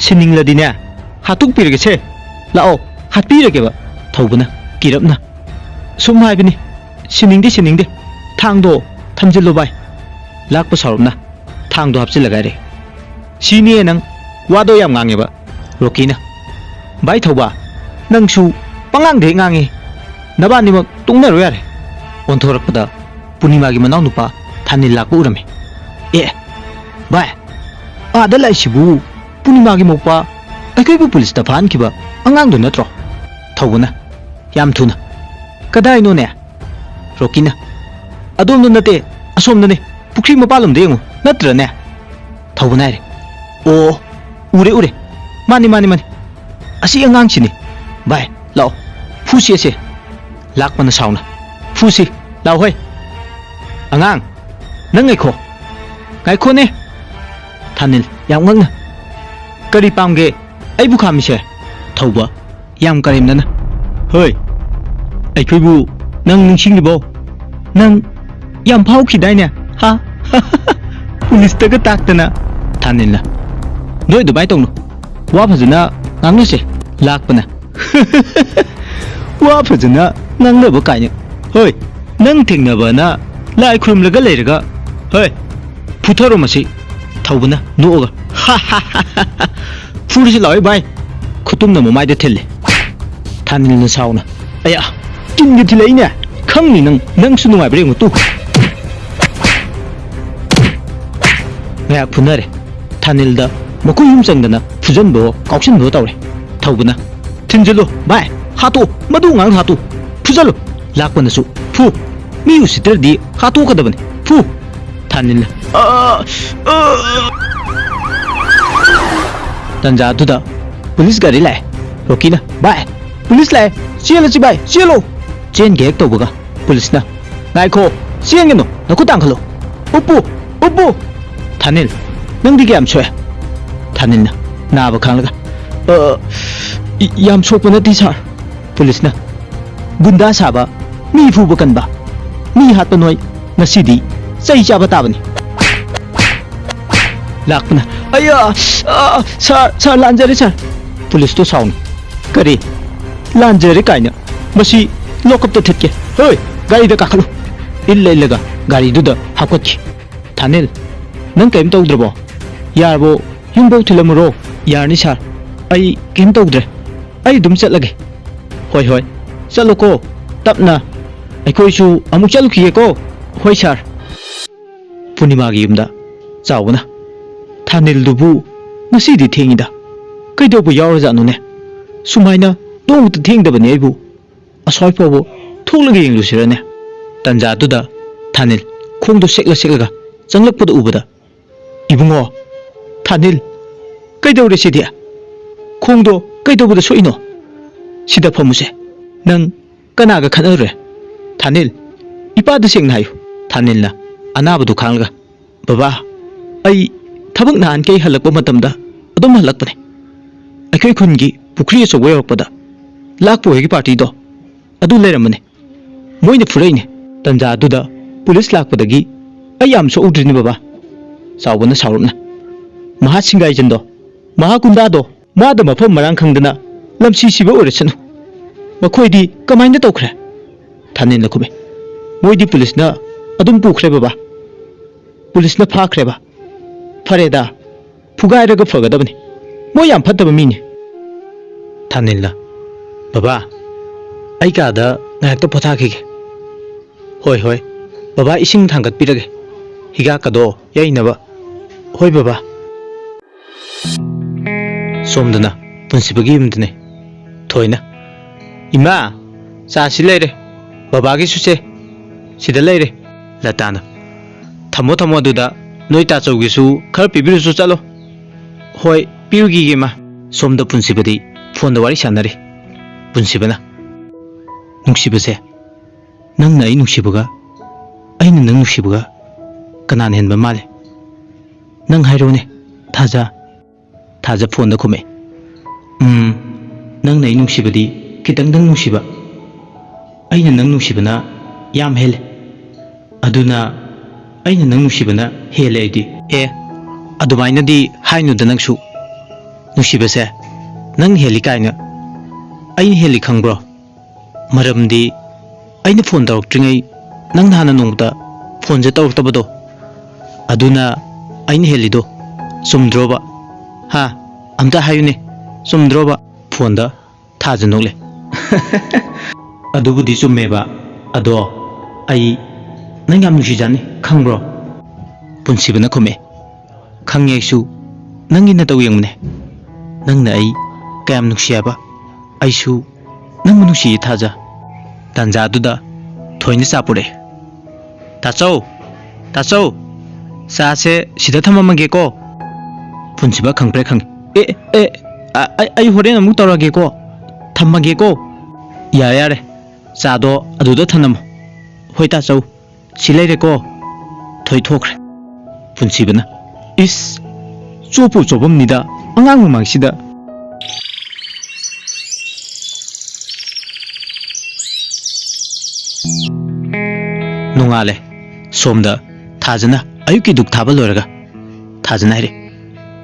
"ꯁꯤꯅꯤꯡꯂꯗꯤꯅꯦ, ꯍꯥꯠꯇꯣꯛꯄꯤꯔꯒꯦꯁꯦ꯫ ꯂꯥꯛꯑꯣ, ꯍꯥꯠꯄꯤꯔꯒꯦꯕ"꯫ ꯊꯧꯕꯅ ꯀꯤꯔꯞꯅ, "ꯁꯨꯝ ꯍꯥꯏꯕꯅꯤ, ꯁꯤꯅꯤꯡꯗꯦ, ꯁꯤꯅꯤꯡꯗꯦ꯫ ꯊꯥꯡꯗꯣ ꯊꯝꯖꯤꯜꯂꯣ ꯚꯥꯏ"꯫ ꯂꯥꯛꯄ ꯁꯥꯎꯔꯞꯅ ꯊꯥꯡꯗꯣ ꯍꯥꯞꯆꯤꯜꯂꯒ ꯍꯥꯏꯔꯦ꯫ "ꯁꯤꯅꯤꯌꯦ ꯅꯪ, ꯋꯥꯗꯣ ꯌꯥꯝ ꯉꯥꯡꯉꯦꯕ"꯫ ꯔꯣꯀꯤꯅ, "ꯚꯥꯏ ꯊꯧꯕ, ꯅꯪꯁꯨ ꯄꯉꯥꯡꯗ ꯍꯦꯛ ꯉꯥꯡꯉꯦ꯫ ꯅꯕꯥꯅꯤꯃꯛ ꯇꯣꯛꯅꯔꯣ ꯌꯥꯔꯦ"꯫ ꯑꯣꯟꯊꯣꯔꯛꯄꯗ ꯄꯨꯔꯅꯤꯃꯥꯒꯤ ꯃꯅꯥꯎꯅꯨꯄꯥ ꯊꯥꯅꯤꯜ ꯂꯥꯛꯄ ꯎꯔꯝꯃꯤ꯫ "ꯑꯦ ꯚꯥꯏ, ꯑꯥꯗ ꯂꯥꯛꯏꯁꯤꯕꯨ ꯄꯨꯔꯅꯤꯃꯥꯒꯤ ꯃꯧꯄꯥ ꯑꯩꯈꯣꯏꯕꯨ ꯄꯨꯂꯤꯁꯇ ꯐꯥꯍꯟꯈꯤꯕ ꯑꯉꯥꯡꯗꯨ ꯅꯠꯇ꯭ꯔꯣ?" ꯊꯧꯕꯅ ꯌꯥꯝ ꯊꯨꯅ, "ꯀꯗꯥꯏꯅꯣꯅꯦ?" ꯔꯣꯀꯤꯅ, "ꯑꯗꯣꯝꯗ ꯅꯠꯇꯦ, ꯑꯁꯣꯝꯗꯅꯦ, ꯄꯨꯈ꯭ꯔꯤ ꯃꯄꯥꯜꯂꯣꯝꯗ ꯌꯦꯡꯉꯨ, ꯅꯠꯇ꯭ꯔꯅꯦ?" ꯊꯧꯕꯅ ꯍꯥꯏꯔꯦ꯫ "ꯑꯣ, ꯎꯔꯦ, ꯎꯔꯦ꯫ ꯃꯥꯅꯤ, ꯃꯥꯅꯤ, ꯃꯥꯅꯤ꯫ ꯑꯁꯤ ꯑꯉꯥꯡꯁꯤꯅꯤ꯫ ꯚꯥꯏ, ꯂꯥꯛꯑꯣ, ꯐꯨꯁꯤ ꯑꯁꯦ"꯫ ꯂꯥꯛꯄꯅ ꯁꯥꯎꯅ, "ꯐꯨꯁꯤ, ꯂꯥꯛꯑꯣ ꯍꯣꯏ꯫ ꯑꯉꯥꯡ, ꯅꯪ ꯉꯥꯏꯈꯣ꯫ ꯉꯥꯏꯈꯣꯅꯦ"꯫ ꯊꯥꯅꯤꯜ ꯌꯥꯝ ꯉꯛꯅ, "ꯀꯔꯤ ꯄꯥꯝꯒꯦ? ꯑꯩꯕꯨ ꯈꯥꯝꯃꯤꯁꯦ"꯫ ꯊꯧꯕ ꯌꯥꯝ ꯀꯔꯦꯝꯅꯅ, "ꯍꯣꯏ, ꯑꯩꯈꯣꯏꯕꯨ ꯅꯪ ꯅꯤꯡꯁꯤꯡꯂꯤꯕꯣ? ꯅꯪ ꯌꯥꯝ ꯐꯥꯎꯈꯤꯗꯥꯏꯅꯦ? ꯍꯥ?" ꯄꯨꯂꯤꯁꯇꯒ ꯇꯥꯛꯇꯅ꯫ ꯊꯥꯅꯤꯜꯅ, "ꯅꯣꯏ ꯑꯗꯨꯃꯥꯏꯅ ꯇꯧꯅꯨ, ꯋꯥ ꯐꯖꯅ ꯉꯥꯡꯅꯁꯦ"꯫ ꯂꯥꯛꯄꯅ, "ꯋꯥ ꯐꯖꯅ ꯉꯥꯡꯅꯕ ꯀꯥꯏꯅ꯫ ꯍꯣꯏ, ꯅꯪ ꯊꯦꯡꯅꯕꯅ ꯂꯥꯏ ꯈꯨꯔꯨꯝꯂꯒ ꯂꯩꯔꯒ, ꯍꯣꯏ, ꯐꯨꯊꯔꯣ ꯃꯁꯤ"꯫ ꯊꯧꯕꯅ ꯅꯣꯛꯑꯒ, "ꯐꯨꯔꯁꯤ ꯂꯥꯛꯑꯣ ꯚꯥꯏ"꯫ ꯈꯨꯇꯨꯝꯅ ꯃꯃꯥꯏꯗ ꯊꯤꯜꯂꯦ꯫ ꯊꯥꯅꯤꯜꯅ ꯁꯥꯎꯅ, "ꯑꯌꯥ, ꯀꯤꯟꯒ ꯊꯤꯜꯂꯛꯏꯅꯦ꯫ ꯈꯪꯅꯤ ꯅꯪ, ꯅꯪꯁꯨ ꯅꯨꯡꯉꯥꯏꯕ꯭ꯔꯥ ꯌꯦꯡꯉꯨ ꯇꯨ"꯫ ꯉꯥꯏꯍꯥꯛ ꯐꯨꯅꯔꯦ꯫ ꯊꯥꯅꯤꯜꯗ ꯃꯈꯨꯠ ꯑꯍꯨꯝ ꯆꯪꯗꯅ ꯐꯨꯖꯟꯕꯣ ꯀꯥꯎꯁꯟꯕꯣ ꯇꯧꯔꯦ꯫ ꯊꯧꯕꯅ, "ꯊꯤꯟꯖꯤꯜꯂꯨ ꯚꯥꯏ, ꯍꯥꯠꯇꯣꯛꯎ, ꯃꯗꯨ ꯑꯉꯥꯡ ꯍꯥꯠꯇꯣꯛꯎ, ꯐꯨꯖꯜꯂꯨ"꯫ ꯂꯥꯛꯄꯅꯁꯨ, "ꯐꯨ, ꯃꯤ ꯎꯁꯤꯠꯇ꯭ꯔꯗꯤ ꯍꯥꯠꯇꯣꯛꯀꯗꯕꯅꯤ, ꯐꯨ"꯫ ꯊꯥꯅꯤꯜꯅ, "ꯑ, ꯑ"꯫ ꯇꯟꯖꯥ ꯑꯗꯨꯗ ꯄꯨꯂꯤꯁ ꯒꯥꯔꯤ ꯂꯥꯛꯑꯦ꯫ ꯔꯣꯀꯤꯅ, "ꯚꯥꯏ, ꯄꯨꯂꯤꯁ ꯂꯥꯛꯑꯦ, ꯆꯦꯜꯂꯁꯤ ꯚꯥꯏ, ꯆꯦꯜꯂꯣ"꯫ ꯆꯦꯟꯒꯦ ꯍꯦꯛ ꯇꯧꯕꯒ ꯄꯨꯂꯤꯁꯅ, "ꯉꯥꯏꯈꯣ, ꯆꯦꯟꯒꯅꯨ, ꯅꯈꯨꯠ ꯇꯥꯡꯈꯠꯂꯣ, ꯎꯞꯄꯨ, ꯎꯞꯄꯨ"꯫ ꯊꯥꯅꯤꯜ, ꯅꯪꯗꯤ ꯀꯌꯥꯝ ꯁꯣꯛꯑꯦ? ꯊꯥꯅꯤꯜꯅ ꯅꯥꯕ ꯈꯥꯡꯂꯒ, "ꯑ, ꯏ-, ꯌꯥꯝ ꯁꯣꯛꯄ ꯅꯠꯇꯦ, ꯁꯥꯔ꯫" ꯄꯨꯂꯤꯁꯅ, "ꯒꯨꯟꯗꯥ ꯁꯥꯕ, ꯃꯤ ꯐꯨꯕ ꯀꯟꯕ, ꯃꯤ ꯍꯥꯠꯄ ꯅꯣꯏ ꯉꯁꯤꯗꯤ ꯆꯩ ꯆꯥꯕ ꯇꯥꯕꯅꯤ꯫" ꯂꯥꯛꯄꯅ, "ꯑꯌꯥ, ꯑ, ꯁꯥꯔ, ꯁꯥꯔ, ꯂꯥꯟꯖꯔꯦ, ꯁꯥꯔ꯫" ꯄꯨꯂꯤꯁꯇꯣ ꯁꯥꯎꯅ, "ꯀꯔꯤ? ꯂꯥꯟꯖꯔꯦ ꯀꯥꯏꯅ? ꯃꯁꯤ ꯂꯣꯀꯞꯇ ꯊꯤꯠꯀꯦ꯫ ꯍꯣꯏ, ꯒꯥꯔꯤꯗ ꯀꯥꯈꯠꯂꯨ꯫" ꯏꯜꯂ ꯏꯜꯂꯒ ꯒꯥꯔꯤꯗꯨꯗ ꯍꯥꯞꯀꯠꯈꯤ꯫ "ꯊꯥꯅꯤꯜ, ꯅꯪ ꯀꯔꯤꯝ ꯇꯧꯗ꯭ꯔꯕꯣ? ꯌꯥꯔꯕꯣ? ꯌꯨꯝꯐꯧ ꯊꯤꯜꯂꯝꯃꯨꯔꯣ?" "ꯌꯥꯔꯅꯤ, ꯁꯥꯔ꯫ ꯑꯩ ꯀꯩꯝ ꯇꯧꯗ꯭ꯔꯦ꯫ ꯑꯩ ꯑꯗꯨꯝ ꯆꯠꯂꯒꯦ꯫" "ꯍꯣꯏ, ꯍꯣꯏ, ꯆꯠꯂꯣꯀꯣ, ꯇꯞꯅ꯫ ꯑꯩꯈꯣꯏꯁꯨ ꯑꯃꯨꯛ ꯆꯠꯂꯨꯈꯤꯒꯦꯀꯣ꯫" "ꯍꯣꯏ, ꯁꯥꯔ꯫" ꯄꯨꯔꯅꯤꯃꯥꯒꯤ ꯌꯨꯝꯗ ꯆꯥꯎꯕꯅ, "ꯊꯥꯅꯤꯜꯗꯨꯕꯨ ꯉꯁꯤꯗꯤ ꯊꯦꯡꯉꯤꯗ꯫ ꯀꯩꯗꯧꯕ ꯌꯥꯎꯔꯖꯥꯠꯅꯣꯅꯦ? ꯁꯨꯃꯥꯏꯅ ꯅꯣꯡꯃꯇ ꯊꯦꯡꯗꯕꯅꯦ ꯑꯩꯕꯨ꯫ ꯑꯁ꯭ꯋꯥꯏ ꯐꯥꯎꯕ ꯊꯣꯛꯂꯒ ꯌꯦꯡꯂꯨꯁꯤꯔꯅꯦ?" ꯇꯟꯖꯥꯗꯨꯗ ꯊꯥꯅꯤꯜ ꯈꯣꯡꯗꯣ ꯁꯦꯛꯂ ꯁꯦꯛꯂꯒ ꯆꯪꯂꯛꯄꯗ ꯎꯕꯗ, "ꯏꯕꯨꯡꯉꯣ, ꯊꯥꯅꯤꯜ, ꯀꯩꯗꯧꯔꯦ ꯁꯤꯗꯤ? ꯈꯣꯡꯗꯣ ꯀꯩꯗꯧꯕꯗ ꯁꯣꯛꯏꯅꯣ? ꯁꯤꯗ ꯐꯝꯃꯨꯁꯦ꯫ ꯅꯪ ꯀꯅꯥꯒ ꯈꯠꯅꯔꯨꯔꯦ? ꯊꯥꯅꯤꯜ, ꯏꯄꯥꯗ ꯁꯦꯡꯅ ꯍꯥꯏꯌꯨ꯫" ꯊꯥꯅꯤꯜꯅ ꯑꯅꯥꯕꯗꯨ ꯈꯥꯡꯂꯒ, "ꯕꯕꯥ, ꯑꯩ ꯊꯕꯛ ꯅꯍꯥꯟꯈꯩ ꯍꯜꯂꯛꯄ ꯃꯇꯝꯗ ꯑꯗꯨꯝ ꯍꯜꯂꯛꯄꯅꯦ꯫ ꯑꯩꯈꯣꯏ ꯈꯨꯟꯒꯤ ꯄꯨꯈ꯭ꯔꯤ ꯑꯆꯧꯕ ꯌꯧꯔꯛꯄꯗ ꯂꯥꯛꯄ ꯍꯣꯏꯒꯤ ꯄꯥꯔꯇꯤꯗꯣ ꯑꯗꯨ ꯂꯩꯔꯝꯕꯅꯦ꯫ ꯃꯣꯏꯅ ꯐꯨꯔꯛꯏꯅꯦ꯫ ꯇꯟꯖꯥꯗꯨꯗ ꯄꯨꯂꯤꯁ ꯂꯥꯛꯄꯗꯒꯤ ꯑꯩ ꯌꯥꯝ ꯁꯣꯛꯎꯗ꯭ꯔꯤꯅꯦ, ꯕꯕꯥ꯫" ꯆꯥꯎꯕꯅ ꯁꯥꯎꯔꯞꯅ, "ꯃꯍꯥ ꯁꯤꯡꯒꯥꯏꯖꯟꯗꯣ, ꯃꯍꯥ ꯒꯨꯟꯗꯥꯗꯣ, ꯃꯥꯗ ꯃꯐꯝ ꯃꯔꯥꯡ ꯈꯪꯗꯅ ꯂꯝꯁꯤ ꯁꯤꯕ ꯑꯣꯏꯔꯁꯅꯨ꯫ ꯃꯈꯣꯏꯗꯤ ꯀꯃꯥꯏꯅ ꯇꯧꯈ꯭ꯔꯦ?" ꯊꯥꯅꯤꯜꯅ ꯈꯨꯝꯃꯦ, "ꯃꯣꯏꯗꯤ ꯄꯨꯂꯤꯁꯅ ꯑꯗꯨꯝ ꯄꯨꯈ꯭ꯔꯦ, ꯕꯕꯥ꯫ ꯄꯨꯂꯤꯁꯅ ꯐꯥꯈ꯭ꯔꯦꯕ꯫ ꯐꯔꯦꯗ, ꯐꯨꯒꯥꯏꯔꯒ ꯐꯒꯗꯕꯅꯤ꯫ ꯃꯣꯏ ꯌꯥꯝ ꯐꯠꯇꯕ ꯃꯤꯅꯤ꯫" ꯊꯥꯅꯤꯜꯅ, "ꯕꯕꯥ, ꯑꯩ ꯀꯥꯗ ꯉꯥꯏꯍꯥꯛꯇ ꯄꯣꯊꯥꯈꯤꯒꯦ꯫" "ꯍꯣꯏ, ꯍꯣꯏ꯫ ꯕꯕꯥ ꯏꯁꯤꯡ ꯊꯥꯡꯒꯠꯄꯤꯔꯒꯦ꯫ ꯍꯤꯒꯥꯛꯀꯗꯣ ꯌꯩꯅꯕ꯫" "ꯍꯣꯏ, ꯕꯕꯥ꯫" ꯁꯣꯝꯗꯅ ꯄꯨꯟꯁꯤꯕꯒꯤ ꯌꯨꯝꯗꯅꯦ꯫ ꯊꯣꯏꯅ, "ꯏꯃꯥ, ꯆꯥꯁꯤ ꯂꯩꯔꯦ꯫ ꯕꯕꯥꯒꯤꯁꯨ ꯁꯦ, ꯁꯤꯗ ꯂꯩꯔꯦ꯫" ꯂꯇꯥꯅ, "ꯊꯝꯃꯣ, ꯊꯝꯃꯣ ꯑꯗꯨꯗ꯫ ꯅꯣꯏ ꯇꯥꯆꯧꯒꯤꯁꯨ ꯈꯔ ꯄꯤꯕꯤꯔꯨꯆꯣ ꯆꯠꯂꯣ꯫" "ꯍꯣꯏ, ꯄꯤꯔꯨꯈꯤꯒꯦ, ꯏꯃꯥ꯫" ꯁꯣꯝꯗ ꯄꯨꯟꯁꯤꯕꯗꯤ ꯐꯣꯟꯗ ꯋꯥꯔꯤ ꯁꯥꯟꯅꯔꯤ꯫ ꯄꯨꯟꯁꯤꯕꯅ, "ꯅꯨꯡꯁꯤꯕꯁꯦ, ꯅꯪꯅ ꯑꯩ ꯅꯨꯡꯁꯤꯕꯒ ꯑꯩꯅ ꯅꯪ ꯅꯨꯡꯁꯤꯕꯒ ꯀꯅꯥꯅ ꯍꯦꯟꯕ ꯃꯥꯜꯂꯤ?" "ꯅꯪ ꯍꯥꯏꯔꯣꯅꯦ, ꯊꯥꯖ?" ꯊꯥꯖ ꯐꯣꯟꯗ ꯈꯨꯝꯃꯦ꯫ "ꯎꯝ, ꯅꯪꯅ ꯑꯩ ꯅꯨꯡꯁꯤꯕꯗꯤ ꯈꯤꯇꯪꯗꯪ ꯅꯨꯡꯁꯤꯕ, ꯑꯩꯅ ꯅꯪ ꯅꯨꯡꯁꯤꯕꯅ ꯌꯥꯝ ꯍꯦꯜꯂꯦ꯫ ꯑꯗꯨꯅ ꯑꯩꯅ ꯅꯪ ꯅꯨꯡꯁꯤꯕꯅ ꯍꯦꯜꯂꯦ ꯑꯩꯗꯤ꯫" "ꯑꯦ, ꯑꯗꯨꯃꯥꯏꯅꯗꯤ ꯍꯥꯏꯅꯨꯗ ꯅꯪꯁꯨ꯫ ꯅꯨꯡꯁꯤꯕꯁꯦ ꯅꯪ ꯍꯦꯜꯂꯤ ꯀꯥꯏꯅ ꯑꯩꯅ ꯍꯦꯜꯂꯤ ꯈꯪꯕ꯭ꯔꯣ? ꯃꯔꯝꯗꯤ ꯑꯩꯅ ꯐꯣꯟ ꯇꯧꯔꯛꯇ꯭ꯔꯤꯉꯩ ꯅꯪꯅ ꯍꯥꯟꯅ ꯅꯣꯡꯃꯇ ꯐꯣꯟꯁꯦ ꯇꯧꯔꯛꯇꯕꯗꯣ, ꯑꯗꯨꯅ ꯑꯩꯅ ꯍꯦꯜꯂꯤꯗꯣ꯫ ꯆꯨꯝꯗ꯭ꯔꯣꯕ? ꯍꯥ? ꯑꯝꯇ ꯍꯥꯏꯌꯨꯅꯦ, ꯆꯨꯝꯗ꯭ꯔꯣꯕ?" ꯐꯣꯟꯗ ꯊꯥꯖ ꯅꯣꯛꯂꯦ꯫ "ꯑꯗꯨꯕꯨꯗꯤ ꯆꯨꯝꯃꯦꯕ, ꯑꯗꯣ ꯑꯩ ꯅꯪ ꯌꯥꯝ ꯅꯨꯡꯁꯤꯖꯥꯠꯅꯤ, ꯈꯪꯕ꯭ꯔꯣ?" ꯄꯨꯟꯁꯤꯕꯅ ꯈꯨꯝꯃꯦ꯫ "ꯈꯪꯉꯦ ꯑꯩꯁꯨ, ꯅꯪꯒꯤ ꯅꯇꯧ ꯌꯦꯡꯕꯅꯦ꯫ ꯅꯪꯅ ꯑꯩ ꯀꯌꯥꯝ ꯅꯨꯡꯁꯤ ꯍꯥꯏꯕ? ꯑꯩꯁꯨ ꯅꯪꯕꯨ ꯅꯨꯡꯁꯤꯌꯦ ꯊꯥꯖ꯫" ꯇꯥꯟꯖꯥꯗꯨꯗ ꯊꯣꯏꯅ ꯆꯥ ꯄꯨꯔꯛꯑꯦ꯫ "ꯇꯥꯆꯧ! ꯇꯥꯆꯧ! ꯆꯥꯁꯦ ꯁꯤꯗ ꯊꯝꯃꯝꯃꯒꯦꯀꯣ꯫" ꯄꯨꯟꯁꯤꯕ ꯈꯪꯄ꯭ꯔꯦꯛ ꯈꯪꯉꯦ꯫ "ꯑꯦ, ꯑꯦ, ꯑ-, ꯑꯩ, ꯑꯩ ꯍꯣꯔꯦꯟ ꯑꯃꯨꯛ ꯇꯧꯔꯒꯦꯀꯣ꯫ ꯊꯝꯃꯒꯦꯀꯣ꯫" "ꯌꯥꯔꯦ, ꯌꯥꯔꯦ꯫ ꯆꯥꯗꯣ ꯑꯗꯨꯗ ꯊꯝꯂꯝꯃꯣ꯫" "ꯍꯣꯏ ꯇꯥꯆꯧ, ꯁꯤ ꯂꯩꯔꯦꯀꯣ꯫" ꯊꯣꯏ ꯊꯣꯛꯈ꯭ꯔꯦ꯫ ꯄꯨꯟꯁꯤꯕꯅ, "ꯏꯁ, ꯆꯣꯞꯄꯨ ꯆꯣꯞꯄꯝꯅꯤꯗ ꯑꯉꯥꯡ ꯃꯃꯥꯡꯁꯤꯗ꯫" ꯅꯣꯡꯉꯥꯜꯂꯦ꯫ ꯁꯣꯝꯗ ꯊꯥꯖꯅ ꯑꯌꯨꯛꯀꯤ ꯙꯨꯛ ꯊꯥꯕ ꯂꯣꯏꯔꯒ ꯊꯥꯖꯅ ꯍꯥꯏꯔꯦ,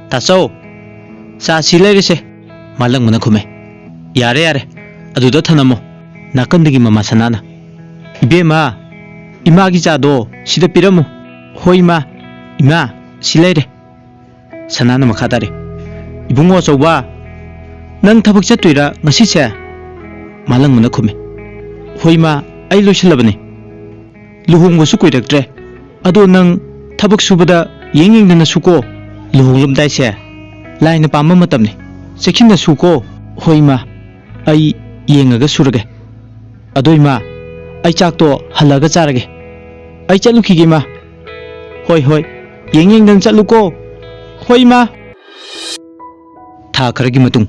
"ꯇꯥꯆꯧ, ꯆꯥ ꯁꯤ ꯂꯩꯔꯦꯁꯦ꯫" ꯃꯥꯂꯪꯕꯅ ꯈꯨꯝꯃꯦ, "ꯌꯥꯔꯦ, ꯌꯥꯔꯦ, ꯑꯗꯨꯗ ꯊꯅꯝꯃꯣ꯫" ꯅꯥꯀꯟꯗꯒꯤ ꯃꯃꯥ ꯁꯅꯥꯅ, "ꯏꯕꯦꯝꯃ, ꯏꯃꯥꯒꯤ ꯆꯥꯗꯣ ꯁꯤꯗ ꯄꯤꯔꯝꯃꯨ꯫" "ꯍꯣꯏ, ꯏꯃꯥ꯫ ꯏꯃꯥ, ꯁꯤ ꯂꯩꯔꯦ꯫" ꯁꯅꯥꯅ ꯃꯈꯥ ꯇꯥꯔꯦ, "ꯏꯕꯨꯡꯉꯣ ꯑꯆꯧꯕ, ꯅꯪ ꯊꯕꯛ ꯆꯠꯇꯣꯏꯔꯥ ꯉꯁꯤꯁꯦ?" ꯃꯥꯂꯪꯕꯅ ꯈꯨꯝꯃꯤ, "ꯍꯣꯏ ꯏꯃꯥ, ꯑꯩ ꯂꯣꯏꯁꯤꯜꯂꯕꯅꯤ꯫ ꯂꯨꯍꯣꯡꯕꯁꯨ ꯀꯨꯏꯔꯛꯇ꯭ꯔꯦ꯫ ꯑꯗꯣ ꯅꯪ ꯊꯕꯛ ꯁꯨꯕꯗ ꯌꯦꯡ ꯌꯦꯡꯗꯅ ꯁꯨꯀꯣ꯫ ꯂꯨꯍꯣꯡꯂꯝꯗꯥꯏꯁꯦ ꯂꯥꯏꯅ ꯄꯥꯝꯕ ꯃꯇꯝꯅꯤ꯫ ꯆꯦꯛꯁꯤꯟꯅ ꯁꯨꯀꯣ꯫" "ꯍꯣꯏ ꯏꯃꯥ, ꯑꯩ ꯌꯦꯡꯉꯒ ꯁꯨꯔꯒꯦ꯫ ꯑꯗꯣ ꯏꯃꯥ, ꯑꯩ ꯆꯥꯛꯇꯣ ꯍꯜꯂꯛꯑꯒ ꯆꯥꯔꯒꯦ꯫ ꯑꯩ ꯆꯠꯂꯨꯈꯤꯒꯦ ꯏꯃꯥ꯫" "ꯍꯣꯏ, ꯍꯣꯏ, ꯌꯦꯡ ꯌꯦꯡꯗꯅ ꯆꯠꯂꯨꯀꯣ꯫" "ꯍꯣꯏ ꯏꯃꯥ꯫" ꯊꯥ ꯈꯔꯒꯤ ꯃꯇꯨꯡ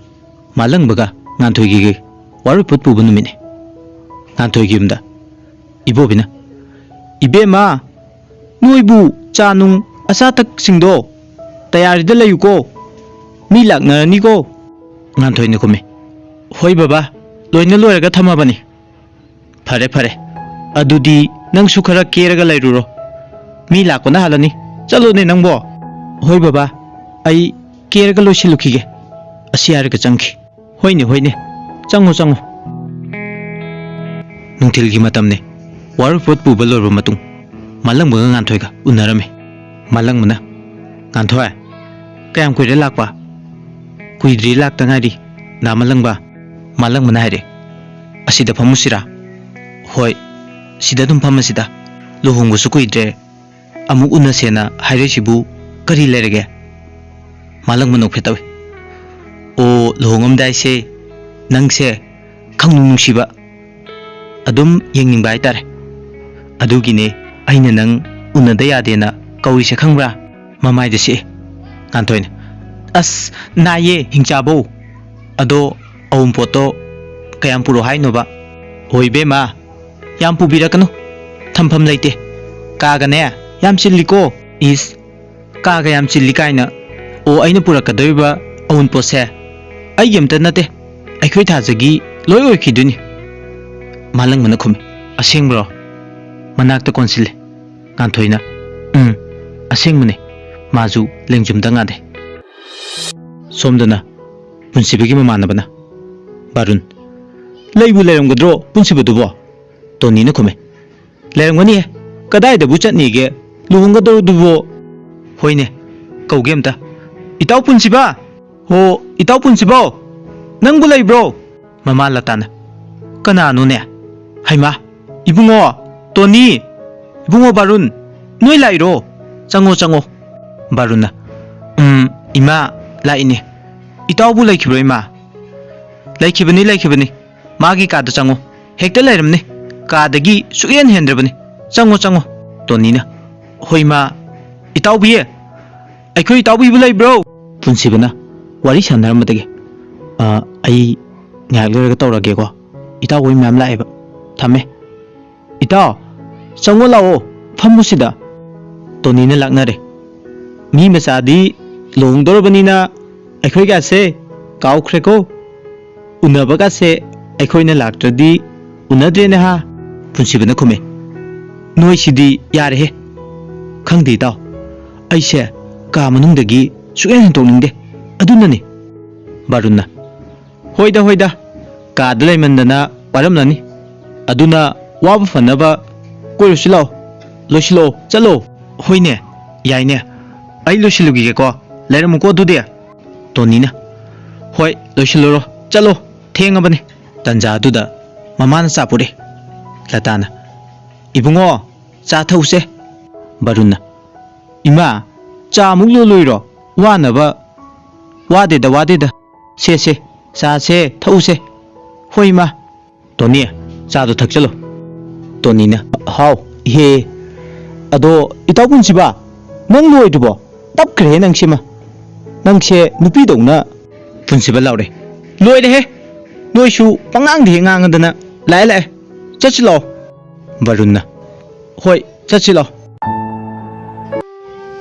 ꯃꯥꯂꯪꯕꯒ ꯉꯥꯟꯊꯣꯏꯒꯤ ꯋꯥꯔꯣꯏꯄꯣꯠ ꯄꯨꯕ ꯅꯨꯃꯤꯠꯅꯤ꯫ ꯉꯥꯟꯊꯣꯏꯒꯤ ꯌꯨꯝꯗ ꯏꯕꯣꯕꯤꯅ, "ꯏꯕꯦꯝꯃ, ꯅꯣꯏꯕꯨ ꯆꯥ ꯅꯨꯡ ꯑꯆꯥ ꯑꯊꯛꯁꯤꯡꯗꯣ "ꯇꯌꯥꯔꯤꯗ ꯂꯩꯌꯨꯀꯣ, ꯃꯤ ꯂꯥꯛꯅꯔꯅꯤꯀꯣ"꯫ ꯉꯥꯟꯊꯣꯏꯅ ꯈꯨꯝꯃꯤ, "ꯍꯣꯏ ꯕꯕꯥ, ꯂꯣꯏꯅ ꯂꯣꯏꯔꯒ ꯊꯝꯃꯕꯅꯤ"꯫ "ꯐꯔꯦ ꯐꯔꯦ, ꯑꯗꯨꯗꯤ ꯅꯪꯁꯨ ꯈꯔ ꯀꯦꯔꯒ ꯂꯩꯔꯨꯔꯣ, ꯃꯤ ꯂꯥꯛꯄꯅ ꯍꯥꯜꯂꯅꯤ꯫ ꯆꯠꯂꯣꯅꯦ ꯅꯪꯕꯣ"꯫ "ꯍꯣꯏ ꯕꯕꯥ, ꯑꯩ ꯀꯦꯔꯒ ꯂꯣꯏꯁꯤꯜꯂꯨꯈꯤꯒꯦ"꯫ ꯑꯁꯤ ꯍꯥꯏꯔꯒ ꯆꯪꯈꯤ꯫ "ꯍꯣꯏꯅꯦ ꯍꯣꯏꯅꯦ, ꯆꯪꯉꯣ ꯆꯪꯉꯣ"꯫ ꯅꯨꯡꯊꯤꯜꯒꯤ ꯃꯇꯝꯅꯤ꯫ ꯋꯥꯔꯣꯏꯄꯣꯠ ꯄꯨꯕ ꯂꯣꯏꯔꯕ ꯃꯇꯨꯡ, ꯃꯥꯂꯪꯕꯒ ꯉꯥꯟꯊꯣꯏꯒ ꯎꯅꯔꯝꯃꯤ꯫ ꯃꯥꯂꯪꯕꯅ, "ꯉꯥꯟꯊꯣꯏ, ꯀꯌꯥꯝ ꯀꯨꯏꯔꯦ ꯂꯥꯛꯄ?" "ꯀꯨꯏꯗ꯭ꯔꯤ, ꯂꯥꯛꯇ ꯉꯥꯏꯔꯤ, ꯅꯥ ꯃꯥꯂꯪꯕ"꯫ ꯃꯥꯂꯪꯕꯅ ꯍꯥꯏꯔꯦ, "ꯑꯁꯤꯗ ꯐꯝꯃꯨꯁꯤꯔꯥ?" "ꯍꯣꯏ, ꯁꯤꯗ ꯑꯗꯨꯝ ꯐꯝꯃꯁꯤꯗ꯫ ꯂꯨꯍꯣꯡꯕꯁꯨ ꯀꯨꯏꯗ꯭ꯔꯦ, ꯑꯃꯨꯛ ꯎꯅꯁꯦꯅ ꯍꯥꯏꯔꯛꯏꯁꯤꯕꯨ ꯀꯔꯤ ꯂꯩꯔꯒꯦ?" ꯃꯥꯂꯪꯕ ꯅꯣꯛꯐꯦꯠ ꯇꯧꯏ꯫ "ꯑꯣ, ꯂꯨꯍꯣꯡꯉꯝꯗꯥꯏꯁꯦ ꯅꯪꯁꯦ ꯈꯪꯅꯨꯡ ꯅꯨꯡꯁꯤꯕ, ꯑꯗꯨꯝ ꯌꯦꯡꯅꯤꯡꯕ ꯍꯥꯏꯇꯥꯔꯦ꯫ ꯑꯗꯨꯒꯤꯅꯦ ꯑꯩꯅ ꯅꯪ ꯎꯅꯗ ꯌꯥꯗꯦꯅ ꯀꯧꯔꯤꯁꯦ, ꯈꯪꯕ꯭ꯔꯥ?" ꯃꯃꯥꯏꯗ ꯁꯤꯛꯑꯦ꯫ ꯉꯥꯟꯊꯣꯏꯅ, "ꯑꯁ, ꯅꯥꯏꯌꯦ ꯍꯤꯡꯆꯥꯕꯧ꯫ ꯑꯗꯣ ꯑꯋꯨꯟꯄꯣꯠꯇꯣ ꯀꯌꯥꯝ ꯄꯨꯔꯛꯑꯣ ꯍꯥꯏꯅꯣꯕ?" "ꯍꯣꯏ ꯏꯕꯦꯝꯃ, ꯌꯥꯝ ꯄꯨꯕꯤꯔꯛꯀꯅꯨ, ꯊꯝꯐꯝ ꯂꯩꯇꯦ꯫ ꯀꯥꯒꯅꯦ ꯌꯥꯝ ꯆꯤꯜꯂꯤꯀꯣ"꯫ "ꯏꯁ, ꯀꯥꯒ ꯌꯥꯝ ꯆꯤꯜꯂꯤ ꯀꯥꯏꯅ꯫ ꯑꯣ, ꯑꯩꯅ ꯄꯨꯔꯛꯀꯗꯧꯔꯤꯕ ꯑꯋꯨꯟꯄꯣꯠꯁꯦ ꯑꯩꯒꯤ ꯑꯝꯇ ꯅꯠꯇꯦ, ꯑꯩꯈꯣꯏ ꯊꯥꯖꯒꯤ ꯂꯣꯏ ꯑꯣꯏꯈꯤꯗꯣꯏꯅꯤ"꯫ ꯃꯥꯂꯪꯕꯅ ꯈꯨꯝꯃꯤ꯫ "ꯑꯁꯦꯡꯕ꯭ꯔꯣ?" ꯃꯅꯥꯛꯇ ꯀꯣꯟꯁꯤꯜꯂꯤ꯫ ꯉꯥꯟꯊꯣꯏꯅ, "ꯎꯝ, ꯑꯁꯦꯡꯕꯅꯦ"꯫ ꯃꯥꯁꯨ ꯂꯦꯡꯖꯨꯝꯗ ꯉꯥꯗꯦ꯫ ꯁꯣꯝꯗꯅ ꯄꯨꯟꯁꯤꯕꯒꯤ ꯃꯃꯥꯟꯅꯕꯅ, "ꯕꯥꯔꯨꯟ, ꯂꯩꯕꯨ ꯂꯩꯔꯝꯒꯗ꯭ꯔꯣ ꯄꯨꯟꯁꯤꯕꯗꯨꯕꯣ?" ꯇꯣꯅꯤꯅ ꯈꯨꯝꯃꯦ, "ꯂꯩꯔꯝꯒꯅꯤꯍꯦ, ꯀꯗꯥꯏꯗꯕꯨ ꯆꯠꯅꯤꯒꯦ ꯂꯨꯍꯣꯡꯒꯗꯧꯗꯨꯕꯣ?" "ꯍꯣꯏꯅꯦ, ꯀꯧꯒꯦ ꯑꯝꯇ꯫ ꯏꯇꯥꯎ ꯄꯨꯟꯁꯤꯕ! ꯍꯣ, ꯏꯇꯥꯎ ꯄꯨꯟꯁꯤꯕꯧ! ꯅꯪꯕꯨ ꯂꯩꯕ꯭ꯔꯣ?" ꯃꯃꯥ ꯂꯇꯥꯅ, "ꯀꯅꯥꯅꯣꯅꯦ? ꯍꯩꯃꯥ, ꯏꯕꯨꯡꯉꯣ, ꯇꯣꯅꯤ, ꯏꯕꯨꯡꯉꯣ ꯕꯥꯔꯨꯟ, ꯅꯣꯏ ꯂꯥꯛꯏꯔꯣ? ꯆꯪꯉꯣ, ꯆꯪꯉꯣ"꯫ ꯕꯥꯔꯨꯟꯅ, "ꯎꯝ, ꯏꯃꯥ, ꯂꯥꯛꯏꯅꯦ꯫ ꯏꯇꯥꯎꯕꯨ ꯂꯩꯈꯤꯕ꯭ꯔꯣ, ꯏꯃꯥ?" "ꯂꯩꯈꯤꯕꯅꯤ, ꯂꯩꯈꯤꯕꯅꯤ꯫ ꯃꯥꯒꯤ ꯀꯥꯗ ꯆꯪꯉꯣ꯫ ꯍꯦꯛꯇ ꯂꯩꯔꯝꯅꯤ꯫ ꯀꯥꯗꯒꯤ ꯁꯨꯛꯍꯦꯟ ꯍꯦꯟꯗ꯭ꯔꯕꯅꯤ꯫ ꯆꯪꯉꯣ, ꯆꯪꯉꯣ"꯫ ꯇꯣꯅꯤꯅ, "ꯍꯣꯏ, ꯏꯃꯥ꯫ ꯏꯇꯥꯎꯕꯤ, ꯑꯩꯈꯣꯏ ꯏꯇꯥꯎꯕꯤꯕꯨ ꯂꯩꯕ꯭ꯔꯣ?" ꯄꯨꯟꯁꯤꯕꯅ ꯋꯥꯔꯤ ꯁꯥꯟꯅꯔꯝꯕꯗꯒꯤ, "ꯑ, ꯑꯩ ꯉꯥꯏꯍꯥꯛ ꯂꯩꯔꯒ ꯇꯧꯔꯒꯦꯀꯣ꯫ ꯏꯇꯥꯎ ꯍꯣꯏ ꯃꯌꯥꯝ ꯂꯥꯛꯑꯦꯕ꯫ ꯊꯝꯃꯦ꯫ ꯏꯇꯥꯎ, ꯆꯪꯉꯣ ꯂꯥꯛꯑꯣ, ꯐꯝꯃꯨ ꯁꯤꯗ"꯫ ꯇꯣꯅꯤꯅ ꯂꯥꯛꯅꯔꯦ꯫ "ꯃꯤ ꯃꯆꯥꯗꯤ ꯂꯨꯍꯣꯡꯗꯧꯔꯕꯅꯤꯅ ꯑꯩꯈꯣꯏꯒꯥꯁꯦ ꯀꯥꯎꯈ꯭ꯔꯦꯀꯣ꯫ ꯎꯅꯕꯒꯥꯁꯦ ꯑꯩꯈꯣꯏꯅ ꯂꯥꯛꯇ꯭ꯔꯗꯤ ꯎꯅꯗ꯭ꯔꯦꯅꯦ ꯍꯥ?" ꯄꯨꯟꯁꯤꯕꯅ ꯈꯨꯝꯃꯦ, "ꯅꯣꯏꯁꯤꯗꯤ ꯌꯥꯔꯦꯍꯦ꯫ ꯈꯪꯗꯦ ꯏꯇꯥꯎ, ꯑꯩꯁꯦ ꯀꯥ ꯃꯅꯨꯡꯗꯒꯤ ꯁꯨꯛꯍꯦꯟ ꯍꯦꯟꯇꯣꯛꯅꯤꯡꯗꯦ꯫ ꯑꯗꯨꯅꯅꯦ꯫" ꯕꯥꯔꯨꯟꯅ, "ꯍꯣꯏꯗ, ꯍꯣꯏꯗ, ꯀꯥꯗ ꯂꯩꯃꯟꯗꯅ ꯋꯥꯔꯝꯂꯅꯤ꯫ ꯑꯗꯨꯅ ꯋꯥꯕ ꯐꯅꯕ ꯀꯣꯏꯔꯨꯁꯤ ꯂꯥꯛꯑꯣ꯫ ꯂꯣꯏꯁꯤꯜꯂꯛꯑꯣ, ꯆꯠꯂꯣ꯫" "ꯍꯣꯏꯅꯦ, ꯌꯥꯏꯅꯦ꯫ ꯑꯩ ꯂꯣꯏꯁꯤꯜꯂꯨꯈꯤꯒꯦꯀꯣ꯫ ꯂꯩꯔꯝꯃꯨꯀꯣ ꯑꯗꯨꯗꯤ꯫" ꯇꯣꯅꯤꯅ, "ꯍꯣꯏ, ꯂꯣꯏꯁꯤꯜꯂꯨꯔꯣ꯫ ꯆꯠꯂꯣ, ꯊꯦꯡꯉꯕꯅꯤ꯫" ꯇꯟꯖꯥꯗꯨꯗ ꯃꯃꯥꯅ ꯆꯥ ꯄꯨꯔꯛꯑꯦ꯫ ꯂꯇꯥꯅ, "ꯏꯕꯨꯡꯉꯣ, ꯆꯥ ꯊꯛꯎꯁꯦ꯫" ꯕꯥꯔꯨꯟꯅ, "ꯏꯃꯥ, ꯆꯥ ꯑꯃꯨꯛ ꯂꯣꯜꯂꯨꯏꯔꯣ? ꯋꯥꯅꯕ꯫" "ꯋꯥꯗꯦꯗ, ꯋꯥꯗꯦꯗ꯫ ꯁꯦ, ꯁꯦ, ꯆꯥꯁꯦ, ꯊꯛꯎꯁꯦ꯫" "ꯍꯣꯏ, ꯏꯃꯥ꯫" "ꯇꯣꯅꯤ, ꯆꯥꯗꯣ ꯊꯛꯆꯜꯂꯣ꯫" ꯇꯣꯅꯤꯅ, "ꯍꯥꯎ, ꯏꯍꯦ꯫ ꯑꯗꯣ, ꯏꯇꯥꯎ ꯄꯨꯟꯁꯤꯕ, ꯅꯪ ꯂꯣꯏꯗ꯭ꯔꯤꯕꯣ? ꯇꯞꯈ꯭ꯔꯦꯍꯦ ꯅꯪꯁꯤꯃ꯫ ꯅꯪꯁꯦ ꯅꯨꯄꯤꯗꯧꯅ꯫" ꯄꯨꯟꯁꯤꯕ ꯂꯥꯎꯔꯦ, "ꯂꯣꯏꯔꯦꯍꯦ꯫ ꯅꯣꯏꯁꯨ ꯄꯉꯥꯡꯗ ꯍꯦꯛ ꯉꯥꯡꯉꯗꯅ꯫ ꯂꯥꯛꯑꯦ, ꯂꯥꯛꯑꯦ꯫ ꯆꯠꯁꯤ ꯂꯥꯛꯑꯣ꯫" ꯕꯥꯔꯨꯟꯅ, "ꯍꯣꯏ, ꯆꯠꯁꯤ ꯂꯥꯛꯑꯣ꯫"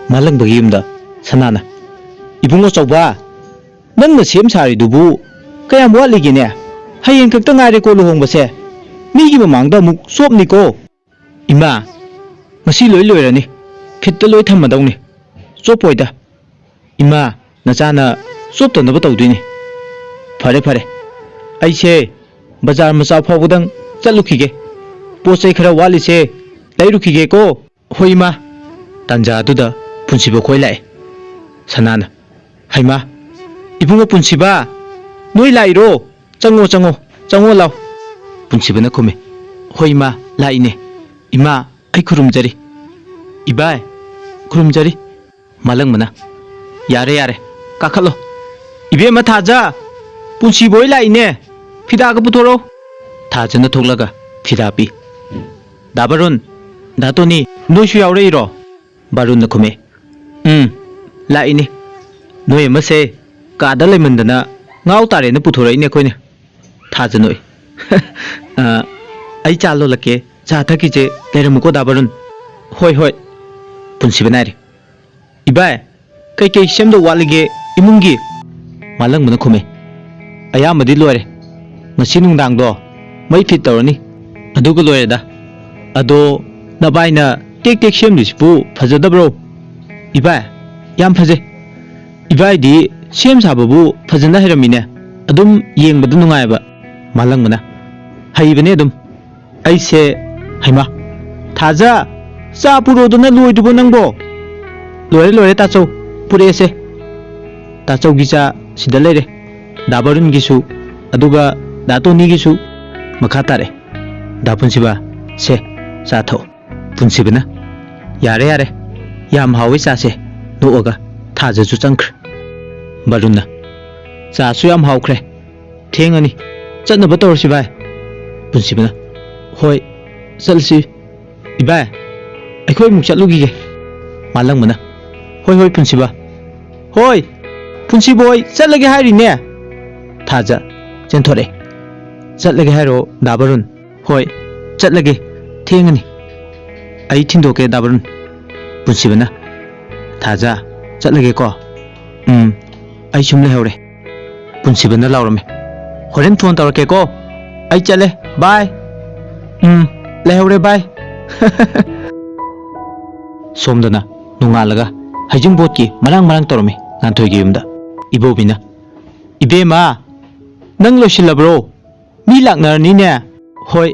ꯃꯥꯂꯪꯕꯒꯤ ꯌꯨꯝꯗ ꯁꯅꯥꯅ, "ꯏꯕꯨꯡꯉꯣ ꯆꯥꯎꯕ, ꯅꯪꯅ ꯁꯦꯝ ꯁꯥꯔꯤꯗꯨꯕꯨ ꯀꯌꯥꯝ ꯋꯥꯠꯂꯤꯒꯦꯅꯦ? ꯍꯌꯦꯡ ꯈꯛꯇ ꯉꯥꯏꯔꯦꯀꯣ ꯂꯨꯍꯣꯡꯕꯁꯦ꯫ ꯃꯤꯒꯤ ꯃꯃꯥꯡꯗ ꯑꯃꯨꯛ ꯆꯣꯞꯅꯤꯀꯣ꯫" "ꯏꯃꯥ, ꯉꯁꯤ ꯂꯣꯏ ꯂꯣꯏꯔꯅꯤ꯫ ꯐꯤꯠꯇ ꯂꯣꯏ ꯊꯝꯃꯗꯧꯅꯤ꯫ ꯆꯣꯞꯄꯣꯏꯗ꯫ ꯏꯃꯥ, ꯅꯆꯥꯅ ꯆꯣꯞꯇꯅꯕ ꯇꯧꯗꯣꯏꯅꯤ꯫ ꯐꯔꯦ, ꯐꯔꯦ꯫ ꯑꯩꯁꯦ ꯕꯖꯥꯔ ꯃꯆꯥ ꯐꯥꯎꯕꯗꯪ ꯆꯠꯂꯨꯈꯤꯒꯦ꯫ ꯄꯣꯠ ꯆꯩ ꯈꯔ ꯋꯥꯠꯂꯤꯁꯦ ꯂꯩꯔꯨꯈꯤꯒꯦꯀꯣ꯫" "ꯍꯣꯏ, ꯏꯃꯥ꯫" ꯇꯥꯟꯖꯥꯗꯨꯗ ꯄꯨꯟꯁꯤꯕ ꯈꯣꯏ ꯂꯥꯛꯑꯦ꯫ ꯁꯅꯥꯅ, "ꯍꯩꯃꯥ, ꯏꯕꯨꯡꯉꯣ ꯄꯨꯟꯁꯤꯕ, ꯅꯣꯏ ꯂꯥꯛꯏꯔꯣ? ꯆꯪꯉꯣ, ꯆꯪꯉꯣ, ꯆꯪꯉꯣ ꯂꯥꯎ꯫" ꯄꯨꯟꯁꯤꯕꯅ ꯈꯨꯝꯃꯦ, "ꯍꯣꯏ, ꯏꯃꯥ, ꯂꯥꯛꯏꯅꯦ꯫ ꯏꯃꯥ, ꯑꯩ ꯈꯨꯔꯨꯝꯖꯔꯤ꯫ ꯏꯕꯥꯏ, ꯈꯨꯔꯨꯝꯖꯔꯤ꯫" ꯃꯥꯂꯪꯕꯅ, "ꯌꯥꯔꯦ, ꯌꯥꯔꯦ, ꯀꯥꯈꯠꯂꯣ꯫ ꯏꯕꯦꯝꯃ ꯊꯥꯖ, ꯄꯨꯟꯁꯤꯕ ꯍꯣꯏ ꯂꯥꯛꯏꯅꯦ꯫ ꯐꯤꯗꯥꯒ ꯄꯨꯊꯣꯔꯛꯑꯣ꯫" ꯊꯥꯖꯅ ꯊꯣꯛꯂꯒ ꯐꯤꯗꯥ ꯄꯤ꯫ "ꯗꯥ ꯕꯥꯔꯨꯟ, ꯗꯥ ꯇꯣꯅꯤ, ꯅꯣꯏꯁꯨ ꯌꯥꯎꯔꯛꯏꯔꯣ?" ꯕꯥꯔꯨꯟꯅ ꯈꯨꯝꯃꯦ, "ꯎꯝ, ꯂꯥꯛꯏꯅꯦ꯫ ꯅꯣꯏ ꯑꯃꯁꯦ ꯀꯥꯗ ꯂꯩꯃꯟꯗꯅ ꯉꯥꯎ ꯇꯥꯔꯦꯅ ꯄꯨꯊꯣꯔꯛꯏꯅꯦ ꯑꯩꯈꯣꯏꯅ꯫" ꯊꯥꯖ ꯅꯣꯛꯏ꯫ "ꯑ, ꯑꯩ ꯆꯥ ꯂꯣꯜꯂꯛꯀꯦ, ꯆꯥ ꯊꯛꯈꯤꯁꯦ, ꯂꯩꯔꯝꯃꯨꯀꯣ ꯗꯥ ꯕꯥꯔꯨꯟ꯫" "ꯍꯣꯏ, ꯍꯣꯏ꯫" ꯄꯨꯟꯁꯤꯕ ꯅꯥꯏꯔꯦ꯫ "ꯏꯕꯥꯏ, ꯀꯩꯀꯩ ꯁꯦꯝꯗꯧ ꯋꯥꯠꯂꯤꯒꯦ ꯏꯃꯨꯡꯒꯤ?" ꯃꯥꯂꯪꯕꯅ ꯈꯨꯝꯃꯦ, "ꯑꯌꯥꯝꯕꯗꯤ ꯂꯣꯏꯔꯦ꯫ ꯉꯁꯤ ꯅꯨꯡꯗꯥꯡꯗꯣ ꯃꯩ ꯐꯤꯠ ꯇꯧꯔꯅꯤ, ꯑꯗꯨꯒ ꯂꯣꯏꯔꯦꯗ꯫ ꯑꯗꯣ ꯅꯕꯥꯏꯅ ꯇꯦꯛ ꯇꯦꯛ ꯁꯦꯝꯗꯣꯏꯁꯤꯕꯨ ꯐꯖꯗꯕ꯭ꯔꯣ?" "ꯏꯕꯥꯏ, ꯌꯥꯝ ꯐꯖꯩ꯫ ꯏꯕꯥꯏꯗꯤ ꯁꯦꯝ ꯁꯥꯕꯕꯨ ꯐꯖꯅ ꯍꯩꯔꯝꯃꯤꯅꯦ꯫ ꯑꯗꯨꯝ ꯌꯦꯡꯕꯗ ꯅꯨꯡꯉꯥꯏꯕ꯫" ꯃꯥꯂꯪꯕꯅ, "ꯍꯩꯕꯅꯦ ꯑꯗꯨꯝ꯫ ꯑꯩꯁꯦ, ꯍꯩꯃꯥ, ꯊꯥꯖ, ꯆꯥ ꯄꯨꯔꯛꯑꯣꯗꯅ ꯂꯣꯏꯗ꯭ꯔꯤꯕꯣ ꯅꯪꯕꯣ?" "ꯂꯣꯏꯔꯦ, ꯂꯣꯏꯔꯦ, ꯇꯥꯆꯧ, ꯄꯨꯔꯛꯑꯦꯁꯦ꯫ ꯇꯥꯆꯧꯒꯤ ꯆꯥ ꯁꯤꯗ ꯂꯩꯔꯦ, ꯗꯥ ꯕꯥꯔꯨꯟꯒꯤꯁꯨ, ꯑꯗꯨꯒ ꯗꯥ ꯇꯣꯅꯤꯒꯤꯁꯨ꯫ ꯃꯈꯥ ꯇꯥꯔꯦ, ꯗꯥ ꯄꯨꯟꯁꯤꯕ, ꯁꯦ, ꯆꯥ ꯊꯛꯑꯣ꯫" ꯄꯨꯟꯁꯤꯕꯅ, "ꯌꯥꯔꯦ, ꯌꯥꯔꯦ, ꯌꯥꯝ ꯍꯥꯎꯋꯦ ꯆꯥꯁꯦ꯫" ꯅꯣꯛꯑꯒ ꯊꯥꯖꯁꯨ ꯆꯪꯈ꯭ꯔꯦ꯫ ꯕꯥꯔꯨꯟꯅ, "ꯆꯥꯁꯨ ꯌꯥꯝ ꯍꯥꯎꯈ꯭ꯔꯦ, ꯊꯦꯡꯉꯅꯤ, ꯆꯠꯅꯕ ꯇꯧꯔꯁꯤ ꯚꯥꯏ꯫" ꯄꯨꯟꯁꯤꯕꯅ, "ꯍꯣꯏ, ꯆꯠꯂꯁꯤ ꯏꯕꯥꯏ, ꯑꯩꯈꯣꯏ ꯑꯃꯨꯛ ꯆꯠꯂꯨꯈꯤꯒꯦ꯫" ꯃꯥꯂꯪꯕꯅ, "ꯍꯣꯏ, ꯍꯣꯏ, ꯄꯨꯟꯁꯤꯕ꯫ ꯍꯣꯏ, ꯄꯨꯟꯁꯤꯕ ꯍꯣꯏ, ꯆꯠꯂꯒꯦ ꯍꯥꯏꯔꯤꯅꯦ꯫" ꯊꯥꯖ ꯆꯦꯟꯊꯣꯔꯛꯑꯦ꯫ "ꯆꯠꯂꯒꯦ ꯍꯥꯏꯔꯣ, ꯗꯥ ꯕꯥꯔꯨꯟ?" "ꯍꯣꯏ, ꯆꯠꯂꯒꯦ, ꯊꯦꯡꯉꯅꯤ꯫ ꯑꯩ ꯊꯤꯟꯗꯣꯛꯀꯦ, ꯗꯥ ꯕꯥꯔꯨꯟ꯫" ꯄꯨꯟꯁꯤꯕꯅ, "ꯊꯥꯖ, ꯆꯠꯂꯒꯦꯀꯣ꯫ ꯎꯝ, ꯑꯩ ꯁꯨꯝ ꯂꯩꯍꯧꯔꯦ꯫" ꯄꯨꯟꯁꯤꯕꯅ ꯂꯥꯎꯔꯝꯃꯤ, "ꯍꯣꯔꯦꯟ ꯐꯣꯟ ꯇꯧꯔꯛꯀꯦꯀꯣ꯫ ꯑꯩ ꯆꯠꯂꯦ, ꯕꯥꯏ꯫ ꯎꯝ, ꯂꯩꯍꯧꯔꯦ, ꯕꯥꯏ꯫" ꯁꯣꯝꯗꯅ ꯅꯣꯡꯉꯥꯜꯂꯒ ꯍꯩꯖꯤꯡꯄꯣꯠꯀꯤ ꯃꯔꯥꯡ ꯃꯔꯥꯡ ꯇꯧꯔꯝꯃꯤ ꯉꯥꯟꯊꯣꯏꯒꯤ ꯌꯨꯝꯗ꯫ ꯏꯕꯣꯕꯤꯅ, "ꯏꯕꯦꯝꯃ, ꯅꯪ ꯂꯣꯏꯁꯤꯜꯂꯕ꯭ꯔꯣ? ꯃꯤ ꯂꯥꯛꯅꯔꯅꯤꯅꯦ꯫" "ꯍꯣꯏ,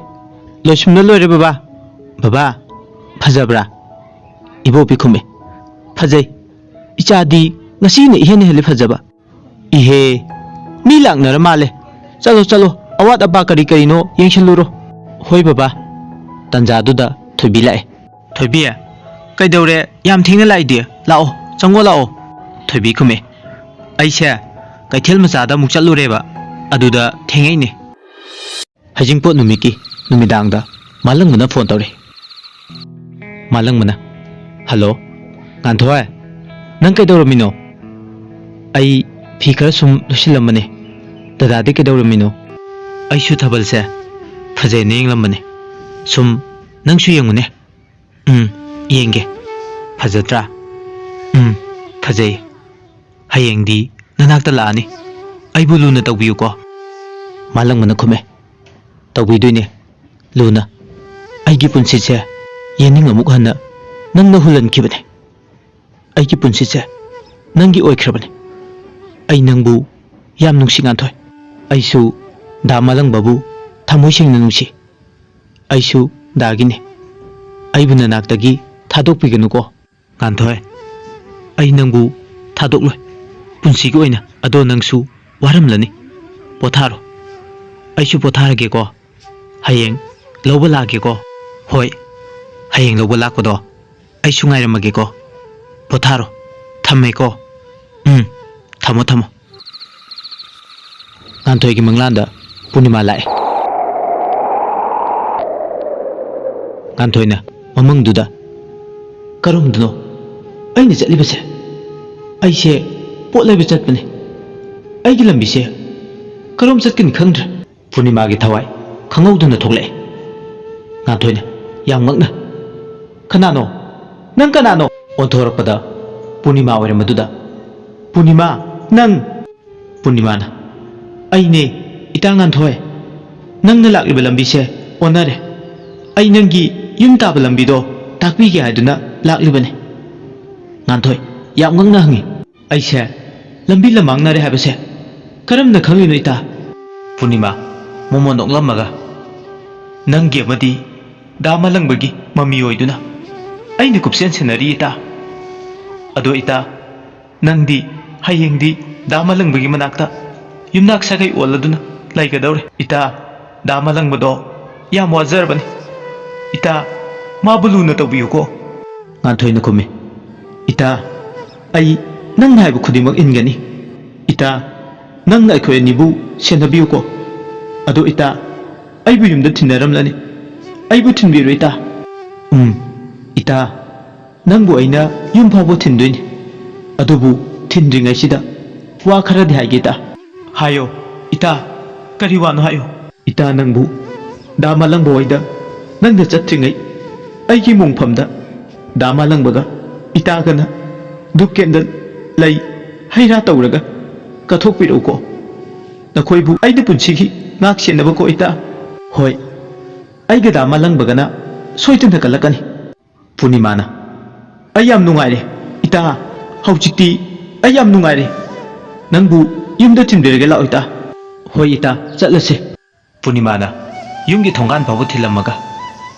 ꯂꯣꯏꯁꯤꯟꯕ ꯂꯣꯏꯔꯦ ꯕꯕꯥ꯫" "ꯕꯕꯥ, ꯐꯖꯕ꯭ꯔꯥ?" ꯏꯕꯣꯕꯤ ꯈꯨꯝꯃꯦ, "ꯐꯖꯩ꯫ ꯏꯆꯥꯗꯤ ꯉꯁꯤꯅ ꯏꯍꯦꯟ ꯍꯦꯜꯂꯤ ꯐꯖꯕ꯫" "ꯏꯍꯦ, ꯃꯤ ꯂꯥꯛꯅꯔ ꯃꯥꯜꯂꯦ꯫ ꯆꯠꯂꯣ, ꯆꯠꯂꯣ, ꯑꯋꯥꯠ ꯑꯄꯥ ꯀꯔꯤ ꯀꯔꯤꯅꯣ ꯌꯦꯡꯁꯤꯜꯂꯨꯔꯣ꯫" "ꯍꯣꯏ ꯕꯕꯥ꯫" ꯇꯟꯖꯥꯗꯨꯗ ꯊꯣꯏꯕꯤ ꯂꯥꯛꯑꯦ꯫ "ꯊꯣꯏꯕꯤ, ꯀꯩꯗꯧꯔꯦ? ꯌꯥꯝ ꯊꯦꯡꯅ ꯂꯥꯛꯏꯗꯤ꯫ ꯂꯥꯛꯑꯣ, ꯆꯪꯉꯣ ꯂꯥꯛꯑꯣ꯫" ꯊꯣꯏꯕꯤ ꯈꯨꯝꯃꯦ, "ꯑꯩꯁꯦ ꯀꯩꯊꯦꯜ ꯃꯆꯥꯗ ꯑꯃꯨꯛ ꯆꯠꯂꯨꯔꯦꯕ, ꯑꯗꯨꯗ ꯊꯦꯡꯉꯛꯏꯅꯦ꯫" ꯍꯩꯖꯤꯡꯄꯣꯠ ꯅꯨꯃꯤꯠꯀꯤ ꯅꯨꯃꯤꯗꯥꯡꯗ ꯃꯥꯂꯪꯕꯅ ꯐꯣꯟ ꯇꯧꯔꯛꯏ꯫ ꯃꯥꯂꯪꯕꯅ, "ꯍꯜꯂꯣ, ꯉꯥꯟꯊꯣꯏ, ꯅꯪ ꯀꯩꯗꯧꯔꯝꯃꯤꯅꯣ?" "ꯑꯩ ꯐꯤ ꯈꯔ ꯁꯨꯝ ꯂꯣꯏꯁꯤꯜꯂꯝꯕꯅꯦ꯫ ꯗꯗꯥꯗꯤ ꯀꯩꯗꯧꯔꯝꯃꯤꯅꯣ?" "ꯑꯩꯁꯨ ꯊꯥꯕꯜꯁꯦ ꯐꯖꯩꯅ ꯌꯦꯡꯂꯝꯕꯅꯦ꯫ ꯁꯨꯝ ꯅꯪꯁꯨ ꯌꯦꯡꯉꯨꯅꯦ꯫" "ꯎꯝ, ꯌꯦꯡꯒꯦ꯫ ꯐꯖꯗ꯭ꯔꯥ?" "ꯎꯝ, ꯐꯖꯩ꯫ ꯍꯌꯦꯡꯗꯤ ꯅꯅꯥꯛꯇ ꯂꯥꯛꯑꯅꯤ꯫ ꯑꯩꯕꯨ ꯂꯨꯅ ꯇꯧꯕꯤꯌꯨꯀꯣ꯫ ꯃꯥꯂꯪꯕꯅ ꯈꯨꯝꯃꯦ, "ꯇꯧꯕꯤꯗꯣꯏꯅꯦ ꯂꯨꯅ꯫ ꯑꯩꯒꯤ ꯄꯨꯟꯁꯤꯁꯦ ꯌꯦꯅꯤꯡ ꯑꯃꯨꯛ ꯍꯟꯅ ꯅꯪꯅ ꯍꯨꯜꯍꯟꯈꯤꯕꯅꯦ꯫ ꯑꯩꯒꯤ ꯄꯨꯟꯁꯤꯁꯦ ꯅꯪꯒꯤ ꯑꯣꯏꯈ꯭ꯔꯕꯅꯦ꯫ ꯑꯩ ꯅꯪꯕꯨ ꯌꯥꯝ ꯅꯨꯡꯁꯤ, ꯉꯥꯟꯊꯣꯏ꯫ ꯑꯩꯁꯨ ꯗꯥ ꯃꯥꯂꯪꯕꯕꯨ ꯊꯃꯣꯏ ꯁꯦꯡꯅ ꯅꯨꯡꯁꯤ꯫ ꯑꯩꯁꯨ ꯗꯥꯒꯤꯅꯦ꯫ ꯑꯩꯕꯨ ꯅꯅꯥꯛꯇꯒꯤ ꯊꯥꯗꯣꯛꯄꯤꯒꯅꯨꯀꯣ, ꯉꯥꯟꯊꯣꯏ꯫ ꯑꯩ ꯅꯪꯕꯨ ꯊꯥꯗꯣꯛꯂꯣꯏ ꯄꯨꯟꯁꯤꯒꯤ ꯑꯣꯏꯅ꯫ ꯑꯗꯣ ꯅꯪꯁꯨ ꯋꯥꯔꯝꯂꯅꯤ꯫ ꯄꯣꯊꯥꯔꯣ꯫ ꯑꯩꯁꯨ ꯄꯣꯊꯥꯔꯒꯦꯀꯣ꯫ ꯍꯌꯦꯡ ꯂꯧꯕ ꯂꯥꯛꯑꯒꯦꯀꯣ꯫" "ꯍꯣꯏ, ꯍꯌꯦꯡ ꯂꯧꯕ ꯂꯥꯛꯄꯗꯣ ꯑꯩꯁꯨ ꯉꯥꯏꯔꯝꯃꯒꯦꯀꯣ꯫ ꯄꯣꯊꯥꯔꯣ꯫ ꯊꯝꯃꯦꯀꯣ꯫" "ꯎꯝ, ꯊꯝꯃꯣ, ꯊꯝꯃꯣ꯫" ꯉꯥꯟꯊꯣꯏꯒꯤ ꯃꯪꯂꯥꯟꯗ ꯄꯨꯔꯅꯤꯃꯥ ꯂꯥꯛꯑꯦ꯫ ꯉꯥꯟꯊꯣꯏꯅ ꯃꯃꯪꯗꯨꯗ, "ꯀꯔꯣꯝꯗꯅꯣ ꯑꯩꯅ ꯆꯠꯂꯤꯕꯁꯦ? ꯑꯩꯁꯦ ꯄꯣꯠ ꯂꯩꯕ ꯆꯠꯄꯅꯦ꯫ ꯑꯩꯒꯤ ꯂꯝꯕꯤꯁꯦ ꯀꯔꯣꯝ ꯆꯠꯀꯅꯤ ꯈꯪꯗ꯭ꯔꯦ꯫" ꯄꯨꯔꯅꯤꯃꯥꯒꯤ ꯊꯋꯥꯏ ꯈꯪꯍꯧꯗꯅ ꯊꯣꯛꯂꯛꯑꯦ꯫ ꯉꯥꯟꯊꯣꯏꯅ, ꯌꯥꯝ ꯉꯛꯅ, "ꯀꯅꯥꯅꯣ? ꯅꯪ ꯀꯅꯥꯅꯣ?" ꯑꯣꯟꯊꯣꯔꯛꯄꯗ ꯄꯨꯔꯅꯤꯃꯥ ꯑꯣꯏꯔꯝꯕꯗꯨꯗ, "ꯄꯨꯔꯅꯤꯃꯥ, ꯅꯪ?" ꯄꯨꯔꯅꯤꯃꯥꯅ, "ꯑꯩꯅꯦ, ꯏꯇꯥ ꯉꯥꯟꯊꯣꯏ꯫ ꯅꯪꯅ ꯂꯥꯛꯂꯤꯕ ꯂꯝꯕꯤꯁꯦ ꯑꯣꯟꯅꯔꯦ꯫ ꯑꯩ ꯅꯪꯒꯤ ꯌꯨꯝ ꯇꯥꯕ ꯂꯝꯕꯤꯗꯣ ꯇꯥꯛꯄꯤꯒꯦ ꯍꯥꯏꯗꯨꯅ ꯂꯥꯛꯂꯤꯕꯅꯦ꯫" ꯉꯥꯟꯊꯣꯏ, ꯌꯥꯝ ꯉꯛꯅ ꯍꯪꯉꯤ, "ꯑꯩꯁꯦ ꯂꯝꯕꯤ ꯂꯃꯥꯡꯅꯔꯦ ꯍꯥꯏꯕꯁꯦ ꯀꯔꯝꯅ ꯈꯪꯂꯤꯅꯣ, ꯏꯇꯥ?" ꯄꯨꯔꯅꯤꯃꯥ, ꯃꯣꯃꯣꯟ ꯅꯣꯛꯂꯝꯃꯒ, "ꯅꯪꯒꯤ ꯑꯃꯗꯤ ꯗꯥ ꯃꯥꯂꯪꯕꯒꯤ ꯃꯃꯤ ꯑꯣꯏꯗꯨꯅ ꯑꯩꯅ ꯀꯨꯞꯁꯦꯟ ꯁꯦꯟꯅꯔꯤ, ꯏꯇꯥ꯫ ꯑꯗꯣ ꯏꯇꯥ, ꯅꯪꯗꯤ ꯍꯌꯦꯡꯗꯤ ꯗꯥ ꯃꯥꯂꯪꯕꯒꯤ ꯃꯅꯥꯛꯇ ꯌꯨꯝꯅꯥꯛ ꯁꯥꯒꯩ ꯑꯣꯜꯂꯗꯨꯅ ꯂꯩꯒꯗꯧꯔꯦ꯫ ꯏꯇꯥ, ꯗꯥ ꯃꯥꯂꯪꯕꯗꯣ ꯌꯥꯝ ꯋꯥꯖꯔꯕꯅꯤ꯫ ꯏꯇꯥ, ꯃꯥꯕꯨ ꯂꯨꯅ ꯇꯧꯕꯤꯌꯨꯀꯣ꯫" ꯉꯥꯟꯊꯣꯏꯅ ꯈꯨꯝꯃꯤ, "ꯏꯇꯥ, ꯑꯩ ꯅꯪꯅ ꯍꯥꯏꯕ ꯈꯨꯗꯤꯡꯃꯛ ꯏꯟꯒꯅꯤ꯫ ꯏꯇꯥ, ꯅꯪꯅ ꯑꯩꯈꯣꯏ ꯑꯅꯤꯕꯨ ꯁꯦꯟꯅꯕꯤꯌꯨꯀꯣ꯫ ꯑꯗꯣ ꯏꯇꯥ, ꯑꯩꯕꯨ ꯌꯨꯝꯗ ꯊꯤꯟꯅꯔꯝꯂꯅꯤ꯫ ꯑꯩꯕꯨ ꯊꯤꯟꯕꯤꯔꯣ, ꯏꯇꯥ꯫" "ꯎꯝ, ꯏꯇꯥ, ꯅꯪꯕꯨ ꯑꯩꯅ ꯌꯨꯝ ꯐꯥꯎꯕ ꯊꯤꯟꯗꯣꯏꯅꯤ꯫ ꯑꯗꯨꯕꯨ ꯊꯤꯟꯗ꯭ꯔꯤꯉꯩꯁꯤꯗ ꯋꯥ ꯈꯔꯗꯤ ꯍꯥꯏꯒꯦ, ꯏꯇꯥ꯫" "ꯍꯥꯏꯌꯣ, ꯏꯇꯥ, ꯀꯔꯤ ꯋꯥꯅꯣ ꯍꯥꯏꯌꯣ꯫" "ꯏꯇꯥ, ꯅꯪꯕꯨ ꯗꯥ ꯃꯥꯂꯪꯕ ꯍꯣꯏꯗ ꯅꯪꯅ ꯆꯠꯇ꯭ꯔꯤꯉꯩ ꯑꯩꯒꯤ ꯃꯣꯡꯐꯝꯗ ꯗꯥ ꯃꯥꯂꯪꯕꯒ ꯏꯇꯥꯒꯅ ꯙꯨꯞ ꯀꯦꯟꯗꯜ, ꯂꯩ, ꯍꯩ ꯔꯥ ꯇꯧꯔꯒ ꯀꯠꯊꯣꯛꯄꯤꯔꯛꯎꯀꯣ꯫ ꯅꯈꯣꯏꯕꯨ ꯑꯩꯅ ꯄꯨꯟꯁꯤꯒꯤ ꯉꯥꯛ ꯁꯦꯟꯅꯕꯀꯣ ꯏꯇꯥ꯫ ꯍꯣꯏ, ꯑꯩꯒ ꯗꯥ ꯃꯥꯂꯪꯕꯒꯅ ꯁꯣꯏꯗꯅ ꯀꯜꯂꯛꯀꯅꯤ꯫ ꯄꯨꯔꯅꯤꯃꯥꯅ, "ꯑꯩ ꯌꯥꯝ ꯅꯨꯡꯉꯥꯏꯔꯦ ꯏꯇꯥ, ꯍꯧꯖꯤꯛꯇꯤ ꯑꯩ ꯌꯥꯝ ꯅꯨꯡꯉꯥꯏꯔꯦ꯫ ꯅꯪꯕꯨ ꯌꯨꯝꯗ ꯊꯤꯟꯕꯤꯔꯒꯦ, ꯂꯥꯛꯑꯣ ꯏꯇꯥ"꯫ "ꯍꯣꯏ ꯏꯇꯥ, ꯆꯠꯂꯁꯦ"꯫ ꯄꯨꯔꯅꯤꯃꯥꯅ ꯌꯨꯝꯒꯤ ꯊꯣꯡꯒꯥꯟ ꯐꯥꯎꯕ ꯊꯤꯜꯂꯝꯃꯒ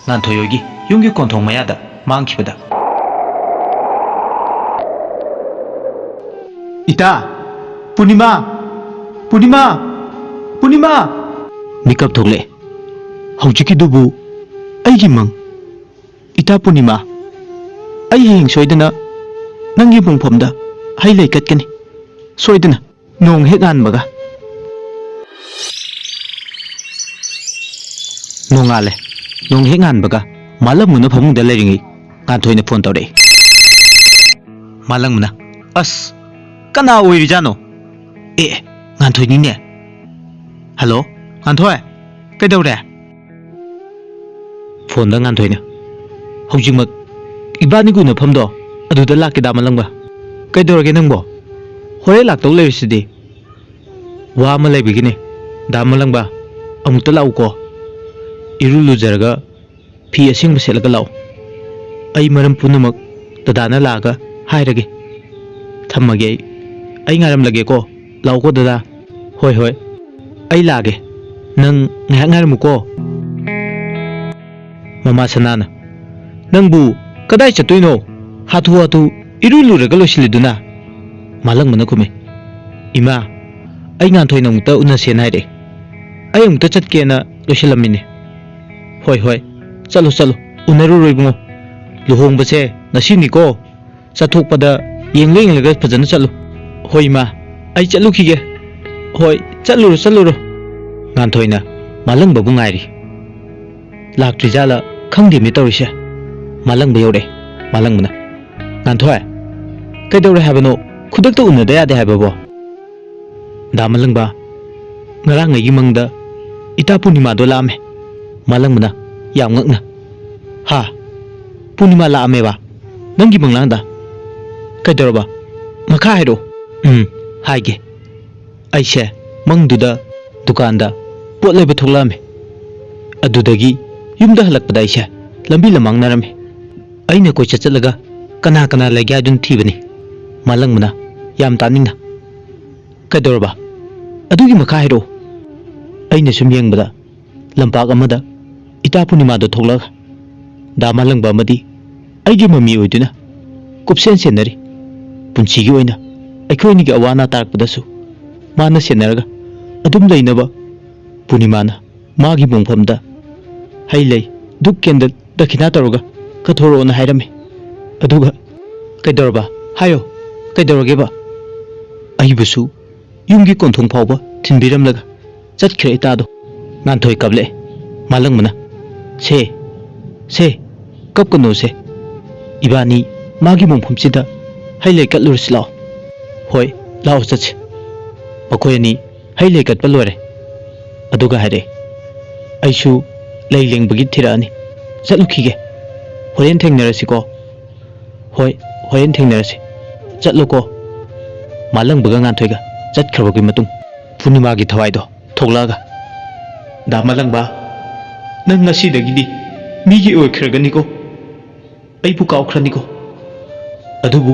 ꯉꯥꯟꯊꯣꯏ ꯍꯣꯏꯒꯤ ꯌꯨꯝꯒꯤ ꯀꯣꯟꯊꯣꯡ ꯃꯌꯥꯗ ꯃꯥꯡꯈꯤꯕꯗ, "ꯏꯇꯥ, ꯄꯨꯔꯅꯤꯃꯥ, ꯄꯨꯔꯅꯤꯃꯥ, ꯄꯨꯔꯅꯤꯃꯥ!" ꯃꯤꯀꯞ ꯊꯣꯛꯂꯛꯑꯦ꯫ "ꯍꯧꯖꯤꯛꯀꯤꯗꯨꯕꯨ ꯑꯩꯒꯤ ꯃꯪ꯫ ꯏꯇꯥ ꯄꯨꯔꯅꯤꯃꯥ, ꯑꯩ ꯍꯌꯦꯡ ꯁꯣꯏꯗꯅ ꯅꯪꯒꯤ ꯃꯣꯡꯐꯝꯗ ꯍꯩ ꯂꯩ ꯀꯠꯀꯅꯤ꯫ ꯁꯣꯏꯗꯅ꯫ ꯅꯣꯡ ꯍꯦꯛ ꯉꯥꯟꯕꯒ꯫ ꯅꯣꯡꯉꯥꯜꯂꯦ꯫ ꯅꯣꯡ ꯍꯦꯛ ꯉꯥꯟꯕꯒ ꯃꯥꯂꯪꯕꯅ ꯐꯃꯨꯡꯗ ꯂꯩꯔꯤꯉꯩ ꯉꯥꯟꯊꯣꯏꯅ ꯐꯣꯟ ꯇꯧꯔꯛꯏ꯫ ꯃꯥꯂꯪꯕꯅ, "ꯑꯁ, ꯀꯅꯥ ꯑꯣꯏꯔꯤꯖꯥꯠꯅꯣ? ꯑꯦ, ꯉꯥꯟꯊꯣꯏꯅꯤꯅꯦ꯫ ꯍꯜꯂꯣ, ꯉꯥꯟꯊꯣꯏ, ꯀꯩꯗꯧꯔꯦ?" ꯐꯣꯟꯗ ꯉꯥꯟꯊꯣꯏꯅ, "ꯍꯧꯖꯤꯛꯃꯛ ꯏꯕꯥꯅꯤꯒꯤ ꯎꯅꯐꯝꯗꯣ ꯑꯗꯨꯗ ꯂꯥꯛꯀꯦ, ꯗꯥ ꯃꯥꯂꯪꯕ꯫ ꯀꯩꯗꯧꯔꯒꯦ ꯅꯪꯕꯣ? ꯍꯣꯔꯦꯟ ꯂꯥꯛꯇꯧ ꯂꯩꯔꯤꯁꯤꯗꯤ?" "ꯋꯥ ꯑꯃ ꯂꯩꯕꯒꯤꯅꯦ, ꯗꯥ ꯃꯥꯂꯪꯕ꯫ ꯑꯃꯨꯛꯇ ꯂꯥꯛꯎꯀꯣ꯫ ꯏꯔꯨ ꯂꯨꯖꯔꯒ ꯐꯤ ꯑꯁꯦꯡꯕ ꯁꯦꯠꯂꯒ ꯂꯥꯛꯎ꯫ ꯑꯩ ꯃꯔꯝ ꯄꯨꯝꯅꯃꯛ ꯗꯗꯥꯅ ꯂꯥꯛꯑꯒ ꯍꯥꯏꯔꯒꯦ꯫ ꯊꯝꯃꯒꯦ ꯑꯩ꯫ ꯑꯩ ꯉꯥꯏꯔꯝꯂꯒꯦꯀꯣ꯫ ꯂꯥꯛꯎꯀꯣ ꯗꯗꯥ꯫" "ꯍꯣꯏ, ꯍꯣꯏ꯫ ꯑꯩ ꯂꯥꯛꯑꯒꯦ꯫ ꯅꯪ ꯉꯥꯏꯍꯥꯛ ꯉꯥꯏꯔꯝꯃꯨꯀꯣ꯫" ꯃꯃꯥ ꯁꯅꯥꯅ, "ꯅꯪꯕꯨ ꯀꯗꯥꯏ ꯆꯠꯇꯣꯏꯅꯣ? ꯍꯥꯊꯨ ꯍꯥꯊꯨ ꯏꯔꯨ ꯂꯨꯔꯒ ꯂꯣꯏꯁꯤꯜꯂꯤꯗꯨꯅ?" ꯃꯥꯂꯪꯕꯅ ꯈꯨꯝꯃꯤ, "ꯏꯃꯥ, ꯑꯩ ꯉꯥꯟꯊꯣꯏꯅ ꯑꯃꯨꯛꯇ ꯎꯅꯁꯦꯅ ꯍꯥꯏꯔꯛꯑꯦ꯫ ꯑꯩ ꯑꯃꯨꯛꯇ ꯆꯠꯀꯦꯅ ꯂꯣꯏꯁꯤꯜꯂꯝꯃꯤꯅꯦ꯫" "ꯍꯣꯏ, ꯍꯣꯏ, ꯆꯠꯂꯨ, ꯆꯠꯂꯨ, ꯎꯅꯔꯨꯔꯣ ꯏꯕꯨꯡꯉꯣ꯫ ꯂꯨꯍꯣꯡꯕꯁꯦ ꯉꯁꯤꯅꯤꯀꯣ꯫ ꯆꯠꯊꯣꯛꯄꯗ ꯌꯦꯡꯂ ꯌꯦꯡꯂꯒ ꯐꯖꯅ ꯆꯠꯂꯨ꯫" "ꯍꯣꯏ ꯏꯃꯥ, ꯑꯩ ꯆꯠꯂꯨꯈꯤꯒꯦ꯫" "ꯍꯣꯏ, ꯆꯠꯂꯨꯔꯣ, ꯆꯠꯂꯨꯔꯣ꯫" ꯉꯥꯟꯊꯣꯏꯅ ꯃꯥꯂꯪꯕꯕꯨ ꯉꯥꯏꯔꯤ꯫ ꯂꯥꯛꯇ꯭ꯔꯤꯖꯥꯠꯂ ꯈꯪꯗꯦꯃꯤ ꯇꯧꯔꯤꯁꯦ꯫ ꯃꯥꯂꯪꯕ ꯌꯧꯔꯛꯑꯦ꯫ ꯃꯥꯂꯪꯕꯅ, "ꯉꯥꯟꯊꯣꯏ, ꯀꯩꯗꯧꯔꯦ ꯍꯥꯏꯕꯅꯣ? ꯈꯨꯗꯛꯇ ꯎꯅꯗ ꯌꯥꯗꯦ ꯍꯥꯏꯕꯕꯣ?" "ꯗꯥ ꯃꯥꯂꯪꯕ, ꯉꯔꯥꯡ ꯑꯩꯒꯤ ꯃꯪꯗ ꯏꯇꯥ ꯄꯨꯔꯅꯤꯃꯥꯗꯣ ꯂꯥꯛꯑꯝꯃꯦ꯫" ꯃꯥꯂꯪꯕꯅ ꯌꯥꯝ ꯉꯛꯅ, "ꯍꯥ? ꯄꯨꯔꯅꯤꯃꯥ ꯂꯥꯛꯑꯝꯃꯦꯕ ꯅꯪꯒꯤ ꯃꯪꯂꯥꯟꯗ? ꯀꯩꯗꯧꯔꯕ? ꯃꯈꯥ ꯍꯥꯏꯔꯛꯑꯣ꯫ ꯎꯝ, ꯍꯥꯏꯒꯦ꯫ ꯑꯩꯁꯦ ꯃꯪꯗꯨꯗ ꯗꯨꯀꯥꯟꯗ ꯄꯣꯠ ꯂꯩꯕ ꯊꯣꯛꯂꯛꯑꯝꯃꯦ꯫ ꯑꯗꯨꯗꯒꯤ ꯌꯨꯝꯗ ꯍꯜꯂꯛꯄꯗ ꯑꯩꯁꯦ ꯂꯝꯕꯤ ꯂꯃꯥꯡꯅꯔꯝꯃꯦ꯫ ꯑꯩꯅ ꯀꯣꯏꯆꯠ ꯆꯠꯂꯒ ꯀꯅꯥ ꯀꯅꯥ ꯂꯩꯒꯦ ꯍꯥꯏꯗꯨꯅ ꯊꯤꯕꯅꯤ꯫ ꯃꯥꯂꯪꯕꯅ ꯌꯥꯝ ꯇꯥꯅꯤꯡꯅ, "ꯀꯩꯗꯧꯔꯕ? ꯑꯗꯨꯒꯤ ꯃꯈꯥ ꯍꯥꯏꯔꯛꯑꯣ꯫" ꯑꯩꯅ ꯁꯨꯝ ꯌꯦꯡꯕꯗ ꯂꯝꯄꯥꯛ ꯑꯃꯗ ꯏꯇꯥ ꯄꯨꯔꯅꯤꯃꯥꯗꯣ ꯊꯣꯛꯂꯛꯑꯒ ꯗꯥ ꯃꯥꯂꯪꯕ ꯑꯃꯗꯤ ꯑꯩꯒꯤ ꯃꯃꯤ ꯑꯣꯏꯗꯨꯅ ꯀꯨꯞꯁꯦꯟ ꯁꯦꯟꯅꯔꯤ꯫ ꯄꯨꯟꯁꯤꯒꯤ ꯑꯣꯏꯅ ꯑꯩꯈꯣꯏ ꯑꯅꯤꯒꯤ ꯑꯋꯥ ꯑꯅꯥ ꯇꯥꯔꯛꯄꯗꯁꯨ ꯃꯥꯅ ꯁꯦꯟꯅꯔꯒ ꯑꯗꯨꯝ ꯂꯩꯅꯕ ꯄꯨꯔꯅꯤꯃꯥꯅ ꯃꯥꯒꯤ ꯃꯣꯡꯐꯝꯗ ꯍꯩ ꯂꯩ, ꯙꯨꯞ ꯀꯦꯟꯗꯜ ꯗꯈꯤꯅꯥ ꯇꯧꯔꯒ ꯀꯠꯊꯣꯔꯛꯑꯣꯅ ꯍꯥꯏꯔꯝꯃꯤ꯫ ꯑꯗꯨꯒ, "ꯀꯩꯗꯧꯔꯕ? ꯍꯥꯏꯌꯣ, ꯀꯩꯗꯧꯔꯒꯦꯕ?" ꯑꯩꯕꯨꯁꯨ ꯌꯨꯝꯒꯤ ꯀꯣꯟꯊꯣꯡ ꯐꯥꯎꯕ ꯊꯤꯟꯕꯤꯔꯝꯂꯒ ꯆꯠꯈ꯭ꯔꯦ ꯏꯇꯥꯗꯣ꯫ ꯉꯥꯟꯊꯣꯏ ꯀꯞꯂꯛꯑꯦ꯫ ꯃꯥꯂꯪꯕꯅ, "ꯁꯦ, ꯁꯦ, ꯀꯞꯀꯅꯨꯁꯦ꯫ ꯏꯕꯥꯅꯤ ꯃꯥꯒꯤ ꯃꯣꯡꯐꯝꯁꯤꯗ ꯍꯩ ꯂꯩ ꯀꯠꯂꯨꯔꯁꯤ ꯂꯥꯛꯑꯣ꯫" "ꯍꯣꯏ, ꯂꯥꯛꯑꯣ ꯆꯠꯁꯤ꯫" ꯃꯈꯣꯏ ꯑꯅꯤ ꯍꯩ ꯂꯩ ꯀꯠꯄ ꯂꯣꯏꯔꯦ꯫ ꯑꯗꯨꯒ ꯍꯥꯏꯔꯛꯑꯦ, "ꯑꯩꯁꯨ ꯂꯩ ꯂꯦꯡꯕꯒꯤ ꯊꯤꯔꯛꯑꯅꯤ꯫ ꯆꯠꯂꯨꯈꯤꯒꯦ꯫ ꯍꯣꯔꯦꯟ ꯊꯦꯡꯅꯔꯁꯤꯀꯣ꯫" "ꯍꯣꯏ, ꯍꯣꯔꯦꯟ ꯊꯦꯡꯅꯔꯁꯤ꯫ ꯆꯠꯂꯣꯀꯣ꯫" ꯃꯥꯂꯪꯕꯒ ꯉꯥꯟꯊꯣꯏꯒ ꯆꯠꯈ꯭ꯔꯕꯒꯤ ꯃꯇꯨꯡ ꯄꯨꯔꯅꯤꯃꯥꯒꯤ ꯊꯋꯥꯏꯗꯣ ꯊꯣꯛꯂꯛꯑꯒ, "ꯗꯥ ꯃꯥꯂꯪꯕ, ꯅꯪ ꯉꯁꯤꯗꯒꯤꯗꯤ ꯃꯤꯒꯤ ꯑꯣꯏꯈ꯭ꯔꯒꯅꯤꯀꯣ꯫ ꯑꯩꯕꯨ ꯀꯥꯎꯈ꯭ꯔꯅꯤꯀꯣ꯫ ꯑꯗꯨꯕꯨ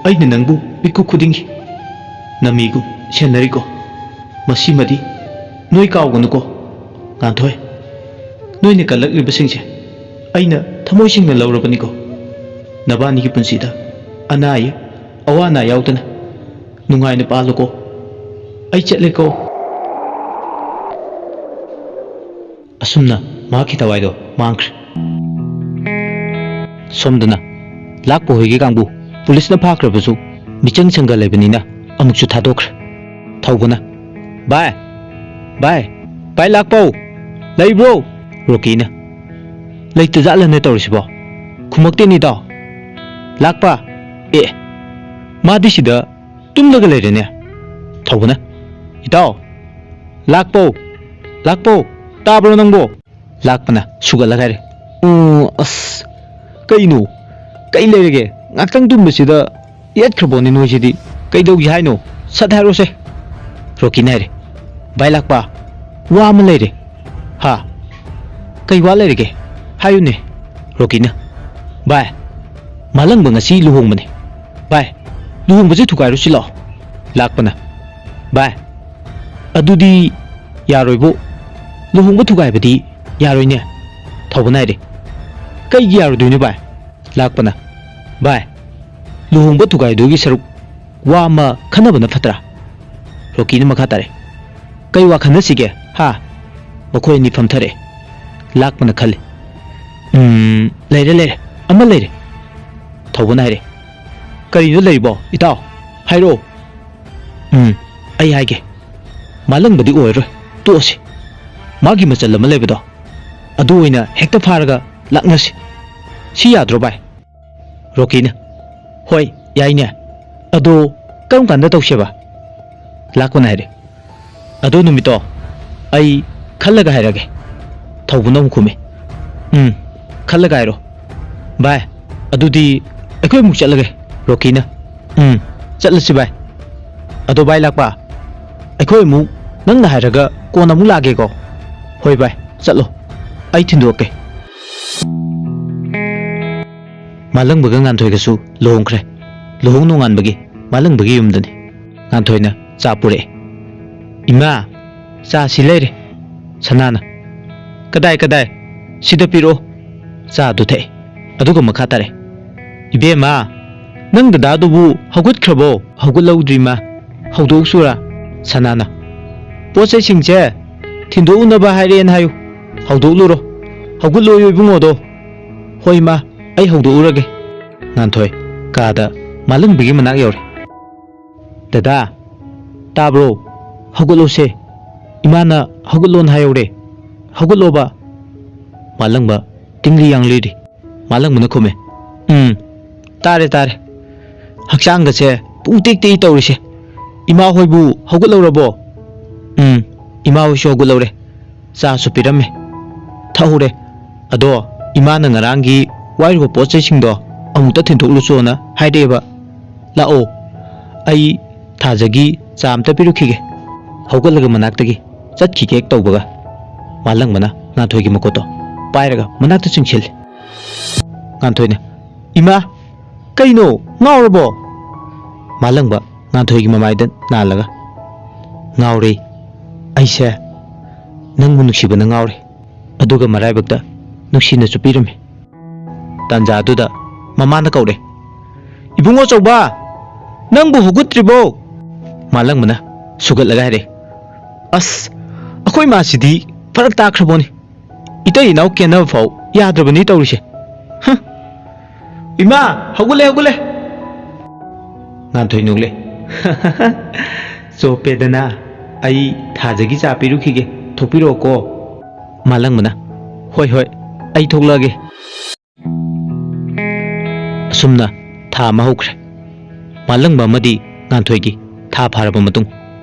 ꯑꯩꯅ ꯅꯪꯕꯨ ꯃꯤꯀꯨꯞ ꯈꯨꯗꯤꯡꯒꯤ ꯅꯃꯤꯒꯨꯝ ꯁꯦꯟꯅꯔꯤꯀꯣ꯫ ꯃꯁꯤꯃꯗꯤ ꯅꯣꯏ ꯀꯥꯎꯒꯅꯨꯀꯣ꯫ ꯉꯥꯟꯊꯣꯏ, ꯅꯣꯏꯅ ꯀꯜꯂꯛꯂꯤꯕꯁꯤꯡꯁꯦ ꯑꯩꯅ ꯊꯃꯣꯏ ꯁꯦꯡꯅ ꯂꯧꯔꯕꯅꯤꯀꯣ꯫ ꯅꯕꯥꯅꯤꯒꯤ ꯄꯨꯟꯁꯤꯗ ꯑꯅꯥ ꯑꯌꯦꯛ, ꯑꯋꯥ ꯑꯅꯥ ꯌꯥꯎꯗꯅ ꯅꯨꯡꯉꯥꯏꯅ ꯄꯥꯜꯂꯨꯀꯣ꯫ ꯑꯩ ꯆꯠꯂꯦꯀꯣ꯫" ꯑꯁꯨꯝꯅ ꯃꯍꯥꯛꯀꯤ ꯊꯋꯥꯏꯗꯣ ꯃꯥꯡꯈ꯭ꯔꯦ꯫ ꯁꯣꯝꯗꯅ ꯂꯥꯛꯄ ꯍꯣꯏꯒꯤ ꯀꯥꯡꯕꯨ ꯄꯨꯂꯤꯁꯅ ꯐꯥꯈ꯭ꯔꯕꯁꯨ ꯃꯤꯆꯪ ꯆꯪꯒ ꯂꯩꯕꯅꯤꯅ ꯑꯃꯨꯛꯁꯨ ꯊꯥꯗꯣꯛꯈ꯭ꯔꯦ꯫ ꯊꯧꯕꯅ, "ꯚꯥꯏ, ꯚꯥꯏ, ꯚꯥꯏ ꯂꯥꯛꯄꯧ, ꯂꯩꯕ꯭ꯔꯣ?" ꯔꯣꯀꯤꯅ, "ꯂꯩꯇꯖꯥꯠꯂꯅꯦ ꯇꯧꯔꯤꯁꯤꯕꯣ? ꯈꯨꯝꯃꯛꯇꯦꯅꯦ ꯏꯇꯥꯎ꯫ ꯂꯥꯛꯄ, ꯑꯦ, ꯃꯥꯗꯤ ꯁꯤꯗ ꯇꯨꯝꯂꯒ ꯂꯩꯔꯦꯅꯦ꯫" ꯊꯧꯕꯅ, "ꯏꯇꯥꯎ, ꯂꯥꯛꯄꯧ, ꯂꯥꯛꯄꯧ, ꯇꯥꯕ꯭ꯔꯣ ꯅꯪꯕꯣ?" ꯂꯥꯛꯄꯅ ꯁꯨꯒꯠꯂꯒ ꯍꯥꯏꯔꯦ, "ꯑꯣ, ꯑꯁ, ꯀꯩꯅꯣ? ꯀꯩ ꯂꯩꯔꯒꯦ? ꯉꯥꯛꯇꯪ ꯇꯨꯝꯕꯁꯤꯗ ꯌꯦꯠꯈ꯭ꯔꯕꯣꯅꯦ ꯅꯣꯏꯁꯤꯗꯤ꯫ ꯀꯩꯗꯧꯁꯤ ꯍꯥꯏꯅꯣ? ꯁꯠ ꯍꯥꯏꯔꯣꯁꯦ꯫ ꯔꯣꯀꯤꯅ ꯍꯥꯏꯔꯦ, "ꯚꯥꯏ ꯂꯥꯛꯄ, ꯋꯥ ꯑꯃ ꯂꯩꯔꯦ"꯫ "ꯍꯥ? ꯀꯩ ꯋꯥ ꯂꯩꯔꯒꯦ? ꯍꯥꯏꯌꯨꯅꯦ"꯫ ꯔꯣꯀꯤꯅ, "ꯚꯥꯏ, ꯃꯥꯂꯪꯕ ꯉꯁꯤ ꯂꯨꯍꯣꯡꯕꯅꯦ꯫ ꯚꯥꯏ, ꯂꯨꯍꯣꯡꯕꯁꯦ ꯊꯨꯒꯥꯏꯔꯨꯁꯤ ꯂꯥꯛꯑꯣ"꯫ ꯂꯥꯛꯄꯅ, "ꯚꯥꯏ, ꯑꯗꯨꯗꯤ ꯌꯥꯔꯣꯏꯕꯨ꯫ ꯂꯨꯍꯣꯡꯕ ꯊꯨꯒꯥꯏꯕꯗꯤ ꯌꯥꯔꯣꯏꯅꯦ"꯫ ꯊꯧꯕꯅ ꯍꯥꯏꯔꯦ, "ꯀꯩꯒꯤ ꯌꯥꯔꯣꯏꯗꯣꯏꯅꯣ ꯚꯥꯏ?" ꯂꯥꯛꯄꯅ, "ꯚꯥꯏ, ꯂꯨꯍꯣꯡꯕ ꯊꯨꯒꯥꯏꯗꯣꯏꯒꯤ ꯁꯔꯨꯛ ꯋꯥ ꯑꯃ ꯈꯟꯅꯕꯅ ꯐꯠꯇ꯭ꯔꯥ?" ꯔꯣꯀꯤꯅ ꯃꯈꯥ ꯇꯥꯔꯦ, "ꯀꯩ ꯋꯥ ꯈꯟꯅꯁꯤꯒꯦ, ꯍꯥ?" ꯃꯈꯣꯏ ꯑꯅꯤ ꯐꯝꯊꯔꯦ꯫ ꯂꯥꯛꯄꯅ ꯈꯜꯂꯤ, "ꯎꯝ, ꯂꯩꯔꯦ, ꯂꯩꯔꯦ, ꯑꯃ ꯂꯩꯔꯦ"꯫ ꯊꯧꯕꯅ ꯍꯥꯏꯔꯦ, "ꯀꯔꯤꯅꯣ ꯂꯩꯔꯤꯕꯣ, ꯏꯇꯥꯎ? ꯍꯥꯏꯔꯛꯑꯣ"꯫ "ꯎꯝ, ꯑꯩ ꯍꯥꯏꯒꯦ꯫ ꯃꯥꯂꯪꯕꯗꯤ ꯑꯣꯏꯔꯔꯣꯏ, ꯇꯣꯛꯑꯁꯤ꯫ ꯃꯥꯒꯤ ꯃꯆꯜ ꯑꯃ ꯂꯩꯕꯗꯣ, ꯑꯗꯨ ꯑꯣꯏꯅ ꯍꯦꯛꯇ ꯐꯥꯔꯒ ꯂꯥꯛꯅꯁꯤ꯫ ꯁꯤ ꯌꯥꯗ꯭ꯔꯣ ꯚꯥꯏ?" ꯔꯣꯀꯤꯅ, "ꯍꯣꯏ, ꯌꯥꯏꯅꯦ꯫ ꯑꯗꯣ ꯀꯔꯝ ꯀꯥꯟꯗ ꯇꯧꯁꯦꯕ?" ꯂꯥꯛꯄꯅ ꯍꯥꯏꯔꯦ, "ꯑꯗꯨ ꯅꯨꯃꯤꯠꯇꯣ ꯑꯩ ꯈꯜꯂꯒ ꯍꯥꯏꯔꯒꯦ"꯫ ꯊꯧꯕꯅ ꯑꯃꯨꯛ ꯈꯨꯝꯃꯦ, "ꯎꯝ, ꯈꯜꯂꯒ ꯍꯥꯏꯔꯣ"꯫ "ꯚꯥꯏ, ꯑꯗꯨꯗꯤ ꯑꯩꯈꯣꯏ ꯑꯃꯨꯛ ꯆꯠꯂꯒꯦ"꯫ ꯔꯣꯀꯤꯅ, "ꯎꯝ, ꯆꯠꯂꯁꯤ ꯚꯥꯏ꯫ ꯑꯗꯣ ꯚꯥꯏ ꯂꯥꯛꯄ, ꯑꯩꯈꯣꯏ ꯑꯃꯨꯛ ꯅꯪꯅ ꯍꯥꯏꯔꯒ ꯀꯣꯟꯅ ꯑꯃꯨꯛ ꯂꯥꯛꯑꯒꯦꯀꯣ"꯫ "ꯍꯣꯏ ꯚꯥꯏ, ꯆꯠꯂꯣ, ꯑꯩ ꯊꯤꯟꯗꯣꯛꯀꯦ"꯫ ꯃꯥꯂꯪꯕꯒ ꯉꯥꯟꯊꯣꯏꯒꯁꯨ ꯂꯨꯍꯣꯡꯈ꯭ꯔꯦ꯫ ꯂꯨꯍꯣꯡ ꯅꯣꯡꯉꯥꯟꯕꯒꯤ ꯃꯥꯂꯪꯕꯒꯤ ꯌꯨꯝꯗꯅꯤ꯫ ꯉꯥꯟꯊꯣꯏꯅ ꯆꯥ ꯄꯨꯔꯛꯑꯦ꯫ "ꯏꯃꯥ, ꯆꯥ ꯁꯤ ꯂꯩꯔꯦ"꯫ ꯁꯅꯥꯅ, "ꯀꯗꯥꯏ, ꯀꯗꯥꯏ? ꯁꯤꯗ ꯄꯤꯔꯛꯑꯣ"꯫ ꯆꯥꯗꯨ ꯊꯛꯑꯦ꯫ ꯑꯗꯨꯒ ꯃꯈꯥ ꯇꯥꯔꯦ꯫ "ꯏꯕꯦꯝꯃ, ꯅꯪ ꯗꯗꯥꯗꯨꯕꯨ ꯍꯧꯒꯠꯈ꯭ꯔꯕꯣ?" "ꯍꯧꯒꯠꯍꯧꯗ꯭ꯔꯤ, ꯃꯥ"꯫ "ꯍꯧꯗꯣꯛꯎꯆꯨꯔꯥ"꯫ ꯁꯅꯥꯅ, "ꯄꯣꯠ ꯆꯩꯁꯤꯡꯁꯦ ꯊꯤꯟꯗꯣꯛꯎꯅꯕ ꯍꯥꯏꯔꯛꯑꯦꯅ ꯍꯥꯏꯌꯨ꯫ ꯍꯧꯗꯣꯛꯂꯨꯔꯣ꯫ ꯍꯧꯒꯠꯂꯣꯌꯨ ꯏꯕꯨꯡꯉꯣꯗꯣ"꯫ "ꯍꯣꯏ, ꯃꯥ, ꯑꯩ ꯍꯧꯗꯣꯛꯎꯔꯒꯦ"꯫ ꯉꯥꯟꯊꯣꯏ ꯀꯥꯗ ꯃꯥꯂꯪꯕꯒꯤ ꯃꯅꯥꯛ ꯌꯧꯔꯦ꯫ "ꯗꯗꯥ, ꯇꯥꯕ꯭ꯔꯣ? ꯍꯧꯒꯠꯂꯣꯁꯦ꯫ ꯏꯃꯥꯅ ꯍꯧꯒꯠꯂꯣꯅ ꯍꯥꯏꯍꯧꯔꯦ꯫ ꯍꯧꯒꯠꯂꯣꯕ"꯫ ꯃꯥꯂꯪꯕ ꯇꯤꯡꯂꯤ ꯌꯥꯡꯂꯤꯔꯤ꯫ ꯃꯥꯂꯪꯕꯅ ꯈꯨꯝꯃꯦ, "ꯎꯝ, ꯇꯥꯔꯦ, ꯇꯥꯔꯦ꯫ ꯍꯛꯆꯥꯡꯒꯁꯦ ꯄꯨꯡꯇꯦꯛ ꯇꯦꯛꯏ ꯇꯧꯔꯤꯁꯦ꯫ ꯏꯃꯥ ꯍꯣꯏꯕꯨ ꯍꯧꯒꯠꯂꯧꯔꯕꯣ?" "ꯎꯝ, ꯏꯃꯥ ꯍꯣꯏꯁꯨ ꯍꯧꯒꯠꯂꯧꯔꯦ꯫ ꯆꯥꯁꯨ ꯄꯤꯔꯝꯃꯦ꯫ ꯊꯛꯍꯧꯔꯦ꯫ ꯑꯗꯣ ꯏꯃꯥꯅ ꯉꯔꯥꯡꯒꯤ ꯋꯥꯏꯔꯨꯕ ꯄꯣꯠ ꯆꯩꯁꯤꯡꯗꯣ ꯑꯃꯨꯛꯇ ꯊꯤꯟꯗꯣꯛꯂꯨꯆꯣꯅ ꯍꯥꯏꯔꯛꯑꯦꯕ"꯫ "ꯂꯥꯛꯑꯣ, ꯑꯩ ꯊꯥꯖꯒꯤ ꯆꯥ ꯑꯝꯇ ꯄꯤꯔꯨꯈꯤꯒꯦ"꯫ ꯍꯧꯒꯠꯂꯒ ꯃꯅꯥꯛꯇꯒꯤ ꯆꯠꯈꯤꯒꯦ ꯍꯦꯛ ꯇꯧꯕꯒ, ꯃꯥꯂꯪꯕꯅ ꯉꯥꯟꯊꯣꯏꯒꯤ ꯃꯈꯨꯠꯇꯣ ꯄꯥꯏꯔꯒ ꯃꯅꯥꯛꯇ ꯆꯤꯡꯁꯤꯜꯂꯤ꯫ ꯉꯥꯟꯊꯣꯏꯅ, "ꯏꯃꯥ, ꯀꯩꯅꯣ, ꯉꯥꯎꯔꯕꯣ?" ꯃꯥꯂꯪꯕ ꯉꯥꯟꯊꯣꯏꯒꯤ ꯃꯃꯥꯏꯗ ꯅꯥꯜꯂꯒ, "ꯉꯥꯎꯔꯦ꯫ ꯑꯩꯁꯦ ꯅꯪꯕꯨ ꯅꯨꯡꯁꯤꯕꯅ ꯉꯥꯎꯔꯦ"꯫ ꯑꯗꯨꯒ ꯃꯔꯥꯏꯕꯛꯇ ꯅꯨꯡꯁꯤꯅꯁꯨ ꯄꯤꯔꯝꯃꯤ꯫ ꯇꯥꯟꯖꯥꯗꯨꯗ ꯃꯃꯥꯅ ꯀꯧꯔꯦ, "ꯏꯕꯨꯡꯉꯣ ꯑꯆꯧꯕ, ꯅꯪꯕꯨ ꯍꯧꯒꯠꯇ꯭ꯔꯤꯕꯣ?" ꯃꯥꯂꯪꯕꯅ ꯁꯨꯒꯠꯂꯒ ꯍꯥꯏꯔꯦ, "ꯑꯁ, ꯑꯩꯈꯣꯏ ꯃꯥꯁꯤꯗꯤ ꯐꯔꯛ ꯇꯥꯈ꯭ꯔꯕꯣꯅꯤ꯫ ꯏꯇꯩ ꯏꯅꯥꯎ ꯀꯦꯟꯅꯕ ꯐꯥꯎ ꯌꯥꯗ꯭ꯔꯕꯅꯤ ꯇꯧꯔꯤꯁꯦ꯫ ꯍ! ꯏꯃꯥ, ꯍꯧꯒꯠꯂꯦ, ꯍꯧꯒꯠꯂꯦ!" ꯉꯥꯟꯊꯣꯏ ꯅꯣꯛꯂꯦ꯫ "ꯆꯣꯞꯄꯦꯗꯅ, ꯑꯩ ꯊꯥꯖꯒꯤ ꯆꯥ ꯄꯤꯔꯨꯈꯤꯒꯦ, ꯊꯣꯛꯄꯤꯔꯛꯑꯣꯀꯣ"꯫ ꯃꯥꯂꯪꯕꯅ, "ꯍꯣꯏ, ꯍꯣꯏ, ꯑꯩ ꯊꯣꯛꯂꯛꯑꯒꯦ"꯫ ꯑꯁꯨꯝꯅ ꯊꯥ ꯑꯃ ꯍꯧꯈ꯭ꯔꯦ꯫ ꯃꯥꯂꯪꯕ ꯑꯃꯗꯤ ꯉꯥꯟꯊꯣꯏꯒꯤ ꯊꯥ ꯐꯥꯔꯕ ꯃꯇꯨꯡ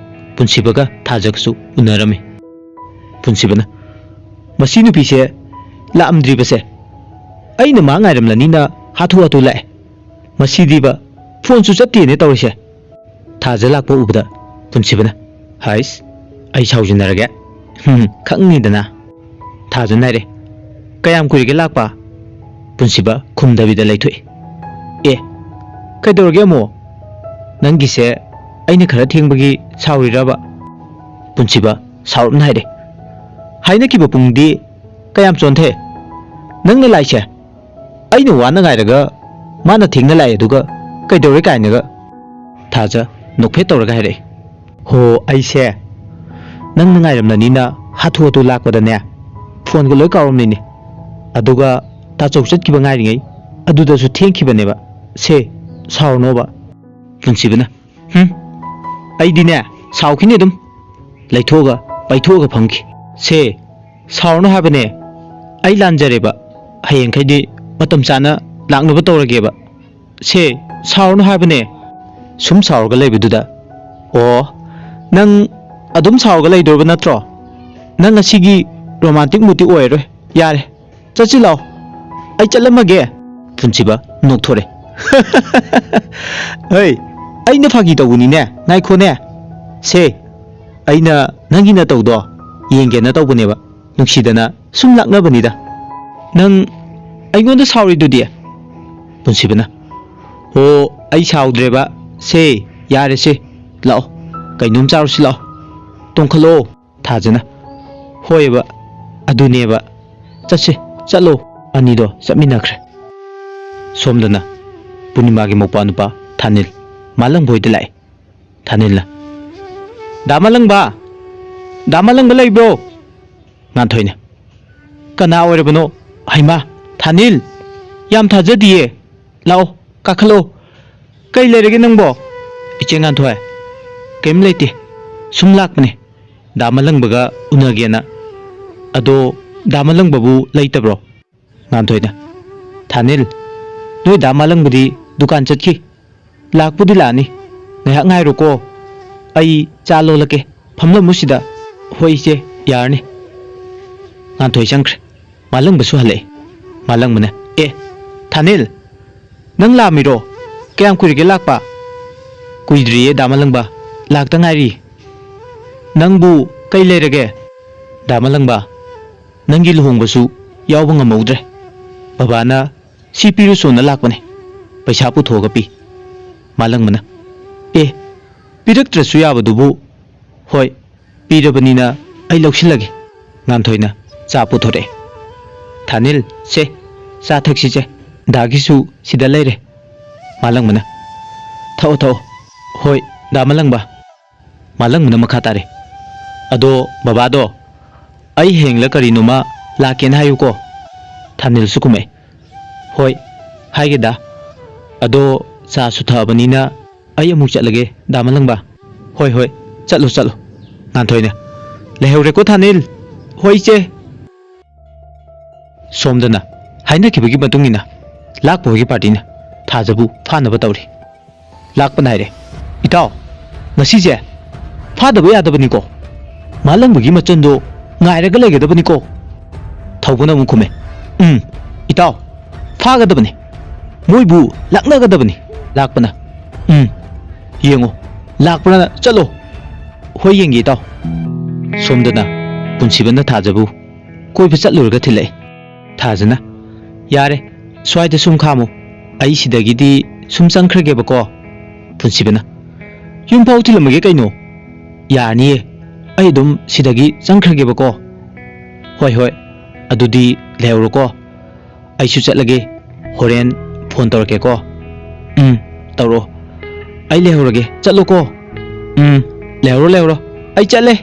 ꯄꯨꯟꯁꯤꯕꯒ ꯊꯥꯖꯒꯁꯨ ꯎꯅꯔꯝꯃꯤ꯫ ꯄꯨꯟꯁꯤꯕꯅ, "ꯃꯁꯤ ꯅꯨꯄꯤꯁꯦ ꯂꯥꯛꯑꯝꯗ꯭ꯔꯤꯕꯁꯦ, ꯑꯩꯅ ꯃꯥ ꯉꯥꯏꯔꯝꯂꯅꯤꯅ ꯍꯥꯊꯨ ꯍꯥꯊꯨ ꯂꯥꯛꯑꯦ꯫ ꯃꯁꯤꯗꯤꯕ ꯐꯣꯟꯁꯨ ꯆꯠꯇꯦꯅꯦ ꯇꯧꯔꯤꯁꯦ"꯫ ꯊꯥꯖ ꯂꯥꯛꯄ ꯎꯕꯗ ꯄꯨꯟꯁꯤꯕꯅ, "ꯍꯥꯏꯁ, ꯑꯩ ꯁꯥꯎꯖꯤꯟꯅꯔꯒꯦ꯫ ꯍꯨꯝ, ꯈꯪꯅꯤꯗꯅ"꯫ ꯊꯥꯖꯅ ꯍꯥꯏꯔꯦ, "ꯀꯌꯥꯝ ꯀꯨꯏꯔꯒꯦ ꯂꯥꯛꯄ?" ꯄꯨꯟꯁꯤꯕ ꯈꯨꯝꯗꯕꯤꯗ ꯂꯩꯊꯣꯛꯏ꯫ "ꯑꯦ, ꯀꯩꯗꯧꯔꯒꯦ ꯑꯃꯨꯛ? ꯅꯪꯒꯤꯁꯦ ꯑꯩꯅ ꯈꯔ ꯊꯦꯡꯕꯒꯤ ꯁꯥꯎꯔꯤꯔꯕ?" ꯄꯨꯟꯁꯤꯕ ꯁꯥꯎꯔꯞꯅ ꯍꯥꯏꯔꯦ, "ꯍꯥꯏꯅꯈꯤꯕ ꯄꯨꯡꯗꯤ ꯀꯌꯥꯝ ꯆꯣꯟꯊꯦ? ꯅꯪꯅ ꯂꯥꯛꯏꯁꯦ ꯑꯩꯅ ꯋꯥꯅ ꯉꯥꯏꯔꯒ ꯃꯥꯅ ꯊꯦꯡꯅ ꯂꯥꯛꯑꯦ, ꯑꯗꯨꯒ ꯀꯩꯗꯧꯔꯦ ꯀꯥꯏꯅꯒ?" ꯊꯥꯖ ꯅꯣꯛꯐꯦꯠ ꯇꯧꯔꯒ ꯍꯥꯏꯔꯛꯏ, "ꯍꯣ, ꯑꯩꯁꯦ ꯅꯪꯅ ꯉꯥꯏꯔꯝꯂꯅꯤꯅ ꯍꯥꯊꯨ ꯍꯥꯊꯨ ꯂꯥꯛꯄꯗꯅꯦ, ꯐꯣꯟꯒ ꯂꯣꯏ ꯀꯥꯎꯔꯝꯂꯤꯅꯦ꯫ ꯑꯗꯨꯒ ꯇꯥꯆꯧ ꯆꯠꯈꯤꯕ ꯉꯥꯏꯔꯤꯉꯩ ꯑꯗꯨꯗꯁꯨ ꯊꯦꯡꯈꯤꯕꯅꯦꯕ꯫ ꯁꯦ, ꯁꯥꯎꯔꯅꯣꯕ"꯫ ꯄꯨꯟꯁꯤꯕꯅ, "ꯍꯨꯝ, ꯑꯩꯗꯤꯅꯦ ꯁꯥꯎꯈꯤꯅꯤ ꯑꯗꯨꯝ"꯫ ꯂꯩꯊꯣꯛꯑꯒ ꯄꯩꯊꯣꯛꯑꯒ ꯐꯝꯈꯤ꯫ "ꯁꯦ, ꯁꯥꯎꯔꯅꯨ ꯍꯥꯏꯕꯅꯦ, ꯑꯩ ꯂꯥꯟꯖꯔꯦꯕ꯫ ꯍꯌꯦꯡꯈꯩꯗꯤ ꯃꯇꯝ ꯆꯥꯅ ꯂꯥꯛꯅꯕ ꯇꯧꯔꯒꯦꯕ꯫ ꯁꯦ, ꯁꯥꯎꯔꯅꯨ ꯍꯥꯏꯕꯅꯦ"꯫ ꯁꯨꯝ ꯁꯥꯎꯔꯒ ꯂꯩꯕꯗꯨꯗ, "ꯑꯣ, ꯅꯪ ꯑꯗꯨꯝ ꯁꯥꯎꯔꯒ ꯂꯩꯗꯣꯔꯕ ꯅꯠꯇ꯭ꯔꯣ? ꯅꯪ ꯉꯁꯤꯒꯤ ꯔꯣꯃꯥꯟꯇꯤꯛ ꯃꯨꯗꯇꯤ ꯑꯣꯏꯔꯔꯣꯏ꯫ ꯌꯥꯔꯦ, ꯆꯠꯁꯤ ꯂꯥꯛꯑꯣ, ꯑꯩ ꯆꯠꯂꯝꯃꯒꯦ"꯫ ꯄꯨꯟꯁꯤꯕ ꯅꯣꯛꯊꯣꯔꯛꯑꯦ꯫ ꯍꯩ, ꯑꯩꯅ ꯐꯥꯒꯤ ꯇꯧꯕꯅꯤꯅꯦ, ꯉꯥꯏꯈꯣꯅꯦ꯫ ꯁꯦ, ꯑꯩꯅ ꯅꯪꯒꯤ ꯅꯇꯧꯗꯣ ꯌꯦꯡꯒꯦꯅ ꯇꯧꯕꯅꯦꯕ, ꯅꯨꯡꯁꯤꯗꯅ ꯁꯨꯝ ꯂꯥꯛꯅꯕꯅꯤꯗ꯫ ꯅꯪ ꯑꯩꯉꯣꯟꯗ ꯁꯥꯎꯔꯤꯗꯨꯗꯤ? ꯄꯨꯟꯁꯤꯕꯅ, "ꯑꯣ, ꯑꯩ ꯁꯥꯎꯗ꯭ꯔꯦꯕ꯫ ꯁꯦ, ꯌꯥꯔꯦꯁꯦ, ꯂꯥꯛꯑꯣ, ꯀꯩꯅꯣꯝ ꯆꯥꯔꯨꯁꯤ ꯂꯥꯛꯑꯣ, ꯇꯣꯡꯈꯠꯂꯛꯑꯣ"꯫ ꯊꯥꯖꯅ, "ꯍꯣꯏꯕ, ꯑꯗꯨꯅꯦꯕ, ꯆꯠꯁꯦ, ꯆꯠꯂꯣ"꯫ ꯑꯅꯤꯗꯣ ꯆꯠꯃꯤꯟꯅꯈ꯭ꯔꯦ꯫ ꯁꯣꯝꯗꯅ ꯄꯨꯔꯅꯤꯃꯥꯒꯤ ꯃꯧꯄꯥ ꯅꯨꯄꯥ ꯊꯥꯅꯤꯜ ꯃꯥꯂꯪꯕ ꯍꯣꯏꯗ ꯂꯥꯛꯑꯦ꯫ ꯊꯥꯅꯤꯜꯅ, "ꯗꯥ ꯃꯥꯂꯪꯕ! ꯗꯥ ꯃꯥꯂꯪꯕ ꯂꯩꯕ꯭ꯔꯣ?" ꯉꯥꯟꯊꯣꯏꯅ, "ꯀꯅꯥ ꯑꯣꯏꯔꯕꯅꯣ? ꯍꯩꯃꯥ, ꯊꯥꯅꯤꯜ! ꯌꯥꯝ ꯊꯥꯖꯗꯤꯌꯦ꯫ ꯂꯥꯛꯑꯣ, ꯀꯥꯈꯠꯂꯛꯑꯣ꯫ ꯀꯩ ꯂꯩꯔꯒꯦ ꯅꯪꯕꯣ?" "ꯏꯆꯦ ꯉꯥꯟꯊꯣꯏ, ꯀꯩꯝ ꯂꯩꯇꯦ꯫ ꯁꯨꯝ ꯂꯥꯛꯄꯅꯦ, ꯗꯥ ꯃꯥꯂꯪꯕꯒ ꯎꯅꯒꯦꯅ꯫ ꯑꯗꯣ ꯗꯥ ꯃꯥꯂꯪꯕꯕꯨ ꯂꯩꯇꯕ꯭ꯔꯣ?" ꯉꯥꯟꯊꯣꯏꯅ, "ꯊꯥꯅꯤꯜ, ꯅꯣꯏ ꯗꯥ ꯃꯥꯂꯪꯕꯗꯤ ꯗꯨꯀꯥꯟ ꯆꯠꯈꯤ꯫ ꯂꯥꯛꯄꯨꯗꯤ ꯂꯥꯛꯑꯅꯤ꯫ ꯉꯥꯏꯍꯥꯛ ꯉꯥꯏꯔꯣꯀꯣ꯫ ꯑꯩ ꯆꯥ ꯂꯣꯜꯂꯛꯀꯦ꯫ ꯐꯝꯂꯝꯃꯨ ꯁꯤꯗ"꯫ "ꯍꯣꯏ ꯏꯆꯦ, ꯌꯥꯔꯅꯤ"꯫ ꯉꯥꯟꯊꯣꯏ ꯆꯪꯈ꯭ꯔꯦ꯫ ꯃꯥꯂꯪꯕꯁꯨ ꯍꯜꯂꯛꯑꯦ꯫ ꯃꯥꯂꯪꯕꯅ, "ꯑꯦ, ꯊꯥꯅꯤꯜ, ꯅꯪ ꯂꯥꯛꯑꯝꯃꯤꯔꯣ? ꯀꯌꯥꯝ ꯀꯨꯏꯔꯒꯦ ꯂꯥꯛꯄ?" "ꯀꯨꯏꯗ꯭ꯔꯤꯌꯦ ꯗꯥ ꯃꯥꯂꯪꯕ, ꯂꯥꯛꯇ ꯉꯥꯏꯔꯤ"꯫ "ꯅꯪꯕꯨ ꯀꯩ ꯂꯩꯔꯒꯦ?" "ꯗꯥ ꯃꯥꯂꯪꯕ, ꯅꯪꯒꯤ ꯂꯨꯍꯣꯡꯕꯁꯨ ꯌꯥꯎꯕ ꯉꯝꯍꯧꯗ꯭ꯔꯦ꯫ ꯕꯕꯥꯅ ꯁꯤ ꯄꯤꯔꯨꯆꯣꯅ ꯂꯥꯛꯄꯅꯦ, ꯄꯩꯁꯥ ꯄꯨꯊꯣꯛꯑꯒ ꯄꯤ"꯫ ꯃꯥꯂꯪꯕꯅ, "ꯑꯦ, ꯄꯤꯔꯛꯇ꯭ꯔꯁꯨ ꯌꯥꯕꯗꯨꯕꯨ"꯫ "ꯍꯣꯏ, ꯄꯤꯔꯕꯅꯤꯅ ꯑꯩ ꯂꯧꯁꯤꯜꯂꯒꯦ"꯫ ꯉꯥꯟꯊꯣꯏꯅ ꯆꯥ ꯄꯨꯊꯣꯔꯛꯑꯦ꯫ "ꯊꯥꯅꯤꯜ, ꯁꯦ, ꯆꯥ ꯊꯛꯁꯤꯁꯦ꯫ ꯗꯥꯒꯤꯁꯨ ꯁꯤꯗ ꯂꯩꯔꯦ"꯫ ꯃꯥꯂꯪꯕꯅ, "ꯊꯛꯑꯣ, ꯊꯛꯑꯣ"꯫ "ꯍꯣꯏ, ꯗꯥ ꯃꯥꯂꯪꯕ"꯫ ꯃꯥꯂꯪꯕꯅ ꯃꯈꯥ ꯇꯥꯔꯦ, "ꯑꯗꯣ ꯕꯕꯥꯗꯣ ꯑꯩ ꯍꯌꯦꯡꯂ ꯀꯔꯤꯅꯣꯃ ꯂꯥꯛꯀꯦꯅ ꯍꯥꯏꯌꯨꯀꯣ"꯫ ꯊꯥꯅꯤꯜꯁꯨ ꯀꯨꯝꯃꯛꯑꯦ꯫ "ꯍꯣꯏ, ꯍꯥꯏꯒꯦꯗ꯫ ꯑꯗꯣ ꯆꯥꯁꯨ ꯊꯛꯑꯕꯅꯤꯅ ꯑꯩ ꯑꯃꯨꯛ ꯆꯠꯂꯒꯦ, ꯗꯥ ꯃꯥꯂꯪꯕ"꯫ "ꯍꯣꯏ, ꯍꯣꯏ, ꯆꯠꯂꯨ, ꯆꯠꯂꯨ"꯫ ꯉꯥꯟꯊꯣꯏꯅ, "ꯂꯩꯍꯧꯔꯦꯀꯣ ꯊꯥꯅꯤꯜ"꯫ "ꯍꯣꯏ, ꯏꯆꯦ"꯫ ꯁꯣꯝꯗꯅ ꯍꯥꯏꯅꯈꯤꯕꯒꯤ ꯃꯇꯨꯡ ꯏꯟꯅ ꯂꯥꯛꯄ ꯍꯣꯏꯒꯤ ꯄꯥꯔꯇꯤꯅ ꯊꯥꯖꯕꯨ ꯐꯥꯅꯕ ꯇꯧꯔꯤ꯫ ꯂꯥꯛꯄ ꯅꯥꯏꯔꯦ꯫ "ꯏꯇꯥꯎ, ꯉꯁꯤꯁꯦ ꯐꯥꯗꯕ ꯌꯥꯗꯕꯅꯤꯀꯣ꯫ ꯃꯥꯂꯪꯕꯒꯤ ꯃꯆꯟꯗꯣ ꯉꯥꯏꯔꯒ ꯂꯩꯒꯗꯕꯅꯤꯀꯣ"꯫ ꯊꯧꯕꯅ ꯑꯃꯨꯛ ꯈꯨꯝꯃꯦ, "ꯎꯝ, ꯏꯇꯥꯎ, ꯐꯥꯒꯗꯕꯅꯤ"꯫ ꯃꯣꯏꯕꯨ ꯂꯥꯛꯅꯒꯗꯕꯅꯤ꯫ ꯂꯥꯛꯄꯅ, "ꯎꯝ, ꯌꯦꯡꯉꯣ, ꯂꯥꯛꯄ꯭ꯔꯥꯅ ꯆꯠꯂꯣ꯫" "ꯍꯣꯏ, ꯌꯦꯡꯒꯦ, ꯏꯇꯥꯎ꯫" ꯁꯣꯝꯗꯅ ꯄꯨꯟꯁꯤꯕꯅ ꯊꯥꯖꯕꯨ ꯀꯣꯏꯕ ꯆꯠꯂꯨꯔꯒ ꯊꯤꯜꯂꯛꯑꯦ꯫ ꯊꯥꯖꯅ, "ꯌꯥꯔꯦ, ꯁ꯭ꯋꯥꯏꯗ ꯁꯨꯝ ꯈꯥꯝꯃꯣ, ꯑꯩ ꯁꯤꯗꯒꯤꯗꯤ ꯁꯨꯝ ꯆꯪꯈ꯭ꯔꯒꯦꯕꯀꯣ꯫" ꯄꯨꯟꯁꯤꯕꯅ, "ꯌꯨꯝ ꯐꯥꯎ ꯊꯤꯜꯂꯝꯃꯒꯦ ꯀꯩꯅꯣ꯫" "ꯌꯥꯔꯅꯤꯌꯦ, ꯑꯩ ꯑꯗꯨꯝ ꯁꯤꯗꯒꯤ ꯆꯪꯈ꯭ꯔꯒꯦꯕꯀꯣ꯫" "ꯍꯣꯏ, ꯍꯣꯏ, ꯑꯗꯨꯗꯤ ꯂꯩꯍꯧꯔꯣꯀꯣ꯫ ꯑꯩꯁꯨ ꯆꯠꯂꯒꯦ, ꯍꯣꯔꯦꯟ ꯐꯣꯟ ꯇꯧꯔꯛꯀꯦꯀꯣ꯫" "ꯎꯝ, ꯇꯧꯔꯛꯑꯣ꯫" "ꯑꯩ ꯂꯩꯍꯧꯔꯒꯦ, ꯆꯠꯂꯣꯀꯣ꯫" "ꯎꯝ, ꯂꯩꯍꯧꯔꯣ, ꯂꯩꯍꯧꯔꯣ, ꯑꯩ ꯆꯠꯂꯦ꯫"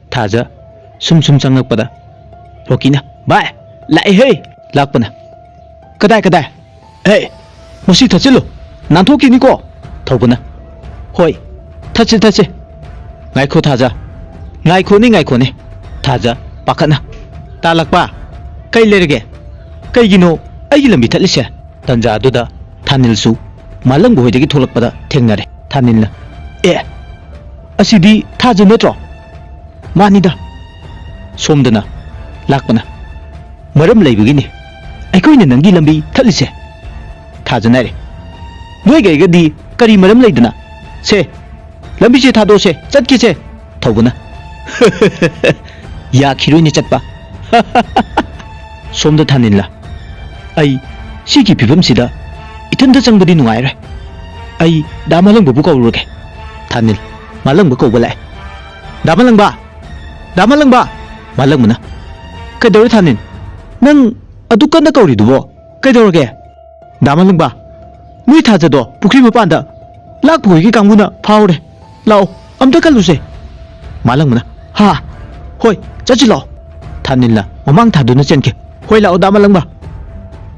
ꯊꯥꯖ ꯁꯨꯝ ꯁꯨꯝ ꯆꯪꯂꯛꯄꯗ ꯔꯣꯀꯤꯅ, "ꯚꯥꯏ, ꯂꯥꯛꯑꯦꯍꯦ!" ꯂꯥꯛꯄꯅ, "ꯀꯗꯥꯏ, ꯀꯗꯥꯏ?" "ꯍꯦ, ꯃꯁꯤ ꯊꯠꯆꯤꯜꯂꯨ, ꯅꯥꯟꯊꯣꯛꯈꯤꯅꯤꯀꯣ꯫" ꯊꯧꯕꯅ, "ꯍꯣꯏ, ꯊꯠꯁꯤ, ꯊꯠꯁꯤ꯫" "ꯉꯥꯏꯈꯣ ꯊꯥꯖ, ꯉꯥꯏꯈꯣꯅꯦ, ꯉꯥꯏꯈꯣꯅꯦ꯫" ꯊꯥꯖ ꯄꯥꯈꯠꯅ, "ꯇꯥꯂꯛꯄ, ꯀꯩ ꯂꯩꯔꯒꯦ? ꯀꯩꯒꯤꯅꯣ ꯑꯩꯒꯤ ꯂꯝꯕꯤ ꯊꯠꯂꯤꯁꯦ?" ꯇꯟꯖꯥꯗꯨꯗ ꯊꯥꯅꯤꯜꯁꯨ ꯃꯥꯂꯪꯕ ꯍꯣꯏꯗꯒꯤ ꯊꯣꯛꯂꯛꯄꯗ ꯊꯦꯡꯅꯔꯦ꯫ ꯊꯥꯅꯤꯜꯅ, "ꯑꯦ, ꯑꯁꯤꯗꯤ ꯊꯥꯖ ꯅꯠꯇ꯭ꯔꯣ?" "ꯃꯥꯅꯤꯗ꯫" ꯁꯣꯝꯗꯅ ꯂꯥꯛꯄꯅ, "ꯃꯔꯝ ꯂꯩꯕꯒꯤꯅꯤ ꯑꯩꯈꯣꯏꯅ ꯅꯪꯒꯤ ꯂꯝꯕꯤ ꯊꯠꯂꯤꯁꯦ꯫" ꯊꯥꯖꯅ ꯍꯥꯏꯔꯦ, "ꯅꯣꯏꯒ ꯑꯩꯒꯗꯤ ꯀꯔꯤ ꯃꯔꯝ ꯂꯩꯗꯅ? ꯁꯦ, ꯂꯝꯕꯤꯁꯦ ꯊꯥꯗꯣꯛꯑꯁꯦ, ꯆꯠꯈꯤꯁꯦ꯫" ꯊꯧꯕꯅ, "ꯌꯥꯈꯤꯔꯣꯏꯅꯦ ꯆꯠꯄ꯫" ꯁꯣꯝꯗ ꯊꯥꯅꯤꯜꯂ, "ꯑꯩ ꯁꯤꯒꯤ ꯐꯤꯕꯝꯁꯤꯗ ꯏꯊꯟꯇ ꯆꯪꯕꯗꯤ ꯅꯨꯡꯉꯥꯏꯔꯣꯏ꯫ ꯑꯩ ꯗꯥ ꯃꯥꯂꯪꯕꯕꯨ ꯀꯧꯔꯨꯔꯒꯦ꯫" ꯊꯥꯅꯤꯜ ꯃꯥꯂꯪꯕ ꯀꯧꯕ ꯂꯥꯛꯑꯦ꯫ "ꯗꯥ ꯃꯥꯂꯪꯕ! ꯗꯥ ꯃꯥꯂꯪꯕ!" ꯃꯥꯂꯪꯕꯅ, "ꯀꯩꯗꯧꯔꯦ ꯊꯥꯅꯤꯜ? ꯅꯪ ꯑꯗꯨꯛ ꯀꯟꯅ ꯀꯧꯔꯤꯗꯨꯕꯣ? ꯀꯩꯗꯧꯔꯒꯦ?" "ꯗꯥ ꯃꯥꯂꯪꯕ, ꯅꯣꯏ ꯊꯥꯖꯗꯣ ꯄꯨꯈ꯭ꯔꯤ ꯃꯄꯥꯟꯗ ꯂꯥꯛꯄ ꯍꯣꯏꯒꯤ ꯀꯥꯡꯕꯨꯅ ꯐꯥꯍꯧꯔꯦ꯫ ꯂꯥꯛꯑꯣ, ꯑꯝꯇ ꯀꯜꯂꯨꯁꯦ꯫" ꯃꯥꯂꯪꯕꯅ, "ꯍꯥ? ꯍꯣꯏ, ꯆꯠꯁꯤ ꯂꯥꯛꯑꯣ꯫" ꯊꯥꯅꯤꯜꯅ ꯃꯃꯥꯡ ꯊꯥꯗꯨꯅ ꯆꯦꯟꯈꯤ꯫ "ꯍꯣꯏ, ꯂꯥꯛꯑꯣ, ꯗꯥ ꯃꯥꯂꯪꯕ꯫"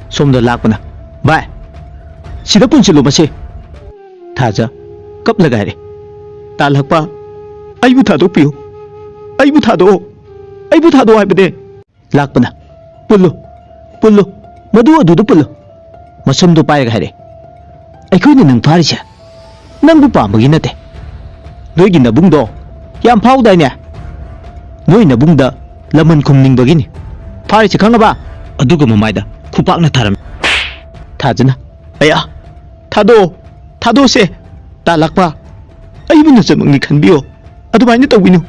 ꯁꯣꯝꯗ ꯂꯥꯛꯄꯅ, "ꯚꯥꯏ, ꯁꯤꯗ ꯄꯨꯟꯁꯤꯜꯂꯨ ꯃꯁꯦ꯫" ꯊꯥꯖ ꯀꯞꯂꯒ ꯍꯥꯏꯔꯦ, "ꯇꯥꯂꯛꯄ, ꯑꯩꯕꯨ ꯊꯥꯗꯣꯛꯄꯤꯌꯨ꯫ ꯑꯩꯕꯨ ꯊꯥꯗꯣꯛꯑꯣ꯫ ꯑꯩꯕꯨ ꯊꯥꯗꯣꯛꯑꯣ ꯍꯥꯏꯕꯅꯦ꯫" ꯂꯥꯛꯄꯅ, "ꯄꯨꯜꯂꯨ, ꯄꯨꯜꯂꯨ, ꯃꯗꯨ ꯑꯗꯨꯗ ꯄꯨꯜꯂꯨ꯫" ꯃꯁꯝꯗꯨ ꯄꯥꯏꯔꯒ ꯍꯥꯏꯔꯦ, "ꯑꯩꯈꯣꯏꯅ ꯅꯪ ꯐꯥꯔꯤꯁꯦ ꯅꯪꯕꯨ ꯄꯥꯝꯕꯒꯤ ꯅꯠꯇꯦ꯫ ꯅꯣꯏꯒꯤ ꯅꯕꯨꯡꯗꯣ ꯌꯥꯝ ꯐꯥꯎꯗꯥꯏꯅꯦ? ꯅꯣꯏ ꯅꯕꯨꯡꯗ ꯂꯃꯟ ꯈꯨꯝꯅꯤꯡꯕꯒꯤꯅꯤ ꯐꯥꯔꯤꯁꯦ, ꯈꯪꯉꯕ?" ꯑꯗꯨꯒ ꯃꯃꯥꯏꯗ ꯈꯨꯄꯥꯛꯅ ꯊꯥꯔꯝꯃꯤ꯫ ꯊꯥꯖꯅ, ꯑꯌꯥ, ꯊꯥꯗꯣꯛꯑꯣ, ꯊꯥꯗꯣꯛꯑꯣꯁꯦ꯫ ꯇꯥ ꯂꯥꯛꯄ, ꯑꯩꯕꯨ ꯅꯆꯟꯃꯛꯅꯤ ꯈꯟꯕꯤꯌꯣ, ꯑꯗꯨꯃꯥꯏꯅ ꯇꯧꯕꯤꯅꯨ꯫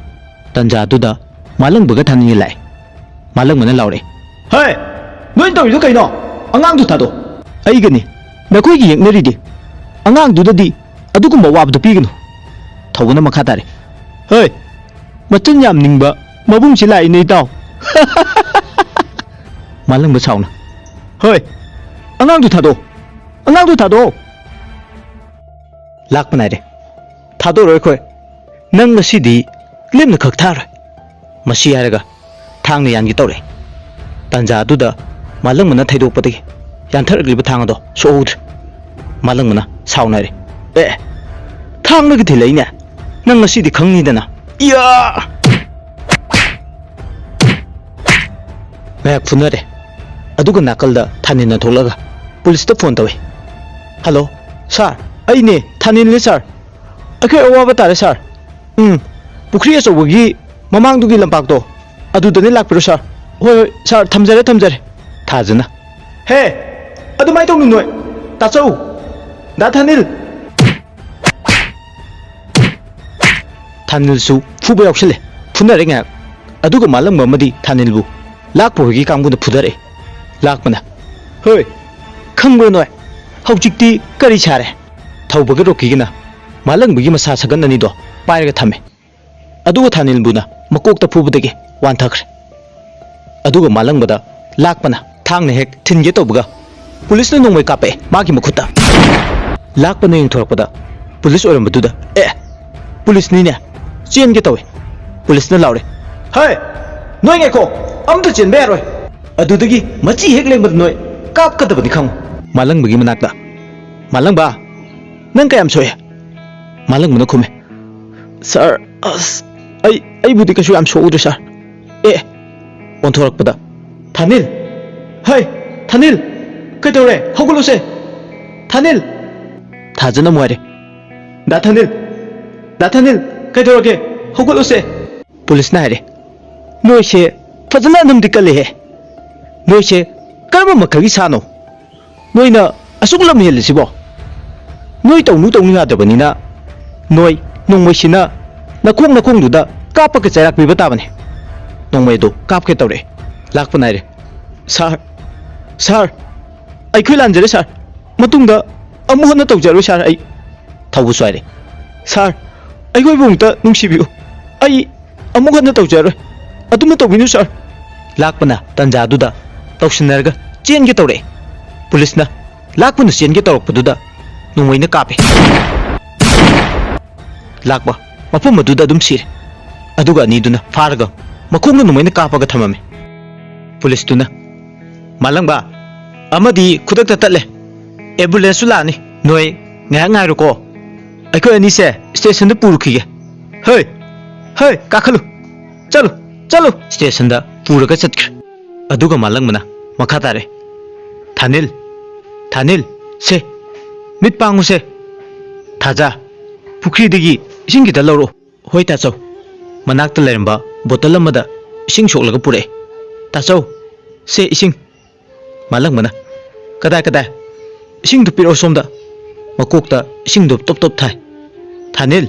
ꯇꯟꯖꯥꯗꯨꯗ ꯃꯥꯂꯪꯕꯒ ꯊꯥꯅꯤꯜꯒ ꯂꯥꯛꯑꯦ꯫ ꯃꯥꯂꯪꯕꯅ ꯂꯥꯎꯔꯛꯑꯦ, "ꯍꯦ, ꯅꯣꯏ ꯇꯧꯔꯤꯗꯣ ꯀꯩꯅꯣ? ꯑꯉꯥꯡꯗꯨ ꯊꯥꯗꯣꯛ!" "ꯑꯩꯒꯅꯤ ꯅꯈꯣꯏꯒꯤ ꯌꯦꯛꯅꯔꯤꯗꯤ꯫ ꯑꯉꯥꯡꯗꯨꯗꯗꯤ ꯑꯗꯨꯒꯨꯝꯕ ꯑꯋꯥꯕꯗꯨ ꯄꯤꯒꯅꯨ꯫" ꯊꯧꯕꯅ ꯃꯈꯥ ꯇꯥꯔꯦ, "ꯍꯣꯏ, ꯃꯆꯤꯟ ꯌꯥꯝ ꯅꯤꯡꯕ ꯃꯕꯨꯡꯁꯤ ꯂꯥꯛꯏꯅꯦ, ꯏꯇꯥꯎ꯫" ꯃꯥꯂꯪꯕ ꯁꯥꯎꯅ, "ꯍꯣꯏ, ꯑꯉꯥꯡꯗꯨ ꯊꯥꯗꯣꯛꯑꯣ, ꯑꯉꯥꯡꯗꯨ ꯊꯥꯗꯣꯛꯑꯣ꯫" ꯂꯥꯛꯄ ꯅꯥꯏꯔꯦ, "ꯊꯥꯗꯣꯛꯑꯔꯣꯏ ꯑꯩꯈꯣꯏ꯫ ꯅꯪ ꯉꯁꯤꯗꯤ ꯂꯦꯝꯅ ꯈꯛ ꯊꯥꯔꯣꯏ꯫" ꯃꯁꯤ ꯍꯥꯏꯔꯒ ꯊꯥꯡꯅ ꯌꯥꯟꯒꯦ ꯇꯧꯔꯛꯑꯦ꯫ ꯇꯥꯟꯖꯥ ꯑꯗꯨꯗ ꯃꯥꯂꯪꯕꯅ ꯊꯩꯗꯣꯛꯄꯗꯒꯤ ꯌꯥꯟꯊꯔꯛꯂꯤꯕ ꯊꯥꯡ ꯑꯗꯣ ꯁꯣꯛꯍꯧꯗ꯭ꯔꯦ꯫ ꯃꯥꯂꯪꯕꯅ ꯁꯥꯎꯅꯔꯦ, "ꯑꯦ, ꯊꯥꯡꯅꯒ ꯊꯤꯜꯂꯛꯏꯅꯦ? ꯅꯪ ꯉꯁꯤꯗꯤ ꯈꯪꯅꯤꯗꯅ꯫ ꯏꯌꯥ!" ꯃꯌꯥꯝ ꯐꯨꯅꯔꯦ꯫ ꯑꯗꯨꯒ ꯅꯥꯀꯜꯗ ꯊꯥꯅꯤꯜꯅ ꯊꯣꯛꯂꯛꯑꯒ ꯄꯨꯂꯤꯁꯇ ꯐꯣꯟ ꯇꯧꯏ꯫ "ꯍꯜꯂꯣ, ꯁꯥꯔ, ꯑꯩꯅꯦ, ꯊꯥꯅꯤꯜꯅꯦ, ꯁꯥꯔ꯫ ꯑꯩꯈꯣꯏ ꯑꯋꯥꯕ ꯇꯥꯔꯦ, ꯁꯥꯔ꯫ ꯎꯝ, ꯄꯨꯈ꯭ꯔꯤ ꯑꯆꯧꯕꯒꯤ ꯃꯃꯥꯡꯗꯨꯒꯤ ꯂꯝꯄꯥꯛꯇꯣ, ꯑꯗꯨꯗꯅꯦ, ꯂꯥꯛꯄꯤꯔꯣ, ꯁꯥꯔ꯫" "ꯍꯣꯏ, ꯍꯣꯏ, ꯁꯥꯔ, ꯊꯝꯖꯔꯦ, ꯊꯝꯖꯔꯦ꯫" ꯊꯥꯖꯅ, "ꯍꯦ, ꯑꯗꯨꯃꯥꯏꯅ ꯇꯧꯅꯨ ꯅꯣꯏ꯫ ꯇꯥꯆꯧ, ꯗꯥ ꯊꯥꯅꯤꯜ!" ꯊꯥꯅꯤꯜꯁꯨ ꯐꯨꯕ ꯌꯥꯎꯁꯤꯜꯂꯦ꯫ ꯐꯨꯅꯔꯦ ꯉꯥꯏꯍꯥꯛ꯫ ꯑꯗꯨꯒ ꯃꯥꯂꯪꯕ ꯑꯃꯗꯤ ꯊꯥꯅꯤꯜꯕꯨ ꯂꯥꯛꯄ ꯍꯣꯏꯒꯤ ꯀꯥꯡꯕꯨꯅ ꯐꯨꯊꯔꯛꯑꯦ꯫ ꯂꯥꯛꯄꯅ, "ꯍꯣꯏ, ꯈꯪꯕ꯭ꯔꯣ ꯅꯣꯏ? ꯍꯧꯖꯤꯛꯇꯤ ꯀꯔꯤ ꯁꯥꯔꯦ?" ꯊꯧꯕꯒ ꯔꯣꯀꯤꯒꯅ ꯃꯥꯂꯪꯕꯒꯤ ꯃꯁꯥ ꯁꯒꯟ ꯑꯅꯤꯗꯣ ꯄꯥꯏꯔꯒ ꯊꯝꯃꯦ꯫ ꯑꯗꯨꯒ ꯊꯥꯅꯤꯜꯕꯨꯅ ꯃꯀꯣꯛꯇ ꯐꯨꯕꯗꯒꯤ ꯋꯥꯟꯊꯈ꯭ꯔꯦ꯫ ꯑꯗꯨꯒ ꯃꯥꯂꯪꯕꯗ ꯂꯥꯛꯄꯅ ꯊꯥꯡꯅ ꯍꯦꯛ ꯊꯤꯟꯒꯦ ꯇꯧꯕꯒ ꯄꯨꯂꯤꯁꯅ ꯅꯣꯡꯃꯩ ꯀꯥꯞꯄꯛꯑꯦ ꯃꯥꯒꯤ ꯃꯈꯨꯠꯇ꯫ ꯂꯥꯛꯄꯅ ꯌꯦꯡꯊꯣꯔꯛꯄꯗ ꯄꯨꯂꯤꯁ ꯑꯣꯏꯔꯝꯕꯗꯨꯗ, "ꯑꯦ, ꯄꯨꯂꯤꯁꯅꯤꯅꯦ!" ꯆꯦꯟꯒꯦ ꯇꯧꯋꯦ꯫ ꯄꯨꯂꯤꯁꯅ ꯂꯥꯎꯔꯦ, "ꯍꯦ, ꯅꯣꯏ ꯉꯥꯏꯈꯣ, ꯑꯝꯇ ꯆꯦꯟꯕ ꯌꯥꯔꯣꯏ꯫ ꯑꯗꯨꯗꯒꯤ ꯃꯆꯤ ꯍꯦꯛ ꯂꯦꯡꯕꯗ ꯅꯣꯏ ꯀꯥꯞꯀꯗꯕꯅꯤ ꯈꯪꯉꯨ꯫" ꯃꯥꯂꯪꯕꯒꯤ ꯃꯅꯥꯛꯇ, "ꯃꯥꯂꯪꯕ, ꯅꯪ ꯀꯌꯥꯝ ꯁꯣꯛꯑꯦ?" ꯃꯥꯂꯪꯕꯅ ꯈꯨꯝꯃꯦ, "ꯁꯥꯔ, ꯑꯁ, ꯑꯩ, ꯑꯩꯕꯨꯗꯤ ꯀꯩꯁꯨ ꯌꯥꯝ ꯁꯣꯛꯎꯗ꯭ꯔꯦ, ꯁꯥꯔ꯫" ꯑꯦ, ꯑꯣꯟꯊꯣꯔꯛꯄꯗ, "ꯊꯥꯅꯤꯜ! ꯍꯩ, ꯊꯥꯅꯤꯜ! ꯀꯩꯗꯧꯔꯦ? ꯍꯧꯒꯠꯂꯨꯁꯦ! ꯊꯥꯅꯤꯜ!" ꯊꯥꯖꯅ ꯑꯃꯨꯛ ꯍꯥꯏꯔꯦ, "ꯗꯥ ꯊꯥꯅꯤꯜ! ꯗꯥ ꯊꯥꯅꯤꯜ! ꯀꯩꯗꯧꯔꯒꯦ? ꯍꯧꯒꯠꯂꯨꯁꯦ!" ꯄꯨꯂꯤꯁꯅ ꯍꯥꯏꯔꯦ, "ꯅꯣꯏꯁꯦ ꯐꯖꯅ ꯑꯗꯨꯝꯗꯤ ꯀꯜꯂꯦꯍꯦ꯫ ꯅꯣꯏꯁꯦ ꯀꯔꯝꯕ ꯃꯈꯜꯒꯤ ꯁꯥꯅꯣ? ꯅꯣꯏꯅ ꯑꯁꯨꯛ ꯂꯝ ꯍꯦꯜꯂꯤꯁꯤꯕꯣ? ꯅꯣꯏ ꯇꯧꯅꯨ ꯇꯧꯅꯨ ꯌꯥꯗꯕꯅꯤꯅ, ꯅꯣꯏ ꯅꯣꯡꯃꯩꯁꯤꯅ ꯅꯈꯣꯡ ꯅꯈꯣꯡꯗꯨꯗ ꯀꯥꯞꯄꯒ ꯆꯩꯔꯥꯛ ꯄꯤꯕ ꯇꯥꯕꯅꯤ꯫ ꯅꯣꯡꯃꯩ ꯑꯗꯨ ꯀꯥꯞꯀꯦ ꯇꯧꯔꯛꯑꯦ꯫ ꯂꯥꯛꯄ ꯅꯥꯏꯔꯦ꯫ "ꯁꯥꯔ, ꯁꯥꯔ, ꯑꯩꯈꯣꯏ ꯂꯥꯟꯖꯔꯦ ꯁꯥꯔ꯫ ꯃꯇꯨꯡꯗ ꯑꯃꯨꯛ ꯍꯟꯅ ꯇꯧꯖꯔꯣꯏ ꯁꯥꯔ꯫ ꯑꯩ ꯊꯧꯕ ꯁ꯭ꯋꯥꯏꯔꯦ꯫ ꯁꯥꯔ, ꯑꯩꯈꯣꯏꯕꯨ ꯑꯃꯨꯛꯇ ꯅꯨꯡꯁꯤꯕꯤꯌꯨ꯫ ꯑꯩ ꯑꯃꯨꯛ ꯍꯟꯅ ꯇꯧꯖꯔꯣꯏ꯫ ꯑꯗꯨꯝꯅ ꯇꯧꯕꯤꯅꯨ ꯁꯥꯔ꯫" ꯂꯥꯛꯄꯅ ꯇꯟꯖꯥꯗꯨꯗ ꯇꯧꯁꯤꯟꯅꯔꯒ ꯆꯦꯟꯒꯦ ꯇꯧꯔꯛꯑꯦ꯫ ꯄꯨꯂꯤꯁꯅ ꯂꯥꯛꯄꯅ ꯆꯦꯟꯒꯦ ꯇꯧꯔꯛꯄꯗꯨꯗ ꯅꯣꯡꯃꯩꯅ ꯀꯥꯞꯄꯦ꯫ ꯂꯥꯛꯄ ꯃꯐꯝ ꯑꯗꯨꯗ ꯑꯗꯨꯝ ꯁꯤꯔꯦ꯫ ꯑꯗꯨꯒ ꯑꯅꯤꯗꯨꯅ ꯐꯥꯔꯒ ꯃꯈꯣꯡꯗ ꯅꯣꯡꯃꯩꯅ ꯀꯥꯞꯄꯒ ꯊꯝꯃꯝꯃꯦ꯫ ꯄꯨꯂꯤꯁꯇꯨꯅ, "ꯃꯥꯂꯪꯕ, ꯑꯃꯗꯤ ꯈꯨꯗꯛꯇ ꯇꯠꯂꯦ꯫ ꯑꯦꯝꯕꯨꯂꯦꯟꯁꯁꯨ ꯂꯥꯛꯑꯅꯤ꯫ ꯅꯣꯏ ꯉꯥꯏꯍꯥꯛ ꯉꯥꯏꯔꯣꯀꯣ꯫ ꯑꯩꯈꯣꯏ ꯑꯅꯤꯁꯦ ꯁ꯭ꯇꯦꯁꯟꯗ ꯄꯨꯔꯨꯈꯤꯒꯦ꯫ ꯍꯣꯏ, ꯍꯣꯏ, ꯀꯥꯈꯠꯂꯨ꯫ ꯆꯠꯂꯨ, ꯆꯠꯂꯨ꯫" ꯁ꯭ꯇꯦꯁꯟꯗ ꯄꯨꯔꯒ ꯆꯠꯈ꯭ꯔꯦ꯫ ꯑꯗꯨꯒ ꯃꯥꯂꯪꯕꯅ ꯃꯈꯥ ꯇꯥꯔꯦ꯫ "ꯊꯥꯅꯤꯜ, ꯊꯥꯅꯤꯜ, ꯁꯦ, ꯃꯤꯠ ꯄꯥꯡꯉꯨꯁꯦ꯫ ꯊꯥꯖ, ꯄꯨꯈ꯭ꯔꯤꯗꯒꯤ ꯏꯁꯤꯡ ꯈꯤꯇ ꯂꯧꯔꯛꯑꯣ꯫" "ꯍꯣꯏ ꯇꯥꯆꯧ꯫" ꯃꯅꯥꯛꯇ ꯂꯩꯔꯝꯕ ꯕꯣꯇꯜ ꯑꯃꯗ ꯏꯁꯤꯡ ꯁꯣꯛꯂꯒ ꯄꯨꯔꯛꯑꯦ꯫ "ꯇꯥꯆꯧ, ꯁꯦ ꯏꯁꯤꯡ꯫" ꯃꯥꯂꯪꯕꯅ, "ꯀꯗꯥꯏ, ꯀꯗꯥꯏ? ꯏꯁꯤꯡꯗꯨ ꯄꯤꯔꯛꯑꯣ ꯁꯣꯝꯗ꯫" ꯃꯀꯣꯛꯇ ꯏꯁꯤꯡꯗꯨ ꯇꯣꯞ ꯇꯣꯞ ꯊꯥꯏ꯫ "ꯊꯥꯅꯤꯜ,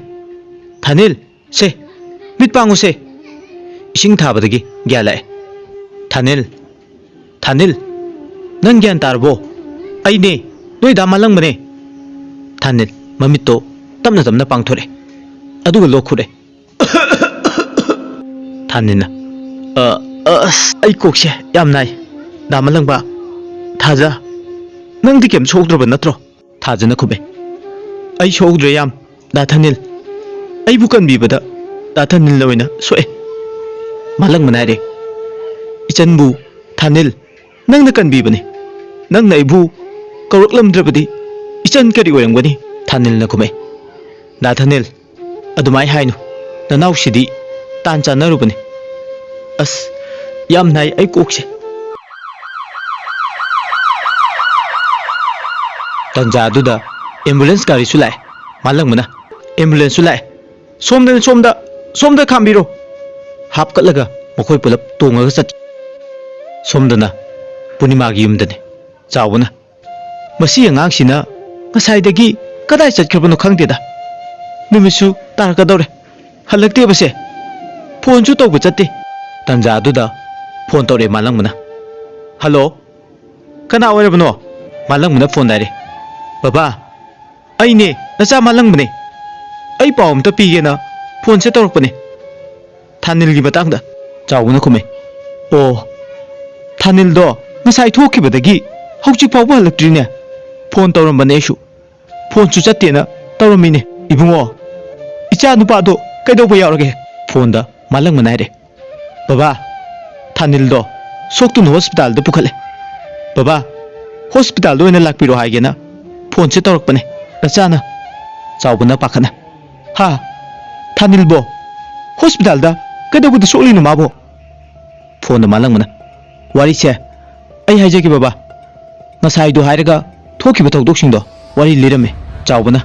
ꯊꯥꯅꯤꯜ, ꯁꯦ, ꯃꯤꯠ ꯄꯥꯡꯉꯨꯁꯦ꯫" ꯏꯁꯤꯡ ꯊꯥꯕꯗꯒꯤ ꯒ꯭ꯌꯥꯟ ꯂꯥꯛꯑꯦ꯫ "ꯊꯥꯅꯤꯜ, ꯊꯥꯅꯤꯜ, ꯅꯪ ꯒ꯭ꯌꯥꯟ ꯇꯥꯔꯕꯣ? ꯑꯩꯅꯦ, ꯅꯣꯏ ꯗꯥ ꯃꯥꯂꯪꯕꯅꯦ꯫" ꯊꯥꯅꯤꯜ ꯃꯃꯤꯠꯇꯣ ꯇꯞꯅ ꯇꯞꯅ ꯄꯥꯡꯊꯣꯔꯛꯑꯦ, ꯑꯗꯨꯒ ꯂꯣꯛ ꯈꯨꯔꯦ꯫ ꯊꯥꯅꯤꯜꯅ, "ꯑ, ꯑ, ꯑꯁ, ꯑꯩ ꯀꯣꯛꯁꯦ ꯌꯥꯝ ꯅꯥꯏ꯫ ꯗꯥ ꯃꯥꯂꯪꯕ, ꯊꯥꯖ, ꯅꯪꯗꯤ ꯀꯩꯝ ꯁꯣꯛꯇ꯭ꯔꯕ ꯅꯠꯇ꯭ꯔꯣ?" ꯊꯥꯖꯅ ꯈꯨꯝꯃꯦ, "ꯑꯩ ꯁꯣꯛꯍꯧꯗ꯭ꯔꯦ ꯌꯥꯝ, ꯗꯥ ꯊꯥꯅꯤꯜ꯫ ꯑꯩꯕꯨ ꯀꯟꯕꯤꯕꯗ ꯗꯥ ꯊꯥꯅꯤꯜꯅ ꯑꯣꯏꯅ ꯁꯣꯛꯑꯦ꯫" ꯃꯥꯂꯪꯕꯅ ꯍꯥꯏꯔꯦ, "ꯏꯆꯟꯕꯨ, ꯊꯥꯅꯤꯜ, ꯅꯪꯅ ꯀꯟꯕꯤꯕꯅꯤ꯫ ꯅꯪꯅ ꯑꯩꯕꯨ ꯀꯧꯔꯛꯂꯝꯗ꯭ꯔꯕꯗꯤ ꯏꯆꯟ ꯀꯔꯤ ꯑꯣꯏꯔꯝꯒꯅꯤ?" ꯊꯥꯅꯤꯜꯅ ꯈꯨꯝꯃꯦ, "ꯗꯥ ꯊꯥꯅꯤꯜ, ꯑꯗꯨꯃꯥꯏ ꯍꯥꯏꯅꯨ꯫ ꯅꯅꯥꯎꯁꯤꯗꯤ ꯇꯥꯟ ꯆꯥꯟꯅꯔꯨꯕꯅꯤ꯫ ꯑꯁ, ꯌꯥꯝ ꯅꯥꯏ ꯑꯩ ꯀꯣꯛꯁꯦ꯫" ꯇꯟꯖꯥ ꯑꯗꯨꯗ ꯑꯦꯝꯕꯨꯂꯦꯟꯁ ꯒꯥꯔꯤꯁꯨ ꯂꯥꯛꯑꯦ꯫ ꯃꯥꯂꯪꯕꯅ, "ꯑꯦꯝꯕꯨꯂꯦꯟꯁꯁꯨ ꯂꯥꯛꯑꯦ꯫ ꯁꯣꯝꯗꯅꯤ, ꯁꯣꯝꯗ, ꯁꯣꯝꯗ ꯈꯥꯝꯕꯤꯔꯣ꯫" ꯍꯥꯞꯀꯠꯂꯒ ꯃꯈꯣꯏ ꯄꯨꯂꯞ ꯇꯣꯡꯉꯒ ꯆꯠꯈꯤ꯫ ꯁꯣꯝꯗꯅ ꯄꯨꯔꯅꯤꯃꯥꯒꯤ ꯌꯨꯝꯗꯅꯤ꯫ ꯆꯥꯎꯕꯅ, ꯃꯁꯤ ꯑꯉꯥꯡꯁꯤꯅ ꯉꯁꯥꯏꯗꯒꯤ ꯀꯗꯥꯏ ꯆꯠꯈ꯭ꯔꯕꯅꯣ ꯈꯪꯗꯦꯗ꯫ ꯅꯨꯃꯤꯠꯁꯨ ꯇꯥꯔꯛꯀꯗꯧꯔꯦ, ꯍꯜꯂꯛꯇꯦꯕꯁꯦ꯫ ꯐꯣꯟꯁꯨ ꯇꯧꯕ ꯆꯠꯇꯦ꯫ ꯇꯟꯖꯥꯗꯨꯗ ꯐꯣꯟ ꯇꯧꯔꯛꯑꯦ ꯃꯥꯂꯪꯕꯅ꯫ "ꯍꯜꯂꯣ, ꯀꯅꯥ ꯑꯣꯏꯔꯕꯅꯣ?" ꯃꯥꯂꯪꯕꯅ ꯐꯣꯟ ꯍꯥꯏꯔꯦ꯫ "ꯕꯕꯥ, ꯑꯩꯅꯦ, ꯅꯆꯥ ꯃꯥꯂꯪꯕꯅꯦ꯫ ꯑꯩ ꯄꯥꯎ ꯑꯝꯇ ꯄꯤꯒꯦꯅ ꯐꯣꯟꯁꯦ ꯇꯧꯔꯛꯄꯅꯦ, ꯊꯥꯅꯤꯜꯒꯤ ꯃꯇꯥꯡꯗ꯫" ꯆꯥꯎꯕꯅ ꯈꯨꯝꯃꯦ꯫ "ꯑꯣ, ꯊꯥꯅꯤꯜꯗꯣ ꯉꯁꯥꯏ ꯊꯣꯛꯈꯤꯕꯗꯒꯤ ꯍꯧꯖꯤꯛ ꯐꯥꯎꯕ ꯍꯜꯂꯛꯇ꯭ꯔꯤꯅꯦ꯫ ꯐꯣꯟ ꯇꯧꯔꯝꯕꯅꯦ ꯑꯩꯁꯨ, ꯐꯣꯟꯁꯨ ꯆꯠꯇꯦꯅ ꯇꯧꯔꯝꯃꯤꯅꯦ꯫ ꯏꯕꯨꯡꯉꯣ, ꯏꯆꯥ ꯅꯨꯄꯥꯗꯣ ꯀꯩꯗꯧꯕ ꯌꯥꯎꯔꯒꯦ?" ꯐꯣꯟꯗ ꯃꯥꯂꯪꯕꯅ ꯍꯥꯏꯔꯦ꯫ "ꯕꯕꯥ, ꯊꯥꯅꯤꯜꯗꯣ ꯁꯣꯛꯇꯨꯅ ꯍꯣꯁꯄꯤꯇꯥꯜꯗ ꯄꯨꯈꯠꯂꯦ꯫ ꯕꯕꯥ, ꯍꯣꯁꯄꯤꯇꯥꯜꯗ ꯑꯣꯏꯅ ꯂꯥꯛꯄꯤꯔꯣ ꯍꯥꯏꯒꯦꯅ ꯐꯣꯟꯁꯦ ꯇꯧꯔꯛꯄꯅꯦ ꯅꯆꯥꯅ꯫" ꯆꯥꯎꯕꯅ ꯄꯥꯈꯠꯅ꯫ "ꯍꯥ? ꯊꯥꯅꯤꯜꯕꯣ? ꯍꯣꯁꯄꯤꯇꯥꯜꯗ ꯀꯩꯗꯧꯕꯗ ꯁꯣꯛꯂꯤꯅꯣ ꯃꯥꯕꯣ?" ꯐꯣꯟꯗ ꯃꯥꯂꯪꯕꯅ꯫ "ꯋꯥꯔꯤꯁꯦ ꯑꯩ ꯍꯥꯏꯖꯒꯦ ꯕꯕꯥ, ꯉꯁꯥꯏꯗꯣ ꯍꯥꯏꯔꯒ ꯊꯣꯛꯈꯤꯕ ꯊꯧꯗꯣꯛꯁꯤꯡꯗꯣ ꯋꯥꯔꯤ ꯂꯤꯔꯝꯃꯦ꯫" ꯆꯥꯎꯕꯅ꯫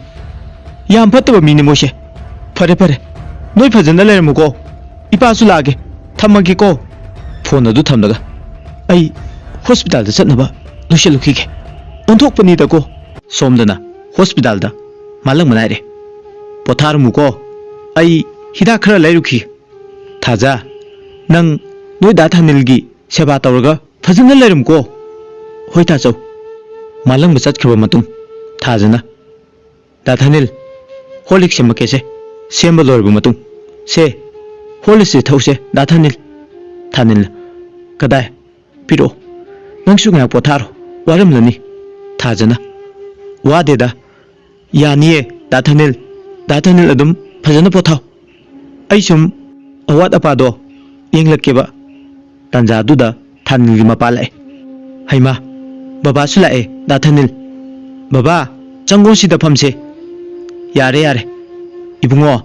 "ꯌꯥꯝ ꯐꯠꯇꯕ ꯃꯤꯅꯦ ꯃꯣꯏꯁꯦ꯫ ꯐꯔꯦ ꯐꯔꯦ, ꯅꯣꯏ ꯐꯖꯅ ꯂꯩꯔꯝꯃꯨꯀꯣ꯫ ꯏꯄꯥꯁꯨ ꯂꯥꯛꯑꯒꯦ, ꯊꯝꯃꯒꯦꯀꯣ꯫" ꯐꯣꯟ ꯑꯗꯨ ꯊꯝꯂꯒ, "ꯑꯩ ꯍꯣꯁꯄꯤꯇꯥꯜꯗ ꯆꯠꯅꯕ ꯂꯣꯏꯁꯤꯜꯂꯨꯈꯤꯒꯦ꯫ ꯑꯣꯟꯊꯣꯛꯄꯅꯤꯗꯀꯣ꯫" ꯁꯣꯝꯗꯅ ꯍꯣꯁꯄꯤꯇꯥꯜꯗ ꯃꯥꯂꯪꯕꯅ ꯍꯥꯏꯔꯦ꯫ "ꯄꯣꯊꯥꯔꯝꯃꯨꯀꯣ, ꯑꯩ ꯍꯤꯗꯥꯛ ꯈꯔ ꯂꯩꯔꯨꯈꯤꯒꯦ꯫ ꯊꯥꯖ, ꯅꯪ ꯅꯣꯏ ꯗꯥ ꯊꯥꯅꯤꯜꯒꯤ ꯁꯦꯕꯥ ꯇꯧꯔꯒ ꯐꯖꯅ ꯂꯩꯔꯝꯃꯨꯀꯣ꯫" "ꯍꯣꯏ ꯇꯥꯆꯧ꯫" ꯃꯥꯂꯪꯕ ꯆꯠꯈ꯭ꯔꯕ ꯃꯇꯨꯡ ꯊꯥꯖꯅ, "ꯗꯥ ꯊꯥꯅꯤꯜ, ꯍꯣꯔꯂꯤꯛꯁ ꯁꯦꯝꯃꯛꯀꯦꯁꯦ꯫" ꯁꯦꯝꯕ ꯂꯣꯏꯔꯕ ꯃꯇꯨꯡ, "ꯁꯦ, ꯍꯣꯔꯂꯤꯛꯁꯁꯦ ꯊꯛꯎꯁꯦ ꯗꯥ ꯊꯥꯅꯤꯜ꯫" ꯊꯥꯅꯤꯜꯅ, "ꯀꯗꯥꯏ? ꯄꯤꯔꯛꯑꯣ꯫ ꯅꯪꯁꯨ ꯉꯥꯏꯍꯥꯛ ꯄꯣꯊꯥꯔꯣ, ꯋꯥꯔꯝꯂꯅꯤ꯫" ꯊꯥꯖꯅ, "ꯋꯥꯗꯦꯗ, ꯌꯥꯅꯤꯌꯦ ꯗꯥ ꯊꯥꯅꯤꯜ꯫ ꯗꯥ ꯊꯥꯅꯤꯜ ꯑꯗꯨꯝ ꯐꯖꯅ ꯄꯣꯊꯥꯎ꯫ ꯑꯩ ꯁꯨꯝ ꯑꯋꯥꯠ ꯑꯄꯥꯗꯣ ꯌꯦꯡꯂꯛꯀꯦꯕ꯫" ꯇꯥꯟꯖꯥꯗꯨꯗ ꯊꯥꯅꯤꯜꯒꯤ ꯃꯄꯥ ꯂꯥꯛꯑꯦ꯫ "ꯍꯩꯃꯥ, ꯕꯕꯥꯁꯨ ꯂꯥꯛꯑꯦ ꯗꯥ ꯊꯥꯅꯤꯜ꯫ ꯕꯕꯥ, ꯆꯪꯒꯣ ꯁꯤꯗ ꯐꯝꯁꯦ꯫" "ꯌꯥꯔꯦ, ꯌꯥꯔꯦ꯫ ꯏꯕꯨꯡꯉꯣ,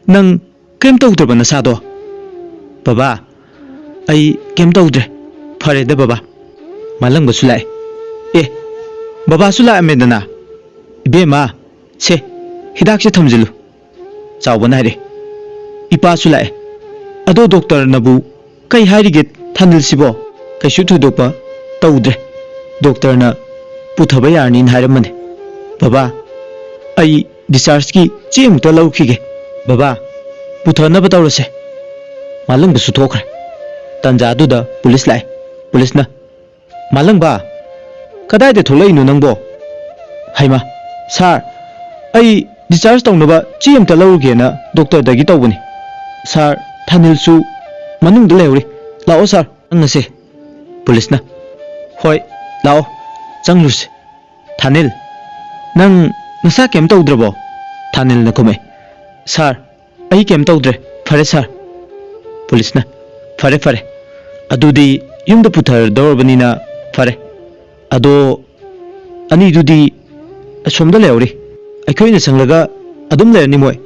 ꯅꯪ ꯀꯔꯤꯝ ꯇꯧꯗ꯭ꯔꯕ ꯅꯁꯥꯗꯣ?" "ꯕꯕꯥ, ꯑꯩ ꯀꯩꯝ ꯇꯧꯗ꯭ꯔꯦ꯫ ꯐꯔꯦꯗ ꯕꯕꯥ꯫" ꯃꯥꯂꯪꯕꯁꯨ ꯂꯥꯛꯑꯦ꯫ "ꯑꯦ, ꯕꯕꯥꯁꯨ ꯂꯥꯛꯑꯝꯃꯦꯗꯅ꯫ ꯏꯕꯦꯝꯃ, ꯁꯦ, ꯍꯤꯗꯥꯛꯁꯦ ꯊꯝꯖꯤꯜꯂꯨ꯫" ꯆꯥꯎꯕꯅ ꯍꯥꯏꯔꯦ꯫ "ꯏꯄꯥꯁꯨ ꯂꯥꯛꯑꯦ꯫ ꯑꯗꯣ ꯗꯣꯛꯇꯔꯅꯕꯨ ꯀꯩ ꯍꯥꯏꯔꯤꯒꯦ ꯊꯥꯅꯤꯜꯁꯤꯕꯣ?" "ꯀꯩꯁꯨ ꯊꯣꯏꯗꯣꯛꯄ ꯇꯧꯗ꯭ꯔꯦ꯫ ꯗꯣꯛꯇꯔꯅ ꯄꯨꯊꯕ ꯌꯥꯔꯅꯤꯅ ꯍꯥꯏꯔꯝꯕꯅꯦ꯫ "ꯕꯕꯥ, ꯑꯩ dischargeꯀꯤ ꯆꯦ ꯑꯃꯨꯛꯇ ꯂꯧꯔꯨꯈꯤꯒꯦ꯫ ꯕꯕꯥ, ꯄꯨꯊꯅꯕ ꯇꯧꯔꯁꯦ꯫" ꯃꯥꯂꯪꯕꯁꯨ ꯊꯣꯛꯈ꯭ꯔꯦ꯫ ꯇꯟꯖꯥꯗꯨꯗ ꯄꯨꯂꯤꯁ ꯂꯥꯛꯑꯦ꯫ ꯄꯨꯂꯤꯁꯅ, "ꯃꯥꯂꯪꯕ, ꯀꯗꯥꯏꯗ ꯊꯣꯛꯂꯛꯏꯅꯣ ꯅꯪꯕꯣ?" "ꯍꯩꯃꯥ, ꯁꯥꯔ, ꯑꯩ discharge ꯇꯧꯅꯕ ꯆꯦ ꯑꯝꯇ ꯂꯧꯔꯨꯒꯦꯅ ꯗꯣꯛꯇꯔꯗꯒꯤ ꯇꯧꯕꯅꯤ꯫ ꯁꯥꯔ, ꯊꯥꯅꯤꯜꯁꯨ ꯃꯅꯨꯡꯗ ꯂꯩꯍꯧꯔꯤ꯫ ꯂꯥꯛꯑꯣ ꯁꯥꯔ, ꯆꯪꯉꯁꯦ꯫" ꯄꯨꯂꯤꯁꯅ, "ꯍꯣꯏ, ꯂꯥꯛꯑꯣ, ꯆꯪꯂꯨꯁꯦ꯫" "ꯊꯥꯅꯤꯜ, ꯅꯪ ꯅꯁꯥ ꯀꯩꯝ ꯇꯧꯗ꯭ꯔꯕꯣ?" ꯊꯥꯅꯤꯜꯅ ꯈꯨꯝꯃꯦ꯫ "ꯁꯥꯔ, ꯑꯩ ꯀꯩꯝ ꯇꯧꯗ꯭ꯔꯦ, ꯐꯔꯦ ꯁꯥꯔ꯫" ꯄꯨꯂꯤꯁꯅ, "ꯐꯔꯦ, ꯐꯔꯦ, ꯑꯗꯨꯗꯤ ꯌꯨꯝꯗ ꯄꯨꯊꯔꯗꯧꯔꯕꯅꯤꯅ ꯐꯔꯦ꯫ ꯑꯗꯣ ꯑꯅꯤꯗꯨꯗꯤ ꯑꯁꯣꯝꯗ ꯂꯩꯍꯧꯔꯤ, ꯑꯩꯈꯣꯏꯅ ꯁꯪꯂꯒ ꯑꯗꯨꯝ ꯂꯩꯔꯅꯤ ꯃꯣꯏ꯫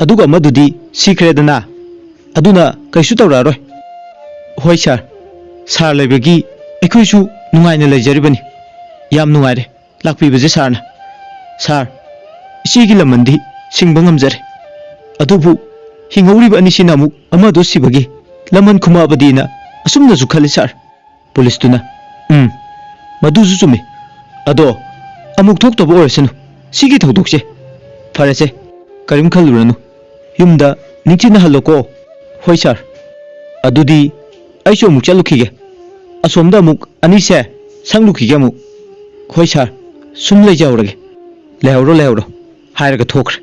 ꯑꯗꯨꯒ ꯑꯃꯗꯨꯗꯤ ꯁꯤꯈ꯭ꯔꯦꯗꯅ, ꯑꯗꯨꯅ ꯀꯩꯁꯨ ꯇꯧꯔꯛꯑꯔꯣꯏ꯫" "ꯍꯣꯏ ꯁꯥꯔ, ꯁꯥꯔ ꯂꯩꯕꯒꯤ ꯑꯩꯈꯣꯏꯁꯨ ꯅꯨꯡꯉꯥꯏꯅ ꯂꯩꯖꯔꯤꯕꯅꯤ꯫ ꯌꯥꯝ ꯅꯨꯡꯉꯥꯏꯔꯦ ꯂꯥꯛꯄꯤꯕꯁꯦ ꯁꯥꯔꯅ꯫ ꯁꯥꯔ, ꯏꯆꯦꯒꯤ ꯂꯃꯟꯗꯤ ꯁꯤꯡꯕ ꯉꯝꯖꯔꯦ, ꯑꯗꯨꯕꯨ ꯍꯤꯡꯍꯧꯔꯤꯕ ꯑꯅꯤꯁꯤꯅ ꯑꯃꯨꯛ ꯑꯃꯗꯣ ꯁꯤꯕꯒꯤ ꯂꯃꯟ ꯈꯨꯝꯃꯛꯑꯕꯗꯤꯅ ꯑꯁꯨꯝꯅꯁꯨ ꯈꯜꯂꯤ ꯁꯥꯔ꯫" ꯄꯨꯂꯤꯁꯇꯨꯅ, "ꯎꯝ, ꯃꯗꯨꯁꯨ ꯆꯨꯝꯃꯤ꯫ ꯑꯗꯣ ꯑꯃꯨꯛ ꯊꯣꯛꯇꯕ ꯑꯣꯏꯔꯁꯅꯨ ꯁꯤꯒꯤ ꯊꯧꯗꯣꯛꯁꯦ꯫ ꯐꯔꯦꯁꯦ, ꯀꯔꯤꯝ ꯈꯜꯂꯨꯔꯅꯨ꯫ ꯌꯨꯝꯗ ꯅꯤꯡꯊꯤꯅ ꯍꯜꯂꯣꯀꯣ꯫" "ꯍꯣꯏ ꯁꯥꯔ꯫ ꯑꯗꯨꯗꯤ ꯑꯩꯁꯨ ꯑꯃꯨꯛ ꯆꯠꯂꯨꯈꯤꯒꯦ꯫ ꯑꯁꯣꯝꯗ ꯑꯃꯨꯛ ꯑꯅꯤꯁꯦ ꯁꯪꯂꯨꯈꯤꯒꯦ ꯑꯃꯨꯛ꯫" "ꯍꯣꯏ ꯁꯥꯔ, ꯁꯨꯝ ꯂꯩꯖꯍꯧꯔꯒꯦ꯫" "ꯂꯩꯍꯧꯔꯣ, ꯂꯩꯍꯧꯔꯣ," ꯍꯥꯏꯔꯒ ꯊꯣꯛꯈ꯭ꯔꯦ꯫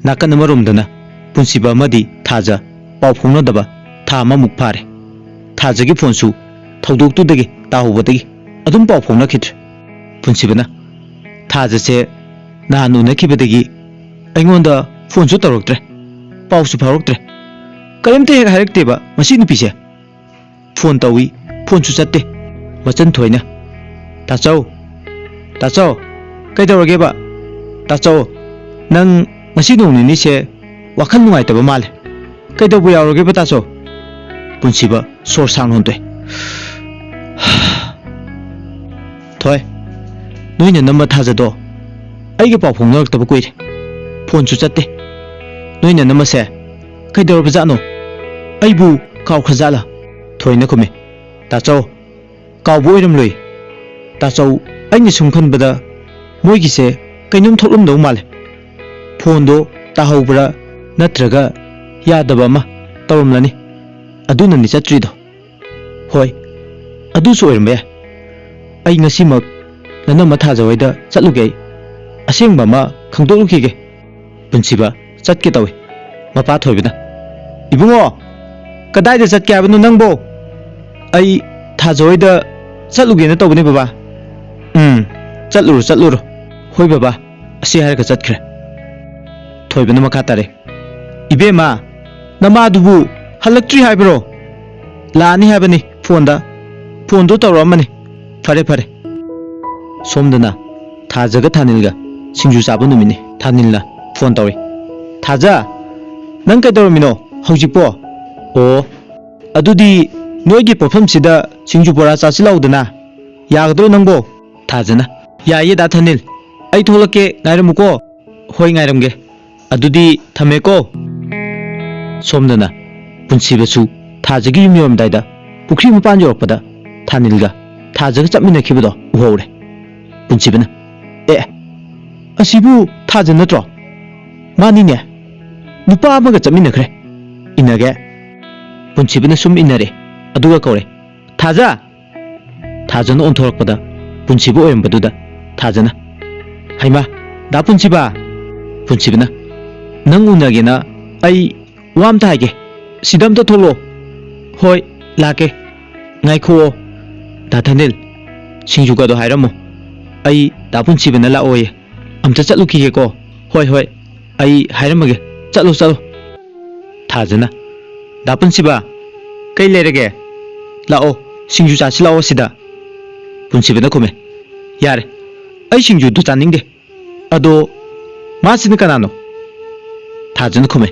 ꯅꯥꯀꯟ ꯑꯃꯔꯣꯝꯗꯅ ꯄꯨꯟꯁꯤꯕ ꯑꯃꯗꯤ ꯊꯥꯖ ꯄꯥꯎ ꯐꯥꯎꯅꯗꯕ ꯊꯥ ꯑꯃꯃꯨꯛ ꯐꯥꯔꯦ꯫ ꯊꯥꯖꯒꯤ ꯐꯣꯟꯁꯨ ꯊꯧꯗꯣꯛꯇꯨꯗꯒꯤ ꯇꯥꯍꯧꯕꯗꯒꯤ ꯑꯗꯨꯝ ꯄꯥꯎ ꯐꯥꯎꯅꯈꯤꯗ꯭ꯔꯦ꯫ ꯄꯨꯟꯁꯤꯕꯅ, "ꯊꯥꯖꯁꯦ ꯅꯍꯥꯟ ꯎꯅꯈꯤꯕꯗꯒꯤ ꯑꯩꯉꯣꯟꯗ ꯐꯣꯟꯁꯨ ꯇꯧꯔꯛꯇ꯭ꯔꯦ, ꯄꯥꯎꯁꯨ ꯐꯥꯎꯔꯛꯇ꯭ꯔꯦ꯫ ꯀꯔꯤꯝꯇ ꯍꯦꯛ ꯍꯥꯏꯔꯛꯇꯦꯕ ꯃꯁꯤ ꯅꯨꯄꯤꯁꯦ꯫ ꯐꯣꯟ ꯇꯧꯏ, ꯐꯣꯟꯁꯨ ꯆꯠꯇꯦ꯫" ꯃꯆꯟ ꯊꯣꯏꯅ, "ꯇꯥꯆꯧ, ꯇꯥꯆꯧ, ꯀꯩꯗꯧꯔꯒꯦꯕ? ꯇꯥꯆꯧ, ꯅꯪ ꯉꯁꯤ ꯅꯣꯡ ꯅꯤꯅꯤꯁꯦ ꯋꯥꯈꯜ ꯅꯨꯡꯉꯥꯏꯇꯕ ꯃꯥꯜꯂꯦ꯫ ꯀꯩꯗꯧꯕ ꯌꯥꯎꯔꯒꯦꯕ ꯇꯥꯆꯧ?" ꯄꯨꯟꯁꯤꯕ ꯁꯣꯔ ꯁꯥꯡꯅ ꯍꯣꯟꯗꯣꯛꯑꯦ꯫ "ꯊꯣꯏ, ꯅꯣꯏꯅ ꯅꯝꯕ ꯊꯥꯖꯗꯣ ꯑꯩꯒ ꯄꯥꯎ ꯐꯥꯎꯅꯔꯛꯇꯕ ꯀꯨꯏꯔꯦ꯫ ꯐꯣꯟꯁꯨ ꯆꯠꯇꯦ꯫ ꯅꯣꯏꯅ ꯅꯝꯕꯁꯦ ꯀꯩꯗꯧꯔꯕꯖꯥꯠꯅꯣ? ꯑꯩꯕꯨ ꯀꯥꯎꯈ꯭ꯔꯖꯥꯠꯂ?" ꯊꯣꯏꯅ ꯈꯨꯝꯃꯤ, "ꯇꯥꯆꯧ, ꯀꯥꯎꯕ ꯑꯣꯏꯔꯝꯂꯣꯏ꯫ ꯇꯥꯆꯧ, ꯑꯩꯅ ꯁꯨꯝ ꯈꯟꯕꯗ ꯃꯣꯏꯒꯤꯁꯦ ꯀꯩꯅꯣꯝ ꯊꯣꯛꯂꯝꯗꯧ ꯃꯥꯜꯂꯦ꯫ ꯐꯣꯟꯗꯣ ꯇꯥꯍꯧꯕ꯭ꯔꯥ ꯅꯠꯇ꯭ꯔꯒ ꯌꯥꯗꯕ ꯑꯃ ꯇꯧꯔꯝꯂꯅꯤ, ꯑꯗꯨꯅꯅꯤ ꯆꯠꯇ꯭ꯔꯤꯗꯣ꯫ ꯍꯣꯏ, ꯑꯗꯨꯁꯨ ꯑꯣꯏꯔꯝꯕ ꯌꯥꯏ꯫ ꯑꯩ ꯉꯁꯤꯃꯛ ꯅꯅꯝꯃ ꯊꯥꯖ ꯍꯣꯏꯗ ꯆꯠꯂꯨꯒꯦ꯫ ꯑꯩ ꯑꯁꯦꯡꯕ ꯑꯃ ꯈꯪꯗꯣꯛꯂꯨꯈꯤꯒꯦ꯫ ꯄꯨꯟꯁꯤꯕ ꯆꯠꯀꯦ ꯇꯧꯏ꯫ ꯃꯄꯥ ꯊꯣꯏꯕꯅ, "ꯏꯕꯨꯡꯉꯣ, ꯀꯗꯥꯏꯗ ꯆꯠꯀꯦ ꯍꯥꯏꯕꯅꯣ ꯅꯪꯕꯣ?" "ꯑꯩ ꯊꯥꯖ ꯍꯣꯏꯗ ꯆꯠꯂꯨꯒꯦꯅ ꯇꯧꯕꯅꯦ ꯕꯕꯥ꯫" "ꯎꯝ, ꯆꯠꯂꯨꯔꯣ, ꯆꯠꯂꯨꯔꯣ꯫" "ꯍꯣꯏ ꯕꯕꯥ," ꯑꯁꯤ ꯍꯥꯏꯔꯒ ꯆꯠꯈ꯭ꯔꯦ꯫ ꯊꯣꯏꯕꯅ ꯃꯈꯥ ꯇꯥꯔꯦ, "ꯏꯕꯦꯝꯃ, ꯅꯃꯥꯗꯨꯕꯨ ꯍꯜꯂꯛꯇ꯭ꯔꯤ ꯍꯥꯏꯕ꯭ꯔꯣ? ꯂꯥꯛꯑꯅꯤ ꯍꯥꯏꯕꯅꯤ ꯐꯣꯟꯗ꯫ ꯐꯣꯟꯗꯨ ꯇꯧꯔꯛꯑꯝꯕꯅꯤ꯫ ꯐꯔꯦ, ꯐꯔꯦ꯫" ꯁꯣꯝꯗꯅ ꯊꯥꯖꯒ ꯊꯥꯅꯤꯜꯒ ꯁꯤꯡꯖꯨ ꯆꯥꯕ ꯅꯨꯃꯤꯠꯅꯤ꯫ ꯊꯥꯅꯤꯜꯅ ꯐꯣꯟ ꯇꯧꯔꯤ꯫ "ꯊꯥꯖ, ꯅꯪ ꯀꯩꯗꯧꯔꯝꯃꯤꯅꯣ ꯍꯧꯖꯤꯛꯄꯣ?" "ꯑꯣ, ꯑꯗꯨꯗꯤ ꯅꯣꯏꯒꯤ ꯄꯣꯠꯐꯝꯁꯤꯗ ꯁꯤꯡꯖꯨ ꯕꯣꯔꯥ ꯆꯥꯁꯤꯜꯂꯛꯎꯗꯅ꯫ ꯌꯥꯒꯗ꯭ꯔꯣ ꯅꯪꯕꯣ?" ꯊꯥꯖꯅ, "ꯌꯥꯏꯌꯦ ꯗꯥ ꯊꯥꯅꯤꯜ, ꯑꯩ ꯊꯣꯛꯂꯛꯀꯦ, ꯉꯥꯏꯔꯝꯃꯨꯀꯣ꯫" "ꯍꯣꯏ, ꯉꯥꯏꯔꯝꯒꯦ꯫ ꯑꯗꯨꯗꯤ ꯊꯝꯃꯦꯀꯣ꯫" ꯁꯣꯝꯗꯅ ꯄꯨꯟꯁꯤꯕꯁꯨ ꯊꯥꯖꯒꯤ ꯌꯨꯝ ꯌꯧꯔꯝꯗꯥꯏꯗ ꯄꯨꯈ꯭ꯔꯤ ꯃꯄꯥꯟ ꯌꯧꯔꯛꯄꯗ ꯊꯥꯅꯤꯜꯒ ꯊꯥꯖꯒ ꯆꯠꯃꯤꯟꯅꯈꯤꯕꯗꯣ ꯎꯍꯧꯔꯦ꯫ ꯄꯨꯟꯁꯤꯕꯅ, "ꯑꯦ, ꯑꯁꯤꯕꯨ ꯊꯥꯖ ꯅꯠꯇ꯭ꯔꯣ? ꯃꯥꯅꯤꯅꯦ, ꯅꯨꯄꯥ ꯑꯃꯒ ꯆꯠꯃꯤꯟꯅꯈ꯭ꯔꯦ꯫ ꯏꯟꯅꯒꯦ꯫" ꯄꯨꯟꯁꯤꯕꯅ ꯁꯨꯝ ꯏꯟꯅꯔꯦ, ꯑꯗꯨꯒ ꯀꯧꯔꯦ, "ꯊꯥꯖ!" ꯊꯥꯖꯅ ꯑꯣꯟꯊꯣꯔꯛꯄꯗ ꯄꯨꯟꯁꯤꯕ ꯑꯣꯏꯔꯝꯕꯗꯨꯗ ꯊꯥꯖꯅ, "ꯍꯩꯃꯥ, ꯗꯥ ꯄꯨꯟꯁꯤꯕ!" ꯄꯨꯟꯁꯤꯕꯅ, "ꯅꯪ ꯎꯅꯒꯦꯅ ꯑꯩ ꯋꯥ ꯑꯝꯇ ꯍꯥꯏꯒꯦ, ꯁꯤꯗ ꯑꯝꯇ ꯊꯣꯛꯂꯛꯑꯣ꯫" "ꯍꯣꯏ, ꯂꯥꯛꯀꯦ꯫" "ꯉꯥꯏꯈꯨꯑꯣ, ꯗꯥ ꯊꯥꯅꯤꯜ, ꯁꯤꯡꯖꯨꯒꯗꯣ ꯍꯥꯏꯔꯝꯃꯣ꯫ ꯑꯩ ꯗꯥ ꯄꯨꯟꯁꯤꯕꯅ ꯂꯥꯛꯑꯣꯌꯦ꯫ ꯑꯝꯇ ꯆꯠꯂꯨꯈꯤꯒꯦꯀꯣ꯫" "ꯍꯣꯏ, ꯍꯣꯏ, ꯑꯩ ꯍꯥꯏꯔꯝꯃꯒꯦ꯫ ꯆꯠꯂꯣ, ꯆꯠꯂꯣ꯫" ꯊꯥꯖꯅ, "ꯗꯥ ꯄꯨꯟꯁꯤꯕ, ꯀꯩ ꯂꯩꯔꯒꯦ? ꯂꯥꯛꯑꯣ, ꯁꯤꯡꯖꯨ ꯆꯥꯁꯤ ꯂꯥꯛꯑꯣ ꯁꯤꯗ꯫" ꯄꯨꯟꯁꯤꯕꯅ ꯈꯨꯝꯃꯦ, "ꯌꯥꯔꯦ, ꯑꯩ ꯁꯤꯡꯖꯨꯗꯨ ꯆꯥꯅꯤꯡꯗꯦ꯫ ꯑꯗꯣ ꯃꯥꯁꯤꯅ ꯀꯅꯥꯅꯣ?" ꯊꯥꯖꯅ ꯈꯨꯝꯃꯦ,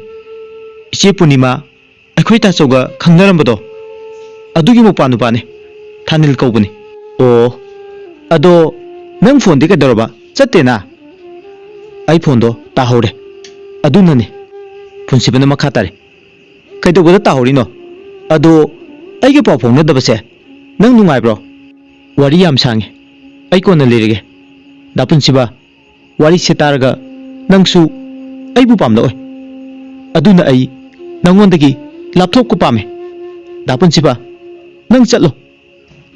"ꯏꯆꯦ ꯄꯨꯔꯅꯤꯃꯥ, ꯑꯩꯈꯣꯏ ꯇꯥꯆꯧꯒ ꯈꯪꯅꯔꯝꯕꯗꯣ, ꯑꯗꯨꯒꯤ ꯃꯧꯄ꯭ꯋꯥ ꯅꯨꯄꯥꯅꯦ꯫ ꯊꯥꯅꯤꯜ ꯀꯧꯕꯅꯤ꯫" "ꯑꯣ, ꯑꯗꯣ ꯅꯪ ꯐꯣꯟꯗꯤ ꯀꯩꯗꯧꯔꯕ? ꯆꯠꯇꯦꯅ?" "ꯑꯩ ꯐꯣꯟꯗꯣ ꯇꯥꯍꯧꯔꯦ, ꯑꯗꯨꯅꯅꯦ꯫" ꯄꯨꯟꯁꯤꯕꯅ ꯃꯈꯥ ꯇꯥꯔꯦ, "ꯀꯩꯗꯧꯕꯗ ꯇꯥꯍꯧꯔꯤꯅꯣ? ꯑꯗꯣ ꯑꯩꯒ ꯄꯥꯎ ꯐꯥꯎꯅꯗꯕꯁꯦ ꯅꯪ ꯅꯨꯡꯉꯥꯏꯕ꯭ꯔꯣ?" "ꯋꯥꯔꯤ ꯌꯥꯝ ꯁꯥꯡꯉꯦ꯫ ꯑꯩ ꯀꯣꯟꯅ ꯂꯤꯔꯒꯦ꯫ ꯗꯥ ꯄꯨꯟꯁꯤꯕ, ꯋꯥꯔꯤꯁꯦ ꯇꯥꯔꯒ ꯅꯪꯁꯨ ꯑꯩꯕꯨ ꯄꯥꯝꯂꯛꯑꯣꯏ꯫ ꯑꯗꯨꯅ ꯑꯩ ꯅꯪꯉꯣꯟꯗꯒꯤ ꯂꯥꯞꯊꯣꯛꯄ ꯄꯥꯝꯃꯦ꯫ ꯗꯥ ꯄꯨꯟꯁꯤꯕ, ꯅꯪ ꯆꯠꯂꯣ꯫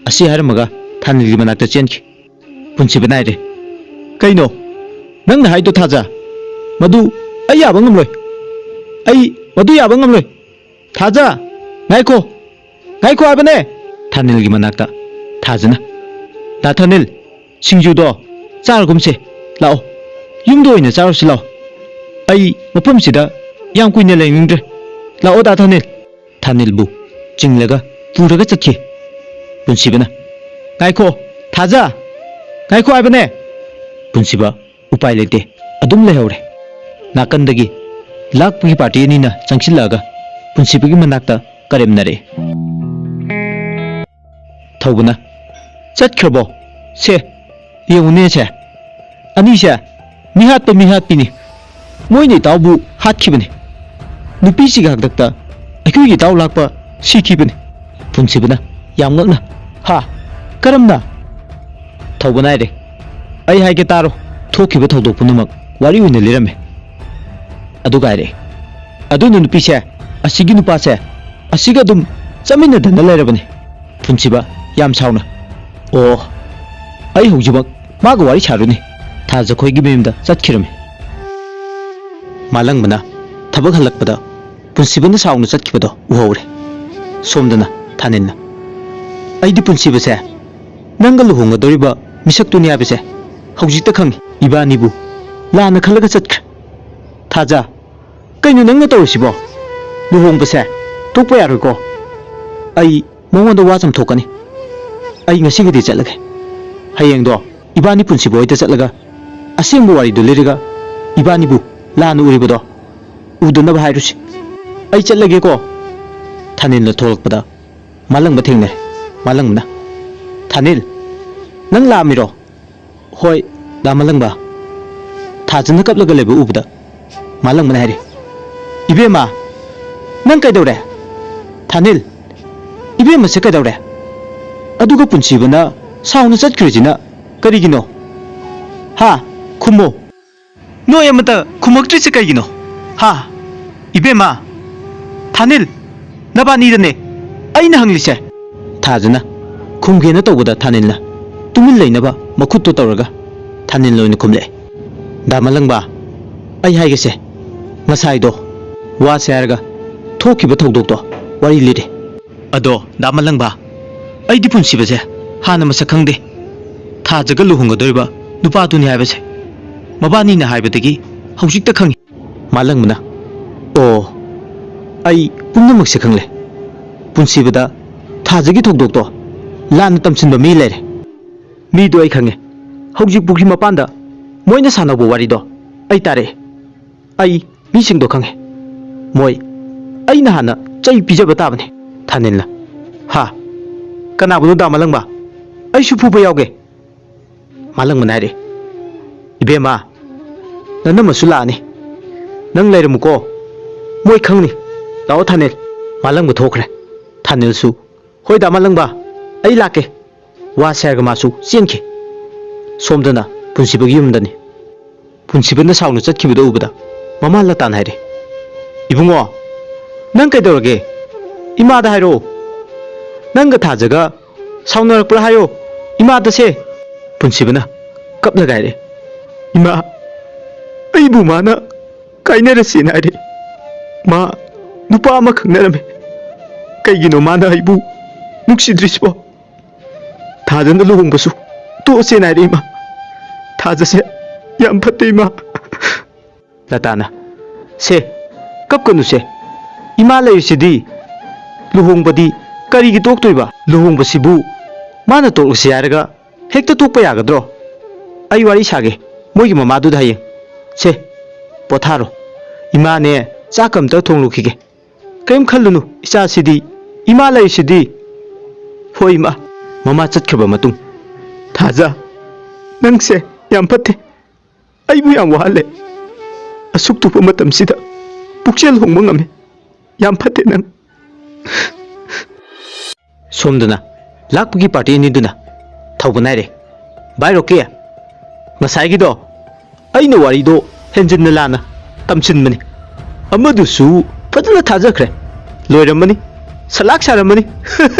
ꯑꯁꯤ ꯍꯥꯏꯔꯝꯃꯒ ꯊꯥꯅꯤꯜꯒꯤ ꯃꯅꯥꯛꯇ ꯆꯦꯟꯈꯤ꯫ ꯄꯨꯟꯁꯤꯕꯅ ꯍꯥꯏꯔꯦ, "ꯀꯩꯅꯣ? ꯅꯪꯅ ꯍꯥꯏꯗꯣ ꯊꯥꯖ? ꯃꯗꯨ ꯑꯩ ꯌꯥꯕ ꯉꯝꯂꯣꯏ꯫ ꯑꯩ ꯃꯗꯨ ꯌꯥꯕ ꯉꯝꯂꯣꯏ꯫ ꯊꯥꯖ, ꯉꯥꯏꯈꯣ꯫ ꯉꯥꯏꯈꯣ ꯍꯥꯏꯕꯅꯦ!" ꯊꯥꯅꯤꯜꯒꯤ ꯃꯅꯥꯛꯇ ꯊꯥꯖꯅ, "ꯗꯥ ꯊꯥꯅꯤꯜ, ꯁꯤꯡꯖꯨꯗꯣ ꯆꯥꯔꯒꯨꯝꯁꯦ꯫ ꯂꯥꯛꯑꯣ, ꯌꯨꯝꯗ ꯑꯣꯏꯅ ꯆꯥꯔꯨꯁꯤ ꯂꯥꯛꯑꯣ꯫ ꯑꯩ ꯃꯐꯝꯁꯤꯗ ꯌꯥꯝ ꯀꯨꯏꯅ ꯂꯩꯅꯤꯡꯗ꯭ꯔꯦ꯫ ꯂꯥꯛꯑꯣ ꯗꯥ ꯊꯥꯅꯤꯜ꯫" ꯊꯥꯅꯤꯜꯕꯨ ꯆꯤꯡꯂꯒ ꯄꯨꯔꯒ ꯆꯠꯈꯤ꯫ ꯄꯨꯟꯁꯤꯕꯅ, "ꯉꯥꯏꯈꯣ, ꯊꯥꯖ! ꯉꯥꯏꯈꯣ ꯍꯥꯏꯕꯅꯦ!" ꯄꯨꯟꯁꯤꯕ ꯎꯄꯥꯏ ꯂꯩꯇꯦ, ꯑꯗꯨꯝ ꯂꯩꯍꯧꯔꯦ꯫ ꯅꯥꯀꯟꯗꯒꯤ ꯂꯥꯛꯄꯒꯤ ꯄꯥꯔꯇꯤ ꯑꯅꯤꯅ ꯆꯪꯁꯤꯜꯂꯛꯑꯒ ꯄꯨꯟꯁꯤꯕꯒꯤ ꯃꯅꯥꯛꯇ ꯀꯔꯦꯝꯅꯔꯛꯑꯦ꯫ ꯊꯧꯕꯅ, "ꯆꯠꯈ꯭ꯔꯕꯣ? ꯁꯦ, ꯌꯦꯡꯉꯨꯅꯦ ꯁꯦ꯫ ꯑꯅꯤꯁꯦ ꯃꯤꯍꯥꯠꯄ ꯃꯤꯍꯥꯠꯄꯤꯅꯤ꯫ ꯃꯣꯏꯅ ꯏꯇꯥꯎꯕꯨ ꯍꯥꯠꯈꯤꯕꯅꯤ꯫ ꯅꯨꯄꯤꯁꯤꯒꯤ ꯍꯥꯛꯇꯛꯇ ꯑꯩꯈꯣꯏꯒꯤ ꯏꯇꯥꯎ ꯂꯥꯛꯄ ꯁꯤꯈꯤꯕꯅꯤ꯫" ꯄꯨꯟꯁꯤꯕꯅ ꯌꯥꯝ ꯉꯛꯅ, "ꯍꯥ? ꯀꯔꯝꯅ?" ꯊꯧꯕꯅ ꯍꯥꯏꯔꯦ, "ꯑꯩ ꯍꯥꯏꯒꯦ ꯇꯥꯔꯣ꯫ ꯊꯣꯛꯈꯤꯕ ꯊꯧꯗꯣꯛ ꯄꯨꯝꯅꯃꯛ ꯋꯥꯔꯤ ꯑꯣꯏꯅ ꯂꯤꯔꯝꯃꯦ꯫ ꯑꯗꯨꯒ ꯍꯥꯏꯔꯛꯑꯦ, ꯑꯗꯨꯅ ꯅꯨꯄꯤꯁꯦ, ꯑꯁꯤꯒꯤ ꯅꯨꯄꯥꯁꯦ, ꯑꯁꯤꯒ ꯑꯗꯨꯝ ꯆꯠꯃꯤꯟꯅꯗꯅ ꯂꯩꯔꯕꯅꯤ꯫" ꯄꯨꯟꯁꯤꯕ ꯌꯥꯝ ꯁꯥꯎꯅ, "ꯑꯣ, ꯑꯩ ꯍꯧꯖꯤꯛꯃꯛ ꯃꯥꯒ ꯋꯥꯔꯤ ꯁꯥꯔꯨꯅꯤ꯫" ꯊꯥꯖꯈꯣꯏꯒꯤ ꯃꯌꯨꯝꯗ ꯆꯠꯈꯤꯔꯝꯃꯤ꯫ ꯃꯥꯂꯪꯕꯅ ꯊꯕꯛ ꯍꯜꯂꯛꯄꯗ ꯄꯨꯟꯁꯤꯕꯅ ꯁꯥꯎꯅ ꯆꯠꯈꯤꯕꯗꯣ ꯎꯍꯧꯔꯦ꯫ ꯁꯣꯝꯗꯅ ꯊꯥꯅꯤꯜꯅ, "ꯑꯩꯗꯤ ꯄꯨꯟꯁꯤꯕꯁꯦ ꯅꯪꯒ ꯂꯨꯍꯣꯡꯒꯗꯧꯔꯤꯕ ꯃꯤꯁꯛꯇꯨꯅꯤ ꯍꯥꯏꯕꯁꯦ ꯍꯧꯖꯤꯛꯇ ꯈꯪꯉꯤ꯫ ꯏꯕꯥꯅꯤꯕꯨ ꯂꯥꯟꯅ ꯈꯜꯂꯒ ꯆꯠꯈ꯭ꯔꯦ꯫ ꯊꯥꯖ, ꯀꯩꯅꯣ ꯅꯪꯅ ꯇꯧꯔꯤꯁꯤꯕꯣ? ꯂꯨꯍꯣꯡꯕꯁꯦ ꯇꯣꯛꯄ ꯌꯥꯔꯣꯏꯀꯣ꯫ ꯑꯩ ꯃꯉꯣꯟꯗ ꯋꯥ ꯆꯝꯊꯣꯛꯀꯅꯤ꯫ ꯑꯩ ꯉꯁꯤꯒꯤꯗꯤ ꯆꯠꯂꯒꯦ꯫ ꯍꯌꯦꯡꯗꯣ ꯏꯕꯥꯅꯤ ꯄꯨꯟꯁꯤꯕ ꯍꯣꯏꯗ ꯆꯠꯂꯒ ꯑꯁꯦꯡꯕ ꯋꯥꯔꯤꯗꯨ ꯂꯤꯔꯒ ꯏꯕꯥꯅꯤꯕꯨ ꯂꯥꯟꯅ ꯎꯔꯤꯕꯗꯣ ꯎꯗꯅꯕ ꯍꯥꯏꯔꯨꯁꯤ꯫ ꯑꯩ ꯆꯠꯂꯒꯦꯀꯣ꯫" ꯊꯥꯅꯤꯜꯅ ꯊꯣꯛꯂꯛꯄꯗ ꯃꯥꯂꯪꯕ ꯊꯦꯡꯅꯔꯦ꯫ ꯃꯥꯂꯪꯕꯅ, "ꯊꯥꯅꯤꯜ, ꯅꯪ ꯂꯥꯛꯑꯝꯃꯤꯔꯣ?" "ꯍꯣꯏ, ꯗꯥ ꯃꯥꯂꯪꯕ꯫" ꯊꯥꯖꯅ ꯀꯞꯂꯒ ꯂꯩꯕ ꯎꯕꯗ ꯃꯥꯂꯪꯕꯅ ꯍꯥꯏꯔꯤ, "ꯏꯕꯦꯝꯃ, ꯅꯪ ꯀꯩꯗꯧꯔꯦ? ꯊꯥꯅꯤꯜ, ꯏꯕꯦꯝꯃꯁꯦ ꯀꯩꯗꯧꯔꯦ? ꯑꯗꯨꯒ ꯄꯨꯟꯁꯤꯕꯅ ꯁꯥꯎꯅ ꯆꯠꯈ꯭ꯔꯤꯁꯤꯅ ꯀꯔꯤꯒꯤꯅꯣ? ꯍꯥ? ꯈꯨꯝꯃꯣ꯫ ꯅꯣꯏ ꯑꯃꯇ ꯈꯨꯝꯃꯛꯇ꯭ꯔꯤꯁꯦ ꯀꯩꯒꯤꯅꯣ? ꯍꯥ? ꯏꯕꯦꯝꯃ, ꯊꯥꯅꯤꯜ, ꯅꯕꯥꯅꯤꯗꯅꯦ ꯑꯩꯅ ꯍꯪꯂꯤꯁꯦ꯫ ꯊꯥꯖꯅ ꯈꯨꯝꯒꯦꯅ ꯇꯧꯕꯗ ꯊꯥꯅꯤꯜꯅ ꯇꯨꯃꯤꯟ ꯂꯩꯅꯕ ꯃꯈꯨꯠꯇꯣ ꯇꯧꯔꯒ ꯊꯥꯅꯤꯜ ꯑꯣꯏꯅ ꯈꯨꯝꯂꯛꯑꯦ꯫ ꯗꯥ ꯃꯂꯪꯕ, ꯑꯩ ꯍꯥꯏꯒꯦꯁꯦ, ꯉꯁꯥꯏꯗꯣ ꯋꯥꯁꯦ ꯍꯥꯏꯔꯒ ꯊꯣꯛꯈꯤꯕ ꯊꯧꯗꯣꯛꯇꯣ ꯋꯥꯔꯤ ꯂꯤꯔꯦ꯫ ꯑꯗꯣ ꯗꯥ ꯃꯂꯪꯕ, ꯑꯩꯗꯤ ꯄꯨꯟꯁꯤꯕꯁꯦ ꯍꯥꯟꯅ ꯃꯁꯛ ꯈꯪꯗꯦ꯫ ꯊꯥꯖꯒ ꯂꯨꯍꯣꯡꯒꯗꯧꯔꯤꯕ ꯅꯨꯄꯥꯗꯨꯅꯤ ꯍꯥꯏꯕꯁꯦ ꯃꯕꯥꯅꯤꯅ ꯍꯥꯏꯕꯗꯒꯤ ꯍꯧꯖꯤꯛꯇ ꯈꯪꯉꯤ꯫ ꯃꯥꯂꯪꯕꯅ, ꯑꯣ, ꯑꯩ ꯄꯨꯝꯅꯃꯛꯁꯦ ꯈꯪꯂꯦ꯫ ꯄꯨꯟꯁꯤꯕꯗ ꯊꯥꯖꯒꯤ ꯊꯧꯗꯣꯛꯇꯣ ꯂꯥꯟꯅ ꯇꯝꯁꯤꯟꯕ ꯃꯤ ꯂꯩꯔꯦ꯫ ꯃꯤꯗꯣ ꯑꯩ ꯈꯪꯉꯦ꯫ ꯍꯧꯖꯤꯛ ꯄꯨꯈ꯭ꯔꯤ ꯃꯄꯥꯟꯗ ꯃꯣꯏꯅ ꯁꯥꯟꯅꯕ ꯋꯥꯔꯤꯗꯣ ꯑꯩ ꯇꯥꯔꯛꯑꯦ꯫ ꯑꯩ ꯃꯤꯁꯤꯡꯗꯣ ꯈꯪꯉꯦ꯫ ꯃꯣꯏ ꯑꯩꯅ ꯍꯥꯟꯅ ꯆꯩ ꯄꯤꯖꯕ ꯇꯥꯕꯅꯤ꯫ ꯊꯥꯅꯤꯜꯅ, ꯍꯥ? ꯀꯅꯥꯕꯨꯅꯣ ꯗꯥ ꯃꯂꯪꯕ? ꯑꯩꯁꯨ ꯐꯨꯕ ꯌꯥꯎꯒꯦ꯫ ꯃꯥꯂꯪꯕꯅ ꯍꯥꯏꯔꯛꯏ꯫ ꯏꯕꯦꯝꯃ, ꯅꯅꯝꯃꯁꯨ ꯂꯥꯛꯑꯅꯤ꯫ ꯅꯪ ꯂꯩꯔꯝꯃꯨꯀꯣ꯫ ꯃꯣꯏ ꯈꯪꯅꯤ꯫ ꯂꯥꯛꯑꯣ ꯊꯥꯅꯤꯜ꯫ ꯃꯥꯂꯪꯕ ꯊꯣꯛꯈ꯭ꯔꯦ꯫ ꯊꯥꯅꯤꯜꯁꯨ, ꯍꯣꯏ ꯗꯥ ꯃꯥꯂꯪꯕ, ꯑꯩ ꯂꯥꯛꯀꯦ꯫ ꯋꯥꯁꯦ ꯍꯥꯏꯔꯒ ꯃꯥꯁꯨ ꯆꯦꯟꯈꯤ꯫ ꯁꯣꯝꯗꯅ ꯄꯨꯟꯁꯤꯕꯒꯤ ꯌꯨꯝꯗꯅꯤ꯫ ꯄꯨꯟꯁꯤꯕꯅ ꯁꯥꯎꯅ ꯆꯠꯈꯤꯕꯗꯨ ꯎꯕꯗ ꯃꯃꯥ ꯂꯇꯥꯅ ꯍꯥꯏꯔꯦ, ꯏꯕꯨꯡꯉꯣ, ꯅꯪ ꯀꯩꯗꯧꯔꯒꯦ? ꯏꯃꯥꯗ ꯍꯥꯏꯔꯛꯑꯣ꯫ ꯅꯪꯒ ꯊꯥꯖꯒ ꯁꯥꯎꯅꯔꯛꯄ꯭ꯔꯥ ꯍꯥꯏꯌꯣ ꯏꯃꯥꯗꯁꯦ꯫ ꯄꯨꯟꯁꯤꯕꯅ ꯀꯞꯂꯒ ꯍꯥꯏꯔꯛꯑꯦ, ꯏꯃꯥ, ꯑꯩꯕꯨ ꯃꯥꯅ ꯀꯥꯏꯅꯔꯁꯦꯅ ꯍꯥꯏꯔꯛꯑꯦ꯫ ꯃꯥ ꯅꯨꯄꯥ ꯑꯃ ꯈꯪꯅꯔꯝꯃꯦ꯫ ꯀꯩꯒꯤꯅꯣ ꯃꯥꯅ ꯑꯩꯕꯨ ꯅꯨꯡꯁꯤꯗ꯭ꯔꯤꯁꯤꯕꯣ? ꯊꯥꯖꯅ ꯂꯨꯍꯣꯡꯕꯁꯨ ꯇꯣꯛꯑꯁꯦꯅ ꯍꯥꯏꯔꯛꯑꯦ ꯏꯃꯥ꯫ ꯊꯥꯖꯁꯦ ꯌꯥꯝ ꯐꯠꯇꯦ ꯏꯃꯥ꯫ ꯂꯇꯥꯅ, ꯁꯦ, ꯀꯞꯀꯅꯨꯁꯦ꯫ ꯏꯃꯥ ꯂꯩꯔꯤꯁꯤꯗꯤ꯫ ꯂꯨꯍꯣꯡꯕꯗꯤ ꯀꯔꯤꯒꯤ ꯇꯣꯛꯇꯣꯏꯕ? ꯂꯨꯍꯣꯡꯕꯁꯤꯕꯨ ꯃꯥꯅ ꯇꯣꯛꯂꯁꯤ ꯍꯥꯏꯔꯒ ꯍꯦꯛꯇ ꯇꯣꯛꯄ ꯌꯥꯒꯗ꯭ꯔꯣ? ꯑꯩ ꯋꯥꯔꯤ ꯁꯥꯒꯦ ꯃꯣꯏꯒꯤ ꯃꯃꯥꯗꯨꯗ ꯍꯌꯦꯡ꯫ ꯁꯦ, ꯄꯣꯊꯥꯔꯣ꯫ ꯏꯃꯥꯅꯦ, ꯆꯥꯛ ꯑꯝꯇ ꯊꯣꯡꯂꯨꯈꯤꯒꯦ꯫ ꯀꯔꯤꯝ ꯈꯜꯂꯨꯅꯨ, ꯏꯆꯥꯁꯤꯗꯤ ꯏꯃꯥ ꯂꯩꯔꯤꯁꯤꯗꯤ꯫ ꯍꯣꯏ ꯏꯃꯥ꯫ ꯃꯃꯥ ꯆꯠꯈ꯭ꯔꯕ ꯃꯇꯨꯡ, ꯊꯥꯖ, ꯅꯪꯁꯦ ꯌꯥꯝ ꯐꯠꯇꯦ꯫ ꯑꯩꯕꯨ ꯌꯥꯝ ꯋꯥꯍꯜꯂꯦ꯫ ꯑꯁꯨꯛ ꯊꯨꯕ ꯃꯇꯝꯁꯤꯗ ꯄꯨꯛꯆꯦꯜ ꯍꯣꯡꯕ ꯉꯝꯃꯦ꯫ ꯌꯥꯝ ꯐꯠꯇꯦ ꯅꯪ꯫ ꯁꯣꯝꯗꯅ ꯂꯥꯛꯄꯒꯤ ꯄꯥꯔꯇꯤ ꯑꯅꯤꯗꯨꯅ ꯊꯧꯕ ꯅꯥꯏꯔꯦ꯫ ꯚꯥꯏ ꯔꯣꯀꯤ, ꯉꯁꯥꯏꯒꯤꯗꯣ ꯑꯩꯅ ꯋꯥꯔꯤꯗꯣ ꯍꯦꯟꯖꯤꯟꯅ ꯂꯥꯟꯅ ꯇꯝꯁꯤꯟꯕꯅꯤ꯫ ꯑꯃꯗꯨꯁꯨ ꯐꯖꯅ ꯊꯥꯖꯈ꯭ꯔꯦ꯫ ꯂꯣꯏꯔꯝꯃꯅꯤ꯫ ꯁꯂꯥꯛ ꯁꯥꯔꯝꯃꯅꯤ꯫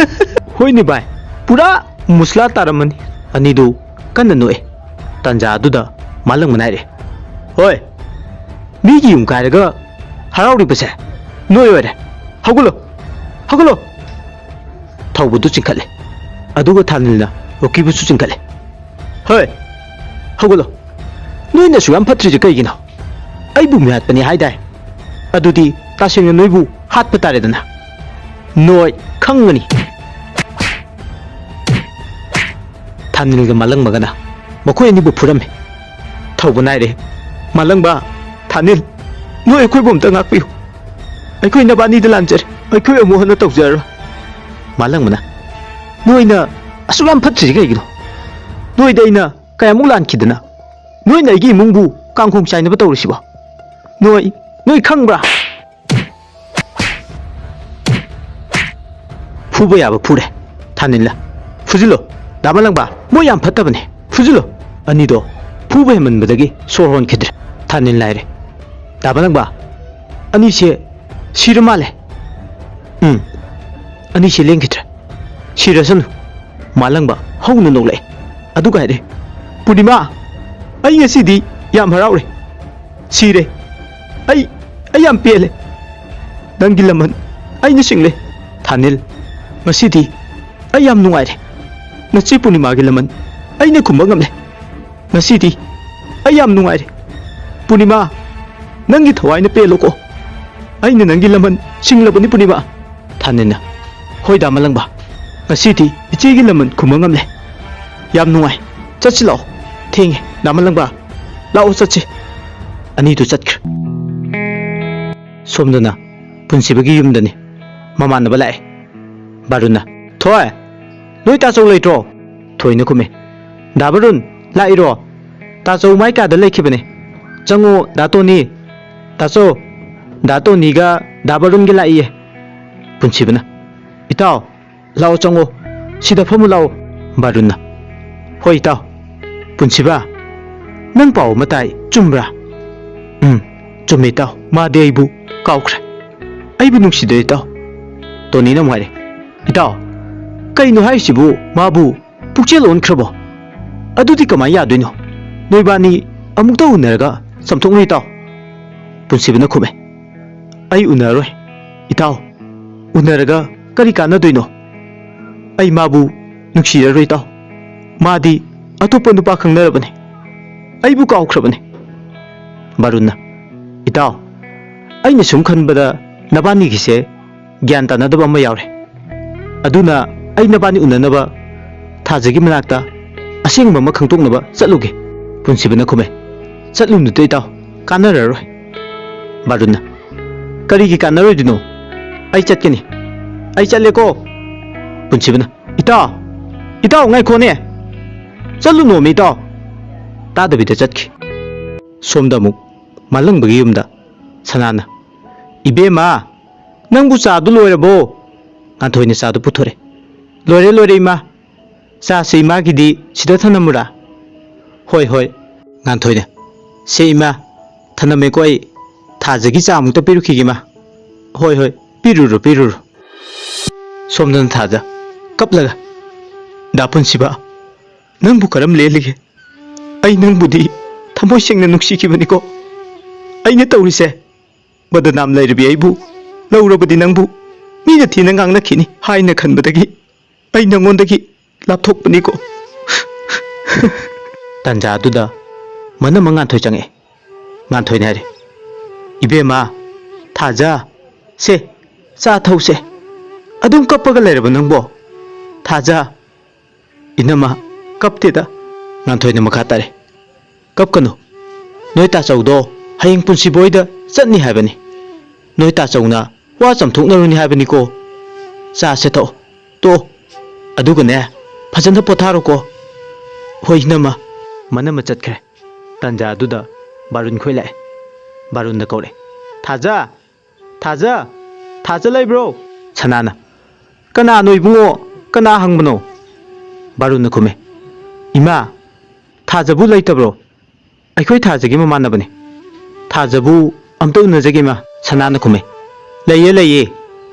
ꯍꯣꯏꯅꯦ ꯚꯥꯏ, ꯄꯨꯔꯥ ꯃꯨꯁꯂꯥ ꯇꯥꯔꯝꯃꯅꯤ꯫ ꯑꯅꯤꯗꯨ ꯀꯟꯅ ꯅꯣꯛꯑꯦ꯫ ꯇꯥꯟꯖꯥ ꯑꯗꯨꯗ ꯃꯥꯂꯪ ꯃꯅꯥꯏꯔꯦ꯫ ꯍꯣꯏ, ꯃꯤꯒꯤ ꯌꯨꯝ ꯀꯥꯏꯔꯒ ꯍꯔꯥꯎꯔꯤꯕꯁꯦ ꯅꯣꯏ ꯑꯣꯏꯔꯦ꯫ ꯍꯧꯒꯠꯂꯣ, ꯍꯧꯒꯠꯂꯣ꯫ ꯊꯧꯕꯗꯨ ꯆꯤꯡꯈꯠꯂꯦ꯫ ꯑꯗꯨꯒ ꯊꯥꯅꯤꯜꯅ ꯔꯣꯀꯤꯕꯨꯁꯨ ꯆꯤꯡꯈꯠꯂꯦ꯫ ꯍꯣꯏ, ꯍꯧꯒꯠꯂꯣ꯫ ꯅꯣꯏꯅ ꯑꯁꯨꯛ ꯌꯥꯝ ꯐꯠꯇ꯭ꯔꯤꯁꯦ ꯀꯩꯒꯤꯅꯣ? ꯑꯩꯕꯨ ꯃꯤꯍꯥꯠꯄꯅꯤ ꯍꯥꯏꯗꯥꯏ? ꯑꯗꯨꯗꯤ ꯇꯁꯦꯡꯅ ꯅꯣꯏꯕꯨ ꯍꯥꯠꯄ ꯇꯥꯔꯦꯗꯅ꯫ ꯅꯣꯏ ꯈꯪꯒꯅꯤ꯫ ꯊꯥꯅꯤꯜꯒ ꯃꯥꯂꯪꯕꯒꯅ ꯃꯈꯣꯏ ꯑꯅꯤꯕꯨ ꯐꯨꯔꯝꯃꯤ꯫ ꯊꯧꯕ ꯅꯥꯏꯔꯦ꯫ ꯃꯥꯂꯪꯕ, ꯊꯥꯅꯤꯜ, ꯅꯣꯏ ꯑꯩꯈꯣꯏꯕꯨ ꯑꯝꯇ ꯉꯥꯛꯄꯤꯌꯨ꯫ ꯑꯩꯈꯣꯏ ꯅꯕꯥꯅꯤꯗ ꯂꯥꯟꯖꯔꯦ꯫ ꯑꯩꯈꯣꯏ ꯑꯃꯨꯛ ꯍꯟꯅ ꯇꯧꯖꯔꯔꯣꯏ꯫ ꯃꯥꯂꯪꯕꯅ, ꯅꯣꯏꯅ ꯑꯁꯨꯛ ꯌꯥꯝ ꯐꯠꯇ꯭ꯔꯤꯁꯤ ꯀꯩꯒꯤꯅꯣ? ꯅꯣꯏꯗ ꯑꯩꯅ ꯀꯌꯥꯃꯨꯛ ꯂꯥꯟꯈꯤꯗꯅ? ꯅꯣꯏꯅ ꯑꯩꯒꯤ ꯏꯃꯨꯡꯕꯨ ꯀꯥꯡꯈꯣꯡ ꯆꯥꯏꯅꯕ ꯇꯧꯔꯤꯁꯤꯕꯣ? ꯅꯣꯏ, ꯅꯣꯏ ꯈꯪꯕ꯭ꯔꯥ? ꯐꯨꯕ ꯌꯥꯕ ꯐꯨꯔꯦ꯫ ꯊꯥꯅꯤꯜꯂ, ꯐꯨꯖꯤꯜꯂꯣ꯫ ꯗꯥ ꯃꯥꯂꯪꯕ, ꯃꯣꯏ ꯌꯥꯝ ꯐꯠꯇꯕꯅꯦ꯫ ꯐꯨꯖꯤꯜꯂꯣ꯫ ꯑꯅꯤꯗꯣ ꯐꯨꯕ ꯍꯦꯟꯃꯟꯕꯗꯒꯤ ꯁꯣꯔ ꯍꯣꯟꯈꯤꯗ꯭ꯔꯦ꯫ ꯊꯥꯅꯤꯜ ꯍꯥꯏꯔꯦ, ꯗꯥ ꯃꯥꯂꯪꯕ, ꯑꯅꯤꯁꯦ ꯁꯤꯔ ꯃꯥꯜꯂꯦ꯫ ꯎꯝ, ꯑꯅꯤꯁꯦ ꯂꯦꯡꯈꯤꯗ꯭ꯔꯦ꯫ ꯁꯤꯔꯁꯅꯨ꯫ ꯃꯥꯂꯪꯕ ꯍꯧꯅ ꯅꯣꯛꯂꯛꯑꯦ꯫ ꯑꯗꯨꯒ ꯍꯥꯏꯔꯦ, ꯄꯨꯔꯅꯤꯃꯥ, ꯑꯩ ꯉꯁꯤꯗꯤ ꯌꯥꯝ ꯍꯔꯥꯎꯔꯦ꯫ ꯁꯤꯔꯦ꯫ ꯑꯩ, ꯑꯩ ꯌꯥꯝ ꯄꯦꯜꯂꯦ꯫ ꯅꯪꯒꯤ ꯂꯃꯟ ꯑꯩꯅ ꯆꯤꯡꯂꯦ꯫ ꯊꯥꯅꯤꯜ, ꯉꯁꯤꯗꯤ ꯑꯩ ꯌꯥꯝ ꯅꯨꯡꯉꯥꯏꯔꯦ꯫ ꯅꯆꯦ ꯄꯨꯔꯅꯤꯃꯥꯒꯤ ꯂꯃꯟ ꯑꯩꯅ ꯈꯨꯝꯕ ꯉꯝꯂꯦ꯫ ꯉꯁꯤꯗꯤ ꯑꯩ ꯌꯥꯝ ꯅꯨꯡꯉꯥꯏꯔꯦ꯫ ꯄꯨꯔꯅꯤꯃꯥ, ꯅꯪꯒꯤ ꯊꯋꯥꯏꯅ ꯄꯦꯜꯂꯣꯀꯣ꯫ ꯑꯩꯅ ꯅꯪꯒꯤ ꯂꯃꯟ ꯆꯤꯡꯂꯕꯅꯤ ꯄꯨꯔꯅꯤꯃꯥ꯫ ꯊꯥꯅꯤꯜꯅ, ꯍꯣꯏ ꯗꯥ ꯃꯥꯂꯪꯕ, ꯉꯁꯤꯗꯤ ꯏꯆꯦꯒꯤ ꯂꯃꯟ ꯈꯨꯝꯕ ꯉꯝꯂꯦ꯫ ꯌꯥꯝ ꯅꯨꯡꯉꯥꯏ꯫ ꯆꯠꯁꯤ ꯂꯥꯛꯑꯣ꯫ ꯊꯦꯡꯉꯦ ꯗꯥ ꯃꯥꯂꯪꯕ꯫ ꯂꯥꯛꯑꯣ ꯆꯠꯁꯤ꯫ ꯑꯅꯤꯗꯨ ꯆꯠꯈ꯭ꯔꯦ꯫ ꯁꯣꯝꯗꯅ ꯄꯨꯟꯁꯤꯕꯒꯤ ꯌꯨꯝꯗꯅꯤ꯫ ꯃꯃꯥꯟꯅꯕ ꯂꯥꯛꯑꯦ꯫ ꯕꯥꯔꯨꯟꯅ, ꯊꯣꯏ, ꯅꯣꯏ ꯇꯥꯆꯧ ꯂꯩꯇ꯭ꯔꯣ? ꯊꯣꯏꯅ ꯈꯨꯝꯃꯦ, ꯗꯥ ꯕꯥꯔꯨꯟ, ꯂꯥꯛꯏꯔꯣ? ꯇꯥꯆꯧ ꯃꯥꯏ ꯀꯥꯗ ꯂꯩꯈꯤꯕꯅꯦ꯫ ꯆꯪꯉꯣ ꯗꯥ ꯇꯣꯅꯤ꯫ ꯇꯥꯆꯧ, ꯗꯥ ꯇꯣꯅꯤꯒ ꯗꯥ ꯕꯥꯔꯨꯟꯒ ꯂꯥꯛꯏꯌꯦ꯫ ꯄꯨꯟꯁꯤꯕꯅ, ꯏꯇꯥꯎ, ꯂꯥꯛꯑꯣ ꯆꯪꯉꯣ꯫ ꯁꯤꯗ ꯐꯝꯃꯨ ꯂꯥꯛꯑꯣ꯫ ꯕꯥꯔꯨꯟꯅ, ꯍꯣꯏ ꯏꯇꯥꯎ꯫ ꯄꯨꯟꯁꯤꯕ, ꯅꯪ ꯄꯥꯎ ꯑꯃ ꯇꯥꯏ, ꯆꯨꯝꯕ꯭ꯔꯥ? ꯎꯝ, ꯆꯨꯝꯃꯦ ꯏꯇꯥꯎ꯫ ꯃꯥꯗꯤ ꯑꯩꯕꯨ ꯀꯥꯎꯈ꯭ꯔꯦ꯫ ꯑꯩꯕꯨ ꯅꯨꯡꯁꯤꯗ꯭ꯔꯦ ꯏꯇꯥꯎ꯫ ꯇꯣꯅꯤꯅ ꯑꯃꯨꯛ ꯍꯥꯏꯔꯦ, "ꯏꯇꯥꯎ, ꯀꯩꯅꯣ ꯍꯥꯏꯔꯤꯁꯤꯕꯨ? ꯃꯥꯕꯨ ꯄꯨꯛꯆꯦꯜ ꯑꯣꯟꯈ꯭ꯔꯕꯣ? ꯑꯗꯨꯗꯤ ꯀꯃꯥꯏꯅ ꯌꯥꯗꯣꯏꯅꯣ? ꯅꯣꯏꯕꯥꯅꯤ ꯑꯃꯨꯛꯇ ꯎꯅꯔꯒ ꯆꯥꯝꯊꯣꯛꯅꯧ ꯏꯇꯥꯎ꯫" ꯄꯨꯟꯁꯤꯕꯅ ꯈꯨꯝꯃꯦ, "ꯑꯩ ꯎꯅꯔꯣꯏ ꯏꯇꯥꯎ꯫ ꯎꯅꯔꯒ ꯀꯔꯤ ꯀꯥꯟꯅꯗꯣꯏꯅꯣ? ꯑꯩ ꯃꯥꯕꯨ ꯅꯨꯡꯁꯤꯔꯔꯣꯏ ꯏꯇꯥꯎ꯫ ꯃꯥꯗꯤ ꯑꯇꯣꯞꯄ ꯅꯨꯄꯥ ꯈꯪꯅꯔꯕꯅꯤ꯫ ꯑꯩꯕꯨ ꯀꯥꯎꯈ꯭ꯔꯕꯅꯤ꯫" ꯕꯥꯔꯨꯟꯅ, "ꯏꯇꯥꯎ, ꯑꯩꯅ ꯁꯨꯝ ꯈꯟꯕꯗ ꯅꯕꯥꯅꯤꯒꯤꯁꯦ ꯒ꯭ꯌꯥꯟ ꯇꯥꯅꯗꯕ ꯑꯃ ꯌꯥꯎꯔꯦ꯫ ꯑꯗꯨꯅ ꯑꯩ ꯅꯕꯥꯅꯤ ꯎꯅꯅꯕ ꯊꯥꯖꯒꯤ ꯃꯅꯥꯛꯇ ꯑꯁꯦꯡꯕ ꯑꯃ ꯈꯪꯗꯣꯛꯅꯕ ꯆꯠꯂꯨꯒꯦ꯫" ꯄꯨꯟꯁꯤꯕꯅ ꯈꯨꯝꯃꯦ, "ꯆꯠꯂꯨꯅꯨꯗ ꯏꯇꯥꯎ, ꯀꯥꯟꯅꯔꯔꯣꯏ꯫" ꯕꯥꯔꯨꯟꯅ, "ꯀꯔꯤꯒꯤ ꯀꯥꯟꯅꯔꯣꯏꯗꯣꯏꯅꯣ? ꯑꯩ ꯆꯠꯀꯅꯤ꯫ ꯑꯩ ꯆꯠꯂꯦꯀꯣ꯫" ꯄꯨꯟꯁꯤꯕꯅ, "ꯏꯇꯥꯎ, ꯏꯇꯥꯎ ꯉꯥꯏꯈꯣꯅꯦ꯫ ꯆꯠꯂꯨꯅꯣꯃꯤ ꯏꯇꯥꯎ꯫" ꯇꯥꯗꯕꯤꯗ ꯆꯠꯈꯤ꯫ ꯁꯣꯝꯗ ꯑꯃꯨꯛ ꯃꯥꯂꯪꯕꯒꯤ ꯌꯨꯝꯗ ꯁꯅꯥꯅ, "ꯏꯕꯦꯝꯃ, ꯅꯪꯕꯨ ꯆꯥꯗꯨ ꯂꯣꯏꯔꯕꯣ?" ꯉꯥꯟꯊꯣꯏꯅ ꯆꯥꯗꯨ ꯄꯨꯊꯣꯔꯛꯑꯦ꯫ "ꯂꯣꯏꯔꯦ, ꯂꯣꯏꯔꯦ ꯏꯃꯥ꯫ ꯆꯥꯁꯦ ꯏꯃꯥꯒꯤꯗꯤ ꯁꯤꯗ ꯊꯅꯝꯃꯨꯔꯥ?" "ꯍꯣꯏ, ꯍꯣꯏ꯫" ꯉꯥꯟꯊꯣꯏꯅ, "ꯁꯦ ꯏꯃꯥ, ꯊꯅꯝꯃꯦꯀꯣ ꯑꯩ꯫ ꯊꯥꯖꯒꯤ ꯆꯥ ꯑꯃꯨꯛꯇ ꯄꯤꯔꯨꯈꯤꯒꯦ ꯏꯃꯥ꯫" "ꯍꯣꯏ, ꯍꯣꯏ, ꯄꯤꯔꯨꯔꯣ, ꯄꯤꯔꯨꯔꯣ꯫" ꯁꯣꯝꯗꯅ ꯊꯥꯖ ꯀꯞꯂꯒ, "ꯗꯥ ꯄꯨꯟꯁꯤꯕ, ꯅꯪꯕꯨ ꯀꯔꯝ ꯂꯦꯜꯂꯤꯒꯦ? ꯑꯩ ꯅꯪꯕꯨꯗꯤ ꯊꯃꯣꯏ ꯁꯦꯡꯅ ꯅꯨꯡꯁꯤꯈꯤꯕꯅꯤꯀꯣ꯫ ꯑꯩꯅ ꯇꯧꯔꯤꯁꯦ, ꯕꯗꯅꯥꯝ ꯂꯩꯔꯕꯤ ꯑꯩꯕꯨ ꯂꯧꯔꯕꯗꯤ ꯅꯪꯕꯨ ꯃꯤꯅ ꯊꯤꯅ ꯉꯥꯡꯅꯈꯤꯅꯤ ꯍꯥꯏꯅ ꯈꯟꯕꯗꯒꯤ ꯑꯩ ꯅꯪꯉꯣꯟꯗꯒꯤ ꯂꯥꯞꯊꯣꯛꯄꯅꯤꯀꯣ꯫" ꯇꯟꯖꯥꯗꯨꯗ ꯃꯅꯝꯃ ꯉꯥꯟꯊꯣꯏ ꯆꯪꯉꯛꯑꯦ꯫ ꯉꯥꯟꯊꯣꯏꯅ ꯍꯥꯏꯔꯦ, "ꯏꯕꯦꯝꯃ, ꯊꯥꯖ, ꯁꯦ, ꯆꯥ ꯊꯧꯁꯦ꯫ ꯑꯗꯨꯝ ꯀꯞꯄꯒ ꯂꯩꯔꯕ ꯅꯪꯕꯣ? ꯊꯥꯖ꯫" "ꯏꯅꯝꯃ, ꯀꯞꯇꯦꯗ꯫" ꯉꯥꯟꯊꯣꯏꯅ ꯃꯈꯥ ꯇꯥꯔꯦ, "ꯀꯞꯀꯅꯨ꯫ ꯅꯣꯏ ꯇꯥꯆꯧꯗꯣ ꯍꯌꯦꯡ ꯄꯨꯟꯁꯤꯕ ꯍꯣꯏꯗ ꯆꯠꯅꯤ ꯍꯥꯏꯕꯅꯤ꯫ ꯅꯣꯏ ꯇꯥꯆꯧꯅ ꯋꯥ ꯆꯥꯝꯊꯣꯛꯅꯔꯨꯅꯤ ꯍꯥꯏꯕꯅꯤꯀꯣ꯫ ꯆꯥꯁꯦ ꯊꯛꯑꯣ, ꯇꯣꯛꯑꯣ꯫ ꯑꯗꯨꯒꯅꯦ, ꯐꯖꯅ ꯄꯣꯊꯥꯔꯣꯀꯣ꯫" "ꯍꯣꯏ ꯏꯅꯝꯃ꯫" ꯃꯅꯝꯃ ꯆꯠꯈ꯭ꯔꯦ꯫ ꯇꯟꯖꯥꯗꯨꯗ ꯕꯥꯔꯨꯟ ꯈꯣꯏ ꯂꯥꯛꯑꯦ꯫ ꯕꯥꯔꯨꯟꯅ ꯀꯧꯔꯦ, "ꯊꯥꯖ! ꯊꯥꯖ! ꯊꯥꯖ ꯂꯩꯕ꯭ꯔꯣ?" ꯁꯅꯥꯅ, "ꯀꯅꯥꯅꯣ ꯏꯕꯨꯡꯉꯣ? ꯀꯅꯥ ꯍꯪꯕꯅꯣ?" ꯕꯥꯔꯨꯟꯅ ꯈꯨꯝꯃꯦ, "ꯏꯃꯥ, "ꯊꯥꯖꯕꯨ ꯂꯩꯇꯕ꯭ꯔꯣ?" "ꯑꯩꯈꯣꯏ ꯊꯥꯖꯒꯤ ꯃꯃꯥꯟꯅꯕꯅꯤ꯫ ꯊꯥꯖꯕꯨ ꯑꯝꯇ ꯎꯅꯖꯒꯦ, ꯏꯃꯥ", ꯁꯅꯥꯅ ꯈꯨꯝꯃꯦ꯫ "ꯂꯩꯌꯦ, ꯂꯩꯌꯦ꯫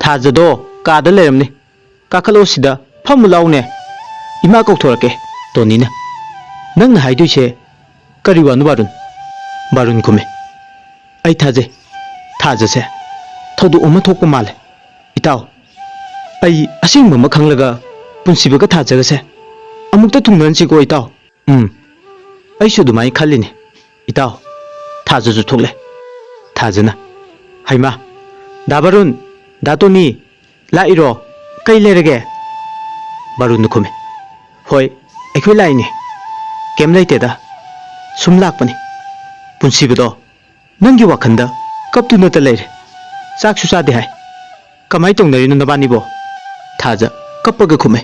ꯊꯥꯖꯗꯣ ꯀꯥꯗ ꯂꯩꯔꯝꯅꯤ꯫ ꯀꯥꯈꯠꯂꯛꯑꯣ ꯁꯤꯗ, ꯐꯝꯃꯨ ꯂꯥꯎꯅꯦ꯫ ꯏꯃꯥ ꯀꯧꯊꯣꯔꯛꯀꯦ", ꯇꯣꯅꯤꯅ꯫ "ꯅꯪꯅ ꯍꯥꯏꯗꯣꯏꯁꯦ ꯀꯔꯤ ꯋꯥꯅꯣ, ꯕꯥꯔꯨꯟ?" ꯕꯥꯔꯨꯟ ꯈꯨꯝꯃꯦ꯫ "ꯑꯩ ꯊꯥꯖꯩ꯫ ꯊꯥꯖꯁꯦ ꯊꯧꯗꯣꯛ ꯑꯃ ꯊꯣꯛꯄ ꯃꯥꯜꯂꯦ꯫ ꯏꯇꯥꯎ, ꯑꯩ ꯑꯁꯦꯡꯕ ꯑꯃ ꯈꯪꯂꯒ ꯄꯨꯟꯁꯤꯕꯒ ꯊꯥꯖꯒꯁꯦ ꯑꯃꯨꯛꯇ ꯊꯨꯡꯅꯍꯟꯁꯤꯀꯣ, ꯏꯇꯥꯎ꯫" "ꯎꯝ, ꯑꯩꯁꯨ ꯑꯗꯨꯃꯥꯏꯅ ꯈꯜꯂꯤꯅꯦ, ꯏꯇꯥꯎ꯫" ꯊꯥꯖꯁꯨ ꯊꯣꯛꯂꯦ꯫ ꯊꯥꯖꯅ, "ꯍꯩꯃꯥ, ꯗꯥ ꯕꯥꯔꯨꯟ, ꯗꯥ ꯇꯣꯅꯤ, ꯂꯥꯛꯏꯔꯣ? ꯀꯩ ꯂꯩꯔꯒꯦ?" ꯕꯥꯔꯨꯟꯅ ꯈꯨꯝꯃꯤ꯫ "ꯍꯣꯏ, ꯑꯩꯈꯣꯏ ꯂꯥꯛꯏꯅꯦ꯫ ꯀꯩꯝ ꯂꯩꯇꯦꯗ, ꯁꯨꯝ ꯂꯥꯛꯄꯅꯤ꯫ ꯄꯨꯟꯁꯤꯕꯗꯣ ꯅꯪꯒꯤ ꯋꯥꯈꯜꯗ ꯀꯞꯇꯨꯅꯇ ꯂꯩꯔꯦ꯫ ꯆꯥꯛꯁꯨ ꯆꯥꯗꯦ ꯍꯥꯏ꯫ ꯀꯃꯥꯏ ꯇꯧꯅꯔꯤꯅꯣ ꯅꯕꯥꯅꯤꯕꯣ?" ꯊꯥꯖ ꯀꯞꯄꯒ ꯈꯨꯝꯃꯦ꯫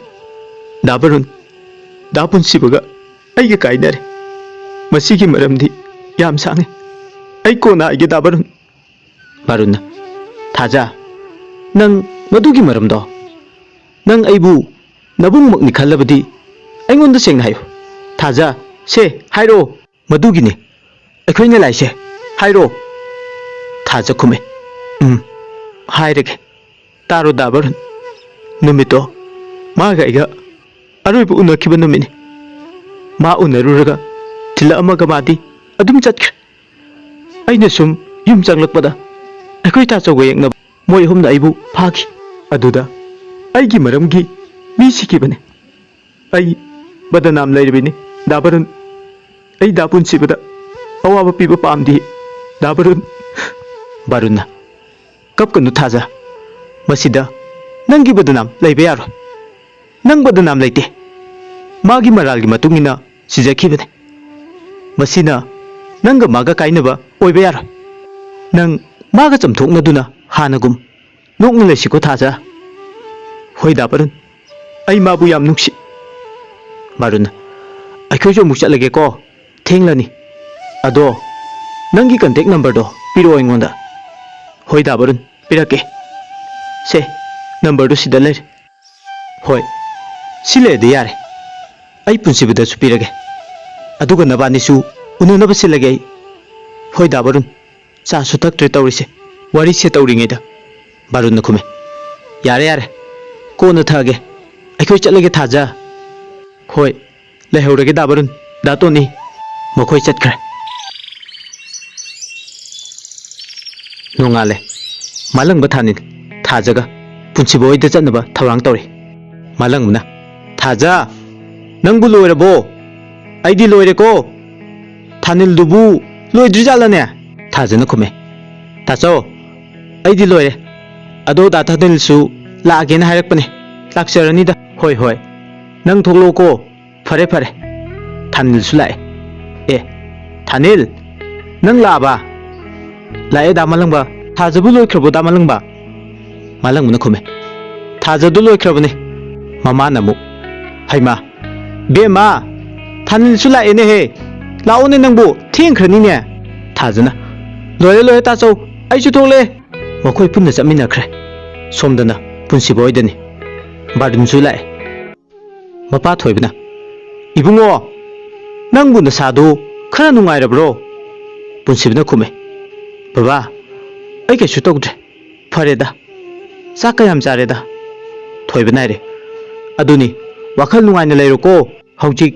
"ꯗꯥ ꯕꯥꯔꯨꯟ, ꯗꯥ ꯄꯨꯟꯁꯤꯕꯒ ꯑꯩꯒ ꯀꯥꯏꯅꯔꯦ꯫ ꯃꯁꯤꯒꯤ ꯃꯔꯝꯗꯤ ꯌꯥꯝ ꯁꯥꯡꯉꯦ꯫ ꯑꯩ ꯀꯣꯟꯅ ꯍꯥꯏꯒꯦ, ꯗꯥ ꯕꯥꯔꯨꯟ꯫" ꯕꯥꯔꯨꯟꯅ, "ꯊꯥꯖ, ꯅꯪ ꯃꯗꯨꯒꯤ ꯃꯔꯝꯗꯣ ꯅꯪ ꯑꯩꯕꯨ ꯅꯕꯨꯡꯃꯛꯅꯤ ꯈꯜꯂꯕꯗꯤ ꯑꯩꯉꯣꯟꯗ ꯁꯦꯡꯅ ꯍꯥꯏꯌꯨ꯫ ꯊꯥꯖ, ꯁꯦ, ꯍꯥꯏꯔꯛꯑꯣ꯫ ꯃꯗꯨꯒꯤꯅꯤ ꯑꯩꯈꯣꯏꯅ ꯂꯥꯛꯏꯁꯦ꯫ ꯍꯥꯏꯔꯛꯑꯣ꯫" ꯊꯥꯖ ꯈꯨꯝꯃꯦ꯫ "ꯎꯝ, ꯍꯥꯏꯔꯒꯦ꯫ ꯇꯥꯔꯣ, ꯗꯥ ꯕꯥꯔꯨꯟ, ꯅꯨꯃꯤꯠꯇꯣ ꯃꯥꯒ ꯑꯩꯒ ꯑꯔꯣꯏꯕ ꯎꯅꯈꯤꯕ ꯅꯨꯃꯤꯠꯅꯤ꯫ ꯃꯥ ꯎꯅꯔꯨꯔꯒ ꯊꯤꯜꯂꯛꯑꯝꯃꯒ ꯃꯥꯗꯤ ꯑꯗꯨꯝ ꯆꯠꯈ꯭ꯔꯦ꯫ ꯑꯩꯅ ꯁꯨꯝ ꯌꯨꯝ ꯆꯪꯂꯛꯄꯗ ꯑꯩꯈꯣꯏ ꯇꯥꯆꯧꯒ ꯌꯦꯛꯅꯕ ꯃꯣꯏ ꯑꯍꯨꯝꯅ ꯑꯩꯕꯨ ꯐꯥꯈꯤ꯫ ꯑꯗꯨꯗ ꯑꯩꯒꯤ ꯃꯔꯝꯒꯤ ꯃꯤ ꯁꯤꯈꯤꯕꯅꯤ꯫ ꯑꯩ ꯕꯗꯅꯥꯝ ꯂꯩꯔꯤꯕꯅꯤ, ꯗꯥ ꯕꯥꯔꯨꯟ꯫ ꯑꯩ ꯗꯥ ꯄꯨꯟꯁꯤꯕꯗ ꯑꯋꯥꯕ ꯄꯤꯕ ꯄꯥꯝꯗꯦ, ꯗꯥ ꯕꯥꯔꯨꯟ꯫" ꯕꯥꯔꯨꯟꯅ, "ꯀꯞꯀꯅꯨ ꯊꯥꯖ꯫ ꯃꯁꯤꯗ ꯅꯪꯒꯤ ꯕꯗꯅꯥꯝ ꯂꯩꯕ ꯌꯥꯔꯣꯏ꯫ ꯅꯪ ꯕꯗꯅꯥꯝ ꯂꯩꯇꯦ꯫ ꯃꯥꯒꯤ ꯃꯔꯥꯜꯒꯤ ꯃꯇꯨꯡ ꯏꯟꯅ ꯁꯤꯖꯈꯤꯕꯅꯤ꯫ ꯃꯁꯤꯅ ꯅꯪꯒ ꯃꯥꯒ ꯀꯥꯏꯅꯕ ꯑꯣꯏꯕ ꯌꯥꯔꯣꯏ꯫ ꯅꯪ ꯃꯥꯒ ꯆꯝꯊꯣꯛꯅꯗꯨꯅ ꯍꯥꯟꯅꯒꯨꯝ ꯅꯣꯛꯅ ꯂꯩꯁꯤꯀꯣ, ꯊꯥꯖ꯫" "ꯍꯣꯏ, ꯗꯥ ꯕꯥꯔꯨꯟ, ꯑꯩ ꯃꯥꯕꯨ ꯌꯥꯝ ꯅꯨꯡꯁꯤ꯫" ꯕꯥꯔꯨꯟꯅ, "ꯑꯩꯈꯣꯏꯁꯨ ꯑꯃꯨꯛ ꯆꯠꯂꯒꯦꯀꯣ, ꯊꯦꯡꯂꯅꯤ꯫ ꯑꯗꯣ ꯅꯪꯒꯤ ꯀꯟꯇꯦꯛ ꯅꯝꯕꯔꯗꯣ ꯄꯤꯔꯛꯑꯣ ꯑꯩꯉꯣꯟꯗ꯫" "ꯍꯣꯏ, ꯗꯥ ꯕꯥꯔꯨꯟ, ꯄꯤꯔꯛꯀꯦ꯫ ꯁꯦ, ꯅꯝꯕꯔꯗꯨ ꯁꯤꯗ ꯂꯩꯔꯦ꯫" "ꯍꯣꯏ, ꯁꯤ ꯂꯩꯔꯗꯤ ꯌꯥꯔꯦ꯫ ꯑꯩ ꯄꯨꯟꯁꯤꯕꯗꯁꯨ ꯄꯤꯔꯒꯦ꯫" ꯑꯗꯨꯒ ꯅꯕꯥꯅꯤꯁꯨ ꯎꯅꯅꯕ ꯁꯤꯜꯂꯒꯦ ꯑꯩ꯫ ꯍꯣꯏ ꯗꯥ ꯕꯥꯔꯨꯟ, ꯆꯥꯁꯨ ꯊꯛꯇ꯭ꯔꯦ ꯇꯧꯔꯤꯁꯦ꯫ ꯋꯥꯔꯤꯁꯦ ꯇꯧꯔꯤꯉꯩꯗ ꯕꯥꯔꯨꯟꯅ ꯈꯨꯝꯃꯦ, "ꯌꯥꯔꯦ ꯌꯥꯔꯦ, ꯀꯣꯟꯅ ꯊꯛꯑꯒꯦ, ꯑꯩꯈꯣꯏ ꯆꯠꯂꯒꯦ ꯊꯥꯖ"꯫ "ꯍꯣꯏ, ꯂꯩꯍꯧꯔꯒꯦ ꯗꯥ ꯕꯥꯔꯨꯟ, ꯗꯥ ꯇꯣꯅꯤ"꯫ ꯃꯈꯣꯏ ꯆꯠꯈ꯭ꯔꯦ꯫ ꯅꯣꯡꯉꯥꯜꯂꯦ꯫ ꯃꯥꯂꯪꯕ, ꯊꯥꯅꯤꯜ, ꯊꯥꯖꯒ ꯄꯨꯟꯁꯤꯕ ꯍꯣꯏꯗ ꯆꯠꯅꯕ ꯊꯧꯔꯥꯡ ꯇꯧꯔꯤ꯫ ꯃꯥꯂꯪꯕꯅ, "ꯊꯥꯖ, ꯅꯪꯕꯨ ꯂꯣꯏꯔꯕꯣ?" "ꯑꯩꯗꯤ ꯂꯣꯏꯔꯦꯀꯣ꯫ ꯊꯥꯅꯤꯜꯗꯨꯕꯨ ꯂꯣꯏꯗ꯭ꯔꯤꯖꯥꯠꯂꯅꯦ?" ꯊꯥꯖꯅ ꯈꯨꯝꯃꯦ, "ꯇꯥꯆꯧ, ꯑꯩꯗꯤ ꯂꯣꯏꯔꯦ꯫ ꯑꯗꯣ ꯗꯥ ꯊꯥꯅꯤꯜꯁꯨ ꯂꯥꯛꯑꯒꯦꯅ ꯍꯥꯏꯔꯛꯄꯅꯦ꯫ ꯂꯥꯛꯆꯔꯅꯤꯗ"꯫ "ꯍꯣꯏ ꯍꯣꯏ, ꯅꯪ ꯊꯣꯛꯂꯛꯑꯣꯀꯣ"꯫ "ꯐꯔꯦ ꯐꯔꯦ"꯫ ꯊꯥꯅꯤꯜꯁꯨ ꯂꯥꯛꯑꯦ꯫ "ꯑꯦ, ꯊꯥꯅꯤꯜ, ꯅꯪ ꯂꯥꯛꯑꯕ?" "ꯂꯥꯛꯑꯦ ꯗꯥ ꯃꯥꯂꯪꯕ"꯫ "ꯊꯥꯖꯕꯨ ꯂꯣꯏꯈ꯭ꯔꯕꯣ ꯗꯥ ꯃꯥꯂꯪꯕ?" ꯃꯥꯂꯪꯕꯅ ꯈꯨꯝꯃꯦ, "ꯊꯥꯖꯗꯨ ꯂꯣꯏꯈ꯭ꯔꯕꯅꯦ"꯫ ꯃꯃꯥꯅ ꯑꯃꯨꯛ, "ꯍꯩꯃꯥ, ꯕꯦꯝꯃ, ꯊꯥꯅꯤꯜꯁꯨ ꯂꯥꯛꯑꯦꯅꯦꯍꯦ, ꯂꯥꯛꯑꯣꯅꯦ ꯅꯪꯕꯨ, ꯊꯦꯡꯈ꯭ꯔꯅꯤꯅꯦ"꯫ ꯊꯥꯖꯅ, "ꯂꯣꯏꯔꯦ ꯂꯣꯏꯔꯦ ꯇꯥꯆꯧ, ꯑꯩꯁꯨ ꯊꯣꯛꯂꯛꯑꯦ"꯫ ꯃꯈꯣꯏ ꯄꯨꯟꯅ ꯆꯠꯃꯤꯟꯅꯈ꯭ꯔꯦ꯫ ꯁꯣꯝꯗꯅ ꯄꯨꯟꯁꯤꯕ ꯍꯣꯏꯗꯅꯤ꯫ ꯕꯥꯔꯗꯨꯟꯁꯨ ꯂꯥꯛꯑꯦ꯫ ꯃꯄꯥ ꯊꯣꯏꯕꯅ, "ꯏꯕꯨꯡꯉꯣ, ꯅꯪꯕꯨ ꯅꯁꯥꯗꯨ ꯈꯔ ꯅꯨꯡꯉꯥꯏꯔꯕ꯭ꯔꯣ?" ꯄꯨꯟꯁꯤꯕꯅ ꯈꯨꯝꯃꯦ, "ꯕꯕꯥ, ꯑꯩ ꯀꯩꯁꯨ ꯇꯧꯗ꯭ꯔꯦ, ꯐꯔꯦꯗ, ꯆꯥꯛ ꯀꯌꯥꯝ ꯆꯥꯔꯦꯗ"꯫ ꯊꯣꯏꯕꯅ ꯍꯥꯏꯔꯦ, "ꯑꯗꯨꯅꯤ, ꯋꯥꯈꯜ ꯅꯨꯡꯉꯥꯏꯅ ꯂꯩꯔꯣꯀꯣ꯫ ꯍꯧꯖꯤꯛ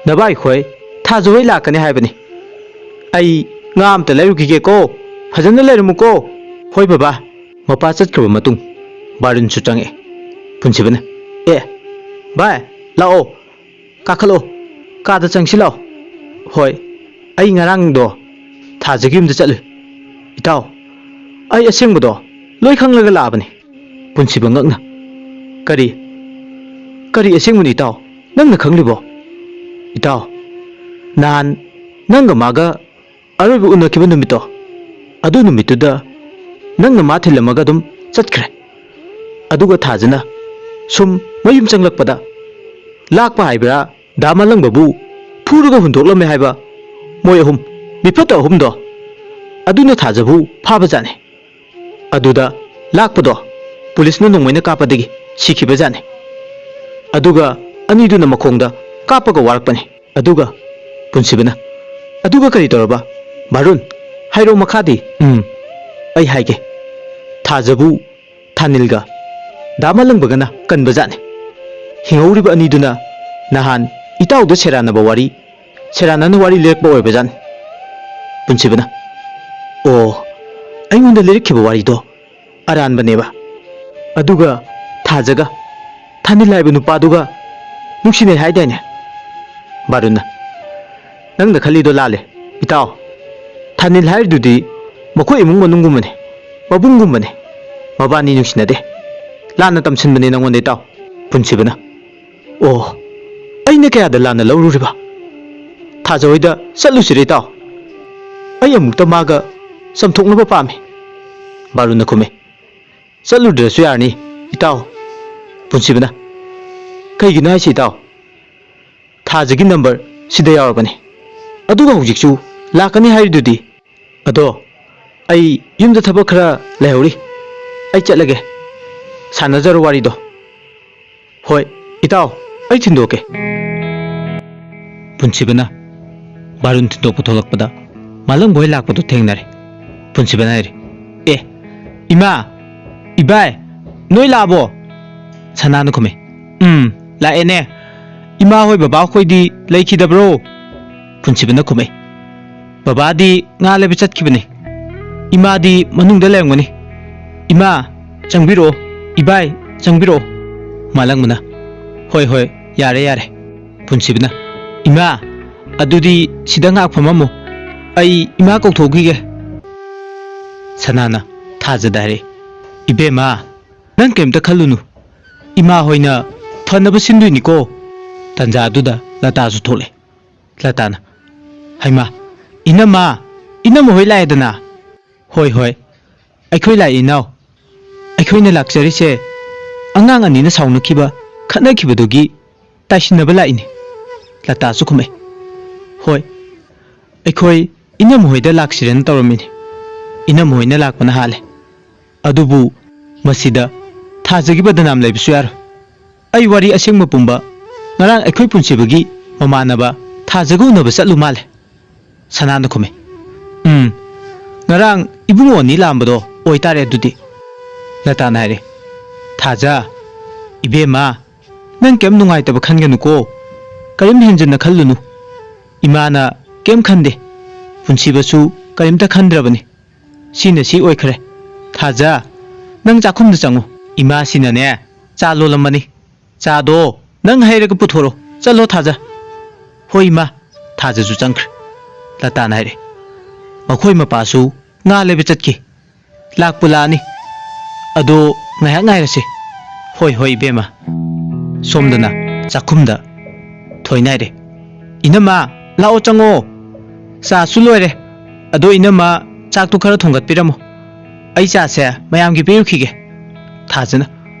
ꯅꯕꯥꯏꯈꯣꯏ ꯊꯥꯖ ꯍꯣꯏ ꯂꯥꯛꯀꯅꯤ ꯍꯥꯏꯕꯅꯤ꯫ ꯑꯩ ꯉꯥ ꯑꯝꯇ ꯂꯩꯔꯨꯈꯤꯒꯦꯀꯣ꯫ ꯐꯖꯅ ꯂꯩꯔꯝꯃꯨꯀꯣ"꯫ "ꯍꯣꯏ ꯕꯕꯥ"꯫ ꯃꯄꯥ ꯆꯠꯈ꯭ꯔꯕ ꯃꯇꯨꯡ ꯕꯥꯔꯨꯟꯁꯨ ꯆꯪꯉꯛꯑꯦ꯫ ꯄꯨꯟꯁꯤꯕꯅ, "ꯑꯦ, ꯚꯥꯏ, ꯂꯥꯛꯑꯣ, ꯀꯥꯈꯠꯂꯛꯑꯣ, ꯀꯥꯗ ꯆꯪꯁꯤ ꯂꯥꯛꯑꯣ"꯫ "ꯍꯣꯏ, ꯑꯩ ꯉꯔꯥꯡꯗꯣ ꯊꯥꯖꯒꯤ ꯌꯨꯝꯗ ꯆꯠꯂꯨꯏ꯫ ꯏꯇꯥꯎ, ꯑꯩ ꯑꯁꯦꯡꯕꯗꯣ ꯂꯣꯏ ꯈꯪꯂꯒ ꯂꯥꯛꯑꯕꯅꯤ"꯫ ꯄꯨꯟꯁꯤꯕ ꯉꯛꯅ, "ꯀꯔꯤ? ꯀꯔꯤ ꯑꯁꯦꯡꯕꯅꯤ ꯏꯇꯥꯎ? ꯅꯪꯅ ꯈꯪꯂꯤꯕꯣ?" "ꯏꯇꯥꯎ, ꯅꯍꯥꯟ ꯅꯪꯒ ꯃꯥꯒ ꯑꯔꯣꯏꯕ ꯎꯅꯈꯤꯕ ꯅꯨꯃꯤꯠꯇꯣ, ꯑꯗꯨ ꯅꯨꯃꯤꯠꯇꯨꯗ ꯅꯪꯅ ꯃꯥ ꯊꯤꯜꯂꯝꯃꯒ ꯑꯗꯨꯝ ꯆꯠꯈ꯭ꯔꯦ꯫ ꯑꯗꯨꯒ ꯊꯥꯖꯅ ꯁꯨꯝ ꯃꯌꯨꯝ ꯆꯪꯂꯛꯄꯗ, ꯂꯥꯛꯄ ꯍꯥꯏꯕ꯭ꯔꯥ, ꯗꯥ ꯃꯥꯂꯪꯕꯕꯨ ꯐꯨꯔꯒ ꯍꯨꯟꯗꯣꯛꯂꯝꯃꯦ ꯍꯥꯏꯕ ꯃꯣꯏ ꯑꯍꯨꯝ, ꯃꯤꯐꯠꯇ ꯑꯍꯨꯝꯗꯣ, ꯑꯗꯨꯅ ꯊꯥꯖꯕꯨ ꯐꯥꯕꯖꯥꯠꯅꯤ꯫ ꯑꯗꯨꯗ ꯂꯥꯛꯄꯗꯣ ꯄꯨꯂꯤꯁꯅ ꯅꯣꯡꯃꯩꯅ ꯀꯥꯞꯄꯗꯒꯤ ꯁꯤꯈꯤꯕꯖꯥꯠꯅꯤ꯫ ꯑꯗꯨꯒ ꯑꯅꯤꯗꯨꯅ ꯃꯈꯣꯡꯗ ꯀꯥꯞꯄꯒ ꯋꯥꯔꯛꯄꯅꯤ꯫ ꯑꯗꯨꯒ ꯄꯨꯟꯁꯤꯕꯅ, "ꯑꯗꯨꯒ ꯀꯔꯤ ꯇꯧꯔꯕ? ꯕꯥꯔꯨꯟ, ꯍꯥꯏꯔꯣ ꯃꯈꯥꯗꯤ꯫" "ꯎꯝ, ꯑꯩ ꯍꯥꯏꯒꯦ꯫ ꯊꯥꯖꯕꯨ ꯊꯥꯅꯤꯜꯒ ꯗꯥ ꯃꯥꯂꯪꯕꯒꯅ ꯀꯟꯕꯖꯥꯠꯅꯤ꯫ ꯍꯤꯡꯍꯧꯔꯤꯕ ꯑꯅꯤꯗꯨꯅ ꯅꯍꯥꯟ ꯏꯇꯥꯎꯗ ꯁꯦꯔꯥꯟꯅꯕ ꯋꯥꯔꯤ, ꯁꯦꯔꯥꯟꯅꯅ ꯋꯥꯔꯤ ꯂꯤꯔꯛꯄ ꯑꯣꯏꯕꯖꯥꯠꯅꯤ꯫" ꯄꯨꯟꯁꯤꯕꯅ, "ꯑꯣ, ꯑꯩꯉꯣꯟꯗ ꯂꯤꯔꯛꯈꯤꯕ ꯋꯥꯔꯤꯗꯣ ꯑꯔꯥꯟꯕꯅꯦꯕ꯫ ꯑꯗꯨꯒ ꯊꯥꯖꯒ ꯊꯥꯅꯤꯜ ꯍꯥꯏꯕ ꯅꯨꯄꯥꯗꯨꯒ ꯅꯨꯡꯁꯤꯅꯩ ꯍꯥꯏꯗꯥꯏꯅꯦ?" ꯕꯥꯔꯨꯟꯅ, "ꯅꯪꯅ ꯈꯜꯂꯤꯗꯣ ꯂꯥꯜꯂꯦ, ꯏꯇꯥꯎ꯫ ꯊꯥꯅꯤꯜ ꯍꯥꯏꯔꯤꯗꯨꯗꯤ ꯃꯈꯣꯏ ꯏꯃꯨꯡ ꯃꯅꯨꯡꯒꯨꯝꯕꯅꯦ, ꯃꯕꯨꯡꯒꯨꯝꯕꯅꯦ꯫ ꯃꯕꯥꯅꯤ ꯅꯨꯡꯁꯤꯅꯗꯦ꯫ ꯂꯥꯟꯅ ꯇꯝꯁꯤꯟꯕꯅꯦ ꯅꯪꯉꯣꯟꯗ, ꯏꯇꯥꯎ꯫" ꯄꯨꯟꯁꯤꯕꯅ, "ꯑꯣ, ꯑꯩꯅ ꯀꯌꯥꯗ ꯂꯥꯟꯅ ꯂꯧꯔꯨꯔꯤꯕ? ꯊꯥꯖꯍꯣꯏꯗ ꯆꯠꯂꯨꯁꯤꯔ, ꯏꯇꯥꯎ? ꯑꯩ ꯑꯃꯨꯛꯇ ꯃꯥꯒ ꯆꯝꯊꯣꯛꯅꯕ ꯄꯥꯝꯃꯤ꯫" ꯕꯥꯔꯨꯟꯅ ꯈꯨꯝꯃꯤ, "ꯆꯠꯂꯨꯗ꯭ꯔꯁꯨ ꯌꯥꯔꯅꯤ, ꯏꯇꯥꯎ꯫" ꯄꯨꯟꯁꯤꯕꯅ, "ꯀꯩꯒꯤꯅꯣ ꯍꯥꯏꯁꯤ, ꯏꯇꯥꯎ? ꯊꯥꯖꯒꯤ ꯅꯝꯕꯔ ꯁꯤꯗ ꯌꯥꯎꯔꯕꯅꯤ꯫ ꯑꯗꯨꯒ ꯍꯧꯖꯤꯛꯁꯨ ꯂꯥꯛꯀꯅꯤ ꯍꯥꯏꯔꯤꯗꯨꯗꯤ꯫ ꯑꯗꯣ ꯑꯩ ꯌꯨꯝꯗ ꯊꯕꯛ ꯈꯔ ꯂꯩꯍꯧꯔꯤ, ꯑꯩ ꯆꯠꯂꯒꯦ꯫ ꯁꯥꯟꯅꯖꯔꯣ ꯋꯥꯔꯤꯗꯣ꯫" "ꯍꯣꯏ, ꯏꯇꯥꯎ, ꯑꯩ ꯊꯤꯟꯗꯣꯛꯀꯦ꯫" ꯄꯨꯟꯁꯤꯕꯅ ꯕꯥꯔꯨꯟ ꯊꯤꯟꯗꯣꯛꯄ ꯊꯣꯛꯂꯛꯄꯗ ꯃꯥꯂꯪꯕ ꯍꯣꯏ ꯂꯥꯛꯄꯗꯨ ꯊꯦꯡꯅꯔꯦ꯫ ꯄꯨꯟꯁꯤꯕꯅ ꯍꯥꯏꯔꯦ, "ꯑꯦ, ꯏꯃꯥ, ꯏꯕꯥꯏ, ꯅꯣꯏ ꯂꯥꯛꯑꯕꯣ?" ꯁꯅꯥꯅ ꯈꯨꯝꯃꯦ, "ꯎꯝ, ꯂꯥꯛꯑꯦꯅꯦ꯫ ꯏꯃꯥ ꯍꯣꯏ ꯕꯕꯥ ꯈꯣꯏꯗꯤ ꯂꯩꯈꯤꯗꯕ꯭ꯔꯣ?" ꯄꯨꯟꯁꯤꯕꯅ ꯈꯨꯝꯃꯦ, "ꯕꯕꯥꯗꯤ ꯉꯥ ꯂꯩꯕ ꯆꯠꯈꯤꯕꯅꯦ꯫ ꯏꯃꯥꯗꯤ ꯃꯅꯨꯡꯗ ꯂꯩꯔꯝꯒꯅꯤ꯫ ꯏꯃꯥ, ꯆꯪꯕꯤꯔꯛꯑꯣ꯫ ꯏꯕꯥꯏ, ꯆꯪꯕꯤꯔꯛꯑꯣ꯫" ꯃꯥꯂꯪꯕꯅ, "ꯍꯣꯏ, ꯍꯣꯏ, ꯌꯥꯔꯦ, ꯌꯥꯔꯦ꯫" ꯄꯨꯟꯁꯤꯕꯅ, "ꯏꯃꯥ, ꯑꯗꯨꯗꯤ ꯁꯤꯗ ꯉꯥꯏꯍꯥꯛ ꯐꯝꯃꯝꯃꯣ꯫ ꯑꯩ ꯏꯃꯥ ꯀꯧꯊꯣꯛꯈꯤꯒꯦ꯫" ꯁꯅꯥꯅ ꯊꯥꯖꯗ ꯍꯥꯏꯔꯛꯏ, "ꯏꯕꯦꯝꯃ, ꯅꯪ ꯀꯩꯝꯇ ꯈꯜꯂꯨꯅꯨ꯫ ꯏꯃꯥ ꯍꯣꯏꯅ ꯐꯅꯕ ꯁꯤꯟꯗꯣꯏꯅꯤꯀꯣ꯫" ꯇꯟꯖꯥꯗꯨꯗ ꯂꯇꯥꯁꯨ ꯊꯣꯛꯂꯛꯑꯦ꯫ ꯂꯇꯥꯅ, "ꯍꯩꯃꯥ, ꯏꯅꯝꯃ, ꯏꯅꯝꯃ ꯍꯣꯏ ꯂꯥꯛꯑꯦꯗꯅ?" "ꯍꯣꯏ, ꯍꯣꯏ, ꯑꯩꯈꯣꯏ ꯂꯥꯛꯑꯦ ꯏꯅꯥꯎ꯫ ꯑꯩꯈꯣꯏꯅ ꯂꯥꯛꯆꯔꯤꯁꯦ ꯑꯉꯥꯡ ꯑꯅꯤꯅ ꯁꯥꯎꯅꯈꯤꯕ, ꯈꯠꯅꯈꯤꯕꯗꯨꯒꯤ ꯇꯥꯏꯁꯤꯟꯅꯕ ꯂꯥꯛꯏꯅꯤ꯫" ꯂꯇꯥꯁꯨ ꯈꯨꯝꯃꯦ, "ꯍꯣꯏ, ꯑꯩꯈꯣꯏ ꯏꯅꯝꯃ ꯍꯣꯏꯗ ꯂꯥꯛꯁꯤꯔꯅ ꯇꯧꯔꯝꯃꯤꯅꯤ꯫ ꯏꯅꯝꯃ ꯍꯣꯏꯅ ꯂꯥꯛꯄꯅ ꯍꯥꯜꯂꯦ꯫ ꯑꯗꯨꯕꯨ ꯃꯁꯤꯗ ꯊꯥꯖꯒꯤ ꯕꯗꯅꯥꯝ ꯂꯩꯕꯁꯨ ꯌꯥꯔꯣꯏ꯫ ꯑꯩ ꯋꯥꯔꯤ ꯑꯁꯦꯡꯕ ꯄꯨꯝꯕ ꯉꯔꯥꯡ ꯑꯩꯈꯣꯏ ꯄꯨꯟꯁꯤꯕꯒꯤ ꯃꯃꯥꯟꯅꯕ ꯊꯥꯖꯒ ꯎꯅꯕ ꯆꯠꯂꯨ ꯃꯥꯜꯂꯦ꯫ ꯁꯅꯥꯅ ꯈꯨꯝꯃꯦ꯫ "ꯎꯝ, ꯉꯔꯥꯡ ꯏꯕꯨꯡꯉꯣ ꯑꯅꯤ ꯂꯥꯛꯑꯝꯕꯗꯣ ꯑꯣꯏꯇꯥꯔꯦ ꯑꯗꯨꯗꯤ꯫" ꯂꯇꯥꯅ ꯍꯥꯏꯔꯦ꯫ "ꯊꯥꯖ, ꯏꯕꯦꯝꯃ, ꯅꯪ ꯀꯩꯝ ꯅꯨꯡꯉꯥꯏꯇꯕ ꯈꯟꯒꯅꯨꯀꯣ꯫ ꯀꯔꯤꯝ ꯍꯦꯟꯖꯟꯅ ꯈꯜꯂꯨꯅꯨ꯫ ꯏꯃꯥꯅ ꯀꯩꯝ ꯈꯟꯗꯦ꯫ ꯄꯨꯟꯁꯤꯕꯁꯨ ꯀꯔꯤꯝꯇ ꯈꯟꯗ꯭ꯔꯕꯅꯤ꯫ ꯁꯤꯅ ꯁꯤ ꯑꯣꯏꯈ꯭ꯔꯦ꯫ ꯊꯥꯖ, ꯅꯪ ꯆꯥꯛꯈꯨꯝꯗ ꯆꯪꯉꯨ꯫ ꯏꯃꯥꯁꯤꯅꯅꯦ, ꯆꯥ ꯂꯣꯜꯂꯝꯕꯅꯤ꯫ ꯆꯥꯗꯣ ꯅꯪ ꯍꯩꯔꯒ ꯄꯨꯊꯣꯔꯛꯑꯣ꯫ ꯆꯠꯂꯣ ꯊꯥꯖ꯫" "ꯍꯣꯏ ꯏꯃꯥ꯫" ꯊꯥꯖꯁꯨ ꯆꯪꯈ꯭ꯔꯦ꯫ ꯂꯇꯥꯅ ꯍꯥꯏꯔꯦ꯫ ꯃꯈꯣꯏ ꯃꯄꯥꯁꯨ ꯉꯥ ꯂꯩꯕ ꯆꯠꯈꯤ꯫ "ꯂꯥꯛꯄꯨ ꯂꯥꯛꯑꯅꯤ꯫ ꯑꯗꯣ ꯉꯥꯏꯍꯥꯛ ꯉꯥꯏꯔꯁꯤ꯫" "ꯍꯣꯏ ꯍꯣꯏ ꯏꯕꯦꯝꯃ꯫" ꯁꯣꯝꯗꯅ ꯆꯥꯛꯈꯨꯝꯗ ꯊꯣꯏꯅꯥꯏꯔꯦ꯫ "ꯏꯅꯝꯃ, ꯂꯥꯛꯑꯣ ꯆꯪꯉꯛꯑꯣ꯫ ꯆꯥꯁꯨ ꯂꯣꯏꯔꯦ꯫ ꯑꯗꯣ ꯏꯅꯝꯃ, ꯆꯥꯛꯇꯣ ꯈꯔ ꯊꯣꯡꯒꯠꯄꯤꯔꯝꯃꯣ꯫ ꯑꯩ ꯆꯥꯁꯦ ꯃꯌꯥꯝꯒꯤ ꯄꯤꯔꯨꯈꯤꯒꯦ꯫" ꯊꯥꯖꯅ,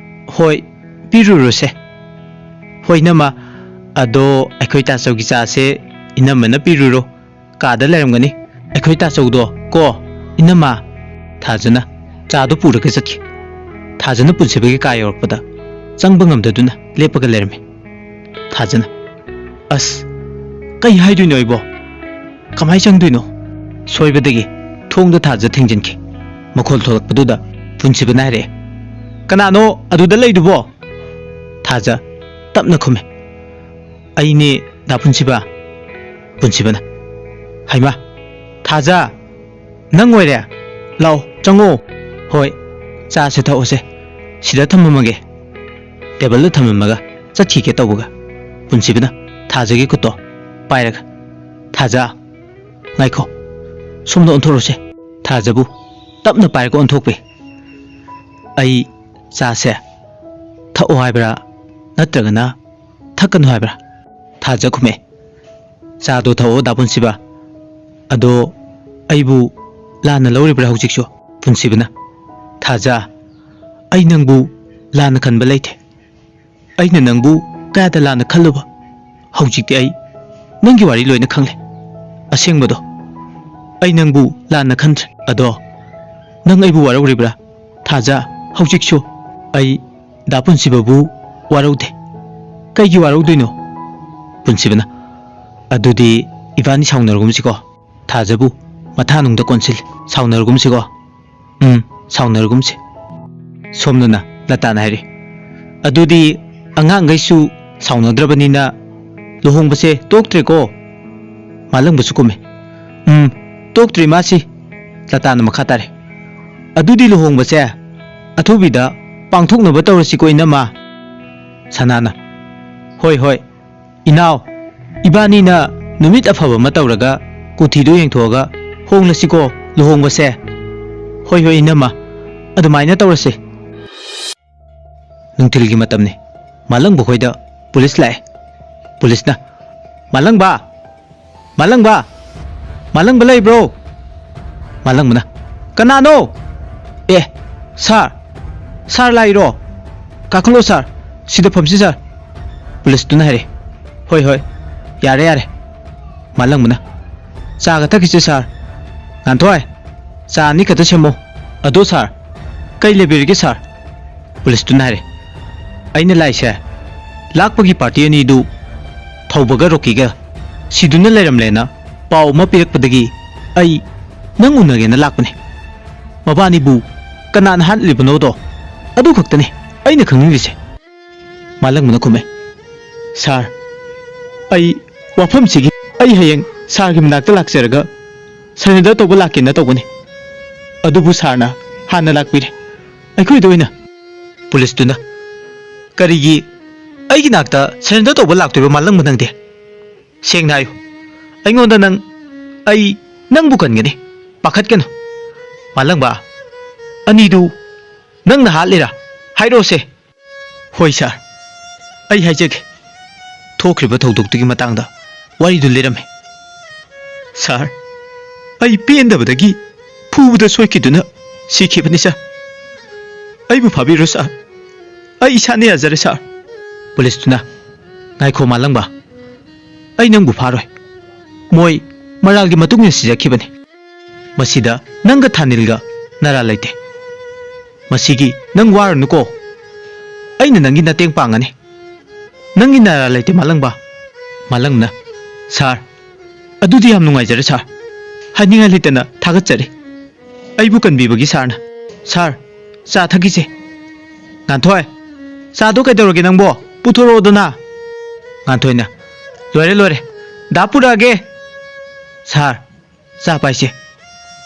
"ꯍꯣꯏ, ꯄꯤꯔꯨꯔꯣꯁꯦ꯫" "ꯍꯣꯏ ꯏꯅꯝꯃ, ꯑꯗꯣ ꯑꯩꯈꯣꯏ ꯇꯥꯆꯧꯒꯤ ꯆꯥꯁꯦ ꯏꯅꯝꯃꯅ ꯄꯤꯔꯨꯔꯣ꯫ ꯀꯥꯗ ꯂꯩꯔꯝꯒꯅꯤ ꯑꯩꯈꯣꯏ ꯇꯥꯆꯧꯗꯣ ꯀꯣ, ꯏꯅꯝꯃ꯫" ꯊꯥꯖꯅ ꯆꯥꯗꯨ ꯄꯨꯔꯒ ꯆꯠꯈꯤ꯫ ꯊꯥꯖꯅ ꯄꯨꯟꯁꯤꯕꯒꯤ ꯀꯥ ꯌꯧꯔꯛꯄꯗ ꯆꯪꯕ ꯉꯝꯗꯗꯨꯅ ꯂꯦꯞꯄꯒ ꯂꯩꯔꯝꯃꯤ꯫ ꯊꯥꯖꯅ, "ꯑꯁ, ꯀꯩ ꯍꯥꯏꯗꯣꯏꯅꯣ ꯑꯩꯕꯣ? ꯀꯃꯥꯏ ꯆꯪꯗꯣꯏꯅꯣ?" ꯁꯣꯏꯕꯗꯒꯤ ꯊꯣꯡꯗ ꯊꯥꯖ ꯊꯤꯡꯖꯤꯟꯈꯤ꯫ ꯃꯈꯣꯜ ꯊꯣꯛꯂꯛꯄꯗꯨꯗ ꯄꯨꯟꯁꯤꯕꯅ ꯍꯥꯏꯔꯛꯑꯦ, "ꯀꯅꯥꯅꯣ ꯑꯗꯨꯗ ꯂꯩꯗꯨꯕꯣ?" ꯊꯥꯖ ꯇꯞꯅ ꯈꯨꯝꯃꯦ, "ꯑꯩꯅꯦ, ꯗꯥ ꯄꯨꯟꯁꯤꯕ꯫" ꯄꯨꯟꯁꯤꯕꯅ, "ꯍꯩꯃꯥ, ꯊꯥꯖ, ꯅꯪ ꯑꯣꯏꯔꯦ? ꯂꯥꯛꯑꯣ, ꯆꯪꯉꯣ꯫" "ꯍꯣꯏ, ꯆꯥꯁꯦ ꯊꯛꯑꯣꯁꯦ꯫ ꯁꯤꯗ ꯊꯝꯃꯝꯃꯒꯦ꯫" ꯇꯦꯕꯜꯗ ꯊꯝꯃꯝꯃꯒ ꯆꯠꯈꯤꯒꯦ ꯇꯧꯕꯒ ꯄꯨꯟꯁꯤꯕꯅ ꯊꯥꯖꯒꯤ ꯈꯨꯠꯇꯣ ꯄꯥꯏꯔꯒ, "ꯊꯥꯖ, ꯉꯥꯏꯈꯣ, ꯁꯣꯝꯗ ꯑꯣꯟꯊꯣꯔꯛꯎꯁꯦ꯫" ꯊꯥꯖꯕꯨ ꯇꯞꯅ ꯄꯥꯏꯔꯒ ꯑꯣꯟꯊꯣꯛꯄꯤ꯫ "ꯑꯩ ꯆꯥꯁꯦ ꯊꯛꯑꯣ ꯍꯥꯏꯕ꯭ꯔꯥ, ꯅꯠꯇ꯭ꯔꯒꯅ ꯊꯛꯀꯅꯨ ꯍꯥꯏꯕ꯭ꯔꯥ?" ꯊꯥꯖ ꯈꯨꯝꯃꯦ꯫ "ꯆꯥꯗꯣ ꯊꯛꯑꯣ, ꯗꯥ ꯄꯨꯟꯁꯤꯕ꯫ ꯑꯗꯣ ꯑꯩꯕꯨ ꯂꯥꯟꯅ ꯂꯧꯔꯤꯕ꯭ꯔꯥ ꯍꯧꯖꯤꯛꯁꯨ?" ꯄꯨꯟꯁꯤꯕꯅ, "ꯊꯥꯖ, ꯑꯩ ꯅꯪꯕꯨ ꯂꯥꯟꯅ ꯈꯟꯕ ꯂꯩꯇꯦ꯫ ꯑꯩꯅ ꯅꯪꯕꯨ ꯀꯌꯥꯗ ꯂꯥꯟꯅ ꯈꯜꯂꯨꯕ? ꯍꯧꯖꯤꯛꯇꯤ ꯑꯩ ꯅꯪꯒꯤ ꯋꯥꯔꯤ ꯂꯣꯏꯅ ꯈꯪꯂꯦ꯫ ꯑꯁꯦꯡꯕꯗꯣ, ꯑꯩ ꯅꯪꯕꯨ ꯂꯥꯟꯅ ꯈꯟꯗ꯭ꯔꯦ꯫ ꯑꯗꯣ ꯅꯪ ꯑꯩꯕꯨ ꯋꯥꯔꯧꯔꯤꯕ꯭ꯔꯥ? ꯊꯥꯖ, ꯍꯧꯖꯤꯛꯁꯨ ꯑꯩ ꯗꯥ ꯄꯨꯟꯁꯤꯕꯕꯨ ꯋꯥꯔꯧꯗꯦ꯫" "ꯀꯩꯒꯤ ꯋꯥꯔꯧꯗꯣꯏꯅꯣ?" ꯄꯨꯟꯁꯤꯕꯅ, ꯑꯗꯨꯗꯤ ꯏꯕꯥꯅꯤ ꯁꯥꯎꯅꯔꯒꯨꯝꯁꯤꯀꯣ꯫ ꯊꯥꯖꯕꯨ ꯃꯊꯥꯅꯨꯡꯗ ꯀꯣꯟꯁꯤꯜꯂꯤ꯫ ꯁꯥꯎꯅꯔꯒꯨꯝꯁꯤꯀꯣ꯫ ꯎꯝ, ꯁꯥꯎꯅꯔꯒꯨꯝꯁꯤ꯫ ꯁꯣꯝꯗꯅ ꯂꯇꯥꯅ ꯍꯥꯏꯔꯤ, "ꯑꯗꯨꯗꯤ ꯑꯉꯥꯡꯈꯩꯁꯨ ꯁꯥꯎꯅꯗ꯭ꯔꯕꯅꯤꯅ ꯂꯨꯍꯣꯡꯕꯁꯦ ꯇꯣꯛꯇ꯭ꯔꯦꯀꯣ?" ꯃꯥꯂꯪꯕꯁꯨ ꯀꯨꯝꯃꯤ꯫ "ꯎꯝ, ꯇꯣꯛꯇ꯭ꯔꯤ ꯃꯥꯁꯤ", ꯂꯇꯥꯅ ꯃꯈꯥ ꯇꯥꯔꯦ꯫ "ꯑꯗꯨꯗꯤ ꯂꯨꯍꯣꯡꯕꯁꯦ ꯑꯊꯨꯕꯤꯗ ꯄꯥꯡꯊꯣꯛꯅꯕ ꯇꯧꯔꯁꯤꯀꯣ, ꯏꯅꯝꯃ?" ꯁꯅꯥꯅ, "ꯍꯣꯏ, ꯍꯣꯏ, ꯏꯅꯥꯎ, ꯏꯕꯥꯅꯤꯅ ꯅꯨꯃꯤꯠ ꯑꯐꯕ ꯑꯃ ꯇꯧꯔꯒ ꯀꯨꯊꯤꯗꯨ ꯌꯦꯡꯊꯣꯛꯑꯒ ꯍꯣꯡꯂꯁꯤꯀꯣ ꯂꯨꯍꯣꯡꯕꯁꯦ?" "ꯍꯣꯏ, ꯍꯣꯏ, ꯏꯅꯝꯃ, ꯑꯗꯨꯃꯥꯏꯅ ꯇꯧꯔꯁꯦ꯫" ꯅꯨꯡꯊꯤꯜꯒꯤ ꯃꯇꯝꯅꯤ꯫ ꯃꯥꯂꯪꯕ ꯈꯣꯏꯗ ꯄꯨꯂꯤꯁ ꯂꯥꯛꯑꯦ꯫ ꯄꯨꯂꯤꯁꯅ, "ꯃꯥꯂꯪꯕ! ꯃꯥꯂꯪꯕ! ꯃꯥꯂꯪꯕ ꯂꯩꯕ꯭ꯔꯣ?" ꯃꯥꯂꯪꯕꯅ, "ꯀꯅꯥꯅꯣ?" "ꯑꯦ, ꯁꯥꯔ, ꯁꯥꯔ ꯂꯥꯛꯏꯔꯣ? ꯀꯥꯈꯠꯂꯣ ꯁꯥꯔ, ꯁꯤꯗ ꯐꯝꯁꯤ ꯁꯥꯔ꯫" ꯄꯨꯂꯤꯁꯇꯨꯅ ꯍꯥꯏꯔꯦ, "ꯍꯣꯏ, ꯍꯣꯏ, ꯌꯥꯔꯦ, ꯌꯥꯔꯦ꯫" ꯃꯥꯂꯪꯕꯅ, "ꯆꯥꯒ ꯊꯛꯈꯤꯁꯦ ꯁꯥꯔ꯫" "ꯉꯥꯟꯊꯣꯏ, ꯆꯥ ꯑꯅꯤ ꯈꯛꯇ ꯁꯦꯝꯃꯣ꯫" "ꯑꯗꯣ ꯁꯥꯔ, ꯀꯩ ꯂꯩꯕꯤꯔꯒꯦ ꯁꯥꯔ?" ꯄꯨꯂꯤꯁꯇꯨꯅ ꯍꯥꯏꯔꯦ, "ꯑꯩꯅ ꯂꯥꯛꯏꯁꯦ ꯂꯥꯛꯄꯒꯤ ꯄꯥꯔꯇꯤ ꯑꯅꯤꯗꯨ ꯊꯧꯕꯒ ꯔꯣꯀꯤꯒ ꯁꯤꯗꯨꯅ ꯂꯩꯔꯝꯂꯦꯅ ꯄꯥꯎ ꯑꯃ ꯄꯤꯔꯛꯄꯗꯒꯤ ꯑꯩ ꯅꯪ ꯎꯅꯒꯦꯅ ꯂꯥꯛꯄꯅꯦ꯫ ꯃꯕꯥꯅꯤꯕꯨ ꯀꯅꯥꯅ ꯍꯥꯠꯂꯤꯕꯅꯣꯗꯣ ꯑꯗꯨ ꯈꯛꯇꯅꯤ ꯑꯩꯅ ꯈꯪꯅꯤꯡꯂꯤꯁꯦ꯫" ꯃꯥꯂꯪꯕꯅ ꯈꯨꯝꯃꯦ, "ꯁꯥꯔ, ꯑꯩ ꯋꯥꯐꯝꯁꯤꯒꯤ ꯑꯩ ꯍꯌꯦꯡ ꯁꯥꯔꯒꯤ ꯃꯅꯥꯛꯇ ꯂꯥꯛꯆꯔꯒ ꯁꯔꯦꯟꯗꯔ ꯇꯧꯕ ꯂꯥꯛꯀꯦꯅ ꯇꯧꯕꯅꯤ꯫ ꯑꯗꯨꯕꯨ ꯁꯥꯔꯅ ꯍꯥꯟꯅ ꯂꯥꯛꯄꯤꯔꯦ ꯑꯩꯈꯣꯏꯗ ꯑꯣꯏꯅ꯫" ꯄꯨꯂꯤꯁꯇꯨꯅ, "ꯀꯔꯤꯒꯤ ꯑꯩꯒꯤ ꯅꯥꯛꯇ ꯁꯔꯦꯟꯗꯔ ꯇꯧꯕ ꯂꯥꯛꯇꯣꯏꯕ ꯃꯥꯂꯪꯕ ꯅꯪꯗꯤ? ꯁꯦꯡꯅ ꯍꯥꯏꯌꯨ, ꯑꯩꯉꯣꯟꯗ ꯅꯪ, ꯑꯩ ꯅꯪꯕꯨ ꯀꯟꯒꯅꯤ, ꯄꯥꯈꯠꯀꯅꯨ꯫" "ꯃꯥꯂꯪꯕ, ꯑꯅꯤꯗꯨ ꯅꯪꯅ ꯍꯥꯠꯂꯤꯔꯥ? ꯍꯥꯏꯔꯛꯑꯣꯁꯦ꯫" "ꯍꯣꯏ ꯁꯥꯔ, ꯑꯩ ꯍꯥꯏꯖꯒꯦ꯫" ꯊꯣꯛꯈ꯭ꯔꯤꯕ ꯊꯧꯗꯣꯛꯇꯨꯒꯤ ꯃꯇꯥꯡꯗ ꯋꯥꯔꯤꯗꯨ ꯂꯤꯔꯝꯃꯤ꯫ "ꯁꯥꯔ, ꯑꯩ ꯄꯦꯟꯗꯕꯗꯒꯤ ꯐꯨꯕꯗ ꯁꯣꯏꯈꯤꯗꯨꯅ ꯁꯤꯈꯤꯕꯅꯤ ꯁꯥꯔ꯫ ꯑꯩꯕꯨ ꯐꯥꯕꯤꯔꯣ ꯁꯥꯔ, ꯑꯩ ꯏꯁꯥꯅ ꯌꯥꯖꯔꯦ ꯁꯥꯔ꯫" ꯄꯨꯂꯤꯁꯇꯨꯅ, "ꯉꯥꯏꯈꯣ ꯃꯥꯂꯪꯕ, ꯑꯩ ꯅꯪꯕꯨ ꯐꯥꯔꯣꯏ꯫ ꯃꯣꯏ ꯃꯔꯥꯜꯒꯤ ꯃꯇꯨꯡ ꯏꯟꯅ ꯁꯤꯖꯈꯤꯕꯅꯤ꯫ ꯃꯁꯤꯗ ꯅꯪꯒ ꯊꯥꯅꯤꯜꯒ ꯅꯔꯥꯜ ꯂꯩꯇꯦ꯫ ꯃꯁꯤꯒꯤ ꯅꯪ ꯋꯥꯔꯨꯅꯨꯀꯣ, ꯑꯩꯅ ꯅꯪꯒꯤ ꯃꯇꯦꯡ ꯄꯥꯡꯒꯅꯤ꯫ ꯅꯪꯒꯤ ꯅꯔꯥꯜ ꯂꯩꯇꯦ ꯃꯥꯂꯪꯕ꯫" ꯃꯥꯂꯪꯕꯅ, "ꯁꯥꯔ, ꯑꯗꯨꯗꯤ ꯌꯥꯝ ꯅꯨꯡꯉꯥꯏꯖꯔꯦ ꯁꯥꯔ꯫ ꯍꯥꯏꯅꯤꯡꯉꯥꯏ ꯂꯩꯇꯅ ꯊꯥꯒꯠꯆꯔꯤ꯫ ꯑꯩꯕꯨ ꯀꯟꯕꯤꯕꯒꯤ ꯁꯥꯔꯅ꯫ ꯁꯥꯔ, ꯆꯥ ꯊꯛꯈꯤꯁꯦ꯫ ꯉꯥꯟꯊꯣꯏ, ꯆꯥꯗꯣ ꯀꯩꯗꯧꯔꯒꯦ ꯅꯪꯕꯣ? ꯄꯨꯊꯣꯔꯛꯑꯣꯗꯅ꯫" ꯉꯥꯟꯊꯣꯏꯅ, "ꯂꯣꯏꯔꯦ, ꯂꯣꯏꯔꯦ꯫ ꯗꯥ ꯄꯨꯔꯛꯑꯒꯦ꯫" "ꯁꯥꯔ, ꯆꯥ ꯄꯥꯏꯁꯦ꯫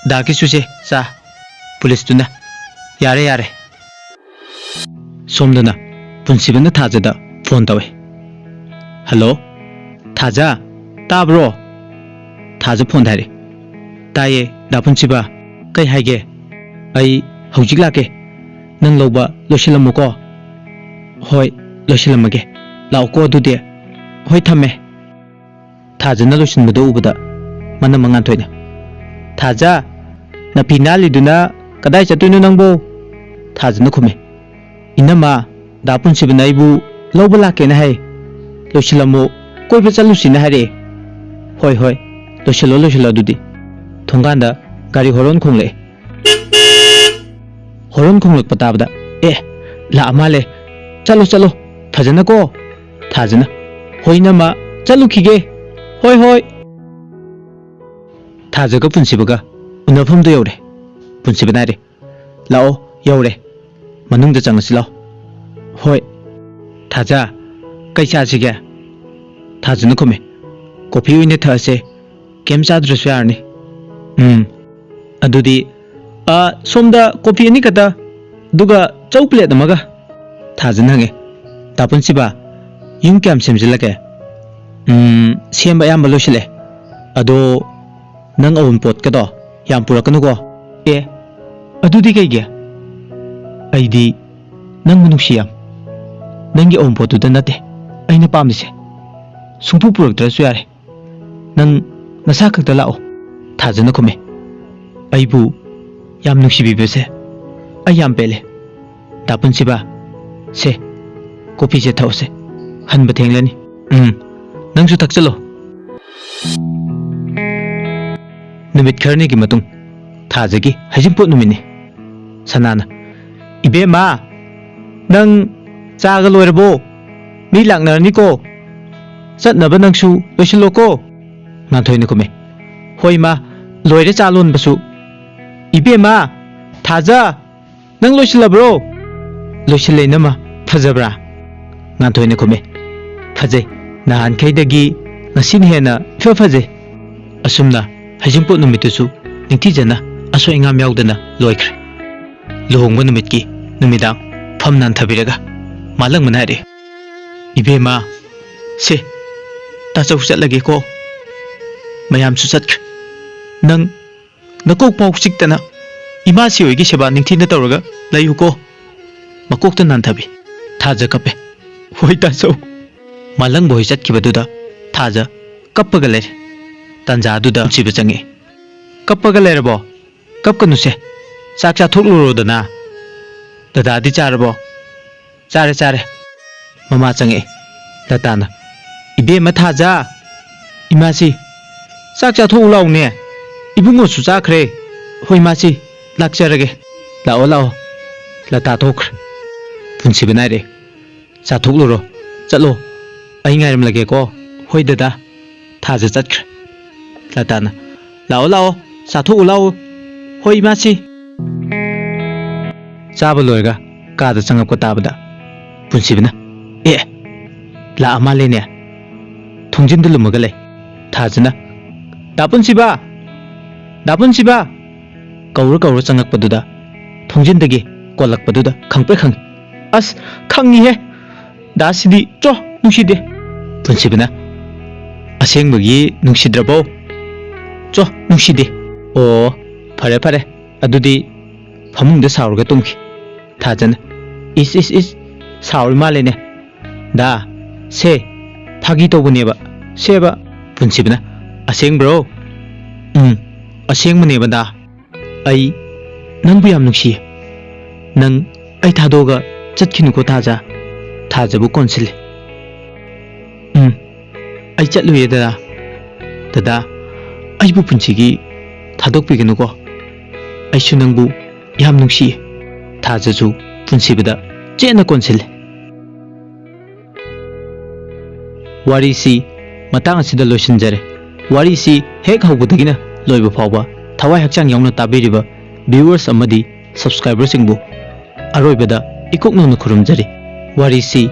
ꯗꯥ ꯀꯤꯁꯨꯁꯦ ꯆꯥ꯫" ꯄꯨꯂꯤꯁꯇꯨꯅ, "ꯌꯥꯔꯦ, ꯌꯥꯔꯦ꯫" ꯁꯣꯝꯗꯅ ꯄꯨꯟꯁꯤꯕꯅ ꯊꯥꯖꯗ ꯐꯣꯟ ꯇꯧꯏ꯫ "ꯍꯜꯂꯣ, ꯊꯥꯖ, ꯇꯥꯕ꯭ꯔꯣ?" ꯊꯥꯖ ꯐꯣꯟꯗ ꯍꯥꯏꯔꯛꯏ꯫ "ꯇꯥꯏꯌꯦ, ꯗꯥ ꯄꯨꯟꯁꯤꯕ꯫ ꯀꯩ ꯍꯥꯏꯒꯦ?" "ꯑꯩ ꯍꯧꯖꯤꯛ ꯂꯥꯛꯀꯦ꯫ ꯅꯪ ꯂꯧꯕ ꯂꯣꯏꯁꯤꯜꯂꯝꯃꯨꯀꯣ꯫" "ꯍꯣꯏ, ꯂꯣꯏꯁꯤꯜꯂꯝꯃꯒꯦ꯫ ꯂꯥꯛꯎꯀꯣ ꯑꯗꯨꯗꯤ꯫ ꯍꯣꯏ, ꯊꯝꯃꯦ꯫" ꯊꯥꯖꯅ ꯂꯣꯏꯁꯤꯟꯕꯗꯨ ꯎꯕꯗ ꯃꯅꯝꯃ ꯉꯥꯟꯊꯣꯏꯅ, "ꯊꯥꯖ, ꯅꯥꯄꯤ ꯅꯥꯜꯂꯤꯗꯨꯅ ꯀꯗꯥꯏ ꯆꯠꯇꯣꯏꯅꯣ ꯅꯪꯕꯣ?" ꯊꯥꯖꯅ ꯈꯨꯝꯃꯤ, "ꯏꯅꯝꯃ, ꯗꯥ ꯄꯨꯟꯁꯤꯕꯅ ꯑꯩꯕꯨ ꯂꯧꯕ ꯂꯥꯛꯀꯦꯅ ꯍꯥꯏ꯫ ꯂꯣꯏꯁꯤꯜꯂꯝꯃꯣ, ꯀꯣꯏꯕ ꯆꯠꯂꯨꯁꯤꯅ ꯍꯥꯏꯔꯛꯑꯦ꯫" "ꯍꯣꯏ, ꯍꯣꯏ, ꯂꯣꯏꯁꯤꯜꯂꯣ, ꯂꯣꯏꯁꯤꯜꯂꯣ ꯑꯗꯨꯗꯤ꯫" ꯊꯣꯡꯒꯥꯟꯗ ꯒꯥꯔꯤ ꯍꯣꯔꯣꯟ ꯈꯣꯡꯂꯛꯑꯦ꯫ ꯍꯣꯔꯣꯟ ꯈꯣꯡꯂꯛꯄ ꯇꯥꯕꯗ, "ꯑꯦ, ꯂꯥꯛꯑ ꯃꯥꯜꯂꯦ꯫ ꯆꯠꯂꯣ, ꯆꯠꯂꯣ, ꯐꯖꯅ ꯀꯣ꯫" ꯊꯥꯖꯅ, "ꯍꯣꯏ ꯏꯅꯝꯃ, ꯆꯠꯂꯨꯈꯤꯒꯦ꯫" "ꯍꯣꯏ, ꯍꯣꯏ꯫" ꯊꯥꯖꯒ ꯄꯨꯟꯁꯤꯕꯒ ꯎꯅꯐꯝꯗꯨ ꯌꯧꯔꯦ꯫ ꯄꯨꯟꯁꯤꯕꯅ ꯍꯥꯏꯔꯦ, "ꯂꯥꯛꯑꯣ, ꯌꯧꯔꯦ꯫ ꯃꯅꯨꯡꯗ ꯆꯪꯉꯁꯤ ꯂꯥꯛꯑꯣ꯫" "ꯍꯣꯏ꯫" "ꯊꯥꯖ, ꯀꯩ ꯆꯥꯁꯤꯒꯦ?" ꯊꯥꯖꯅ ꯈꯨꯝꯃꯦ, "ꯀꯣꯐꯤ ꯑꯣꯏꯅ ꯊꯛꯑꯁꯦ꯫ ꯀꯩꯝ ꯆꯥꯗ꯭ꯔꯁꯨ ꯌꯥꯔꯅꯤ꯫" "ꯎꯝ, ꯑꯗꯨꯗꯤ, ꯑ, ꯁꯣꯝꯗ ꯀꯣꯐꯤ ꯑꯅꯤ ꯈꯛꯇ, ꯑꯗꯨꯒ ꯆꯧ ꯄ꯭ꯂꯦꯠ ꯑꯃꯒ꯫" ꯊꯥꯖꯅ ꯍꯪꯉꯦ, "ꯗꯥ ꯄꯨꯟꯁꯤꯕ, ꯌꯨꯝ ꯀꯌꯥꯝ ꯁꯦꯝꯖꯤꯜꯂꯒꯦ?" "ꯎꯝ, ꯁꯦꯝꯕ ꯑꯌꯥꯝꯕ ꯂꯣꯏꯁꯤꯜꯂꯦ꯫ ꯑꯗꯣ ꯅꯪ ꯑꯎꯟꯄꯣꯠꯀꯗꯣ ꯌꯥꯝ ꯄꯨꯔꯛꯀꯅꯨꯀꯣ꯫" "ꯑꯦ, ꯑꯗꯨꯗꯤ ꯀꯩꯒꯤ?" "ꯑꯩꯗꯤ ꯅꯪꯕꯨ ꯅꯨꯡꯁꯤ ꯌꯥꯝ꯫ ꯅꯪꯒꯤ ꯑꯎꯟꯄꯣꯠꯇꯨꯗ ꯅꯠꯇꯦ ꯑꯩꯅ ꯄꯥꯝꯃꯤꯁꯦ꯫ ꯁꯨꯡꯄꯨ ꯄꯨꯔꯛꯇ꯭ꯔꯁꯨ ꯌꯥꯔꯦ꯫ ꯅꯪ ꯅꯁꯥ ꯈꯛꯇ ꯂꯥꯛꯑꯣ꯫" ꯊꯥꯖꯅ ꯈꯨꯝꯃꯦ, "ꯑꯩꯕꯨ ꯌꯥꯝ ꯅꯨꯡꯁꯤꯕꯤꯕꯁꯦ ꯑꯩ ꯌꯥꯝ ꯄꯦꯜꯂꯦ꯫ ꯗꯥ ꯄꯨꯟꯁꯤꯕ, ꯁꯦ, ꯀꯣꯐꯤꯁꯦ ꯊꯛꯎꯁꯦ꯫ ꯍꯟꯕ ꯊꯦꯡꯂꯅꯤ꯫" "ꯎꯝ, ꯅꯪꯁꯨ ꯊꯛꯆꯜꯂꯣ꯫" ꯅꯨꯃꯤꯠ ꯈꯔꯅꯤꯒꯤ ꯃꯇꯨꯡ, ꯊꯥꯖꯒꯤ ꯍꯩꯖꯤꯡꯄꯣꯠ ꯅꯨꯃꯤꯠꯅꯤ꯫ ꯁꯅꯥꯅ, "ꯏꯕꯦꯝꯃ, ꯅꯪ ꯆꯥꯒ ꯂꯣꯏꯔꯕꯣ? ꯃꯤ ꯂꯥꯛꯅꯔꯅꯤꯀꯣ꯫" ꯆꯠꯅꯕ ꯅꯪꯁꯨ ꯂꯣꯏꯁꯤꯜꯂꯣꯀꯣ꯫ ꯉꯥꯟꯊꯣꯏꯅ ꯈꯨꯝꯃꯦ, "ꯍꯣꯏ ꯏꯃꯥ, ꯂꯣꯏꯔꯦ ꯆꯥ ꯂꯣꯟꯕꯁꯨ꯫ ꯏꯕꯦꯝꯃ, ꯊꯥꯖ, ꯅꯪ ꯂꯣꯏꯁꯤꯜꯂꯕ꯭ꯔꯣ?" "ꯂꯣꯏꯁꯤꯜꯂꯦ ꯏꯅꯝꯃ, ꯐꯖꯕ꯭ꯔꯥ?" ꯉꯥꯟꯊꯣꯏꯅ ꯈꯨꯝꯃꯦ, "ꯐꯖꯩ, ꯅꯍꯥꯟꯈꯩꯗꯒꯤ ꯉꯁꯤꯅ ꯍꯦꯟꯅ ꯏꯐ ꯐꯖꯩ꯫" ꯑꯁꯨꯝꯅ ꯍꯩꯖꯤꯡꯄꯣꯠ ꯅꯨꯃꯤꯠꯇꯨꯁꯨ ꯅꯤꯡꯊꯤꯖꯅ ꯑꯁꯣꯏ ꯑꯉꯥꯝ ꯌꯥꯎꯗꯅ ꯂꯣꯏꯈ꯭ꯔꯦ꯫ ꯂꯨꯍꯣꯡꯕ ꯅꯨꯃꯤꯠꯀꯤ ꯅꯨꯃꯤꯗꯥꯡ ꯐꯝ ꯅꯥꯟꯊꯕꯤꯔꯒ ꯃꯥꯂꯪꯕꯅ ꯍꯥꯏꯔꯛꯏ, "ꯏꯕꯦꯝꯃ, ꯁꯦ, ꯇꯥꯆꯧ ꯆꯠꯂꯒꯦꯀꯣ꯫ ꯃꯌꯥꯝꯁꯨ ꯆꯠꯈ꯭ꯔꯦ꯫ ꯅꯪ ꯅꯀꯣꯛ ꯄꯥꯎ ꯆꯤꯛꯇꯅ ꯏꯃꯥꯁꯤ ꯍꯣꯏꯒꯤ ꯁꯦꯕꯥ ꯅꯤꯡꯊꯤꯅ ꯇꯧꯔꯒ ꯂꯩꯌꯨꯀꯣ꯫" ꯃꯀꯣꯛꯇ ꯅꯥꯟꯊꯕꯤ꯫ ꯊꯥꯖ ꯀꯞꯄꯦ꯫ "ꯍꯣꯏ ꯇꯥꯆꯧ꯫" ꯃꯥꯂꯪꯕ ꯍꯣꯏ ꯆꯠꯈꯤꯕꯗꯨꯗ ꯊꯥꯖ ꯀꯞꯄꯒ ꯂꯩꯔꯦ꯫ ꯇꯥꯟꯖꯥꯗꯨꯗ ꯄꯨꯟꯁꯤꯕ ꯆꯪꯉꯛꯑꯦ꯫ "ꯀꯞꯄꯒ ꯂꯩꯔꯕꯣ? ꯀꯞꯀꯅꯨꯁꯦ꯫ ꯆꯥꯛ ꯆꯥꯊꯣꯛꯂꯨꯔꯣꯗꯅ꯫ ꯗꯗꯥꯗꯤ ꯆꯥꯔꯕꯣ?" "ꯆꯥꯔꯦ, ꯆꯥꯔꯦ꯫" ꯃꯃꯥ ꯆꯪꯉꯛꯑꯦ꯫ ꯂꯇꯥꯅ, "ꯏꯕꯦꯝꯃ ꯊꯥꯖ, ꯏꯃꯥꯁꯤ, ꯆꯥꯛ ꯆꯥꯊꯣꯛꯎ ꯂꯥꯎꯅꯦ꯫ ꯏꯕꯨꯡꯉꯣꯁꯨ ꯆꯥꯈ꯭ꯔꯦ꯫ ꯍꯣꯏ ꯏꯃꯥꯁꯤ, ꯂꯥꯛꯆꯔꯒꯦ꯫ ꯂꯥꯛꯑꯣ, ꯂꯥꯛꯑꯣ꯫" ꯂꯇꯥ ꯊꯣꯛꯈ꯭ꯔꯦ꯫ ꯄꯨꯟꯁꯤꯕꯅ ꯍꯥꯏꯔꯛꯑꯦ, "ꯆꯥꯊꯣꯛꯂꯨꯔꯣ, ꯆꯠꯂꯣ, ꯑꯩ ꯉꯥꯏꯔꯝꯂꯒꯦꯀꯣ꯫" "ꯍꯣꯏ ꯗꯗꯥ꯫" ꯊꯥꯖ ꯆꯠꯈ꯭ꯔꯦ꯫ ꯂꯇꯥꯅ, "ꯂꯥꯛꯑꯣ, ꯂꯥꯛꯑꯣ, ꯆꯥꯊꯣꯛꯎ ꯂꯥꯛꯑꯣ꯫" "ꯍꯣꯏ ꯏꯃꯥꯁꯤ꯫" ꯆꯥꯕ ꯂꯣꯏꯔꯒ ꯀꯥꯗ ꯆꯪꯉꯛꯄ ꯇꯥꯕꯗ ꯄꯨꯟꯁꯤꯕꯅ, "ꯑꯦ, ꯂꯥꯛꯑ ꯃꯥꯜꯂꯦꯅꯦ꯫ ꯊꯣꯡꯖꯤꯟꯗ ꯂꯨꯝꯃꯒ ꯂꯩ꯫" ꯊꯥꯖꯅ, "ꯗꯥ ꯄꯨꯟꯁꯤꯕ! ꯗꯥ ꯄꯨꯟꯁꯤꯕ!" ꯀꯧꯔ ꯀꯧꯔ ꯆꯪꯉꯛꯄꯗꯨꯗ ꯊꯣꯡꯖꯤꯟꯗꯒꯤ ꯀꯣꯜꯂꯛꯄꯗꯨꯗ ꯈꯪꯄ꯭ꯔꯦꯛ ꯈꯪꯉꯤ꯫ "ꯑꯁ, ꯈꯪꯉꯤꯍꯦ꯫ ꯗꯥꯁꯤꯗꯤ ꯆꯣ, ꯅꯨꯡꯁꯤꯗꯦ꯫" ꯄꯨꯟꯁꯤꯕꯅ, "ꯑꯁꯦꯡꯕꯒꯤ ꯅꯨꯡꯁꯤꯗ꯭ꯔꯕꯣ?" "ꯆꯣ, ꯅꯨꯡꯁꯤꯗꯦ꯫" "ꯑꯣ, ꯐꯔꯦ ꯐꯔꯦ, ꯑꯗꯨꯗꯤ ꯐꯃꯨꯡꯗ ꯁꯥꯎꯔꯒ ꯇꯨꯝꯈꯤ꯫" ꯊꯥꯖꯅ, "ꯏꯁ ꯏꯁ ꯏꯁ, ꯁꯥꯎꯔꯤ ꯃꯥꯜꯂꯦꯅꯦ꯫ ꯗꯥ, ꯁꯦ, ꯐꯥꯒꯤ ꯇꯧꯕꯅꯦꯕ, ꯁꯦꯕ꯫" ꯄꯨꯟꯁꯤꯕꯅ, "ꯑꯁꯦꯡꯕ꯭ꯔꯣ?" "ꯎꯝ, ꯑꯁꯦꯡꯕꯅꯦꯕ ꯗꯥ꯫ ꯑꯩ ꯅꯪꯕꯨ ꯌꯥꯝ ꯅꯨꯡꯁꯤꯌꯦ꯫ ꯅꯪ ꯑꯩ ꯊꯥꯗꯣꯛꯑꯒ ꯆꯠꯈꯤꯅꯨꯀꯣ ꯊꯥꯖ꯫" ꯊꯥꯖꯕꯨ ꯀꯣꯟꯁꯤꯜꯂꯦ꯫ "ꯎꯝ, ꯑꯩ ꯆꯠꯂꯨꯏꯌꯦ ꯗꯗꯥ꯫ ꯗꯗꯥ, ꯑꯩꯕꯨ ꯄꯨꯟꯁꯤꯒꯤ ꯊꯥꯗꯣꯛꯄꯤꯒꯅꯨꯀꯣ꯫ ꯑꯩꯁꯨ ꯅꯪꯕꯨ ꯌꯥꯝ ꯅꯨꯡꯁꯤꯌꯦ꯫" ꯊꯥꯖꯁꯨ ꯄꯨꯟꯁꯤꯕꯗ ꯆꯦꯠꯅ ꯀꯣꯟꯁꯤꯜꯂꯦ꯫ ꯋꯥꯔꯤꯁꯤ ꯃꯇꯥꯡ ꯑꯁꯤꯗ ꯂꯣꯏꯁꯤꯟꯖꯔꯦ꯫ ꯋꯥꯔꯤꯁꯤ ꯍꯦꯛ ꯍꯧꯕꯗꯒꯤꯅ ꯂꯣꯏꯕ ꯐꯥꯎꯕ ꯊꯋꯥꯏ ꯍꯛꯆꯥꯡ ꯌꯥꯎꯅ ꯇꯥꯕꯤꯔꯤꯕ viewers ꯑꯃꯗꯤ subscriberꯁꯤꯡꯕꯨ ꯑꯔꯣꯏꯕꯗ ꯏꯀꯣꯛ ꯅꯧꯅ ꯈꯨꯔꯨꯝꯖꯔꯤ꯫ ꯋꯥꯔꯤꯁꯤ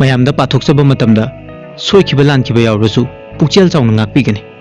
ꯃꯌꯥꯝꯗ ꯄꯥꯊꯣꯛꯆꯕ ꯃꯇꯝꯗ ꯁꯣꯏꯈꯤꯕ ꯂꯥꯟꯈꯤꯕ ꯌꯥꯎꯔꯁꯨ ꯄꯨꯛꯆꯦꯜ ꯆꯥꯎꯅ ꯉꯥꯛꯄꯤꯒꯅꯤ꯫